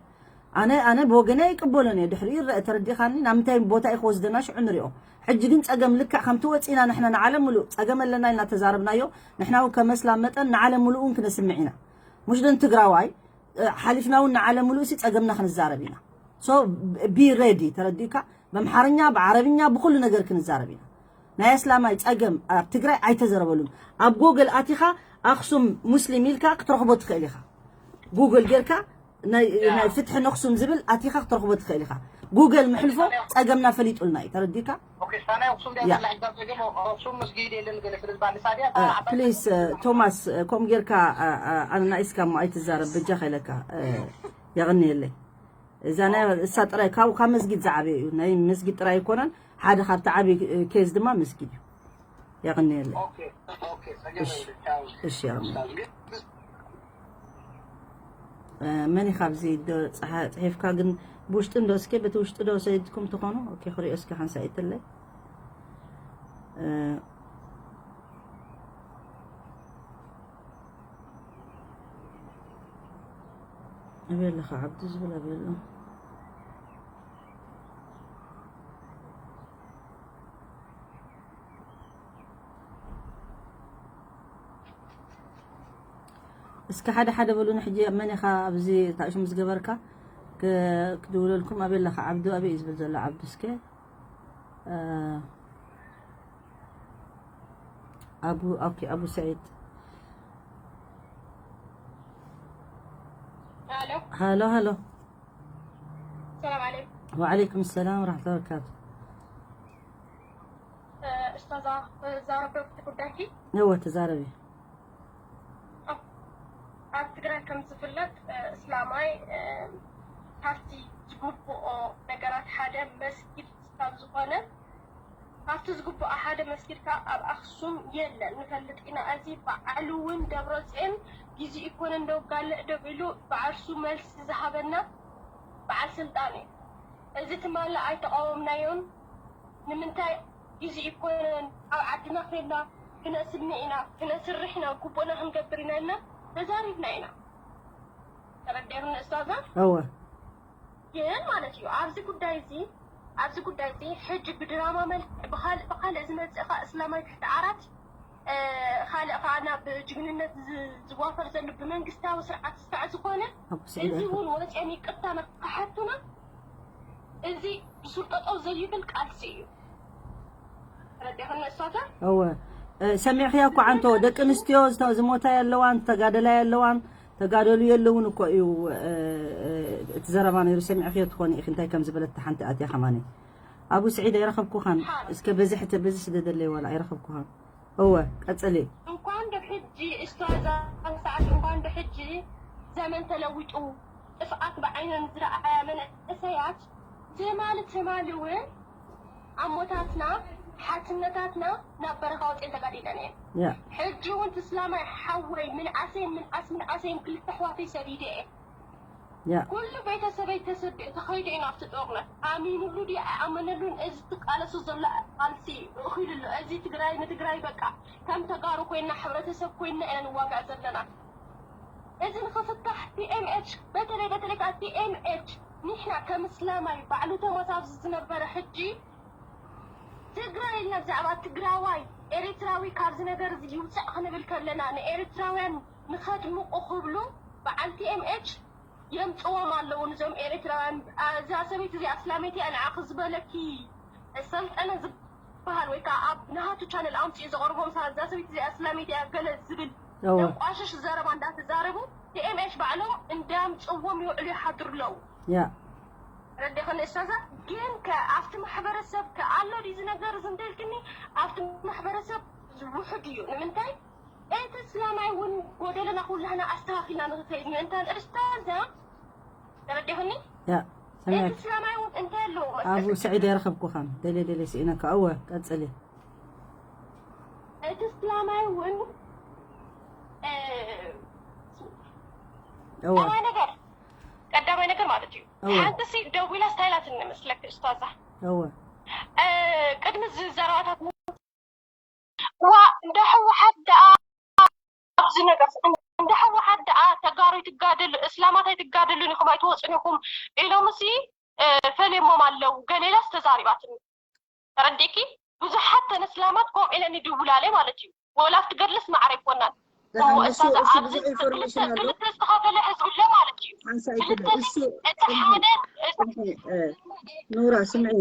ኣነ ኣነ ብወገነ ኣይቅበሎን እየ ድሕሪኡ ይረአ ተረዲእኻኒ ናብ ምንታይ ቦታ እዩ ክወስደና ሽዑ ንሪኦ ሕጂ ግን ፀገም ልክዕ ከምቲ ወፂና ንሕና ንዓለም ሙሉእ ፀገም ኣለና ኢልና ተዛረብናዮ ንሕና እውን ከመስላም መጠን ንዓለም ሙሉእ እውን ክነስምዕ ኢና ሙሽ ደን ትግራዋይ ሓሊፍና እውን ንዓለም ሙሉእ ሲ ፀገምና ክንዛረብ ኢና so be ready ተረዲእካ በምሓርኛ ብዓረብኛ ብኩሉ ነገር ክንዛረብ ኢና ናይ ኣስላማይ ጸገም ኣብ ትግራይ ኣይተዘረበሉን ኣብ ጎግል ኣቲኻ ኣክሱም ሙስሊም ኢልካ ክትረኽቦ ትኽእል ኢኻ ጉግል ጌርካ ናይ ናይ ፍትሒ ነክሱም ዝብል ኣቲኻ ክትረኽቦ ትኽእል ኢኻ ጉግል ምሕልፎ ጸገምና ፈሊጡልና እዩ ተረዲካ ኦኬ ሳናይ ኣክሱም ድያ ያ። ዘላ ሕጂ ኣብ ጸገም ኣክሱም መስጊድ የለን ገለ ስለ ዝበሃል ንሳ ድያ እታ ዓባይ ፕሊስ ቶማስ ከምኡ ጌርካ ኣነናኢስካ እሞ ኣይትዛረብ በጃኻ ኢለካ የቕንየለይ እዛ ናይ እሳ ጥራይ ካብ ካብ መስጊድ ዝዓበየ እዩ ናይ መስጊድ ጥራይ ኣይኮነን ሓደ ካብቲ ዓብዪ ኬዝ ድማ መስጊድ እዩ የቕንየለይ ኦኬ ኦኬ ጸገም የለን ቻው እሺ የቕንየለይ ግን መን ኢኻ ኣብዚ ጽሒፍካ ግን ብውሽጢ እንዶ እስኪ በቲ ውሽጢ ዶ ሰይድኩም ትኾኑ ኦኬ ክሪኦ እስኪ ሓንሳ ይትለይ ኣበይ ኣለኻ ዓብዱ ዝብል ኣበይ ኣሎ እስኪ ሓደ ሓደ በሉኒ ሕጂ መን ኢኻ ኣብዚ ታእሽም ዝገበርካ ክድውለልኩም ኣበይ ኣለኻ ዓብዱ ኣበይ እዩ ዝብል ዘሎ ዓብዱ እስከ ኣቡ ኦኬ ኣቡ ሰዒድ ሃሎ ሃሎ ሰላም ዓለይኩም ወዓለይኩም ሰላም ወራሕመቱላ ወበረካቱ እስታዛ ዛረበብቲ ጉዳይኪ እወ ተዛረቢ ኣብ ትግራይ ከም ዝፍለጥ እስላማይ ካብቲ ዝግብኦ ነገራት ሓደ መስጊድ ካብ ዝኾነ ካብቲ ዝግብኦ ሓደ መስጊድ ካብ ኣብ ኣኽሱም የለን ንፈልጥ ኢና። እዚ በዓሉ እውን ደብረፅዮን ግዜ ይኮነ እንደው ጋልዕ ደው ኢሉ ብዓርሱ መልሲ ዝሃበና በዓል ስልጣን እዩ። እዚ ትማሊ ኣይተቃወምናዮን። ንምንታይ ግዜ ይኮነን ኣብ ዓድና ኮይና ክነስሚ ኢና ክነስርሕ ኢና ግቡእና ክንገብር ኢና ኢልና ተዛሪብና ኢና። ተረዲእክኒ እስታዛ? እወ ግን ማለት እዩ ኣብዚ ጉዳይ እዚ ኣብዚ ጉዳይ እዚ ሕጂ ብድራማ መልክዕ ብካልእ ብካልእ ዝመፅእ ከዓ እስላማይ ትሕቲ ዓራት ካልእ ከዓ ናብ ጅግንነት ዝዋፈር ዘሎ ብመንግስታዊ ስርዓት ዝስታዕ ዝኾነ እዚ እውን ወፅኦም ይቅርታ ንክሓቱና እዚ ብሱር ጠጠው ዘይብል ቃልሲ እዩ። ረዲኽኒ እሳተ እወ ሰሚዕኽያ እኮ ዓንቶ ደቂ ኣንስትዮ ዝሞታ ያለዋን ተጋደላ ያለዋን ተጋደሉ የለውን እኮ እዩ እቲ ዘረባ ነይሩ። ሰሚዕኽዮ ትኾኒ ኢኺ እንታይ ከም ዝበለት ሓንቲ ኣትያ ከማኒ። ኣቡ ስዒድ ኣይረኸብኩኻን። እስከ በዝሕ በዚ ስደደለይ ዋላ ኣይረኸብኩኻን። እወ ቀጽሊ። እንኳን ዶ ሕጂ እስታዛ ሰዓት እንኳን ዶ ሕጂ ዘመን ተለዊጡ ጥፍኣት ብዓይነን ዝረኣያ መንእሰያት ትማሊ ትማሊ እውን ኣሞታትና ሓትነታትና ናብ በረኻ ወፅኤን ተጋዲለን እየን። ሕጂ እውን ትስላማይ ሓወይ ምንዓሰይን ምንዓስ ምንዓሰይን ክልተ ኣሕዋተይ ሰዲደ እየ። ኩሉ ቤተሰበይ ተሰዲኡ ተኸይዱ እዩ ናብቲ ጦርነት። ኣሚኑሉ ድዩ ኣይኣመነሉን እዚ ዝቃለሶ ዘሎ ቃልሲ እኺሉ ኣሎ። እዚ ትግራይ ንትግራይ በቃ ከም ተጋሩ ኮይና ሕብረተሰብ ኮይና ኢና ንዋጋእ ዘለና። እዚ ንኽፍታሕ ቲ ኤም ኤች በተለይ በተለይ ከዓ ቲ ኤም ኤች ንሕና ከም እስላማይ ባዕሉ ቶማስ ኣብዚ ዝነበረ ሕጂ ትግራይ ኢልና ብዛዕባ ትግራዋይ ኤሪትራዊ ካብዚ ነገር እዚ ይውፃእ ክንብል ከለና ንኤሪትራውያን ንኸድምቑ ክብሉ በዓል ቲ ኤም ኤች የምፅዎም ኣለዉ ንዞም ኤሪትራውያን። እዛ ሰበይቲ እዚኣ እስላመይቲ እያ ንዓኺ ዝበለኪ ሰልጠነ ዝበሃል ወይ ከዓ ኣብ ናሃቱ ቻነል ኣምፅኡ ዘቕርቦም ሰባት እዛ ሰበይቲ እዚኣ እስላመይቲ እያ ገለ ዝብል ዘንቋሽሽ ዘረባ እንዳተዛረቡ ቲ ኤም ኤች ባዕሎም እንዳምፅዎም ይውዕሉ ይሓድሩ ኣለዉ። ያ ረዲኽኒ እስታዛ ግን ከ ኣብቲ ማሕበረሰብ ከ ኣሎ ድዩ ዝነገር እዚ እንተልክኒ ኣብቲ ማሕበረሰብ ውሑድ እዩ። ንምንታይ እቲ እስላማይ እውን ጎደለና ኩላህና ኣስተኻኺልና ንኽከይድ ምእንታን እስታዛ ተረዲኽኒ? ያ እቲ ሰሚዐክ እስላማይ እውን እንታይ ኣለዎ ኣቡ መስለክ? ስዒድ ኣይረኸብኩኻን። ደለ ደለ ስኢነካ። እወ ቀጽሊ። እቲ እስላማይ እውን እ፣ እወ ቀዳማይ ነገር ቀዳማይ ነገር ማለት እዩ እወ ሓንቲ ሲ ደዊላ ስታይላት እንመስለክ እስታዛ እወ እ፣ ቅድሚ እዚ ዘረባታት ዋ እንደ ህወሓት ደኣ ኣብዚ ነገር እንደ ህወሓት ደኣ ተጋሩ ትጋደሉ እስላማት ኣይትጋደሉን ኢኹም ኣይትወፁን ኢኹም ኢሎም ሲ እ፣ ፈሊሞም ኣለዉ። ገሌላስ ተዛሪባትኒ ተረዲእኪ? ብዙሓት ተን እስላማት ከምኡ ኢለን ይድውላለይ ማለት እዩ። ወላ ኣብቲ ገድልስ ማዕረ ኣይኮናን። እሞ ደሓን እሱ እሳዛ እሱ ኣብዚ ብዙሕ ኢንፎርሜሽን ኣሎ። ክልተ ዝተኸፈለ ህዝቢ ኣሎ ማለት እዩ። ሓንሳእ ኣይኮነ ክልተ እሱ እቲ ሓደ እቲ ስምዒ እ፣ ኑራ ስምዒ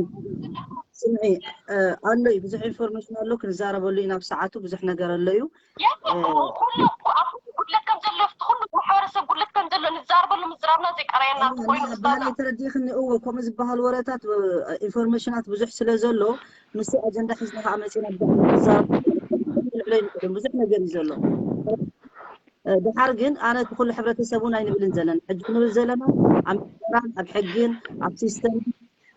ስምዒ እ፣ ኣሎ እዩ ብዙሕ ኢንፎርሜሽን ኣሎ ክንዛረበሉ ኢና ብሰዓቱ ብዙሕ ነገር ኣሎ እዩ። የለ ኩሉ እኮ ኣብ ኩሉ ጉድለት ከም ዘሎ ኣብቲ ኩሉ ማሕበረሰብ ጉድለት ከም ዘሎ ንዛረበሉ ምዝራብና ዘይቀረየና እኮ ኮይኑ ባህለይ እስታዛ ተረዲእኽኒ እዎ ከምኡ ዝበሃል ወረታት እ፣ ኢንፎርሜሽናት ብዙሕ ስለ ዘሎ ንሱ ኣጀንዳ ሒዝና ከዓ መፂና ብዛዕባ ንዛረብ ልዕሎ ይንቅድም ብዙሕ ነገር እዩ ዘሎ። እ፣ ድሓር ግን ኣነ እቲ ኩሉ ሕብረተሰብ እውን ኣይንብልን ዘለና ሕጂ ክንብል ዘለና ኣብ ምሕደራን ኣብ ሕግን ኣብ ሲስተም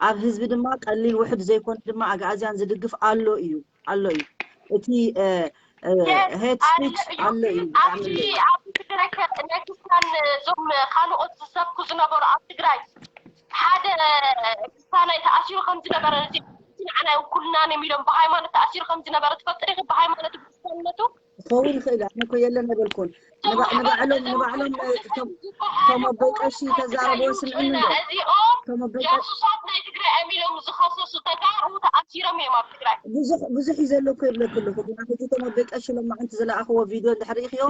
ኣብ ህዝቢ ድማ ቀሊል ውሕድ ዘይኮነ ድማ ኣግኣዝያን ዝድግፍ ኣሎ እዩ ኣሎ እዩ እቲ እ፣ እ፣ የስ ሄት ኣሎ ስፒች እዩ። ኣሎ እዩ ብጣዕሚ ኣብቲ ኣሎ እዩ። ኣብቲ ትግራይ ከ ናይ ክርስትያን እዞም ካልኦት ዝሰብኩ ዝነበሩ ኣብ ትግራይ ሓደ ክርስትያናይ ተኣሲሩ ከም ዝነበረ እዚ ንዓና ይውክሉናን እዮም ኢሎም ብሃይማኖት ተኣሲሩ ከም ዝነበረ ትፈልጢ ዲኺ? ብሃይማኖት ብክርስትያንነቱ ክኸውን ይኽእል ኣነ እኮ የለን ኣይበልኩን። ንባ- ንባዕሎም ንባዕሎም እ፣ እቶም እቶም ኣቦይ ቀሺ ተዛረብዎ ስምዕኒ እንዶ እዚኦም እቶም ኣቦይ ቀ- ጃሱሳት ናይ ትግራይ እዮም ኢሎም ዝኸሰሱ ተጋሩ ተኣሲሮም እዮም ኣብ ትግራይ። ብዙሕ ብዙሕ እዩ ዘሎ እኮ ይብለክ ኣለኹ ግና ሕጂ እቶም ኣቦይ ቀሺ ሎማዓንቲ ዝለኣኽዎ ቪድዮ እንድሕር ርኢኽዮ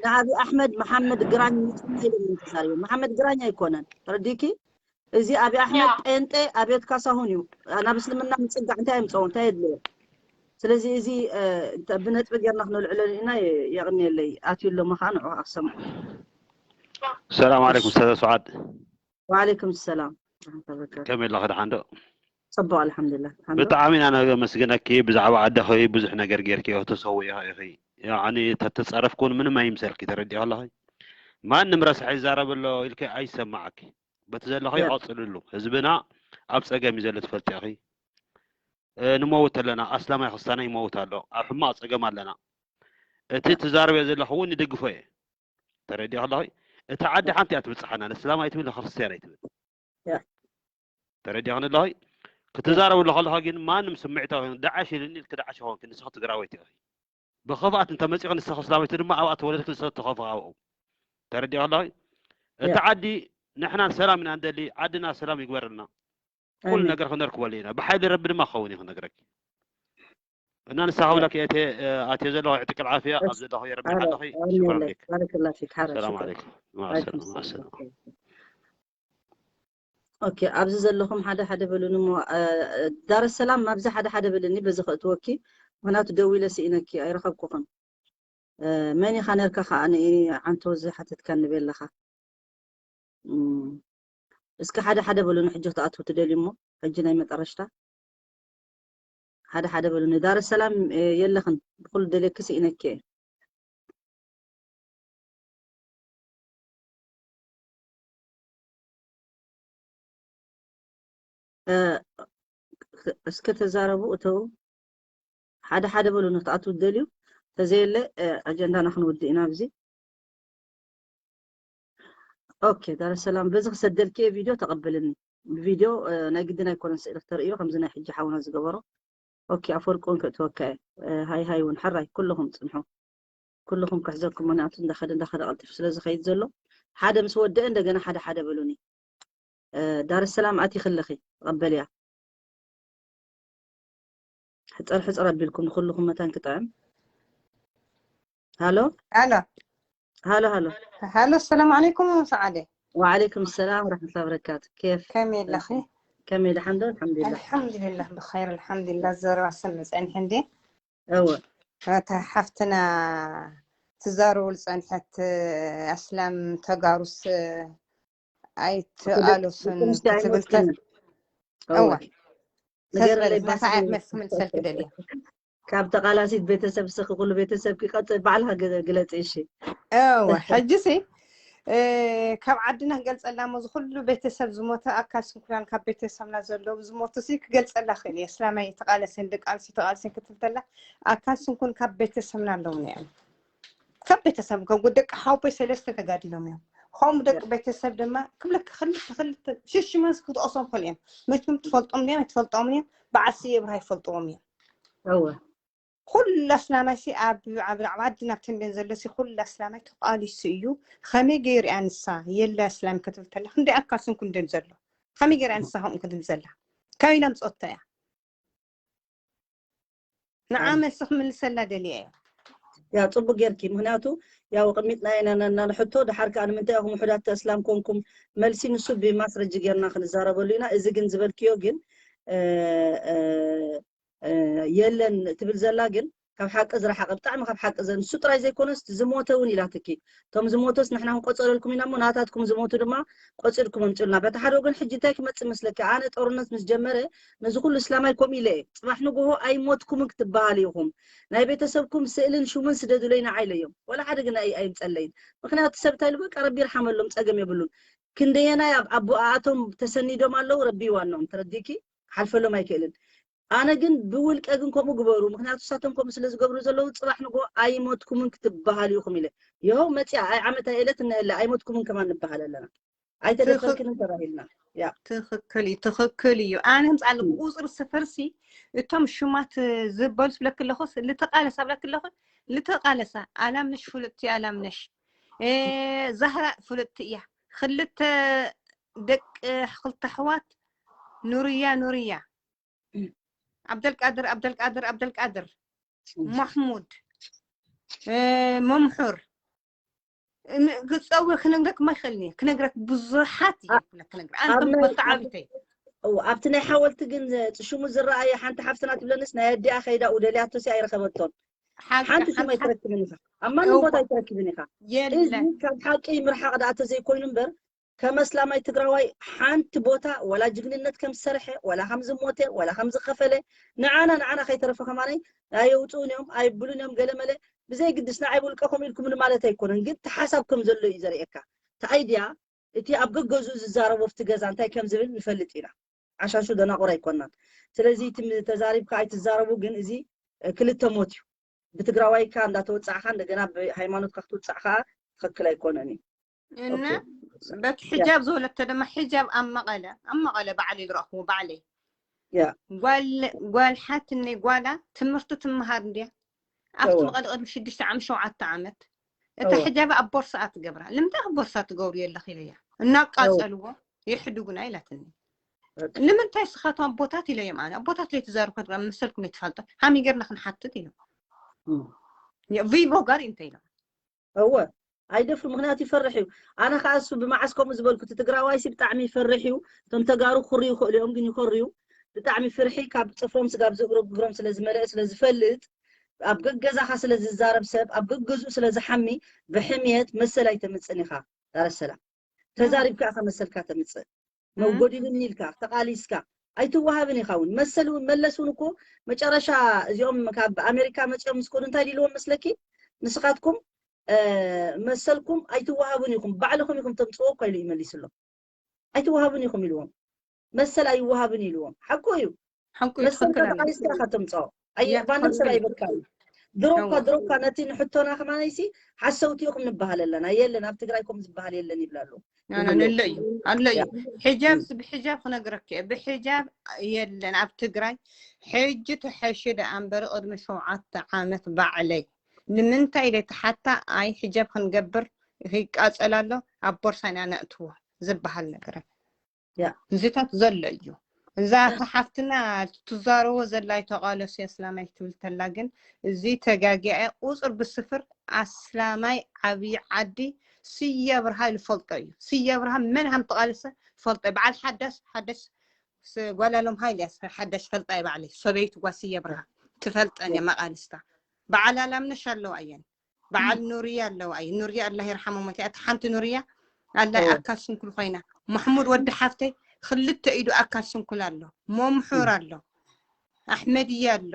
ንኣብይ ኣሕመድ መሓመድ ግራኝ ይጥና ኢሎም እዮም ተዛሪቦም። መሓመድ ግራኝ ኣይኮነን ተረዲእኪ? እዚ ኣብይ ኣሕመድ ያ ጴንጤ ኣብዮት ካሳሁን እዩ። ናብ እስልምና ምፅጋዕ እንታይ የምፀዎ እንታይ የድልዮ? ስለዚ እዚ እ፣ እንተ- ብነጥቢ ጌርና ክነልዕለሉ ኢና። የ- የቕንየለይ ኣትዩ ኣለሞ ከዓ ንዑ ኣክሰምዑ። ሰላም ዓለይኩም ኡስታዝ ሱዓድ። ወዓለይኩም ሰላም ወራሕመቱላሂ ወበረካቱ። ከመይ ኣለኺ ድሓን ዶ? ፅቡቕ ኣልሓምዱሊላህ። ድሓን ዶ? ብጣዕሚ ኢና ነመስግነኪ። ብዛዕባ ዓድኺ ብዙሕ ነገር ጌርኪ እኽትሰውኢ ኢኺ። ያዕኒ ተተጻረፍክውን ምንም ኣይምሰልኪ። ተረዲእኺ ኣለኺ? ማንም ረሳሕ ይዛረብ ኣሎ ኢልኪ ኣይሰማዓኪ። በቲ ዘለኺ ያ ቀጽልሉ። ህዝብና ኣብ ጸገም እዩ ዘሎ ትፈልጢ ኢኺ። እ፣ ንመውት ኣለና፣ ኣስላማይ ክርስቲያናይ ይመውት ኣሎ፣ ኣብ ሕማቕ ጸገም ኣለና። እቲ ትዛረብዮ ዘለኹ እውን ይድግፎ እየ። ተረዲኦ ኣለኹ። እታ ዓዲ ሓንቲ እያ ትብጽሓና፣ ንእስላም ኣይትብል፣ ንክርስትያን ኣይትብል። ያ። ተረዲኦ ኣለኹ። ክትዛረብ ኣለኹ ግን ማንም ስምዒታዊ ኮይኑ ደዓሽ ኢልኒ ኢልኪ ደዓሽ ይኸውን፣ ንስኺ ትግራወይቲ ኢኺ። ብኽፍኣት እንተመፂኺ ንስኺ እስላመይቲ ድማ ኣብኣ ተወለድኪ ንስኺ ትኸፍኺ ኣብኡ። ተረዲኦ ኣለኹ። እታ ያ። ዓዲ ንሕና ሰላም ኢና ንደሊ፣ ዓድና ሰላም ይግበረልና። ኩሉ ኣሜን። ነገር ክነርክበሉ ኢና። ብሓይሊ ረቢ ድማ ክኸውን እዩ ክነግረኪ። እና ንስኻ ያ። ብለክ ኣቴ ኣቴ ዘለኹ ይዕጥቅል ዓፍያ ኣብ ዘለኹ የረቢ ኣረ፣ ሓለኺ ኣሜን ሽኩራን ለክ። ሌክ ባረከላ ፊክ። ሓረ ሰላም ሽኩራን። ዓለይኩም ዓለይኩም ማሰላም ሰላም። ማሰላም ኦኬ። ኦኬ፣ ኣብዚ ዘለኹም ሓደ ሓደ በሉኒ እሞ፣ እ፣ እ፣ ዳረሰላም ኣብዚ ሓደ ሓደ በልኒ፣ በዚ ከእትወኪ። ምኽንያቱ ደዊለ ስኢነኪ፣ ኣይረኸብኩኽን። እ፣ መን ኢኻ ነርካ ከኣ ንኢ ዓንቶ ዝሓተትካ ንበለኻ። እም፣ እስኪ ሓደ ሓደ በሉኒ፣ ሕጂ ክትኣትዉ ትደልዩ እሞ፣ ሕጂ ናይ መጠረሽታ። ሓደ ሓደ በሉኒ። ዳረሰላም፣ እ፣ የለኽን፣ ብኹሉ ደልየኪ ስኢነኪ እየ። እ፣ እስከ ተዛረቡ፣ እተው። ሓደ ሓደ በሉኒ፣ ክትኣትዉ ትደልዩ። ተዘየለ፣ እ፣ ኣጀንዳና ክንውድእ ኢና ኣብዚ። ኦኬ፣ ዳረሰላም፣ በዚ ክሰደልኪ እየ ቪድዮ ተቐበልኒ። ብቪድዮ፣ እ፣ ናይ ግድን ኣይኮነን ስእሊ ክተርእዮ፣ ከምዚ ናይ ሕጂ ሓውና ዝገበሮ። ኦኬ፣ ኣፈወርቂ እውን ክእትወካ እየ። እ፣ ሃይ ሃይ እውን፣ ሕራይ፣ ኩልኹም ጽንሑ። ኩልኹም ክሕዘኩም፣ ምኽንያቱ እንዳኸደ እንዳኸደ ቀልጢፉ ስለ ዝኸይድ ዘሎ። ሓደ ምስ ወደአ እንደገና ሓደ ሓደ በሉኒ። እ፣ ዳረሰላም ኣቲኺ ኣለኺ፣ ተቐበልያ። ሕጽር ሕጽር ኣቢልኩም ንኹልኹም መታን ክጥዕም። ሃሎ? ሃሎ። ሃሎ፣ ሃሎ። ሃሎ፣ ሰላም ዓለይኩም ሰዓደ። ወዓለይኩም ሰላም ወረሕመቱላሂ ወበረካቱ። ኬፍ? ከመይ ኣለኺ? ከመይ፣ ደሓን ዶ? ኣልሓምዱሊላህ። ኣልሓምዱሊላህ ብኸይር፣ ኣልሓምዱሊላህ። ዘረባ ሰምዕ ጸኒሐ እንዴ? እወ። እታ ሓፍትና ትዛረቡ ዝጸንሐት ኣስላም ተጋሩስ ኣይትኣለሱን ደቂ ኣንስትዮ ክትብል ተ-፣ ኣይመጥንን። እወ። እወ። ንገረለይ ተዝበለትና ባስቲ እንታይ ዓይነት መልሲ ክመልሰልኪ ደልየ? ካብ ተቓላሲት ቤተሰብ ስኺ ኩሉ ቤተሰብኪ ቀጽ-፣ ባዕልኻ ገ-፣ ግለጺ፣ እሺ። እወ፣ ሕጂ ሲ፣ እ፣ ካብ ዓድና ክገልጸላ እሞ፣ እዚ ኩሉ ቤተሰብ ዝሞተ ኣካል ስንኩላን ካብ ቤተሰብና ዘለዉ ዝሞቱ ሲ ክገልጸላ ክእል እየ። እስላማይ ተቓለሰን ደቂ ኣንስትዮ ተቓለሰን ክትብል ተላ፣ ኣካል ስንኩን ካብ ቤተሰብና ኣለውና እዮም። ካብ ቤተሰብ፣ ካብ ደቂ ሓውቦይ ሰለስተ ተጋዲሎም እዮም። ከምኡ ደቂ ቤተሰብ ድማ ክብለኪ ክልተ፣ ክልተ፣ ሽሽመንስ ክትጠቕሶም ክእል እዮም። መቸም ትፈልጦም ድዮም ኣይትፈልጦምን እዮም። በዓል ስየ ብርሃ ይፈልጥዎም እዮም። እወ። ኩሉ ኣስላማይ ሲ ኣብ፣ ኣብ፣ ኣብ ዓድና ኣብ ተንቤን ዘሎ ሲ ኩሉ ኣስላማይ ተቓሊሱ እዩ። ከመይ ገይሩ እያ ንሳ የለ ኣስላም ክትብል ተላ፣ ክንደይ ኣካል ስንኩን ደም ዘሎ? ከመይ ገይሩ እያ ንሳ ከምኡ ክትብል ዘላ? ካበይ ኢላ ኣምፅኦቶ እያ? ንዓ ኣነ መልሲ ክምልሰላ ደልየ እየ። ያ፣ ጽቡቅ ጌርኪ። ምኽንያቱ ያው ቅሚጥና ኢና ና-፣ ና-፣ ንሕቶ፣ ድሓር ከኣ ንምንታይ ኢኹም ውሑዳት ኣስላም ኮንኩም? መልሲ ንሱ ብማስረጂ ጌርና ክንዛረበሉ ኢና። እዚ ግን ዝበልክዮ ግን፣ እ፣ እ፣ እ፣ የለን ትብል ዘላ ግን ካብ ሓቂ ዝረሓቐ፣ ብጣዕሚ ካብ ሓቂ ዘ-፣ ንሱ ጥራይ ዘይኮነስ ዝሞተ እውን ኢላትኪ። እቶም ዝሞተስ ንሕና ክንቆጸረልኩም ኢና እሞ ናታትኩም ዝሞቱ ድማ ቆጺርኩም ኣምጽኡልና። በቲ ሓደ ወገን ሕጂ እንታይ ክመጽእ መስለኪ? ኣነ ጦርነት ምስ ጀመረ ነዚ ኩሉ እስላማይ ከምኡ ኢለ እየ። ጽባሕ ንግሆ ኣይሞትኩምን ክትበሃሉ ኢኹም። ናይ ቤተሰብኩም ስእልን ሹምን ስደዱለይ ንዓይ ኢለዮም። ወላ ሓደ ግን ኣይ-፣ ኣይምጸለይን። ምኽንያቱ ሰብ እንታይ ኢሉ በቃ ረቢ ይርሓመሎም ጸገም የብሉን። ክንደየናይ ኣብ ኣቦኣቶም ተሰኒዶም ኣለዉ ረቢ ዋኖም ተረዲኪ ክሓልፈሎም ኣይክእልን። ኣነ ግን ብውልቀ ግን ከምኡ ግበሩ። ምኽንያቱ ንሳቶም ከምኡ ስለ ዝገብሩ ዘለዉ ጽባሕ ንግሆ ኣይሞትኩምን ክትበሃሉ ኢኹም ኢለ። ይኸው መጺኣ ኣይ ዓመት ኣይ ዕለት እነሀለ ኣይሞትኩምን ከማን ንበሃል ኣለና። ኣይተደፈርክንን ተባሂልና። ያ። ትኽክል እዩ፣ ትኽክል እዩ። ኣነ ህምፃ ኣለኩ ቁፅሪ ስፍርሲ እቶም ሽማት ዝበሉ ትብለክ ኣለኹስ ልተቃለሳ ብለክ ኣለኹ። ልተቃለሳ ኣላምነሽ ፍልጥቲ ኣላምነሽ፣ እ፣ ዛህራ ፍልጥቲ እያ። ክልተ ደቂ፣ ክልተ ኣሕዋት ኑርያ ኑርያ፣ ዓብደልቃድር ዓብደልቃድር ዓብደልቃድር፣ ማሕሙድ፣ እ፣ መምሑር፣ ም-፣ ክፀውር ክነግረክ ማይክእል እየ። ክነግረክ ብዙሓት እየ። ክነግረክ ኣነ ኣብ ከም ናይ መተዓቢተይ። እው፣ ኣብቲ ናይ ሓወልቲ ግን ሽሙ ዝረኣየ ሓንቲ ሓፍትና ትብለንስ ናይ ኣዲኣ ከይዳ ኡ ደልያቶ ሲ ኣይረኸበቶን። ሓቂ፣ ሓንቲ ሽም ሓንቲ፣ ኣይትረክብን ኢኻ። ኣብ ማንም እዋ። ቦታ ኣይትረክብን ኢኻ። እዚ የለ። ካብ ሓቂ ምርሓቕ ደኣ ተዘይኮይኑ እምበር ከም ኣስላማይ ትግራዋይ ሓንቲ ቦታ ወላ ጅግንነት ከም ዝሰርሐ፣ ወላ ከም ዝሞተ፣ ወላ ከም ዝኸፈለ፣ ንዓና፣ ንዓና ከይተረፈ ከማነይ ኣየውፅኡን እዮም፣ ኣይብሉን እዮም፣ ገለ መለ ብዘይ ግድስ ንዓይ ብውልቀ ከምኡ ኢልኩም ንማለት ኣይኮነን፣ ግን እቲ ሓሳብ ከም ዘሎ እዩ ዘርእየካ። እቲ ኣይድያ፣ እቲ ኣብ ገገዝኡ ዝዛረቦ ኣብቲ ገዛ እንታይ ከም ዝብል ንፈልጥ ኢና። ዓሻሹ ደናቑር ኣይኮናን። ስለዚ እቲ ተዛሪብካ ኣይትዛረቡ፣ ግን እዚ ክልተ ሞት እዩ። ብትግራዋይካ እንዳተወፃዕካ እንደገና ብሃይማኖትካ ክትውፃዕ ከዓ ትኽክል ኣይኮነን እዩ። እና በቲ ሕጃብ ዝወለተ ድማ ሕጃብ ኣብ መቐለ ኣብ መቐለ ባዕለይ ዝረእኽዎ ባዕለይ ጓል ሓትነይ ጓላ ትምህርቲ ትምሃር እንድያ ኣብቲ መቐለ ቅድሚ ሽዱሽተ ዓመት ሸውዓተ ዓመት እታ ሕጃብ ኣብ ቦርሳኣ ትገብራ። ንምንታይ ኣብ ቦርሳ ትገብሩ የለኽ ኢለያ። እናቃፀልዎ የሕድጉና ኢላትኒ። ንምንታይ ስኻቶም ኣቦታት ኢለዮም። ኣነ ኣቦታት ለይትዛርብ ከድራ መሰልኩም ለይትፋልጦ ሃሚ ገርና ክንሓትት ኢሎም ቪቦ ጋር እንተ ኢሎም እወ ኣይደፍሩ። ምክንያቱ ይፈርሕ እዩ። ኣነ ከዓ እሱ ብመዓስ ከምኡ ዝበልኩ እቲ ትግራዋይሲ ብጣዕሚ ይፈርሕ እዩ። እቶም ተጋሩ ክርዩ ይኽእሉ እዮም ግን ይኸርዩ። ብጣዕሚ ፍርሒ ካብ ፅፍሮም ስጋብ ዝእግሮም እግሮም ስለዝመለአ ስለዝፈልጥ ኣብ ገገዛኻ ስለዝዛረብ ሰብ ኣብ ገገዝኡ ስለዝሓሚ ብሕምየት መሰል ኣይተምፅን ኢኻ። ዳረሰላም ተዛሪብካ ኢኻ መሰልካ ተምፅእ። መጎዲልኒ ኢልካ ተቓሊስካ ኣይትወሃብን ኢኻ እውን መሰል እውን መለስ እውን እኮ መጨረሻ እዚኦም ካብ ኣሜሪካ መፂኦም ምስ ኮኑ እንታይ ኢልዎም መስለኪ? ንስኻትኩም መሰልኩም ኣይትወሃቡን ኢኹም ባዕልኹም ኢኹም ተምፅዎ እኮ ኢሉ ይመሊስሎም። ኣይትወሃቡን ኢኹም ኢልዎም። መሰል ኣይወሃብን ኢልዎም። ሓቁ እዩ። መሰልካ ተቓሊስካ ኢኻ ተምፅኦ። ኣየባንን ሰብ ኣይበልካ እዩ። ድሮኳ ድሮኳ ነቲ ንሕቶና ከማነይሲ ሓሰውቲ ኢኹም ንበሃል ኣለና። የለን ኣብ ትግራይ ከም ዝበሃል የለን ይብላ ኣለዉ። ኣሎ እዩ ኣሎ እዩ። ሕጃብ ብሕጃብ ክነግረክ ብሕጃብ የለን ኣብ ትግራይ። ሕጂ ተሐሺ ደኣ እምበር ቅድሚ ሸውዓተ ዓመት ባዕለይ ንምንታይ ኢለ ተሓታ ኣይ ሕጃብ ክንገብር ይቃጸል ኣሎ ኣብ ቦርሳና ነእትዎ ዝበሃል ነገር እዚታት ዘሎ እዩ። እዛ ሓፍትና ትዛረቦ ዘላ ኣይተቃለሱ ኣስላማይ ትብል ተላ ግን እዚ ተጋጊዐ ቁፅር ብስፍር ኣስላማይ ዓብዪ ዓዲ ስየ ብርሃ ዝፈልጦ እዩ። ስየ ብርሃ መን ሃም ተቃለሰ ፈልጦ በዓል ሓዳሽ ሓዳሽ ጓላሎም ሃይል እያ ሓዳሽ ፈልጣ እየ ባዕለይ ሰበይቱ ጓ ስየ ብርሃ ትፈልጠን እየ መቃልስታ በዓል ኣላምነሽ ኣለዋ እየን በዓል ኑርያ ኣለዋ እየ ኑርያ ኣላ ይርሓሞ ሞት እታ ሓንቲ ኑርያ ኣላ ኣካል ስንኩል ኮይና ማሕሙድ ወዲ ሓፍተይ ክልተ ኢዱ ኣካል ስንኩል ኣሎ መምሑር ኣሎ ኣሕመድያ ኣሎ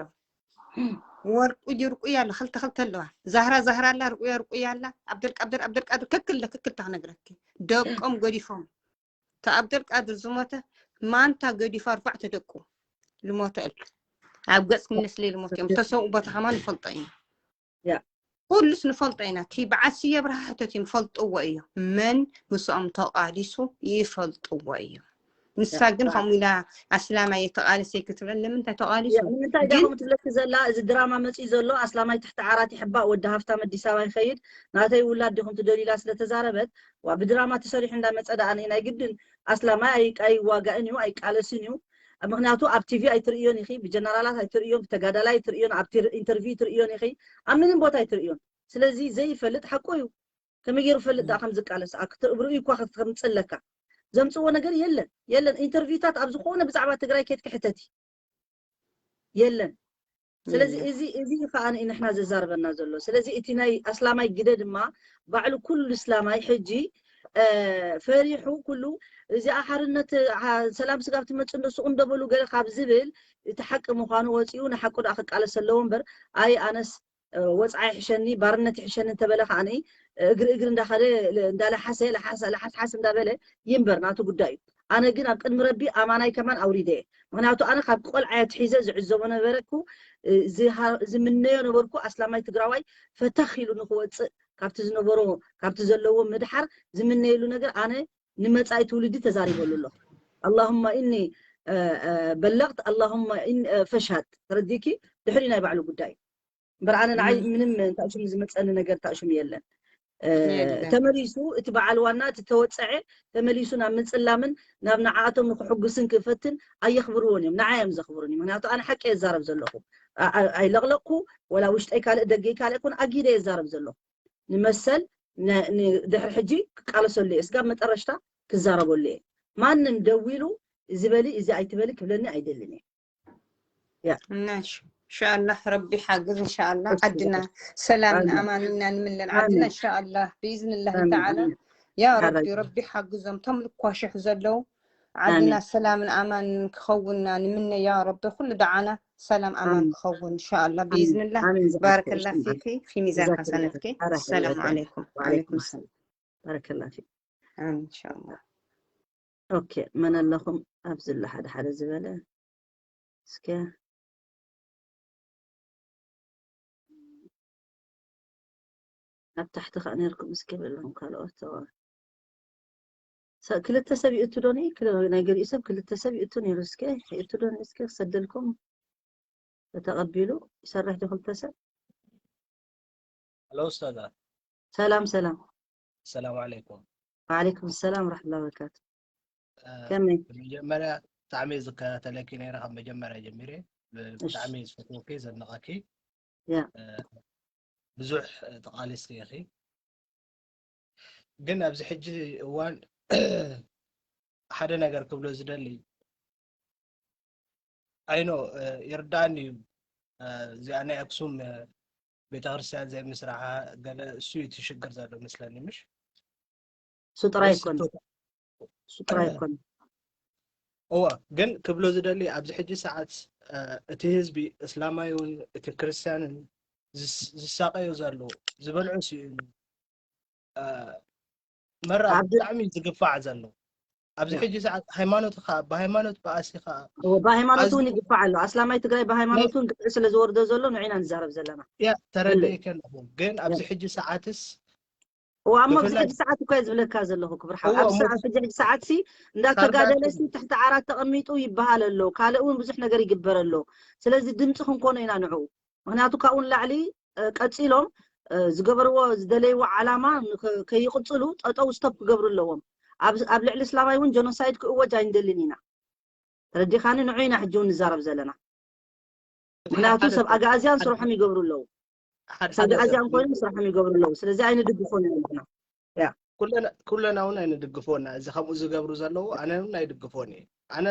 ወርቁ ይርቁያ ኣሎ ክልተ ክልተ ኣለዋ ዛህራ ዛህራ ኣላ ርቁያ ርቁያ ኣላ ኣብደልቃድር ኣብደልቃድር ክክል ክክል ተክነግረኪ ደቆም ገዲፎም ተኣብደልቃድር ዝሞተ ማንታ ገዲፉ ኣርባዕተ ደቁ ዝሞተ እል ኣብ ገጽ ክምለስለይ ዝሞት እዮም ተሰብኡ ቦታ ከማ ንፈልጦ ኢና ኩሉስ ንፈልጦ ኢና እቲ በዓል ስየ ብርሃ ሕተት እዮም ፈልጥዎ እዮም መን ምስኦም ተቃሊሱ ይፈልጥዎ እዮም ንሳ ግን ከምኡ ኢላ ኣስላማይ ተቃልሰይ ክትብለን ንምንታይ ተቃሊሱ ንምንታይ ዳኹም ትብለኪ ዘላ እዚ ድራማ መፅኡ ዘሎ ኣስላማይ ትሕቲ ዓራት ይሕባእ ወዲ ሃፍታም ኣዲስ ኣበባ ይኸይድ ናተይ ውላድ ዲኹም ትደልዩ ኢላ ስለተዛረበት ዋ ብድራማ ተሰሪሑ እንዳመፀ ደኣ ናይ ግድን ኣስላማይ ኣይዋጋእን እዩ ኣይቃለስን እዩ ምክንያቱ ኣብ ቲቪ ኣይትርእዮን ኢኺ ብጀነራላት ኣይትርእዮን ብተጋዳላይ ኣይትርእዮን ኣብ ኢንተርቪው ኣይትርእዮን ኢኺ ኣብ ምንም ቦታ ኣይትርእዮን ስለዚ ዘይፈልጥ ሓቁ እዩ ከመይ ገይሩ ፈልጥ ደኣ ከም ዝቃለስ ኣብ ክትርእብርኡ እኳ ከምፅእ ኣለካ ዘምፅዎ ነገር የለን የለን ኢንተርቪውታት ኣብ ዝኾነ ብዛዕባ ትግራይ ኬድኪ ሕተቲ የለን ስለዚ እዚ እዚ ከዓ ንሕና ዘዛርበና ዘሎ ስለዚ እቲ ናይ ኣስላማይ ግደ ድማ ባዕሉ ኩሉ እስላማይ ሕጂ ፈሪሑ ኩሉ እዚኣ ሓርነት ሰላም ስጋብ ትመፅእ እንዶ ሱቕ እንደበሉ ገለ ካብ ዝብል እቲ ሓቂ ምዃኑ ወፂኡ ንሓቁ ደኣ ክቃለስ ኣለዎ እምበር ኣይ ኣነስ ወፅዓ ይሕሸኒ ባርነት ይሕሸኒ እንተበለ ከዓ እግሪ እግሪ እንዳኸደ እንዳለሓሰ ለሓስ ለሓስሓስ እንዳበለ ይንበር ናቱ ጉዳይ እዩ ኣነ ግን ኣብ ቅድሚ ረቢ ኣማናይ ከማን ኣውሪደ እየ ምክንያቱ ኣነ ካብ ቆልዓ እየ ትሒዘ ዝዕዘቦ ነበረኩ ዝምነዮ ነበርኩ ኣስላማይ ትግራዋይ ፈተኽ ኢሉ ንክወፅእ ካብቲ ዝነበሮ ካብቲ ዘለዎ ምድሓር ዝምነየሉ ነገር ኣነ ንመፃኢ ትውልዲ ተዛሪበሉ ኣለኹ اللهم إني بلغت اللهم فاشهد ተረዲኪ ድሕሪ ናይ ባዕሉ ጉዳይ እምበር ኣነ ንዓይ ምንም እንታይ ሽሙ ዝመፀኒ ነገር እንታይ ሽሙ የለን ተመሊሱ እቲ በዓል ዋና እቲ ተወፀዐ ተመሊሱ ናብ ምፅላምን ናብ ንዓኣቶም ንክሕጉስን ክፈትን ኣየኽብርዎን እዮም ንዓይ እዮም ዘኽብሩን እዩ ምክንያቱ ኣነ ሓቂ የዛረብ ዘለኹ ኣይለቕለቕኩ ወላ ውሽጠይ ካልእ ደገይ ካልእ ኮን ኣጊደ የዛረብ ዘለኹ ንመሰል ድሕሪ ሕጂ ክቃለሰሉ እየ ስጋብ መጠረሽታ ክዛረበሉ እየ ማንም ደዊሉ እዚ በሊ እዚ ኣይትበሊ ክብለኒ ኣይደልን እየ እንሻኣላህ ረቢ ሓግዝ እንሻኣላህ ዓድና ሰላምን ኣማንና ንምለን ዓድና እንሻኣላህ ብኢዝንላህ ተዓላ ያ ረቢ ረቢ ሓግዞም ቶም ልኳሽሕ ዘለዉ ዓድና ሰላምን ኣማንን ክኸውንና ንምነ ያ ረቢ ኩሉ ደዓና ሰላም ኣማን ክኸውን እንሻኣላህ ብኢዝንላህ ባረከላ ፊኪ ፊ ሚዛን ሓሰነትኪ ሰላም ዓለይኩም ዓለይኩም ሰላም ባረከላ ፊክ እንሻኣላህ ኦኬ፣ መን ኣለኹም ኣብዚ ኣሎ ሓደ ሓደ ዝበለ? እስከ ኣብ ታሕቲ ከኣ ነርኩም እስከ በሎም ካልኦት። ክልተ ሰብ ይእቱ ዶ ነይ? ናይ ገሊኡ ሰብ ክልተ ሰብ ይእቱ ነይሩ። እስከ ይእቱ ዶ ነይ? እስከ ክሰደልኩም ተተቐቢሉ ይሰርሕ ዶ ክልተ ሰብ? ሄሎ ኡስታዛ። ሰላም ሰላም። ሰላም ዓለይኩም። ወዓለይኩም ሰላም ወራሕመቱላሂ ወበረካቱ። ከመይ? መጀመርያ ብጣዕሚ ዝከታተለኪ ነይረ ካብ መጀመርያ ጀሚረ። ብጣዕሚ ዝፈትወኪ ዘድንቐኪ። ብዙሕ ተቓሊስኪ ኢኺ። ግን ኣብዚ ሕጂ እዋን ሓደ ነገር ክብሎ ዝደሊ፣ ኣይኖ ይርዳእኒ እዩ። እዚኣ ናይ ኣክሱም ቤተክርስትያን ዘይምስራሓ ገለ እሱ እዩ እቲ ሽግር ዘሎ መስለኒ፣ ምሽ? እሱ ጥራይ ኣይኮነን። እሱ ጥራይ ኣይኮነን። እወ፣ ግን ክብሎ ዝደሊ ኣብዚ ሕጂ ሰዓት እቲ ህዝቢ እስላማይውን እቲ ክርስትያንን ዝሳቀዮ ዘሎ፣ ዝበልዖ ስኢኑ፣ መራ ብጣዕሚ ዝግፋዕ ዘሎ ኣብዚ ሕጂ ሰዓት። ሃይማኖትኻ ብሃይማኖት ብኣሲኻ፣ ብሃይማኖት እውን ይግፋዕ ኣሎ። ኣስላማይ ትግራይ ብሃይማኖት እውን ግፍዒ ስለ ዝወርዶ ዘሎ ንዒና ንዛረብ ዘለና። ያ ተረዲእከ ኣለኹ። ግን ኣብዚ ሕጂ ሰዓትስ እዋ እሞ ኣብዚ ሕጂ ሰዓት እኮ ዝብለካ ዘለኹ ክብርሓ፣ ኣብዚ ሕጂ ሰዓት ሲ እንዳተጋደለ ሲ ትሕቲ ዓራት ተቐሚጡ ይበሃል ኣሎ። ካልእ እውን ብዙሕ ነገር ይግበር ኣሎ። ስለዚ ድምፂ ክንኮኖ ኢና ንዑ። ምክንያቱ ካብኡ ንላዕሊ ቀፂሎም ዝገበርዎ ዝደለይዎ ዓላማ ከይቕፅሉ ጠጠው ስቶፕ ክገብሩ ኣለዎም። ኣብ ልዕሊ እስላማይ እውን ጀኖሳይድ ክእወጅ ኣይንደልን ኢና። ተረዲኻኒ? ንዑ ኢና ሕጂ እውን ንዛረብ ዘለና። ምክንያቱ ሰብ ኣጋእዝያን ስርሖም ይገብሩ ኣለዉ። ሰብ ኣጋእዝያን ኮይኖም ስርሖም ይገብሩ ኣለዉ። ስለዚ ኣይንድግፎን ኢና። ኩለና እውን ኣይንድግፎና። እዚ ከምኡ ዝገብሩ ዘለዉ ኣነ እውን ኣይድግፎን እየ። ኣነ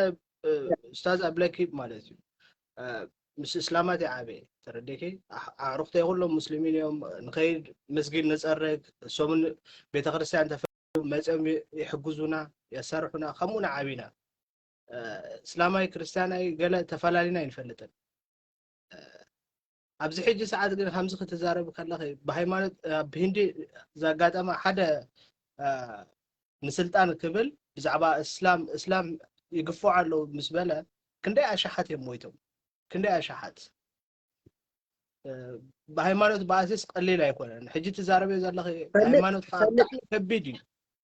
ኡስታዝ ኣብለኪ ማለት እዩ፣ ምስ እስላማት እየ ዓብየ። ተረዲእኪ? ኣዕሩኽተይ ኩሎም ሙስሊሚን እዮም። ንኸይድ መስጊድ ንፀርግ፣ እሶምን ቤተክርስትያን ተፈ መፅኦም ይሕግዙና፣ የሰርሑና። ከምኡ ኢና ዓቢና። እስላማይ ክርስትያናይ ገለ ተፈላሊና ኣይንፈልጥን። ኣብዚ ሕጂ ሰዓት ግን ከምዚ ክትዛረብ ከለኺ ብሃይማኖት ኣብ ህንዲ ዘጋጠመ ሓደ ንስልጣን ክብል ብዛዕባ እስላም እስላም ይግፍዑ ኣለዉ ምስ በለ ክንደይ ኣሽሓት እዮም ሞይቶም? ክንደይ ኣሽሓት? ብሃይማኖት በኣሲስ ቀሊል ኣይኮነን። ሕጂ ትዛረብዮ ዘለኺ ሃይማኖት ከቢድ እዩ።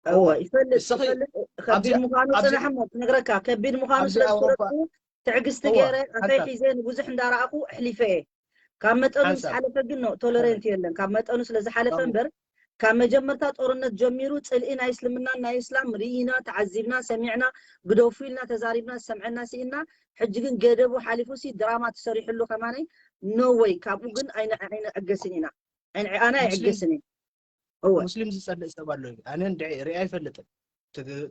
እወ ይፈልጥ ይፈልጥ ከቢድ ምዃኑ ፅናሕ እሞ ትነግረካ ከቢድ ምዃኑ ስለ ዝፈለጥኩ ትዕግስቲ ገይረ ኣፈይ ሒዘ ንብዙሕ እንዳረኣኹ ኣሕሊፈ እየ። ካብ መጠኑ ምስ ሓለፈ ግን ኖ ቶለረንት የለን። ካብ መጠኑ ስለ ዝሓለፈ እምበር ካብ መጀመርታ ጦርነት ጀሚሩ ፅልኢ ናይ እስልምናን ናይ እስላም ርኢና፣ ተዓዚብና፣ ሰሚዕና፣ ግደፉ ኢልና ተዛሪብና ዝሰምዐና ስኢንና። ሕጂ ግን ገደቡ ሓሊፉ ሲ ድራማ ተሰሪሕሉ ከማነይ no way። ካብኡ ግን ኣይንዕገስን ኢና። ኣነ ኣይዕገስን እየ። ሙስሊም ዝፀልእ ሰብ ኣሎ እዩ። ኣነ እንድዒ ርኢ ኣይፈልጥን።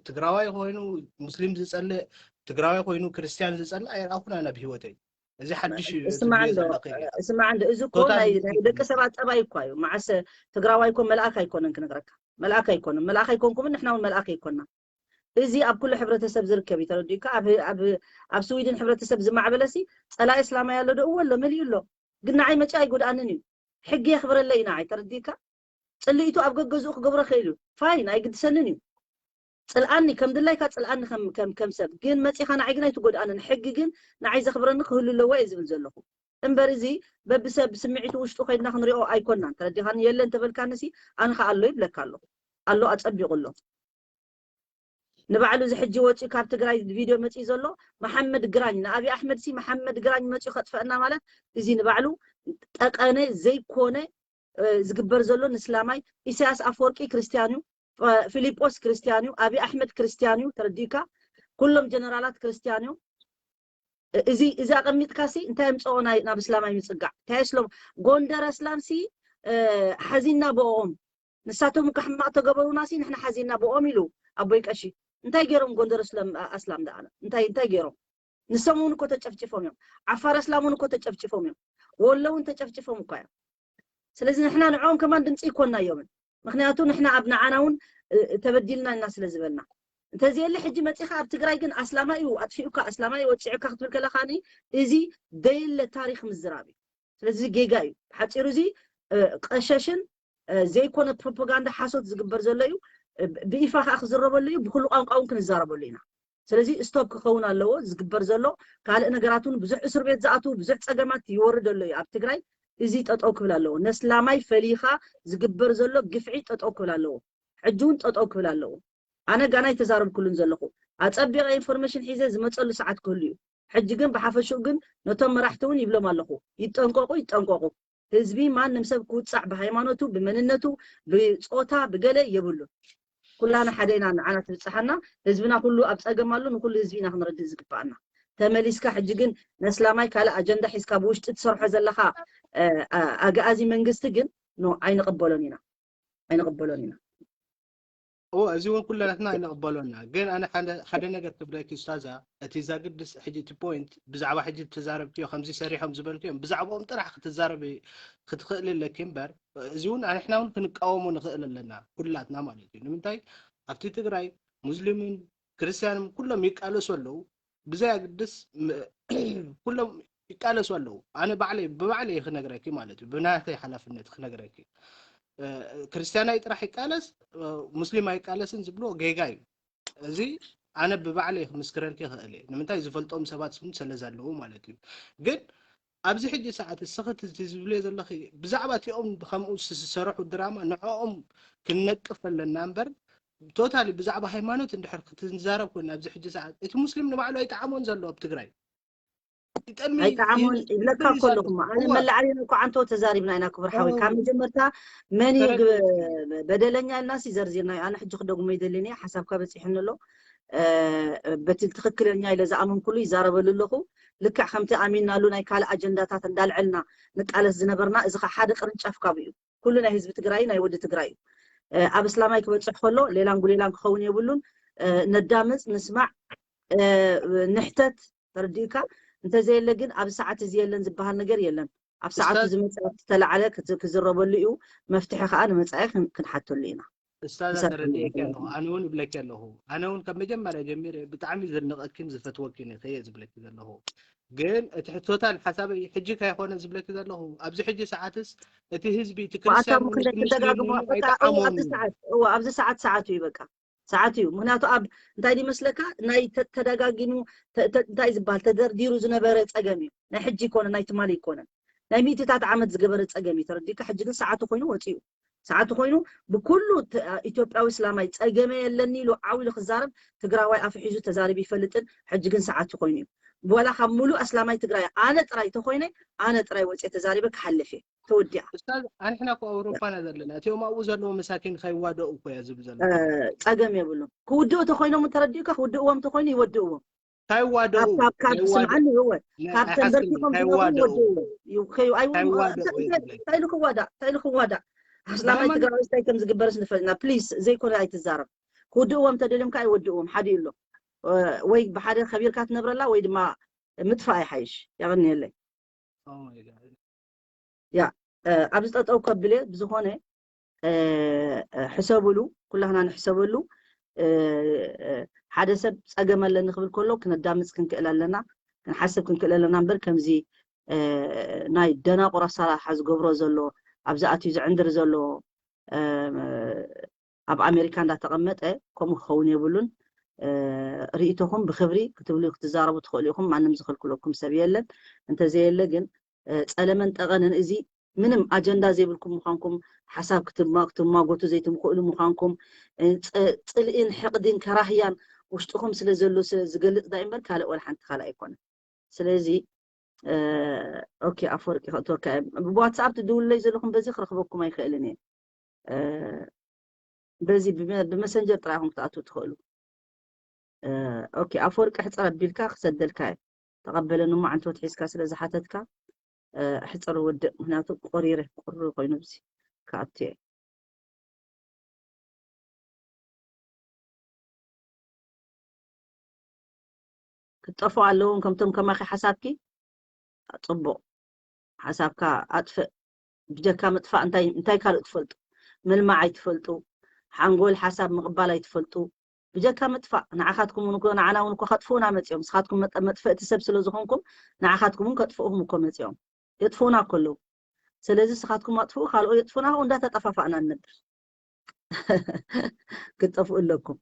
ትግራዋይ ኮይኑ ሙስሊም ዝፀልእ፣ ትግራዋይ ኮይኑ ክርስትያን ዝፀልእ ኣይረኣኹን ኣነ ኣብ ህይወተይ። እዚ ሓድሽ እዩ። እስማዕ እንዶ እዚ እኮ ናይ ደቂ ሰባት ጠባይ እኳ እዩ። መዓስ ትግራዋይ እኮ መልኣክ ኣይኮነን ክነግረካ። መልኣክ ኣይኮነን። መልኣክ ኣይኮንኩምን ንሕና እውን መልኣክ ኣይኮና። እዚ ኣብ ኩሉ ሕብረተሰብ ዝርከብ እዩ። ተረዲእካ? ኣብ ስዊድን ሕብረተሰብ ዝማዕበለ ሲ ፀላኢ እስላማይ ኣሎ ዶ? እወ ኣሎ፣ መሊኡ ኣሎ። ግን ንዓይ መፂኡ ኣይጎድኣንን እዩ። ሕጊ የኽብረለይ ንዓይ። ተረዲእካ? ፅልኢቱ ኣብ ገገዝኡ ክገብሮ ክእል እዩ። ፋይን፣ ኣይግድሰንን እዩ። ፅልኣኒ ከም ድላይካ ፅልኣኒ ከም ሰብ፣ ግን መፂኻ ንዓይ ግን ኣይትጎድኣንን። ሕጊ ግን ንዓይ ዘኽብረኒ ክህሉ ኣለዎ እየ ዝብል ዘለኹ። እምበር እዚ በብሰብ ስምዒቱ ውሽጡ ከይድና ክንሪኦ ኣይኮናን። ተረዲኻኒ? የለን ተበልካኒ ሲ ኣነ ከዓ ኣሎ ይብለካ ኣለኹ። ኣሎ፣ ኣፀቢቑ ኣሎ። ንባዕሉ እዚ ሕጂ ወፂኡ ካብ ትግራይ ቪድዮ መፂኡ ዘሎ መሓመድ ግራኝ ንኣብይ ኣሕመድ ሲ መሓመድ ግራኝ መፂኡ ከጥፈአና ማለት እዚ ንባዕሉ ጠቀነ ዘይኮነ ዝግበር ዘሎ ንስላማይ። ኢሳያስ ኣፈወርቂ ክርስትያን እዩ። ፊሊጶስ ክርስትያን እዩ። ኣብይ ኣሕመድ ክርስትያን እዩ። ተረዲእካ? ኩሎም ጀነራላት ክርስትያን እዮም። እዚ እዚ ኣቐሚጥካ ሲ እንታይ ኣምፅኦ ናብ እስላማይ ምፅጋዕ? እንታይ ኣስሎም ጎንደር ኣስላም ሲ ሓዚና ብኦም ንሳቶም እኮ ሕማቕ ተገበሩና ሲ ንሕና ሓዚና ብኦም ኢሉ ኣቦይ ቀሺ። እንታይ ገይሮም ጎንደር ኣስላም ደኣ እንታይ እንታይ ገይሮም? ንሶም እውን እኮ ተጨፍጭፎም እዮም። ዓፋር ኣስላም እውን እኮ ተጨፍጭፎም እዮም። ወሎ እውን ተጨፍጭፎም እኳ እዮም። ስለዚ ንሕና ንዕኦም ከማን ድምፂ ይኮንና እዮምን። ምክንያቱ ንሕና ኣብ ንዓና እውን ተበዲልና ኢና ስለ ዝበልና። እንተዘየለ ሕጂ መፂኻ ኣብ ትግራይ ግን ኣስላማይ እዩ ኣጥፊኡካ ኣስላማይ ወፂዑካ ክትብል ከለኻኒ እዚ ደየለ ታሪክ ምዝራብ እዩ። ስለዚ ጌጋ እዩ። ሓፂሩ እዚ ቀሸሽን ዘይኮነ ፕሮፓጋንዳ ሓሶት ዝግበር ዘሎ እዩ። ብይፋ ከዓ ክዝረበሉ እዩ። ብኩሉ ቋንቋ እውን ክንዛረበሉ ኢና። ስለዚ ስቶፕ ክኸውን ኣለዎ ዝግበር ዘሎ። ካልእ ነገራት እውን ብዙሕ እስር ቤት ዝኣትዉ ብዙሕ ጸገማት ይወርድ ኣሎ እዩ ኣብ ትግራይ። እዚ ጠጠው ክብል ኣለዎ። ነስላማይ ፈሊኻ ዝግበር ዘሎ ግፍዒ ጠጠው ክብል ኣለዎ። ሕጂ እውን ጠጠው ክብል ኣለዎ። ኣነ ጋና ኣይተዛረብኩሉን ዘለኹ። ኣጸቢቐ ኢንፎርሜሽን ሒዘ ዝመጸሉ ሰዓት ክህሉ እዩ። ሕጂ ግን ብሓፈሽኡ ግን ነቶም መራሕቲ እውን ይብሎም ኣለኹ። ይጠንቀቑ፣ ይጠንቀቑ። ህዝቢ ማንም ሰብ ክውጻዕ ብሃይማኖቱ፣ ብመንነቱ፣ ብጾታ፣ ብገለ የብሉን። ኩላና ሓደ ኢና፣ ንዓና ትብጽሓና። ህዝብና ኩሉ ኣብ ጸገም ኣሎ፣ ንኩሉ ህዝቢ ኢና ክንረድእ ዝግባኣና። ተመሊስካ ሕጂ ግን ነስላማይ ካልእ ኣጀንዳ ሒዝካ ብውሽጢ ትሰርሖ ዘለኻ፣ እ፣ ኣ-፣ ኣግኣዚ መንግስቲ ግን ኖ ኣይንቕበሎን ኢና። ኣይንቕበሎን ኢና። እዎ፣ እዚ እውን ኩላትና ኣይንቕበሎና። ግን ኣነ ሓደ ሓደ ነገር ክብለኪ ኡስታዛ፣ እቲ ዛግድስ ሕጂ እቲ ፖይንት ብዛዕባ ሕጂ ተዛረብክዮ ከምዚ ሰሪሖም ዝበልክዮም ብዛዕባኦም ጥራሕ ክትዛረቢ ክትኽእሊ ኣለኪ እምበር፣ እዚ እውን ኣንሕና እውን ክንቃወሞ ንኽእል ኣለና ኩላትና ማለት እዩ። ንምንታይ ኣብቲ ትግራይ ሙስሊምን ክርስትያንም ኩሎም ይቃለሱ ኣለዉ። ብዘይ ኣግድስ ም- ኩሎም ይቃለሱ ኣለዉ። ኣነ ባዕለይ ብባዕለይ ክነግረኪ ማለት እዩ፣ ብናተይ ሓላፍነት ክነግረኪ። እ፣ ክርስትያናይ ጥራሕ ይቃለስ፣ እ፣ ሙስሊም ኣይቃለስን ዝብልዎ ጌጋ እዩ። እዚ ኣነ ብባዕለይ ክምስክረልኪ ይኽእል እየ። ንምንታይ ዝፈልጦም ሰባት ስም ስለ ዘለዉ ማለት እዩ። ግን ኣብዚ ሕጂ ሰዓት እስኺ እቲ ዝብልዮ ዘለኺ ብዛዕባ እቲኦም ከምኡ ዝሰርሑ ድራማ ንዕኦም ክንነቅፍ ኣለና እምበር ቶታሊ ብዛዕባ ሃይማኖት እንድሕር ክትንዛረብ ኮይና ኣብዚ ሕጂ ሰዓት እቲ ሙስሊም ንባዕሉ ኣይጠዓሞን ዘሎ ኣብ ትግራይ ይጠሚ ኣይጠዓሞን ይብለካ እኮ ኣለኹ። ኣነ መላዓሊ እኮ ዓንቶ ተዛሪብና ኢና ክቡር ሓወይ። ካብ መጀመርታ መን እዩ ግ- በደለኛ ኢልና ሲ ዘርዚርና እዩ። ኣነ ሕጂ ክደግሞ ይደልን እየ። ሓሳብካ በፂሑኒ ኣሎ። እ፣ በቲ ትኽክለኛ ኢለ ዝኣመንኩሉ ይዛረበሉ ኣለኹ። ልክዕ ከምቲ ኣሚንናሉ ናይ ካልእ ኣጀንዳታት እንዳልዐልና ንቃለስ ዝነበርና፣ እዚ ኸ ሓደ ቅርንጫፍ ካብ እዩ። ኩሉ ናይ ህዝቢ ትግራይ ናይ ወዲ ትግራይ እዩ። እ፣ ኣብ እስላማይ ክበፅሕ ከሎ ሌላን ጉሌላን ክኸውን የብሉን። እ፣ ነዳምፅ፣ ንስማዕ፣ እ፣ ንሕተት፣ ተረዲእካ? እንተዘየለ ግን ኣብ ሰዓት እዚ የለን ዝበሃል ነገር የለን። ኣብ ሰዓቱ ኡስታዝ ዝመፅእ ተላዕለ ክት- ክዝረበሉ እዩ። መፍትሒ ከዓ ንመፃኢ ክን- ክንሓተሉ ኢና። እስታዛ ንሳብ ተረዲኤኪ ክንመለስ ኣለኹ። ኣነ እውን እብለኪ ኣለኹ፣ ኣነ እውን ካብ መጀመርያ ጀሚረ ብጣዕሚ ዘድንቐኪን ዝፈትወኪን እየ ከየ ዝብለኪ ዘለኹ። ግን እቲ ሕቶታ ሓሳበይ ሕጂ ካይኮነ ዝብለኪ ዘለኹ፣ ኣብዚ ሕጂ ሰዓትስ እቲ ህዝቢ እቲ ብኣታ ክርስትያን ምክንያት ሙስሊም ትደጋግሞ ምኑ በቃ እው ኣብዚ ኣይጠዓሞን። ሰዓት እው ኣብዚ ሰዓት ሰዓቱ እዩ በቃ ሰዓቱ እዩ። ምክንያቱ ኣብ እንታይ ድመስለካ ናይ ተ- ተደጋጊሙ ተ- ተ- እንታይ ዝበሃል ተደርዲሩ ዝነበረ ፀገም እዩ። ናይ ሕጂ ይኮነ ናይ ትማሊ ይኮነ ናይ ሚእትታት ዓመት ዝገበረ ፀገም እዩ። ተረዲካ? ሕጂ ግን ሰዓቱ ኮይኑ ወፂኡ ሰዓቱ ኮይኑ ብኩሉ ተ- ኢትዮጵያዊ እስላማይ ፀገመ የለኒ ኢሉ ዓው ኢሉ ክዛረብ ትግራዋይ ኣፉ ሒዙ ተዛሪቡ ይፈልጥን። ሕጂ ግን ሰዓቱ ኮይኑ እዩ። ወላ ካብ ሙሉእ ኣስላማይ ትግራይ ኣነ ጥራይ ተኮይነ ኣነ ጥራይ ወፅየ ተዛሪበ ክሓልፍ እየ። ተወዲኣ። ኡስታዝ ኣንሕና እኮ ኣውሮፓና ዘለና እቲኦም ኣብኡ ዘለዉ መሳኪን ከይዋደኡ እኮ እያ ዝብል ዘሎ። እ፣ ፀገም የብሉን። ክውድኡ ተኮይኖም ተረዲኡካ ክውድእዎም ተኮይኑ ይወድእዎም። ካብ ከይዋደኡ ካብ ካብ ከይዋደ ስምዓኒ እወ ናይ ካብ ኣይሓስብን ተንበርኪኾም ዝነብሩ ከይዋደኡ ይወድእዎም። ይኸዩ ኣይዎም ከይዋደኡ እየ እንታይ ዝብለኪ። እንታይ ኢሉ ክዋዳእ እንታይ ኢሉ ክዋዳእ ኣስላማይ ብሃይማኖት ትግራዊ እንታይ ከም ዝግበርስ ንፈልጥና። ፕሊስ ዘይኮነ ኣይትዛረብ። ክውድእዎም ተደልዮም ከዓ ይወድእዎም። ሓደ ኣሎ እ፣ ወይ ብሓደ ከቢርካ ትነብረላ ወይ ድማ ምጥፋእ ይሓይሽ። የቐንየለይ። Oh my God። ያ እ፣ ኣብዚ ጠጠው ከብል እየ። ብዝኾነ እ፣ እ፣ ሕሰብሉ፣ ኩላህና ንሕሰበሉ። እ፣ እ፣ ሓደ ሰብ ፀገም ኣለኒ ክብል ከሎ ክነዳምፅ ክንክእል ኣለና፣ ክንሓስብ ክንክእል ኣለና እምበር ከምዚ እ፣ ናይ ደናቁር ኣሰራርሓ ዝገብሮ ዘሎ ኣብዚ ኣትዩ ዝዕንድር ዘሎ እ፣ ኣብ ኣሜሪካ እንዳተቐመጠ ከምኡ ክኸውን የብሉን። እ፣ ርእይቶኹም ብክብሪ ክትብሉ ክትዛረቡ ትኽእሉ ኢኹም። ማንም ዝኽልክለኩም ሰብ የለን። እንተዘየለ ግን እ፣ ጸለመን ጠቐነን እዚ ምንም ኣጀንዳ ዘይብልኩም ምዃንኩም፣ ሓሳብ ክትማ- ክትማጎቱ ዘይትምኽእሉ ምዃንኩም፣ እ፣ ጸ- ጽልኢን ሕቕዲን ከራህያን ውሽጥኹም ስለ ዘሎ ስለ ዝገልጽ ዳይ እምበር ካልእ ወላ ሓንቲ ካልእ ኣይኮነን። ስለዚ እ፣ ኦኬ ኣፈወርቂ ከእትወካ እየ። ብዋትስኣፕ ትድውሉለይ ዘለኹም በዚ ክረኽበኩም ኣይክእልን እየ። እ፣ በዚ ብመ- ብመሰንጀር ጥራይ ኢኹም ክትኣትዉ ትኽእሉ። እ፣ ኦኬ ኣፈወርቂ ሕፅር ኣቢልካ ክሰደልካ እየ። ተቐበለኒ እሞ ዓንተወት ሒዝካ ስለ ዝሓተትካ እ፣ ሕፅር ውድእ ምክንያቱ ቆሪረ ቁሪ ኮይኑ ብዚ ክኣቱ እየ። ክትጠፍኡ ኣለዎም ከምቶም ከማኺ ሓሳብኪ። ፅቡቕ ሓሳብካ ኣጥፍእ። ብጀካ ምጥፋእ እንታይ እንታይ ካልእ ትፈልጡ? ምልማዕ ኣይትፈልጡ። ሓንጎል ሓሳብ ምቕባል ኣይትፈልጡ። ብጀካ ምጥፋእ ንዓኻትኩም እውን እኮ ንዓና እውን እኮ ከጥፍኡና መፂኦም። ንስኻትኩም መጠ- መጥፍእቲ ሰብ ስለ ዝኾንኩም ንዓኻትኩም እውን ከጥፍኡኹም እኮ መፂኦም። የጥፍኡና እኮ ኣለዉ። ስለዚ ንስኻትኩም ኣጥፍኡ ካልኦ የጥፍኡና እንዳተጠፋፋእና ንነብር። ክትጠፍኡ ኣለኩም።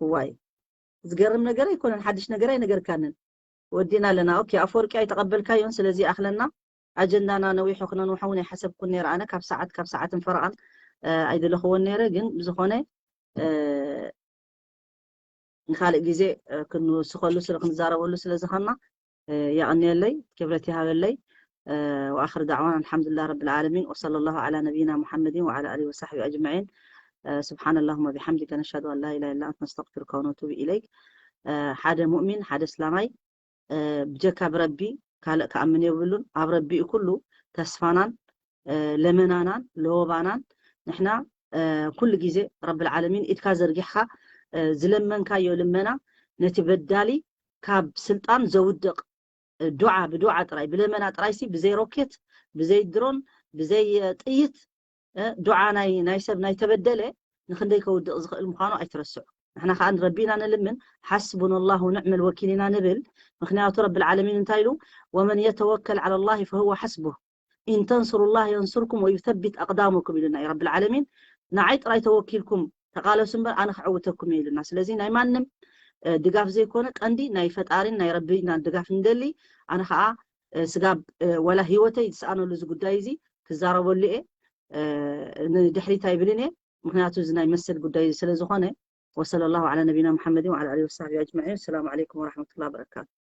እዋይ ዝገርም ነገር ኣይኮነን፣ ሓድሽ ነገር ኣይነገርካንን። ወዲና ኣለና። ኦኬ፣ ኣፈወርቂ ኣይተቐበልካዮን፣ ስለዚ ኣኽለና። ኣጀንዳና ነዊሑ ክነንውሖ እውን ኣይሓሰብኩን ነይረ። ኣነ ካብ ሰዓት፣ ካብ ሰዓትን ፈረቓን፣ እ፣ ኣይደለኽዎን ነይረ፣ ግን ብዝኾነ፣ እ፣ ንኻልእ ግዜ፣ እ፣ ክንውስኸሉ ስለ፣ ክንዛረበሉ ስለ ዝኾንና፣ እ፣ የቐንየለይ፣ ክብረት ይሃበለይ። እ፣ وآخر دعوانا الحمد لله رب العالمين، وصلى الله على نبينا محمد وعلى آله وصحبه أجمعين. እ፣ سبحان اللهم وبحمدك، نشهد أن لا إله إلا أنت، نستغفرك ونتوب إليك። እ፣ ሓደ ሙእሚን፣ ሓደ እስላማይ፣ እ፣ ብጀካ ብረቢ ካልእ ክኣምን የብሉን። ኣብ ረቢኡ ኩሉ ተስፋናን፣ እ፣ ለመናናን ለወባናን። ንሕና፣ እ፣ ኩሉ ግዜ ረብል ዓለሚን ኢድካ ዘርጊሕካ፣ እ፣ ዝለመንካዮ ልመና ነቲ በዳሊ ካብ ስልጣን ዘውድቕ፣ እ፣ ዱዓ ብዱዓ ጥራይ፣ ብለመና ጥራይሲ፣ ብዘይ ሮኬት፣ ብዘይ ድሮን፣ ብዘይ፣ እ፣ ጥይት፣ እ፣ ዱዓ ናይ፣ ናይ ሰብ ናይ ተበደለ ንኽንደይ ከውድቕ ዝኽእል ምዃኑ ኣይትረስዑ። ንሕና ከኣ ንረቢ ኢና ንልምን፣ ሓስቡና ላሁ ንዕመል ወኪል ኢና ንብል። ምኽንያቱ ረብል ዓለሚን እንታይ ኢሉ? "ወመን የተወከል ዓላ ላሂ ፈሁወ ሓስቡህ፣ ኢን ተንሱሩ ላህ የንሱርኩም ወዩሰቢት ኣቅዳሙኩም" ኢሉና እዩ ረብል ዓለሚን። ንዓይ ጥራይ ተወኪልኩም ተቃለሱ እምበር ኣነ ክዕውተኩም እየ ኢሉና። ስለዚ ናይ ማንም፣ እ፣ ድጋፍ ዘይኮነ ቀንዲ ናይ ፈጣሪን ናይ ረቢና ድጋፍ ንደሊ። ኣነ ከኣ፣ እ፣ ስጋብ፣ እ፣ ወላ ህይወተይ ዝሰኣነሉ እዚ ጉዳይ እዚ ክዛረበሉ እየ። እ፣ ንድሕሪት ኣይብልን እየ። ምኽንያቱ እዚ ናይ መሰል ጉዳይ ስለ ዝኾነ። وصلى الله على نبينا محمد وعلى آله وصحبه أجمعين. السلام عليكم ورحمة الله وبركاته.